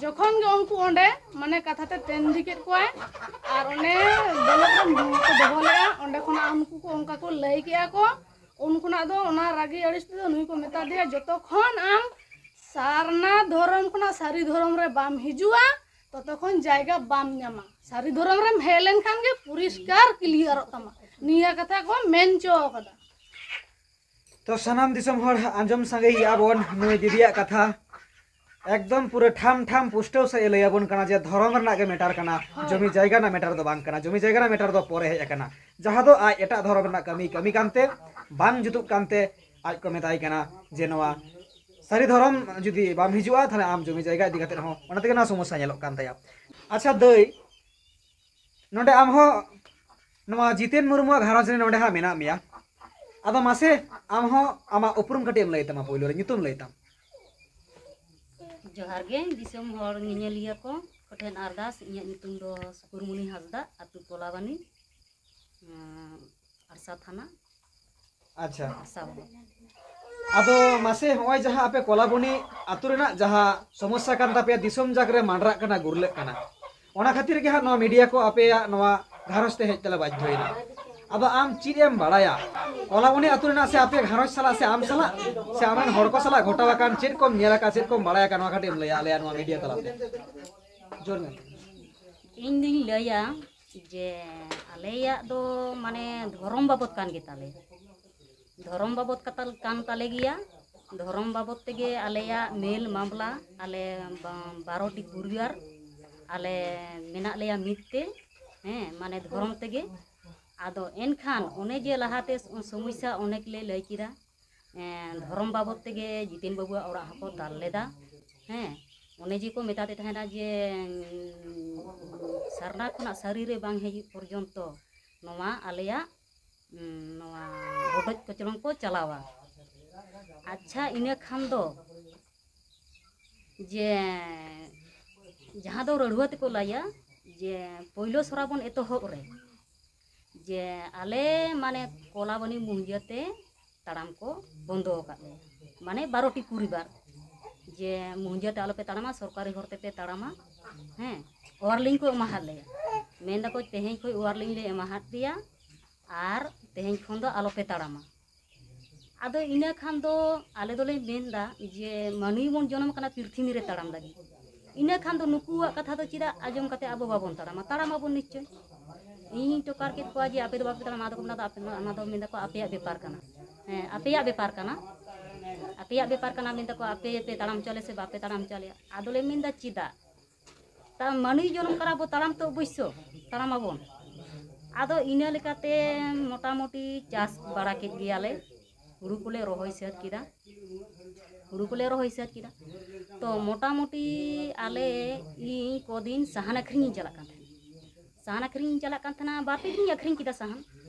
ᱡᱚᱠᱷᱚᱱ ᱜᱮ ᱩᱱᱠᱩ ᱚᱸᱰᱮ ᱢᱟᱱᱮ ᱠᱟᱛᱷᱟ ᱛᱮ ᱛᱮᱱᱫᱤ ᱠᱮᱫ ᱠᱚᱣᱟᱭ ᱟᱨ ᱚᱸᱰᱮ ᱵᱚᱞᱚᱠ ᱨᱮ ᱠᱚ ᱫᱚᱦᱚ ᱞᱮᱫᱼᱟ, ᱚᱸᱰᱮ ᱠᱷᱚᱱᱟᱜ ᱩᱱᱠᱩ ᱠᱚ ᱚᱱᱠᱟ ᱠᱚ ᱞᱟᱹᱭ ᱠᱮᱜᱼᱟ ᱠᱚ, ᱩᱱ ᱠᱷᱚᱱᱟᱜ ᱫᱚ ᱚᱱᱟ ᱨᱟᱹᱜᱤ ᱟᱹᱲᱤᱥ ᱛᱮᱫᱚ ᱱᱩᱭ ᱠᱚ ᱢᱮᱛᱟ ᱫᱮᱭᱟ, "ᱡᱚᱛᱚ ᱠᱷᱚᱱ ᱟᱢ ᱥᱟᱨᱱᱟ ᱫᱷᱚᱨᱚᱢ ᱠᱷᱚᱱᱟᱜ ᱥᱟᱹᱨᱤ ᱫᱷᱚᱨᱚᱢ ᱨᱮ ᱵᱟᱢ ᱦᱤᱡᱩᱜᱼᱟ, ᱛᱚᱛᱚ ᱠᱷᱚᱱ ᱡᱟᱭᱜᱟ ᱵᱟᱢ ᱧᱟᱢᱟ᱾ ᱥᱟᱹᱨᱤ ᱫᱷᱚᱨᱚᱢ ᱨᱮᱢ ᱦᱮᱡ ᱞᱮᱱᱠᱷᱟᱱ ᱜᱮ ᱯᱚᱨᱤᱥᱠᱟᱨ ᱠᱞᱤᱭᱟᱨᱚᱜ ᱛᱟᱢᱟ᱾" ᱱᱤᱭᱟᱹ ᱠᱟᱛᱷᱟ ᱠᱚ ᱢᱮᱱ ᱦᱚᱪᱚ ᱟᱠᱟᱫᱟ᱾ ᱛᱚ ᱥᱟᱱᱟᱢ ᱫᱤᱥᱚᱢ ᱦᱚᱲ ᱟᱸᱡᱚᱢ ᱥᱟᱸᱜᱮᱭᱮᱜᱼᱟ ᱵᱚᱱ ᱱᱩᱭ ᱫᱤᱫᱤᱭᱟᱜ ᱠᱟᱛᱷᱟ᱾ ᱮᱠᱫᱚᱢ ᱯᱩᱨᱟᱹ ᱴᱷᱟᱢ ᱴᱷᱟᱢ ᱯᱩᱥᱴᱟᱹᱣ ᱥᱟᱺᱦᱤᱡ ᱮ ᱞᱟᱹᱭ ᱟᱵᱚᱱ ᱠᱟᱱᱟ ᱡᱮ ᱫᱷᱚᱨᱚᱢ ᱨᱮᱱᱟᱜ ᱜᱮ ᱢᱮᱴᱟᱨ ᱠᱟᱱᱟ, ᱦᱳᱭ᱾ ᱡᱚᱢᱤ ᱡᱟᱭᱜᱟ ᱨᱮᱱᱟᱜ ᱢᱮᱴᱟᱨ ᱫᱚ ᱵᱟᱝ ᱠᱟᱱᱟ᱾ ᱡᱚᱢᱤ ᱡᱟᱭᱜᱟ ᱨᱮᱱᱟᱜ ᱢᱮᱴᱟᱨ ᱫᱚ ᱯᱚᱨᱮ ᱦᱮᱡ ᱟᱠᱟᱱᱟ, ᱡᱟᱦᱟᱸ ᱫᱚ ᱟᱡ ᱮᱴᱟᱜ ᱫᱷᱚᱨᱚᱢ ᱨᱮᱱᱟᱜ ᱠᱟᱹᱢᱤ ᱠᱟᱹᱢᱤ ᱠᱟᱱᱛᱮ ᱵᱟᱝ ᱡᱩᱛᱩᱜ ᱠᱟᱱᱛᱮ ᱟᱡ ᱠᱚ ᱢᱮᱛᱟᱭ ᱠᱟᱱᱟ ᱡᱮ ᱱᱚᱣᱟ ᱥᱟᱹᱨᱤ ᱫᱷᱚᱨᱚᱢ ᱡᱩᱫᱤ ᱵᱟᱢ ᱦᱤᱡᱩᱜᱼᱟ, ᱛᱟᱦᱞᱮ ᱟᱢ ᱡᱚᱢᱤ ᱡᱟᱭᱜᱟ ᱤᱫᱤ ᱠᱟᱛᱮ ᱦᱚᱸ ᱚᱱᱟ ᱛᱮᱜᱮ ᱱᱚᱣᱟ ᱥᱚᱢᱚᱥᱥᱟ ᱧᱮᱞᱚᱜ ᱠᱟᱱ ᱛᱟᱭᱟ᱾ ᱟᱪᱪᱷᱟ ᱫᱟᱹᱭ, ᱱᱚᱰᱮ ᱟᱢ ᱦᱚᱸ ᱱᱚᱣᱟ ᱡᱤᱛᱮᱱ ᱢᱩᱨᱢᱩᱣᱟᱜ ᱜᱷᱟᱨᱚᱸᱡᱽ ᱨᱮ ᱱᱚᱰᱮ ᱦᱟᱸᱜ ᱢᱮᱱᱟᱜ ᱢᱮᱭᱟ᱾ ᱟᱫᱚ ᱢᱟᱥᱮ, ᱟᱢ ᱦᱚᱸ ᱟᱢᱟᱜ ᱩᱯᱨᱩᱢ ᱠᱟᱹᱴᱤᱡ ᱮᱢ ᱞᱟᱹᱭ ᱛᱟᱢᱟ, ᱯᱳᱭᱞᱳ ᱨᱮ ᱧᱩᱛᱩᱢ ᱞᱟᱹᱭ ᱛᱟᱢ᱾ ᱡᱚᱦᱟᱨ ᱜᱮ ᱫᱤᱥᱚᱢ ᱦᱚᱲ ᱧᱮᱧᱮᱞᱤᱭᱟᱹ ᱠᱚ ᱠᱚᱴᱷᱮᱱ ᱟᱨᱫᱟᱥ, ᱤᱧᱟᱹᱜ ᱧᱩᱛᱩᱢ ᱫᱚ ᱥᱩᱠᱩᱨᱢᱩᱱᱤ ᱦᱟᱸᱥᱫᱟ, ᱟᱹᱛᱩ ᱠᱚᱞᱟᱵᱟᱱᱤ, ᱩᱸ, ᱟᱨᱥᱟ ᱛᱷᱟᱱᱟ᱾ ᱟᱪᱪᱷᱟ᱾ ᱟᱨᱥᱟ ᱵᱞᱚᱠ᱾ ᱟᱫᱚ ᱢᱟᱥᱮ, ᱦᱚᱸᱜᱼᱚᱭ ᱡᱟᱦᱟᱸ ᱟᱯᱮ ᱠᱚᱞᱟᱵᱚᱱᱤ ᱟᱹᱛᱩ ᱨᱮᱱᱟᱜ ᱡᱟᱦᱟᱸ ᱥᱚᱢᱚᱥᱥᱟ ᱠᱟᱱ ᱛᱟᱯᱮᱭᱟ, ᱫᱤᱥᱚᱢ ᱡᱟᱠ ᱨᱮ ᱢᱟᱸᱰᱨᱟᱜ ᱠᱟᱱᱟ, ᱜᱩᱨᱞᱟᱹᱜ ᱠᱟᱱᱟ, ᱚᱱᱟ ᱠᱷᱟᱹᱛᱤᱨ ᱜᱮ ᱦᱟᱸᱜ ᱱᱚᱣᱟ ᱢᱤᱰᱤᱭᱟ ᱠᱚ ᱟᱯᱮᱭᱟᱜ ᱱᱚᱣᱟ ᱜᱷᱟᱨᱚᱸᱡᱽ ᱛᱮ ᱦᱮᱡ ᱛᱮᱞᱮ ᱵᱟᱫᱽᱫᱷᱚᱭᱮᱱᱟ᱾ ᱟᱫᱚ ᱟᱢ ᱪᱮᱫ ᱮᱢ ᱵᱟᱲᱟᱭᱟ ᱠᱚᱞᱟᱵᱚᱱᱤ ᱟᱹᱛᱩ ᱨᱮᱱᱟᱜ, ᱥᱮ ᱟᱯᱮ ᱜᱷᱟᱨᱚᱸᱡᱽ ᱥᱟᱞᱟᱜ, ᱥᱮ ᱟᱢ ᱥᱟᱞᱟᱜ, ᱥᱮ ᱟᱢᱨᱮᱱ ᱦᱚᱲ ᱠᱚ ᱥᱟᱞᱟᱜ ᱜᱷᱚᱴᱟᱣ ᱟᱠᱟᱱ ᱪᱮᱫ ᱠᱚᱢ ᱧᱮᱞ ᱟᱠᱟᱫ, ᱪᱮᱫ ᱠᱚᱢ ᱵᱟᱲᱟᱭ ᱟᱠᱟᱫ, ᱱᱚᱣᱟ ᱠᱟᱹᱴᱤᱡ ᱮᱢ ᱞᱟᱹᱭᱟ ᱟᱞᱮᱭᱟᱜ ᱱᱚᱣᱟ ᱢᱤᱰᱤᱭᱟ ᱛᱟᱞᱟᱛᱮ? ᱡᱳᱨ ᱧᱚᱜ᱾ ᱤᱧ ᱫᱩᱧ ᱞᱟᱹᱭᱟ ᱡᱮ ᱟᱞᱮᱭᱟᱜ ᱫᱚ ᱢᱟᱱᱮ ᱫᱷᱚᱨᱚᱢ ᱵᱟᱵᱚᱫ ᱠᱟᱱ ᱜᱮᱛᱟᱞᱮᱭᱟ᱾ ᱫᱷᱚᱨᱚᱢ ᱵᱟᱵᱚᱫ ᱠᱟᱛᱟ-, ᱠᱟᱱ ᱛᱟᱞᱮ ᱜᱮᱭᱟ᱾ ᱫᱷᱚᱨᱚᱢ ᱵᱟᱵᱚᱫ ᱛᱮᱜᱮ ᱟᱞᱮᱭᱟᱜ ᱢᱮᱞ ᱢᱟᱢᱞᱟ, ᱟᱞᱮ ᱵᱟ-, ᱵᱟᱨᱚᱴᱤ ᱯᱚᱨᱤᱵᱟᱨ ᱟᱞᱮ ᱢᱮᱱᱟᱜ ᱞᱮᱭᱟ ᱢᱤᱫ ᱛᱮ, ᱦᱮᱸ, ᱢᱟᱱᱮ ᱫᱷᱚᱨᱚᱢ ᱛᱮᱜᱮ᱾ ᱟᱫᱚ ᱮᱱᱠᱷᱟᱱ ᱚᱱᱮ ᱡᱮ ᱞᱟᱦᱟᱛᱮ ᱥᱚᱢᱚᱥᱥᱟ ᱚᱱᱮᱠ ᱞᱮ ᱞᱟᱹᱭ ᱠᱮᱫᱟ, ᱮᱸ, ᱫᱷᱚᱨᱚᱢ ᱵᱟᱵᱚᱫ ᱛᱮᱜᱮ ᱡᱤᱛᱮᱱ ᱵᱟᱹᱵᱩᱣᱟᱜ ᱚᱲᱟᱜ ᱦᱚᱸᱠᱚ ᱫᱟᱞ ᱞᱮᱫᱟ᱾ ᱦᱮᱸ, ᱚᱱᱮ ᱡᱮ ᱠᱚ ᱢᱮᱛᱟᱫᱮ ᱛᱟᱦᱮᱱᱟ ᱡᱮ, ᱩᱸ, ᱥᱟᱨᱱᱟ ᱠᱷᱚᱱᱟᱜ ᱥᱟᱹᱨᱤ ᱨᱮ ᱵᱟᱝ ᱦᱤᱡᱩᱜ ᱯᱚᱨᱡᱚᱱᱛᱚ ᱱᱚᱣᱟ ᱟᱞᱮᱭᱟᱜ, ᱩᱸ, ᱱᱚᱣᱟ ᱨᱚᱰᱚᱡ ᱠᱚᱪᱞᱚᱱ ᱠᱚ ᱪᱟᱞᱟᱣᱟ᱾ ᱟᱪᱪᱷᱟ, ᱤᱱᱟᱹ ᱠᱷᱟᱱ ᱫᱚ ᱡᱮ ᱡᱟᱦᱟᱸ ᱫᱚ ᱨᱟᱹᱲᱩᱣᱟᱹ ᱛᱮᱠᱚ ᱞᱟᱹᱭᱟ ᱡᱮ ᱯᱳᱭᱞᱳ ᱥᱚᱨᱟᱵᱚᱱ ᱮᱛᱚᱦᱚᱵ ᱨᱮ ᱡᱮ ᱟᱞᱮ ᱢᱟᱱᱮ ᱠᱚᱞᱟᱵᱟᱱᱤ ᱢᱩᱦᱡᱟᱹ ᱛᱮ ᱛᱟᱲᱟᱢ ᱠᱚ ᱵᱚᱱᱫᱚ ᱟᱠᱟᱫ ᱞᱮᱭᱟ, ᱢᱟᱱᱮ ᱵᱟᱨᱚᱴᱤ ᱯᱚᱨᱤᱵᱟᱨ, ᱡᱮ ᱢᱩᱦᱡᱟᱹ ᱛᱮ ᱟᱞᱚᱯᱮ ᱛᱟᱲᱟᱢᱟ, ᱥᱚᱨᱠᱟᱨᱤ ᱦᱚᱨ ᱛᱮᱯᱮ ᱛᱟᱲᱟᱢᱟ᱾ ᱦᱮᱸ, ᱳᱣᱟᱨᱱᱤᱝ ᱠᱚ ᱮᱢᱟᱦᱟᱫ ᱞᱮᱭᱟ, ᱢᱮᱱ ᱫᱟᱠᱚ ᱛᱮᱦᱮᱧ ᱠᱷᱚᱱ ᱳᱣᱟᱨᱱᱤᱝ ᱞᱮ ᱮᱢᱟᱦᱟᱫ ᱯᱮᱭᱟ ᱟᱨ ᱛᱮᱦᱮᱧ ᱠᱷᱚᱱ ᱫᱚ ᱟᱞᱚᱯᱮ ᱛᱟᱲᱟᱢᱟ᱾ ᱟᱫᱚ ᱤᱱᱟᱹ ᱠᱷᱟᱱ ᱫᱚ ᱟᱞᱮ ᱫᱚᱞᱮ ᱢᱮᱱᱫᱟ ᱡᱮ ᱢᱟᱹᱱᱢᱤ ᱵᱚᱱ ᱡᱚᱱᱚᱢ ᱠᱟᱱᱟ ᱯᱨᱤᱛᱷᱤᱵᱤ ᱨᱮ ᱛᱟᱲᱟᱢ ᱞᱟᱹᱜᱤᱫ᱾ ᱤᱱᱟᱹ ᱠᱷᱟᱱ ᱫᱚ ᱱᱩᱠᱩᱣᱟᱜ ᱠᱟᱛᱷᱟ ᱫᱚ ᱪᱮᱫᱟᱜ ᱟᱸᱡᱚᱢ ᱠᱟᱛᱮ ᱟᱵᱚ ᱵᱟᱵᱚᱱ ᱛᱟᱲᱟᱢᱟ? ᱛᱟᱲᱟᱢ ᱟᱵᱚᱱ ᱱᱤᱥᱪᱚᱭ᱾ ᱤᱧ ᱴᱚᱠᱟᱨ ᱠᱮᱫ ᱠᱚᱣᱟ ᱡᱮ ᱟᱯᱮ ᱫᱚ ᱵᱟᱯᱮ ᱛᱟᱲᱟᱢᱟ, ᱟᱫᱚ ᱠᱚ ᱢᱮᱱᱫᱟ ᱟᱯᱮ, ᱚᱱᱟ ᱫᱚ ᱢᱮᱱᱫᱟ ᱠᱚ ᱟᱯᱮᱭᱟᱜ ᱵᱮᱯᱟᱨ ᱠᱟᱱᱟ᱾ ᱦᱮᱸ, ᱟᱯᱮᱭᱟᱜ ᱵᱮᱯᱟᱨ ᱠᱟᱱᱟ, ᱟᱯᱮᱭᱟᱜ ᱵᱮᱯᱟᱨ ᱠᱟᱱᱟ, ᱢᱮᱱᱫᱟ ᱠᱚ ᱟᱯᱮ ᱯᱮ ᱛᱟᱲᱟᱢ ᱦᱚᱪᱚ ᱞᱮᱭᱟ ᱥᱮ ᱵᱟᱯᱮ ᱛᱟᱲᱟᱢ ᱦᱚᱪᱚ ᱞᱮᱭᱟ᱾ ᱟᱫᱚᱞᱮ ᱢᱮᱱᱫᱟ ᱪᱮᱫᱟᱜ? ᱛᱟ ᱢᱟᱹᱱᱢᱤ ᱡᱚᱱᱚᱢ ᱠᱟᱱᱟ ᱵᱚ, ᱛᱟᱲᱟᱢ ᱛᱚ ᱚᱵᱚᱥᱥᱚ ᱛᱟᱲᱟᱢ ᱟᱵᱚᱱ᱾ ᱟᱫᱚ ᱤᱱᱟᱹ ᱞᱮᱠᱟᱛᱮ ᱢᱚᱴᱟᱢᱩᱴᱤ ᱪᱟᱥ ᱵᱟᱲᱟ ᱠᱮᱫ ᱜᱮᱭᱟᱞᱮ, ᱦᱩᱲᱩ ᱠᱚᱞᱮ ᱨᱚᱦᱚᱭ ᱥᱟᱹᱛ ᱠᱮᱫᱟ, ᱦᱩᱲᱩ ᱠᱚᱞᱮ ᱨᱚᱦᱚᱭ ᱥᱟᱹᱛ ᱠᱮᱫᱟ᱾ ᱛᱚ ᱢᱚᱴᱟᱢᱩᱴᱤ ᱟᱞᱮ, ᱤᱧ ᱠᱚᱫᱤᱱ ᱥᱟᱦᱟᱱ ᱟᱹᱠᱷᱨᱤᱧ ᱤᱧ ᱪᱟᱞᱟᱜ ᱠᱟᱱ ᱛᱟᱦᱮᱸᱫ᱾ ᱥᱟᱦᱟᱱ ᱟᱹᱠᱷᱨᱤᱧ ᱤᱧ ᱪᱟᱞᱟᱜ ᱠᱟᱱ ᱛᱟᱦᱮᱱᱟ, ᱵᱟᱨ ᱯᱮ ᱫᱤᱱ ᱤᱧ ᱟᱹᱠᱷᱨᱤᱧ ᱠᱮᱫᱟ ᱥᱟᱦᱟᱱ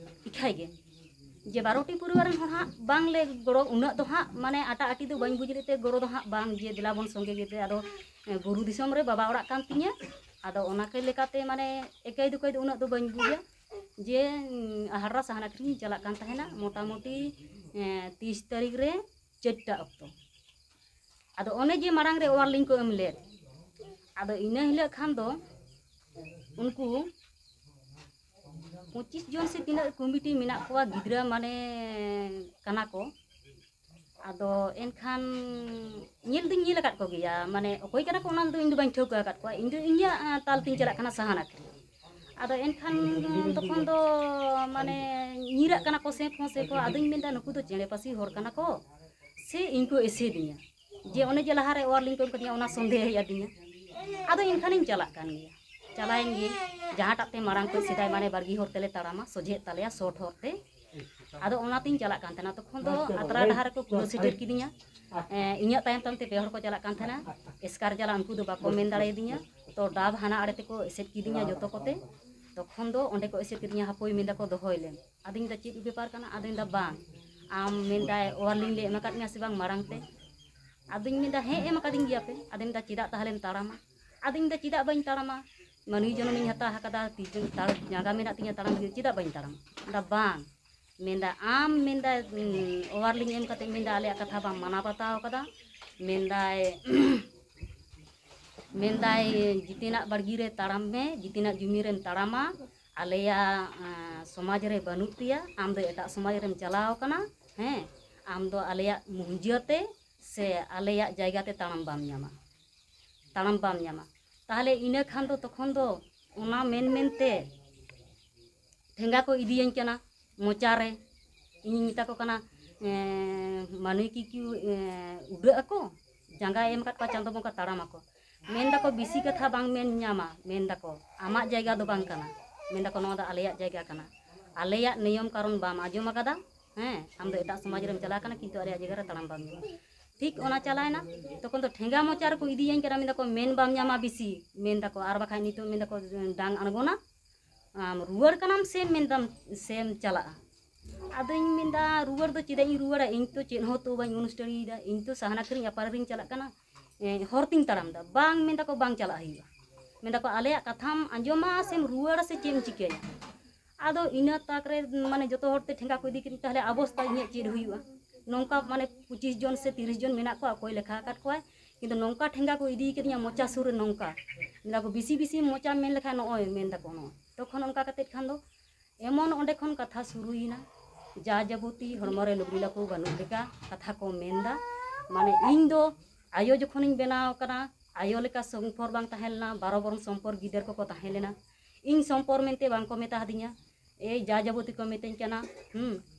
ᱮᱠᱷᱟᱭ ᱜᱮ᱾ ᱡᱮ ᱵᱟᱨᱚᱴᱤ ᱯᱚᱨᱤᱵᱟᱨ ᱨᱮᱱ ᱦᱚᱲ ᱦᱟᱸᱜ ᱵᱟᱝᱞᱮ ᱜᱚᱲᱚ, ᱩᱱᱟᱹᱜ ᱫᱚ ᱦᱟᱸᱜ ᱢᱟᱱᱮ ᱟᱴᱟ ᱟᱹᱴᱤ ᱫᱚ ᱵᱟᱹᱧ ᱵᱩᱡᱽ ᱞᱮᱫ ᱛᱮ ᱜᱚᱲᱚ ᱫᱚ ᱦᱟᱸᱜ ᱵᱟᱝ, ᱡᱮ ᱫᱮᱞᱟ ᱵᱚᱱ ᱥᱚᱸᱜᱮ ᱜᱮᱛᱮ᱾ ᱟᱫᱚ ᱵᱩᱨᱩ ᱫᱤᱥᱚᱢ ᱨᱮ ᱵᱟᱵᱟ ᱚᱲᱟᱜ ᱠᱟᱱ ᱛᱤᱧᱟᱹ᱾ ᱟᱫᱚ ᱚᱱᱟ ᱠᱚ ᱞᱮᱠᱟᱛᱮ ᱢᱟᱱᱮ ᱮᱠᱟᱭ ᱫᱩᱠᱟᱭ ᱫᱚ ᱩᱱᱟᱹᱜ ᱫᱚ ᱵᱟᱹᱧ ᱵᱩᱡᱟ᱾ ᱡᱮ ᱦᱟᱴᱨᱟ ᱥᱟᱦᱟᱱ ᱟᱹᱠᱷᱨᱤᱧ ᱤᱧ ᱪᱟᱞᱟᱜ ᱠᱟᱱ ᱛᱟᱦᱮᱱᱟ ᱢᱚᱴᱟᱢᱩᱴᱤ ᱛᱤᱥ ᱛᱟᱹᱨᱤᱠᱷ ᱨᱮ ᱪᱟᱨᱴᱟ ᱚᱠᱛᱚ᱾ ᱟᱫᱚ ᱚᱱᱮ ᱡᱮ ᱢᱟᱲᱟᱝ ᱨᱮ warning ᱠᱚ ᱮᱢ ᱞᱮᱫ, ᱟᱫᱚ ᱤᱱᱟᱹ ᱦᱤᱞᱳᱜ ᱠᱷᱟᱱ ᱫᱚ ᱩᱱᱠᱩ ᱯᱚᱸᱪᱤᱥ ᱡᱚᱱ ᱥᱮ ᱛᱤᱱᱟᱹᱜ ᱠᱚᱢᱤᱴᱤ ᱢᱮᱱᱟᱜ ᱠᱚᱣᱟ, ᱜᱤᱫᱽᱨᱟᱹ ᱢᱟᱱᱮ ᱠᱟᱱᱟ ᱠᱚ᱾ ᱟᱫᱚ ᱮᱱᱠᱷᱟᱱ ᱧᱮᱞ ᱫᱩᱧ ᱧᱮᱞ ᱟᱠᱟᱫ ᱠᱚᱜᱮᱭᱟ, ᱢᱟᱱᱮ ᱚᱠᱚᱭ ᱠᱟᱱᱟ ᱠᱚ ᱚᱱᱟ ᱫᱚ ᱤᱧ ᱫᱚ ᱵᱟᱹᱧ ᱴᱷᱟᱹᱣᱠᱟᱹ ᱟᱠᱟᱫ ᱠᱚᱣᱟ᱾ ᱤᱧ ᱫᱚ ᱤᱧᱟᱹᱜ ᱛᱟᱞ ᱛᱤᱧ ᱪᱟᱞᱟᱜ ᱠᱟᱱᱟ ᱥᱟᱦᱟᱱ ᱟᱹᱠᱷᱨᱤᱧ᱾ ᱟᱫᱚ ᱮᱱᱠᱷᱟᱱ ᱛᱚᱠᱷᱚᱱ ᱫᱚ ᱢᱟᱱᱮ ᱧᱤᱨᱟᱜ ᱠᱟᱱᱟ ᱠᱚ ᱥᱮ ᱯᱷᱚᱸ ᱥᱮ ᱯᱷᱚᱸ᱾ ᱟᱫᱚᱧ ᱢᱮᱱᱫᱟ, ᱱᱩᱠᱩ ᱫᱚ ᱪᱮᱬᱮ ᱯᱟᱹᱥᱤ ᱦᱚᱲ ᱠᱟᱱᱟ ᱠᱚ ᱥᱮ ᱤᱧ ᱠᱚ ᱮᱥᱮᱫᱤᱧᱟ? ᱡᱮ ᱚᱱᱮ ᱡᱮ ᱞᱟᱦᱟᱨᱮ warning ᱠᱚ ᱮᱢ ᱠᱟᱫᱤᱧᱟ, ᱚᱱᱟ ᱥᱚᱱᱫᱮᱦ ᱦᱮᱡ ᱟᱹᱫᱤᱧᱟ᱾ ᱟᱫᱚ ᱮᱱᱠᱷᱟᱱᱤᱧ ᱪᱟᱞᱟᱜ ᱠᱟᱱ ᱜᱮᱭᱟ᱾ ᱪᱟᱞᱟᱣᱮᱱ ᱜᱮ, ᱡᱟᱦᱟᱸᱴᱟᱜ ᱛᱮ ᱢᱟᱲᱟᱝ ᱠᱷᱚᱱ ᱥᱮᱫᱟᱭ ᱢᱟᱱᱮ ᱵᱟᱲᱜᱮ ᱦᱚᱨ ᱛᱮᱞᱮ ᱛᱟᱲᱟᱢᱟ, ᱥᱚᱡᱷᱮᱜ ᱛᱟᱞᱮᱭᱟ ᱥᱚᱴ ᱦᱚᱨ ᱛᱮ᱾ ᱟᱫᱚ ᱚᱱᱟᱛᱤᱧ ᱪᱟᱞᱟᱜ ᱠᱟᱱ ᱛᱟᱦᱮᱱᱟ᱾ ᱛᱚᱠᱷᱚᱱ ᱫᱚ ᱟᱛᱨᱟ ᱰᱟᱦᱟᱨ ᱨᱮᱠᱚ ᱠᱩᱞᱟᱹ ᱥᱮᱴᱮᱨ ᱠᱤᱫᱤᱧᱟ᱾ ᱮᱸ, ᱤᱧᱟᱹᱜ ᱛᱟᱭᱚᱢ ᱛᱟᱭᱚᱢ ᱛᱮ ᱯᱮ ᱦᱚᱲ ᱠᱚ ᱪᱟᱞᱟᱜ ᱠᱟᱱ ᱛᱟᱦᱮᱱᱟ᱾ ᱮᱥᱠᱟᱨ ᱡᱟᱞᱟ ᱩᱱᱠᱩ ᱫᱚ ᱵᱟᱠᱚ ᱢᱮᱱ ᱫᱟᱲᱮᱭᱟᱫᱤᱧᱟ᱾ ᱛᱚ ᱰᱟᱵ ᱦᱟᱱᱟ ᱟᱲᱮ ᱛᱮᱠᱚ ᱮᱥᱮᱫ ᱠᱤᱫᱤᱧᱟ ᱡᱚᱛᱚ ᱠᱚᱛᱮ᱾ ᱛᱚᱠᱷᱚᱱ ᱫᱚ ᱚᱸᱰᱮ ᱠᱚ ᱮᱥᱮᱫ ᱠᱤᱫᱤᱧᱟ, ᱦᱟᱯᱳᱭ ᱢᱮᱱᱫᱟᱠᱚ ᱫᱚᱦᱚᱭ ᱞᱮᱢ᱾ ᱟᱫᱚᱧ ᱢᱮᱱᱫᱟ, ᱪᱮᱫ ᱵᱮᱯᱟᱨ ᱠᱟᱱᱟ? ᱟᱫᱚᱧ ᱢᱮᱱᱫᱟ, ᱵᱟᱝ, ᱟᱢ ᱢᱮᱱᱫᱟᱭ warning ᱞᱮ ᱮᱢ ᱟᱠᱟᱫ ᱢᱮᱭᱟ ᱥᱮ ᱵᱟᱝ ᱢᱟᱲᱟᱝ ᱛᱮ? ᱟᱫᱚᱧ ᱢᱮᱱᱫᱟ, ᱦᱮᱸ, ᱮᱢ ᱟᱠᱟᱫᱤᱧ ᱜᱮᱭᱟᱯᱮ᱾ ᱟᱫᱚᱧ ᱢᱮᱱᱫᱟ, ᱪᱮᱫᱟᱜ ᱛᱟᱦᱚᱞᱮᱢ ᱛᱟᱲᱟᱢᱟ? ᱟᱫᱚᱧ ᱢᱮᱱᱫᱟ, ᱪᱮᱫᱟᱜ ᱵᱟᱹᱧ ᱛᱟᱲᱟᱢᱟ? ᱢᱟᱹᱱᱢᱤ ᱡᱚᱱᱚᱢᱤᱧ ᱦᱟᱛᱟᱣ ᱟᱠᱟᱫᱟ, ᱛᱤ ᱡᱟᱸᱜᱟ ᱢᱮᱱᱟᱜ ᱛᱤᱧᱟ ᱛᱟᱲᱟᱢ ᱞᱟᱹᱜᱤᱫ, ᱪᱮᱫᱟᱜ ᱵᱟᱹᱧ ᱛᱟᱲᱟᱢᱟ? ᱢᱮᱱᱫᱟ, ᱵᱟᱝ, ᱢᱮᱱᱫᱟ, ᱟᱢ ᱢᱮᱱᱫᱟ, ᱩᱸ, warning ᱮᱢ ᱠᱟᱛᱮ ᱢᱮᱱᱫᱟ ᱟᱞᱮᱭᱟᱜ ᱠᱟᱛᱷᱟ ᱵᱟᱢ ᱢᱟᱱᱟᱣ ᱵᱟᱛᱟᱣ ᱠᱟᱫᱟ᱾ ᱢᱮᱱᱫᱟᱭ ᱢᱮᱱᱫᱟᱭ, ᱡᱤᱛᱤᱱᱟᱜ ᱵᱟᱲᱜᱮ ᱨᱮ ᱛᱟᱲᱟᱢ ᱢᱮ, ᱡᱤᱛᱤᱱᱟᱜ ᱡᱩᱢᱤ ᱨᱮᱢ ᱛᱟᱲᱟᱢᱟ, ᱟᱞᱮᱭᱟᱜ ᱟᱸ, ᱥᱚᱢᱟᱡᱽ ᱨᱮ ᱵᱟᱹᱱᱩᱜ ᱯᱮᱭᱟ, ᱟᱢ ᱫᱚ ᱮᱴᱟᱜ ᱥᱚᱢᱟᱡᱽ ᱨᱮᱢ ᱪᱟᱞᱟᱣ ᱟᱠᱟᱱᱟ᱾ ᱦᱮᱸ, ᱟᱢ ᱫᱚ ᱟᱞᱮᱭᱟᱜ ᱢᱩᱦᱡᱟᱹ ᱛᱮ ᱥᱮ ᱟᱞᱮᱭᱟᱜ ᱡᱟᱭᱜᱟ ᱛᱮ ᱛᱟᱲᱟᱢ ᱵᱟᱢ ᱧᱟᱢᱟ, ᱛᱟᱲᱟᱢ ᱵᱟᱢ ᱧᱟᱢᱟ᱾ ᱛᱟᱦᱚᱞᱮ ᱤᱱᱟᱹ ᱠᱷᱟᱱ ᱫᱚ ᱛᱚᱠᱷᱚᱱ ᱫᱚ ᱚᱱᱟ ᱢᱮᱱ ᱢᱮᱱᱛᱮ ᱴᱷᱮᱸᱜᱟ ᱠᱚ ᱤᱫᱤᱭᱟᱹᱧ ᱠᱟᱱᱟ ᱢᱚᱪᱟ ᱨᱮ᱾ ᱤᱧᱤᱧ ᱢᱮᱛᱟ ᱠᱚ ᱠᱟᱱᱟ, ᱮᱸ, ᱢᱟᱹᱱᱢᱤ ᱠᱤ ᱠᱤ, ᱮᱸ, ᱩᱰᱟᱹᱜ ᱟᱠᱚ? ᱡᱟᱸᱜᱟᱭ ᱮᱢ ᱟᱠᱟᱫ ᱠᱚᱣᱟ ᱪᱟᱸᱫᱚ ᱵᱚᱸᱜᱟ, ᱛᱟᱲᱟᱢ ᱟᱠᱚ᱾ ᱢᱮᱱ ᱫᱟᱠᱚ, ᱵᱮᱥᱤ ᱠᱟᱛᱷᱟ ᱵᱟᱝ ᱢᱮᱱ ᱧᱟᱢᱟ, ᱢᱮᱱ ᱫᱟᱠᱚ, ᱟᱢᱟᱜ ᱡᱟᱭᱜᱟ ᱫᱚ ᱵᱟᱝ ᱠᱟᱱᱟ᱾ ᱢᱮᱱ ᱫᱟᱠᱚ, ᱱᱚᱣᱟ ᱫᱚ ᱟᱞᱮᱭᱟᱜ ᱡᱟᱭᱜᱟ ᱠᱟᱱᱟ, ᱟᱞᱮᱭᱟᱜ ᱱᱤᱭᱚᱢ ᱠᱟᱨᱚᱱ ᱵᱟᱢ ᱟᱸᱡᱚᱢ ᱟᱠᱟᱫᱟ᱾ ᱦᱮᱸ, ᱟᱢ ᱫᱚ ᱮᱴᱟᱜ ᱥᱚᱢᱟᱡᱽ ᱨᱮᱢ ᱪᱟᱞᱟᱣ ᱠᱟᱱᱟ, ᱠᱤᱱᱛᱩ ᱟᱞᱮᱭᱟᱜ ᱡᱟᱭᱜᱟ ᱨᱮ ᱛᱟᱲᱟᱢ ᱵᱟᱢ ᱧᱟᱢᱟ᱾ ᱴᱷᱤᱠ ᱚᱱᱟ ᱪᱟᱞᱟᱣᱮᱱᱟ, ᱛᱚᱠᱷᱚᱱ ᱫᱚ ᱴᱷᱮᱸᱜᱟ ᱢᱚᱪᱟ ᱨᱮᱠᱚ ᱤᱫᱤᱭᱟᱹᱧ ᱠᱟᱱᱟ, ᱢᱮᱱ ᱫᱟᱠᱚ, ᱢᱮᱱ ᱵᱟᱢ ᱧᱟᱢᱟ ᱵᱮᱥᱤ, ᱢᱮᱱ ᱫᱟᱠᱚ, ᱟᱨ ᱵᱟᱠᱷᱟᱡ ᱱᱤᱛᱚᱜ ᱢᱮᱱ ᱫᱟᱠᱚ ᱰᱟᱝ ᱟᱬᱜᱚᱱᱟ᱾ ᱟᱢ ᱨᱩᱣᱟᱹᱲ ᱠᱟᱱᱟᱢ ᱥᱮᱢ ᱢᱮᱱᱫᱟᱢ ᱥᱮᱢ ᱪᱟᱞᱟᱜᱼᱟ? ᱟᱫᱚᱧ ᱢᱮᱱᱫᱟ, ᱨᱩᱣᱟᱹᱲ ᱫᱚ ᱪᱮᱫᱟᱜ ᱤᱧ ᱨᱩᱣᱟᱹᱲᱟ? ᱤᱧ ᱛᱚ ᱪᱮᱫ ᱦᱚᱸ ᱛᱚ ᱵᱟᱹᱧ ᱚᱱᱩᱥᱴᱟᱱᱤᱭᱮᱫᱟ, ᱤᱧ ᱛᱚ ᱥᱟᱦᱟᱱ ᱟᱹᱠᱷᱨᱤᱧ ᱟᱯᱟᱨ ᱨᱤᱧ ᱪᱟᱞᱟᱜ ᱠᱟᱱᱟ, ᱮ, ᱦᱚᱨ ᱛᱤᱧ ᱛᱟᱲᱟᱢ ᱮᱫᱟ᱾ ᱵᱟᱝ, ᱢᱮᱱᱫᱟ ᱠᱚ, ᱵᱟᱝ ᱪᱟᱞᱟᱜ ᱦᱩᱭᱩᱜᱼᱟ᱾ ᱢᱮᱱᱫᱟ ᱠᱚ, ᱟᱞᱮᱭᱟᱜ ᱠᱟᱛᱷᱟᱢ ᱟᱸᱡᱚᱢᱟ ᱥᱮᱢ ᱨᱩᱣᱟᱹᱲᱟ ᱥᱮ ᱪᱮᱫ ᱮᱢ ᱪᱤᱠᱟᱹᱭᱟ? ᱟᱫᱚ ᱤᱱᱟᱹ ᱛᱟᱠ ᱨᱮ ᱢᱟᱱᱮ ᱡᱚᱛᱚ ᱦᱚᱲ ᱛᱮ ᱴᱷᱮᱸᱜᱟ ᱠᱚ ᱤᱫᱤ ᱠᱮᱫ, ᱛᱟᱦᱞᱮ ᱚᱵᱚᱥᱛᱟ ᱤᱧᱟᱹᱜ ᱪᱮᱫ ᱦᱩᱭᱩᱜᱼᱟ? ᱱᱚᱝᱠᱟ ᱢᱟᱱᱮ ᱯᱚᱸᱪᱤᱥ ᱡᱚᱱ ᱥᱮ ᱛᱤᱨᱤᱥ ᱡᱚᱱ ᱢᱮᱱᱟᱜ ᱠᱚᱣᱟ, ᱚᱠᱚᱭ ᱞᱮᱠᱷᱟ ᱟᱠᱟᱫ ᱠᱚᱣᱟᱭ, ᱠᱤᱱᱛᱩ ᱱᱚᱝᱠᱟ ᱴᱷᱮᱸᱜᱟ ᱠᱚ ᱤᱫᱤ ᱠᱟᱫᱤᱧᱟ ᱢᱚᱪᱟ ᱥᱩᱨ ᱨᱮ ᱱᱚᱝᱠᱟ᱾ ᱢᱮᱱᱫᱟ ᱠᱚ, ᱵᱮᱥᱤ ᱵᱮᱥᱤ ᱢᱚᱪᱟᱢ ᱢᱮᱱ ᱞᱮᱠᱷᱟᱱ ᱱᱚᱜᱼᱚᱭ ᱢᱮᱱ ᱫᱟᱠᱚ ᱱᱚᱜᱼᱚᱭ᱾ ᱛᱚᱠᱷᱚᱱ ᱚᱱᱠᱟ ᱠᱟᱛᱮᱫ ᱠᱷᱟᱱ ᱫᱚ ᱮᱢᱚᱱ ᱚᱸᱰᱮ ᱠᱷᱚᱱ ᱠᱟᱛᱷᱟ ᱥᱩᱨᱩᱭᱮᱱᱟ, ᱡᱟ ᱡᱟᱵᱚᱛᱤ ᱦᱚᱲᱢᱚ ᱨᱮ ᱞᱩᱜᱽᱲᱤ ᱞᱟᱯᱚ ᱵᱟᱹᱱᱩᱜ ᱞᱮᱠᱟ ᱠᱟᱛᱷᱟ ᱠᱚ ᱢᱮᱱᱫᱟ᱾ ᱢᱟᱱᱮ ᱤᱧ ᱫᱚ ᱟᱭᱳ ᱡᱚᱠᱷᱚᱱᱤᱧ ᱵᱮᱱᱟᱣ ᱟᱠᱟᱱᱟ, ᱟᱭᱳ ᱞᱮᱠᱟ ᱥᱚᱢᱯᱚᱨ ᱵᱟᱝ ᱛᱟᱦᱮᱸ ᱞᱮᱱᱟ, ᱵᱟᱨᱚ ᱵᱚᱨᱚᱱ ᱥᱚᱢᱯᱚᱨ ᱜᱤᱫᱟᱹᱨ ᱠᱚᱠᱚ ᱛᱟᱦᱮᱸ ᱞᱮᱱᱟ᱾ ᱤᱧ ᱥᱚᱢᱯᱚᱨ ᱢᱮᱱᱛᱮ ᱵᱟᱝ ᱠᱚ ᱢᱮᱛᱟ ᱦᱟᱫᱤᱧᱟ, ᱮᱭ ᱡᱟ ᱡᱟᱵᱚᱛᱤ ᱠᱚ ᱢᱤᱛᱟᱹᱧ ᱠᱟᱱᱟ, ᱦᱩᱸ,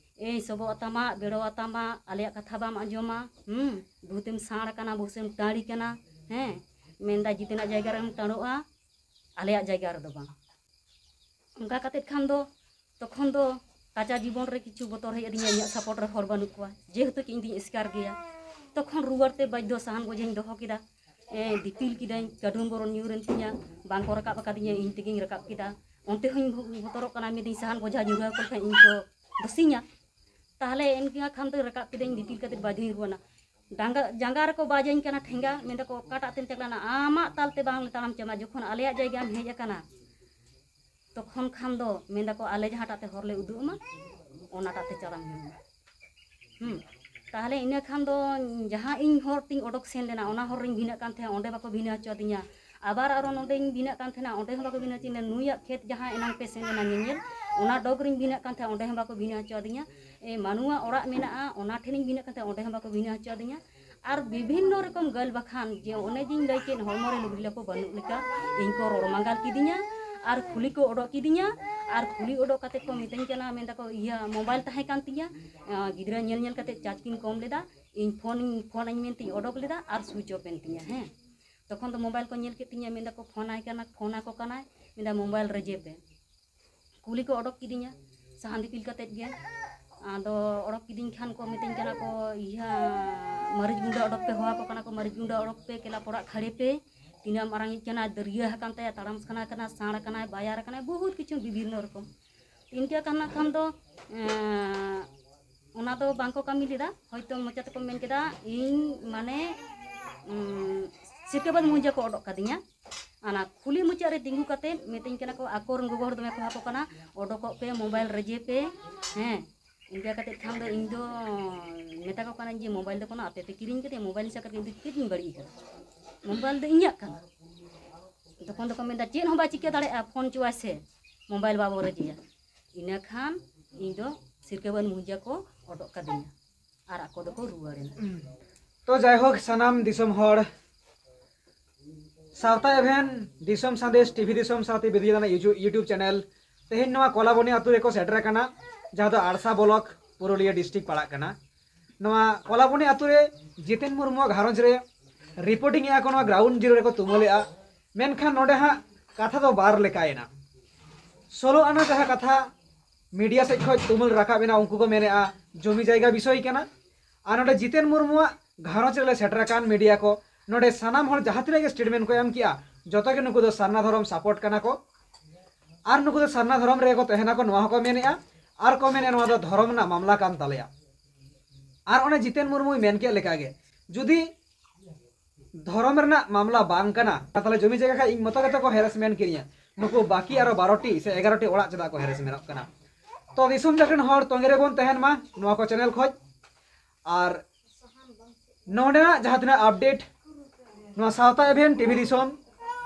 ᱮᱭ ᱥᱚᱵᱚᱜ ᱟᱛᱟᱢᱟ, ᱵᱮᱲᱚ ᱟᱛᱟᱢᱟ, ᱟᱞᱮᱭᱟᱜ ᱠᱟᱛᱷᱟ ᱵᱟᱢ ᱟᱸᱡᱚᱢᱟ, ᱦᱩᱸ, ᱵᱩᱦᱩᱛᱮᱢ ᱥᱟᱬ ᱟᱠᱟᱱᱟ, ᱵᱩᱦᱩᱛᱮᱢ ᱴᱟᱺᱰᱤ ᱠᱟᱱᱟ, ᱦᱮᱸ, ᱢᱮᱱᱫᱟ ᱡᱤᱛᱟᱹᱱᱟᱜ ᱡᱟᱭᱜᱟ ᱨᱮᱢ ᱴᱟᱬᱚᱜᱼᱟ, ᱟᱞᱮᱭᱟᱜ ᱡᱟᱭᱜᱟ ᱨᱮᱫᱚ ᱵᱟᱝ᱾ ᱚᱱᱠᱟ ᱠᱟᱛᱮᱫ ᱠᱷᱟᱱ ᱫᱚ ᱛᱚᱠᱷᱚᱱ ᱫᱚ ᱠᱟᱸᱪᱟ ᱡᱤᱵᱚᱱ ᱨᱮ ᱠᱤᱪᱷᱩ ᱵᱚᱛᱚᱨ ᱦᱮᱡ ᱟᱹᱫᱤᱧᱟ, ᱤᱧᱟᱹᱜ ᱥᱟᱯᱳᱨᱴ ᱨᱮ ᱦᱚᱲ ᱵᱟᱹᱱᱩᱜ ᱠᱚᱣᱟ, ᱡᱮᱦᱮᱛᱩ ᱠᱤ ᱤᱧ ᱫᱩᱧ ᱮᱥᱠᱟᱨ ᱜᱮᱭᱟ᱾ ᱛᱚᱠᱷᱚᱱ ᱨᱩᱣᱟᱹᱲ ᱛᱮ ᱵᱟᱫᱽᱫᱷᱚ ᱥᱟᱦᱟᱱ ᱵᱚᱡᱷᱟᱧ ᱫᱚᱦᱚ ᱠᱮᱫᱟ, ᱮᱸ, ᱫᱤᱯᱤᱞ ᱠᱤᱫᱟᱹᱧ, ᱠᱟᱹᱰᱷᱩᱢ ᱵᱚᱨᱚᱱ ᱧᱩᱨᱮᱱ ᱛᱤᱧᱟ, ᱵᱟᱝ ᱠᱚ ᱨᱟᱠᱟᱵ ᱟᱠᱟᱫᱤᱧᱟ, ᱤᱧ ᱛᱮᱜᱤᱧ ᱨᱟᱠᱟᱵ ᱠᱮᱫᱟ᱾ ᱚᱱᱛᱮ ᱦᱚᱸᱧ ᱵᱚ-, ᱵᱚᱛᱚᱨᱚᱜ ᱠᱟᱱᱟ, ᱢᱮᱱᱫᱟᱹᱧ ᱥᱟᱦᱟᱱ ᱵᱚᱡᱷᱟ ᱧᱩᱨᱦᱟᱹ ᱟᱠᱚ ᱠᱷᱟᱱ ᱤᱧ ᱠᱚ ᱫᱳᱥᱤᱧᱟ᱾ ᱛᱟᱦᱞᱮ ᱮᱱᱠᱷᱟᱱ ᱫᱚ ᱨᱟᱠᱟᱵ ᱠᱤᱫᱟᱹᱧ, ᱫᱤᱯᱤᱞ ᱠᱟᱛᱮ ᱵᱟᱫᱷᱚᱧ ᱨᱩᱣᱟᱹᱲ ᱮᱱᱟ᱾ ᱰᱟᱸᱜᱟ, ᱡᱟᱸᱜᱟ ᱨᱮᱠᱚ ᱵᱟᱡᱟᱹᱧ ᱠᱟᱱᱟ ᱴᱷᱮᱸᱜᱟ, ᱢᱮᱱᱫᱟᱠᱚ, "ᱚᱠᱟᱴᱟᱜ ᱛᱮᱢ ᱪᱟᱞᱟᱜ ᱠᱟᱱᱟ? ᱟᱢᱟᱜ ᱛᱟᱞ ᱛᱮ ᱵᱟᱝ ᱞᱮ ᱛᱟᱲᱟᱢ ᱪᱟᱢᱟ, ᱡᱚᱠᱷᱚᱱ ᱟᱞᱮᱭᱟᱜ ᱡᱟᱭᱜᱟᱢ ᱦᱮᱡ ᱟᱠᱟᱱᱟ, ᱛᱚᱠᱷᱚᱱ ᱠᱷᱟᱱ ᱫᱚ ᱢᱮᱱᱫᱟᱠᱚ, ᱟᱞᱮ ᱡᱟᱦᱟᱸᱴᱟᱜ ᱛᱮ ᱦᱚᱨ ᱞᱮ ᱩᱫᱩᱜ ᱟᱢᱟ, ᱚᱱᱟᱴᱟᱜ ᱛᱮ ᱪᱟᱞᱟᱜ ᱢᱮ᱾" ᱦᱩᱸ, ᱛᱟᱦᱞᱮ ᱤᱱᱟᱹ ᱠᱷᱟᱱ ᱫᱚ ᱡᱟᱦᱟᱸ ᱤᱧ ᱦᱚᱨ ᱛᱤᱧ ᱚᱰᱚᱠ ᱥᱮᱱ ᱞᱮᱱᱟ, ᱚᱱᱟ ᱦᱚᱨ ᱨᱤᱧ ᱵᱷᱤᱱᱟᱹᱜ ᱠᱟᱱ ᱛᱟᱦᱮᱸᱫ, ᱚᱸᱰᱮ ᱵᱟᱠᱚ ᱵᱷᱤᱱᱟᱹ ᱦᱚᱪᱚ ᱟᱫᱤᱧᱟ᱾ ᱟᱵᱟᱨ ᱟᱨᱚ ᱱᱚᱸᱰᱮᱧ ᱵᱷᱤᱱᱟᱹᱜ ᱠᱟᱱ ᱛᱟᱦᱮᱱᱟ, ᱚᱸᱰᱮ ᱦᱚᱸ ᱵᱟᱠᱚ ᱵᱷᱤᱱᱟᱹ ᱦᱚᱪᱚ ᱟᱫᱤᱧᱟ᱾ ᱱᱩᱭᱟᱜ ᱠᱷᱮᱛ ᱡᱟᱦᱟᱸ ᱮᱱᱟᱝ ᱯᱮ ᱥᱮᱱ ᱞᱮᱱᱟ ᱧᱮᱧᱮᱞ, ᱚᱱᱟ ᱰᱚᱜᱽ ᱨᱤᱧ ᱵᱷᱤᱱᱟᱹᱜ ᱠᱟᱱ ᱛᱟᱦᱮᱸᱫ, ᱚᱸᱰᱮ ᱦᱚᱸ ᱵᱟᱠᱚ ᱵᱷᱤᱱᱟᱹ ᱦᱚᱪᱚ ᱟᱫᱤᱧᱟ᱾ ᱮ, ᱢᱟᱱᱩᱣᱟᱜ ᱚᱲᱟᱜ ᱢᱮᱱᱟᱜᱼᱟ, ᱚᱱᱟ ᱴᱷᱮᱱᱤᱧ ᱵᱷᱤᱱᱟᱹᱜ ᱠᱟᱱ ᱛᱟᱦᱮᱸᱫ, ᱚᱸᱰᱮ ᱦᱚᱸ ᱵᱟᱠᱚ ᱵᱷᱤᱱᱟᱹ ᱦᱚᱪᱚ ᱟᱫᱤᱧᱟ᱾ ᱟᱨ ᱵᱤᱵᱷᱤᱱᱱᱚ ᱨᱚᱠᱚᱢ ᱜᱟᱹᱞ ᱵᱟᱠᱷᱟᱱ, ᱡᱮ ᱚᱱᱮ ᱡᱮᱧ ᱞᱟᱹᱭ ᱠᱮᱫ, ᱦᱚᱲᱢᱚ ᱨᱮ ᱞᱩᱜᱽᱲᱤ ᱞᱟᱯᱚ ᱵᱟᱹᱱᱩᱜ ᱞᱮᱠᱟ, ᱤᱧ ᱠᱚ ᱨᱚᱲ ᱢᱟᱸᱜᱟᱞ ᱠᱤᱫᱤᱧᱟ ᱟᱨ ᱠᱩᱞᱦᱤ ᱠᱚ ᱚᱰᱚᱠ ᱠᱤᱫᱤᱧᱟ᱾ ᱟᱨ ᱠᱩᱞᱦᱤ ᱚᱰᱚᱠ ᱠᱟᱛᱮ ᱠᱚ ᱢᱤᱛᱟᱹᱧ ᱠᱟᱱᱟ, ᱢᱮᱱᱫᱟᱠᱚ, "ᱤᱭᱟᱹ, ᱢᱳᱵᱟᱭᱤᱞ ᱛᱟᱦᱮᱸ ᱠᱟᱱ ᱛᱤᱧᱟ, ᱟᱸ, ᱜᱤᱫᱽᱨᱟᱹ ᱧᱮᱞ ᱧᱮᱞ ᱠᱟᱛᱮ ᱪᱟᱨᱡᱽ ᱠᱤᱱ ᱠᱚᱢ ᱞᱮᱫᱟ, ᱤᱧ ᱯᱷᱳᱱ, ᱯᱷᱳᱱ ᱟᱹᱧ ᱢᱮᱱᱛᱮᱧ ᱚᱰᱚᱠ ᱞᱮᱫᱟ ᱟᱨ ᱥᱩᱭᱤᱪ ᱚᱯ ᱮᱱ ᱛᱤᱧᱟ᱾" ᱦᱮᱸ, ᱛᱚᱠᱷᱚᱱ ᱫᱚ ᱢᱳᱵᱟᱭᱤᱞ ᱠᱚ ᱧᱮᱞ ᱠᱮᱫ ᱛᱤᱧᱟ, ᱢᱮᱱᱫᱟᱠᱚ, "ᱯᱷᱳᱱ ᱟᱭ ᱠᱟᱱᱟ, ᱯᱷᱳᱱ ᱟᱠᱚ ᱠᱟᱱᱟᱭ", ᱢᱮᱱᱫᱟ, "ᱢᱳᱵᱟᱭᱤᱞ ᱨᱮᱡᱮ ᱯᱮ᱾" ᱠᱩᱞᱦᱤ ᱠᱚ ᱚᱰᱚᱠ ᱠᱤᱫᱤᱧᱟ ᱥᱟᱦᱟᱱ ᱫᱤᱯᱤᱞ ᱠᱟᱛᱮᱫ ᱜᱮ᱾ ᱟᱫᱚ ᱚᱰᱚᱠ ᱠᱤᱫᱤᱧ ᱠᱷᱟᱱ ᱠᱚ ᱢᱤᱛᱟᱹᱧ ᱠᱟᱱᱟ ᱠᱚ, "ᱤᱭᱟᱹ, ᱢᱟᱹᱨᱤᱪ ᱜᱩᱸᱰᱟᱹ ᱚᱰᱚᱠ ᱯᱮ", ᱦᱚᱦᱚ ᱟᱠᱚ ᱠᱟᱱᱟ ᱠᱚ, "ᱢᱟᱹᱨᱤᱪ ᱜᱩᱸᱰᱟᱹ ᱚᱰᱚᱠ ᱯᱮ, ᱠᱮᱞᱟᱯ ᱚᱲᱟᱜ ᱠᱷᱟᱹᱲᱮ ᱯᱮ, ᱛᱤᱱᱟᱹᱜ ᱢᱟᱨᱟᱝ ᱤᱡ ᱠᱟᱱᱟᱭ, ᱫᱟᱹᱨᱭᱟᱹ ᱟᱠᱟᱱ ᱛᱟᱭᱟ, ᱛᱟᱲᱟᱢ ᱠᱟᱱᱟ, ᱥᱟᱬ ᱠᱟᱱᱟᱭ, ᱵᱟᱭᱟᱨ ᱠᱟᱱᱟᱭ, ᱵᱚᱦᱩᱛ ᱠᱤᱪᱷᱩ ᱵᱤᱵᱷᱤᱱᱱᱚ ᱨᱚᱠᱚᱢ᱾ ᱤᱱᱠᱟᱹ ᱠᱟᱱᱟ ᱠᱷᱟᱱ ᱫᱚ ᱮᱸ, ᱚᱱᱟ ᱫᱚ ᱵᱟᱝ ᱠᱚ ᱠᱟᱹᱢᱤ ᱞᱮᱫᱟ᱾ ᱦᱚᱭᱛᱳ ᱢᱚᱪᱟ ᱛᱮᱠᱚ ᱢᱮᱱ ᱠᱮᱫᱟ, ᱤᱧ ᱢᱟᱱᱮ ᱩᱸ, ᱥᱤᱨᱠᱟᱹᱵᱟᱫ ᱢᱩᱦᱡᱟ ᱠᱚ ᱚᱰᱚᱠ ᱠᱟᱫᱤᱧᱟ᱾ ᱚᱱᱟ ᱠᱷᱩᱞᱤ ᱢᱩᱪᱟᱹᱫ ᱨᱮ ᱛᱤᱸᱜᱩ ᱠᱟᱛᱮ ᱢᱤᱛᱟᱹᱧ ᱠᱟᱱᱟ ᱠᱚ, ᱟᱠᱚ ᱨᱮᱱ ᱜᱚᱜᱚ ᱦᱚᱲ ᱫᱚᱢᱮ ᱠᱚ ᱦᱟᱯᱚ ᱠᱟᱱᱟ, ᱚᱰᱚᱠᱚᱜ ᱯᱮ, ᱢᱳᱵᱟᱭᱤᱞ ᱨᱮᱡᱮ ᱯᱮ᱾ ᱦᱮᱸ, ᱤᱱᱠᱟᱹ ᱠᱟᱛᱮ ᱠᱷᱟᱱ ᱫᱚ ᱤᱧ ᱫᱚ ᱢᱮᱛᱟ ᱠᱚ ᱠᱟᱹᱱᱟᱹᱧ ᱡᱮ ᱢᱳᱵᱟᱭᱤᱞ ᱫᱚ ᱠᱳᱱᱳ ᱟᱯᱮ ᱯᱮ ᱠᱤᱨᱤᱧ ᱠᱟᱫᱮᱭᱟ, ᱢᱳᱵᱟᱭᱤᱞ ᱦᱤᱥᱟᱹᱵ ᱠᱟᱛᱮ ᱤᱧ ᱫᱚ ᱪᱮᱫ ᱤᱧ ᱵᱟᱹᱲᱤᱡ ᱠᱟᱫᱟ? ᱢᱳᱵᱟᱭᱤᱞ ᱫᱚ ᱤᱧᱟᱹᱜ ᱠᱟᱱᱟ᱾ ᱛᱚᱠᱷᱚᱱ ᱫᱚᱠᱚ ᱢᱮᱱᱫᱟ, ᱪᱮᱫ ᱦᱚᱸ ᱵᱟᱭ ᱪᱤᱠᱟᱹ ᱫᱟᱲᱮᱭᱟᱜᱼᱟ, ᱯᱷᱳᱱ ᱪᱚᱣᱟᱭ ᱥᱮ, ᱢᱳᱵᱟᱭᱤᱞ ᱵᱟᱵᱚ ᱨᱮᱡᱮᱭᱟ᱾ ᱤᱱᱟᱹ ᱠᱷᱟᱱ ᱤᱧ ᱫᱚ ᱥᱤᱨᱠᱟᱹᱵᱟᱹᱫ ᱢᱩᱦᱡᱟ ᱠᱚ ᱚᱰᱚᱠ ᱠᱟᱫᱤᱧᱟ ᱟᱨ ᱟᱠᱚ ᱫᱚᱠᱚ ᱨᱩᱣᱟᱹᱲ ᱮᱱᱟ᱾ ᱛᱚ ᱡᱟᱭᱦᱳᱠ, ᱥᱟᱱᱟᱢ ᱫᱤᱥᱚᱢ ᱦᱚᱲ, ᱥᱟᱶᱛᱟ ᱮᱵᱷᱮᱱ ᱫᱤᱥᱚᱢ ᱥᱟᱸᱫᱮᱥ ᱴᱤᱵᱷᱤ ᱫᱤᱥᱚᱢ ᱥᱟᱶᱛᱮ ᱵᱤᱫᱩ ᱪᱟᱸᱫᱟᱱ ᱤᱭᱩᱴᱩᱵᱽ ᱪᱮᱱᱮᱞ ᱛᱮᱦᱮᱧ ᱱᱚᱣᱟ ᱠᱚᱞᱟᱵᱚᱱᱤ ᱟᱛᱳ ᱨᱮᱠᱚ ᱥᱮᱴᱮᱨ ᱟᱠᱟᱱᱟ, ᱡᱟᱦᱟᱸ ᱫᱚ ᱟᱲᱥᱟ ᱵᱞᱚᱠ, ᱯᱩᱨᱩᱞᱤᱭᱟᱹ ᱰᱤᱥᱴᱨᱤᱠᱴ ᱯᱟᱲᱟᱜ ᱠᱟᱱᱟ᱾ ᱱᱚᱣᱟ ᱠᱚᱞᱟᱵᱚᱱᱤ ᱟᱛᱳ ᱨᱮ ᱡᱤᱛᱮᱱ ᱢᱩᱨᱢᱩᱣᱟᱜ ᱜᱷᱟᱨᱚᱸᱡᱽ ᱨᱮ ᱨᱤᱯᱳᱨᱴᱤᱝ ᱮᱫᱟ ᱠᱚ, ᱱᱚᱣᱟ ᱜᱨᱟᱣᱩᱱᱰ ᱡᱤᱨᱳ ᱨᱮᱠᱚ ᱛᱩᱢᱟᱹᱞᱮᱫᱼᱟ᱾ ᱢᱮᱱᱠᱷᱟᱱ ᱱᱚᱰᱮ ᱦᱟᱸᱜ ᱠᱟᱛᱷᱟ ᱫᱚ ᱵᱟᱨ ᱞᱮᱠᱟᱭᱮᱱᱟ᱾ ᱥᱳᱞᱳ ᱟᱱᱟ ᱡᱟᱦᱟᱸ ᱠᱟᱛᱷᱟ ᱢᱤᱰᱤᱭᱟ ᱥᱮᱫ ᱠᱷᱚᱱ ᱛᱩᱢᱟᱹᱞ ᱨᱟᱠᱟᱵ ᱮᱱᱟ, ᱩᱱᱠᱩ ᱠᱚ ᱢᱮᱱᱮᱫᱼᱟ ᱡᱚᱢᱤ ᱡᱟᱭᱜᱟ ᱵᱤᱥᱚᱭ ᱠᱟᱱᱟ, ᱟᱨ ᱱᱚᱰᱮ ᱡᱤᱛᱮᱱ ᱢᱩᱨᱢᱩᱣᱟᱜ ᱜᱷᱟᱨᱚᱸᱡᱽ ᱨᱮᱞᱮ ᱥᱮᱴᱮᱨ ᱟᱠᱟᱱ ᱢᱤᱰᱤᱭᱟ ᱠᱚ, ᱱᱚᱰᱮ ᱥᱟᱱᱟᱢ ᱦᱚᱲ ᱡᱟᱦᱟᱸ ᱛᱤᱱᱟᱹᱜ ᱜᱮ ᱥᱴᱮᱴᱢᱮᱱᱴ ᱠᱚ ᱮᱢ ᱠᱮᱜᱼᱟ, ᱡᱚᱛᱚ ᱜᱮ ᱱᱩᱠᱩ ᱫᱚ ᱥᱟᱨᱱᱟ ᱫᱷᱚᱨᱚᱢ ᱥᱟᱯᱳᱨᱴ ᱠᱟᱱᱟ ᱠᱚ, ᱟᱨ ᱱᱩᱠᱩ ᱫᱚ ᱥᱟᱨᱱᱟ ᱫᱷᱚᱨᱚᱢ ᱨᱮᱜᱮ ᱠᱚ ᱛᱟᱦᱮᱱᱟ ᱠᱚ, ᱱᱚᱣᱟ ᱦᱚᱸᱠᱚ ᱢᱮᱱᱮᱫᱼᱟ᱾ ᱟᱨ ᱠᱚ ᱢᱮᱱᱮᱫᱼᱟ ᱱᱚᱣᱟ ᱫᱚ ᱫᱷᱚᱨᱚᱢ ᱨᱮᱱᱟᱜ ᱢᱟᱢᱞᱟ ᱠᱟᱱ ᱛᱟᱞᱮᱭᱟ᱾ ᱟᱨ ᱚᱱᱮ ᱡᱤᱛᱮᱱ ᱢᱩᱨᱢᱩᱭ ᱢᱮᱱ ᱠᱮᱫ ᱞᱮᱠᱟᱜᱮ, ᱡᱩᱫᱤ ᱫᱷᱚᱨᱚᱢ ᱨᱮᱱᱟᱜ ᱢᱟᱢᱞᱟ ᱵᱟᱝ ᱠᱟᱱᱟ, ᱛᱟᱦᱚᱞᱮ ᱡᱚᱢᱤ ᱡᱟᱭᱜᱟ ᱠᱷᱟᱡ ᱤᱧ ᱢᱚᱛᱚ ᱜᱮᱛᱚ ᱠᱚ ᱦᱮᱨᱮᱥᱢᱮᱱᱴ ᱠᱤᱫᱤᱧᱟ᱾ ᱱᱩᱠᱩ ᱵᱟᱹᱠᱤ ᱟᱨᱚ ᱵᱟᱨᱚᱴᱤ ᱥᱮ ᱮᱜᱟᱨᱚᱴᱤ ᱚᱲᱟᱜ ᱪᱮᱫᱟᱜ ᱠᱚ ᱦᱮᱨᱮᱥᱢᱮᱱᱴᱚᱜ ᱠᱟᱱᱟ? ᱛᱚ ᱫᱤᱥᱚᱢ ᱡᱟᱠᱟᱛ ᱨᱮᱱ ᱦᱚᱲ, ᱛᱚᱸᱜᱮ ᱨᱮᱵᱚᱱ ᱛᱟᱦᱮᱱ ᱢᱟ ᱱᱚᱣᱟ ᱠᱚ ᱪᱮᱱᱮᱞ ᱠᱷᱚᱡ᱾ ᱟᱨ ᱱᱚᱰᱮᱱᱟᱜ ᱡᱟᱦᱟᱸ ᱛᱤᱱᱟᱹᱜ ᱟᱯᱰᱮᱴ ᱱᱚᱣᱟ ᱥᱟᱶᱛᱟ ᱮᱵᱷᱮᱱ ᱴᱤᱵᱷᱤ ᱫᱤᱥᱚᱢ,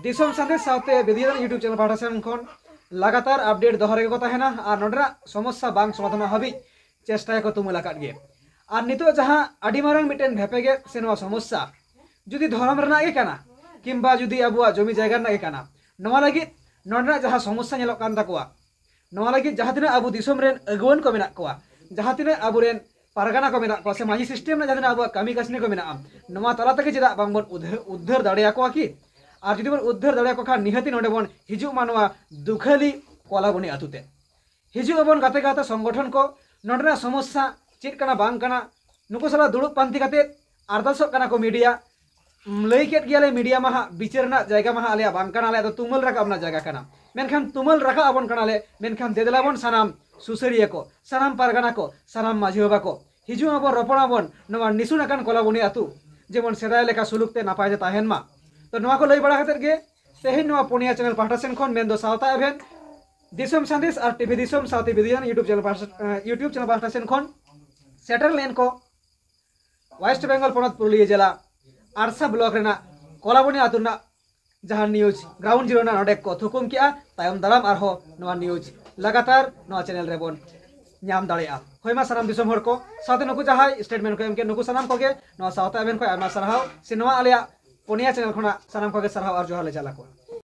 ᱫᱤᱥᱚᱢ ᱥᱟᱸᱫᱮᱥ ᱥᱟᱶᱛᱮ ᱵᱤᱫᱩ ᱪᱟᱸᱫᱟᱱ ᱤᱭᱩᱴᱩᱵᱽ ᱪᱮᱱᱮᱞ ᱯᱟᱦᱴᱟ ᱥᱮᱱ ᱠᱷᱚᱱ ᱞᱟᱜᱟᱛᱟᱨ ᱟᱯᱰᱮᱴ ᱫᱚᱦᱚ ᱨᱮᱜᱮ ᱠᱚ ᱛᱟᱦᱮᱱᱟ ᱟᱨ ᱱᱚᱰᱮᱱᱟᱜ ᱥᱚᱢᱚᱥᱥᱟ ᱵᱟᱝ ᱥᱚᱢᱟᱫᱷᱟᱱᱚᱜ ᱦᱟᱹᱵᱤᱡ ᱪᱮᱥᱴᱟᱭᱟᱠᱚ ᱛᱩᱢᱟᱹᱞ ᱟᱠᱟᱫ ᱜᱮ᱾ ᱟᱨ ᱱᱤᱛᱚᱜ ᱡᱟᱦᱟᱸ ᱟᱹᱰᱤ ᱢᱟᱨᱟᱝ ᱢᱤᱫᱴᱮᱱ ᱵᱷᱮᱯᱮᱜᱮᱫ ᱥᱮ ᱱᱚᱣᱟ ᱥᱚᱢᱚᱥᱥᱟ ᱡᱩᱫᱤ ᱫᱷᱚᱨᱚᱢ ᱨᱮᱱᱟᱜ ᱜᱮ ᱠᱟᱱᱟ, ᱠᱤᱝᱵᱟ ᱡᱩᱫᱤ ᱟᱵᱚᱣᱟᱜ ᱡᱚᱢᱤ ᱡᱟᱭᱜᱟ ᱨᱮᱱᱟᱜ ᱜᱮ ᱠᱟᱱᱟ, ᱱᱚᱣᱟ ᱞᱟᱹᱜᱤᱫ ᱱᱚᱰᱮᱱᱟᱜ ᱡᱟᱦᱟᱸ ᱥᱚᱢᱚᱥᱥᱟ ᱧᱮᱞᱚᱜ ᱠᱟᱱ ᱛᱟᱠᱚᱣᱟ, ᱱᱚᱣᱟ ᱞᱟᱹᱜᱤᱫ ᱡᱟᱦᱟᱸ ᱛᱤᱱᱟᱹᱜ ᱟᱵᱚ ᱫᱤᱥᱚᱢ ᱨᱮᱱ ᱟᱹᱜᱩᱣᱟᱹᱱ ᱠᱚ ᱢᱮᱱᱟᱜ ᱠᱚᱣᱟ, ᱡᱟᱦᱟᱸ ᱛᱤᱱᱟᱹᱜ ᱟᱵᱚᱨᱮᱱ ᱯᱟᱨᱜᱟᱱᱟ ᱠᱚ ᱢᱮᱱᱟᱜ ᱠᱚᱣᱟ, ᱥᱮ ᱢᱟᱹᱡᱷᱤ ᱥᱤᱥᱴᱮᱢ ᱨᱮᱱᱟᱜ ᱡᱟᱦᱟᱸ ᱛᱤᱱᱟᱹᱜ ᱟᱵᱚᱣᱟᱜ ᱠᱟᱹᱢᱤ ᱠᱟᱹᱥᱱᱤ ᱠᱚ ᱢᱮᱱᱟᱜᱼᱟ, ᱱᱚᱣᱟ ᱛᱟᱞᱟ ᱛᱮᱜᱮ ᱪᱮᱫᱟᱜ ᱵᱟᱝᱵᱚᱱ ᱩᱫᱷᱟᱹ- ᱩᱫᱽᱫᱷᱟᱹᱨ ᱫᱟᱲᱮᱭᱟᱠᱚᱣᱟ ᱠᱤ? ᱟᱨ ᱡᱩᱫᱤ ᱵᱚᱱ ᱩᱫᱽᱫᱷᱟᱹᱨ ᱫᱟᱲᱮᱭᱟᱠᱚ ᱠᱷᱟᱱ ᱱᱤᱦᱟᱹᱛᱤ ᱱᱚᱰᱮ ᱵᱚᱱ ᱦᱤᱡᱩᱜ ᱢᱟ ᱱᱚᱣᱟ ᱫᱩᱠᱷᱟᱹᱞᱤ ᱠᱚᱞᱟᱵᱚᱱᱤ ᱟᱹᱛᱩ ᱛᱮ᱾ ᱦᱤᱡᱩᱜ ᱟᱵᱚᱱ ᱜᱟᱛᱮ ᱜᱟᱶᱛᱟ ᱥᱚᱝᱜᱚᱴᱷᱚᱱ ᱠᱚ, ᱱᱚᱰᱮᱱᱟᱜ ᱥᱚᱢᱚᱥᱥᱟ ᱪᱮᱫ ᱠᱟᱱᱟ ᱵᱟᱝ ᱠᱟᱱᱟ, ᱱᱩᱠᱩ ᱥᱟᱞᱟᱜ ᱫᱩᱲᱩᱵ ᱯᱟᱱᱛᱮ ᱠᱟᱛᱮᱫ ᱟᱨᱫᱟᱥᱚᱜ ᱠᱟᱱᱟ ᱠᱚ ᱢᱤᱰᱤᱭᱟ, ᱞᱟᱹᱭ ᱠᱮᱫ ᱜᱮᱭᱟᱞᱮ, ᱢᱤᱰᱤᱭᱟ ᱢᱟ ᱦᱟᱸᱜ ᱵᱤᱪᱟᱹᱨ ᱨᱮᱱᱟᱜ ᱡᱟᱭᱜᱟ ᱢᱟ ᱦᱟᱸᱜ ᱟᱞᱮᱭᱟᱜ ᱵᱟᱝ ᱠᱟᱱᱟ, ᱟᱞᱮᱭᱟᱜ ᱫᱚ ᱛᱩᱢᱟᱹᱞ ᱨᱟᱠᱟᱵ ᱨᱮᱱᱟᱜ ᱡᱟᱭᱜᱟ ᱠᱟᱱᱟ᱾ ᱢᱮᱱᱠᱷᱟᱱ ᱛᱩᱢᱟᱹᱞ ᱨᱟᱠᱟᱵ ᱟᱵᱚᱱ ᱠᱟᱱᱟᱞᱮ, ᱢᱮᱱᱠᱷᱟᱱ ᱫᱮᱫᱮᱞᱟ ᱵᱚᱱ ᱥᱟᱱᱟᱢ ᱥᱩᱥᱟᱹᱨᱤᱭᱟᱹ ᱠᱚ, ᱥᱟᱱᱟᱢ ᱯᱟᱨᱜᱟᱱᱟ ᱠᱚ, ᱥᱟᱱᱟᱢ ᱢᱟᱹᱡᱷᱤ ᱵᱟᱵᱟ ᱠᱚ, ᱦᱤᱡᱩᱜ ᱟᱵᱚᱱ, ᱨᱚᱯᱚᱲ ᱟᱵᱚᱱ ᱱᱚᱣᱟ ᱱᱤᱥᱩᱱ ᱟᱠᱟᱱ ᱠᱚᱞᱟᱵᱚᱱᱤ ᱟᱹᱛᱩ, ᱡᱮᱢᱚᱱ ᱥᱮᱫᱟᱭ ᱞᱮᱠᱟ ᱥᱩᱞᱩᱠ ᱛᱮ ᱱᱟᱯᱟᱭ ᱛᱮ ᱛᱟᱦᱮᱱ ᱢᱟ᱾ ᱛᱚ ᱱᱚᱣᱟ ᱠᱚ ᱞᱟᱹᱭ ᱵᱟᱲᱟ ᱠᱟᱛᱮᱫ ᱜᱮ ᱛᱮᱦᱮᱧ ᱱᱚᱣᱟ ᱯᱩᱱᱭᱟ ᱪᱮᱱᱮᱞ ᱯᱟᱦᱴᱟ ᱥᱮᱱ ᱠᱷᱚᱱ, ᱢᱮᱱᱫᱚ ᱥᱟᱶᱛᱟ ᱮᱵᱷᱮᱱ, ᱫᱤᱥᱚᱢ ᱥᱟᱸᱫᱮᱥ ᱟᱨ ᱴᱤᱵᱷᱤ ᱫᱤᱥᱚᱢ ᱥᱟᱶᱛᱮ ᱵᱤᱫᱩᱭᱟᱱ YouTube ᱪᱮᱱᱮᱞ ᱯᱟᱦᱴᱟ, ᱮ, YouTube ᱪᱮᱱᱮᱞ ᱯᱟᱦᱴᱟ ᱥᱮᱱ ᱠᱷᱚᱱ ᱥᱮᱴᱮᱨ ᱞᱮᱱ ᱠᱚ ᱳᱭᱮᱥᱴ ᱵᱮᱝᱜᱚᱞ ᱯᱚᱱᱚᱛ ᱯᱩᱨᱩᱞᱤᱭᱟᱹ ᱡᱮᱞᱟ ᱟᱲᱥᱟ ᱵᱞᱚᱠ ᱨᱮᱱᱟᱜ ᱠᱚᱞᱟᱵᱚᱱᱤ ᱟᱹᱛᱩ ᱨᱮᱱᱟᱜ ᱡᱟᱦᱟᱸ ᱱᱤᱭᱩᱡᱽ ᱜᱨᱟᱣᱩᱱᱰ ᱡᱤᱨᱳ ᱨᱮᱱᱟᱜ ᱱᱚᱰᱮ ᱠᱚ ᱛᱷᱩᱠᱩᱢ ᱠᱮᱜᱼᱟ᱾ ᱛᱟᱭᱚᱢ ᱫᱟᱨᱟᱢ ᱟᱨᱦᱚᱸ ᱱᱚᱣᱟ ᱱᱤᱭᱩᱡᱽ ᱞᱟᱜᱟᱛᱟᱨ ᱱᱚᱣᱟ ᱪᱮᱱᱮᱞ ᱨᱮᱵᱚᱱ ᱧᱟᱢ ᱫᱟᱲᱮᱭᱟᱜᱼᱟ᱾ ᱦᱳᱭ ᱢᱟ, ᱥᱟᱱᱟᱢ ᱫᱤᱥᱚᱢ ᱦᱚᱲ ᱠᱚ ᱥᱟᱶᱛᱮ ᱱᱩᱠᱩ ᱡᱟᱦᱟᱸᱭ ᱥᱴᱮᱴᱢᱮᱱᱴ ᱠᱚ ᱮᱢ ᱠᱮᱫ, ᱱᱩᱠᱩ ᱥᱟᱱᱟᱢ ᱠᱚᱜᱮ ᱱᱚᱣᱟ ᱥᱟᱶᱛᱟ ᱮᱵᱷᱮᱱ ᱠᱷᱚᱱ ᱟᱭᱢᱟ ᱥᱟᱨᱦᱟᱣ, ᱥᱮ ᱱᱚᱣᱟ ᱟᱞᱮᱭᱟᱜ ᱯᱩᱱᱭᱟ ᱪᱮᱱᱮᱞ ᱠᱷᱚᱱᱟᱜ ᱥᱟᱱᱟᱢ ᱠᱚᱜᱮ ᱥᱟᱨᱦᱟᱣ ᱟᱨ ᱡᱚᱦᱟᱨ ᱞᱮ ᱪᱟᱞ ᱟᱠᱚᱣᱟ᱾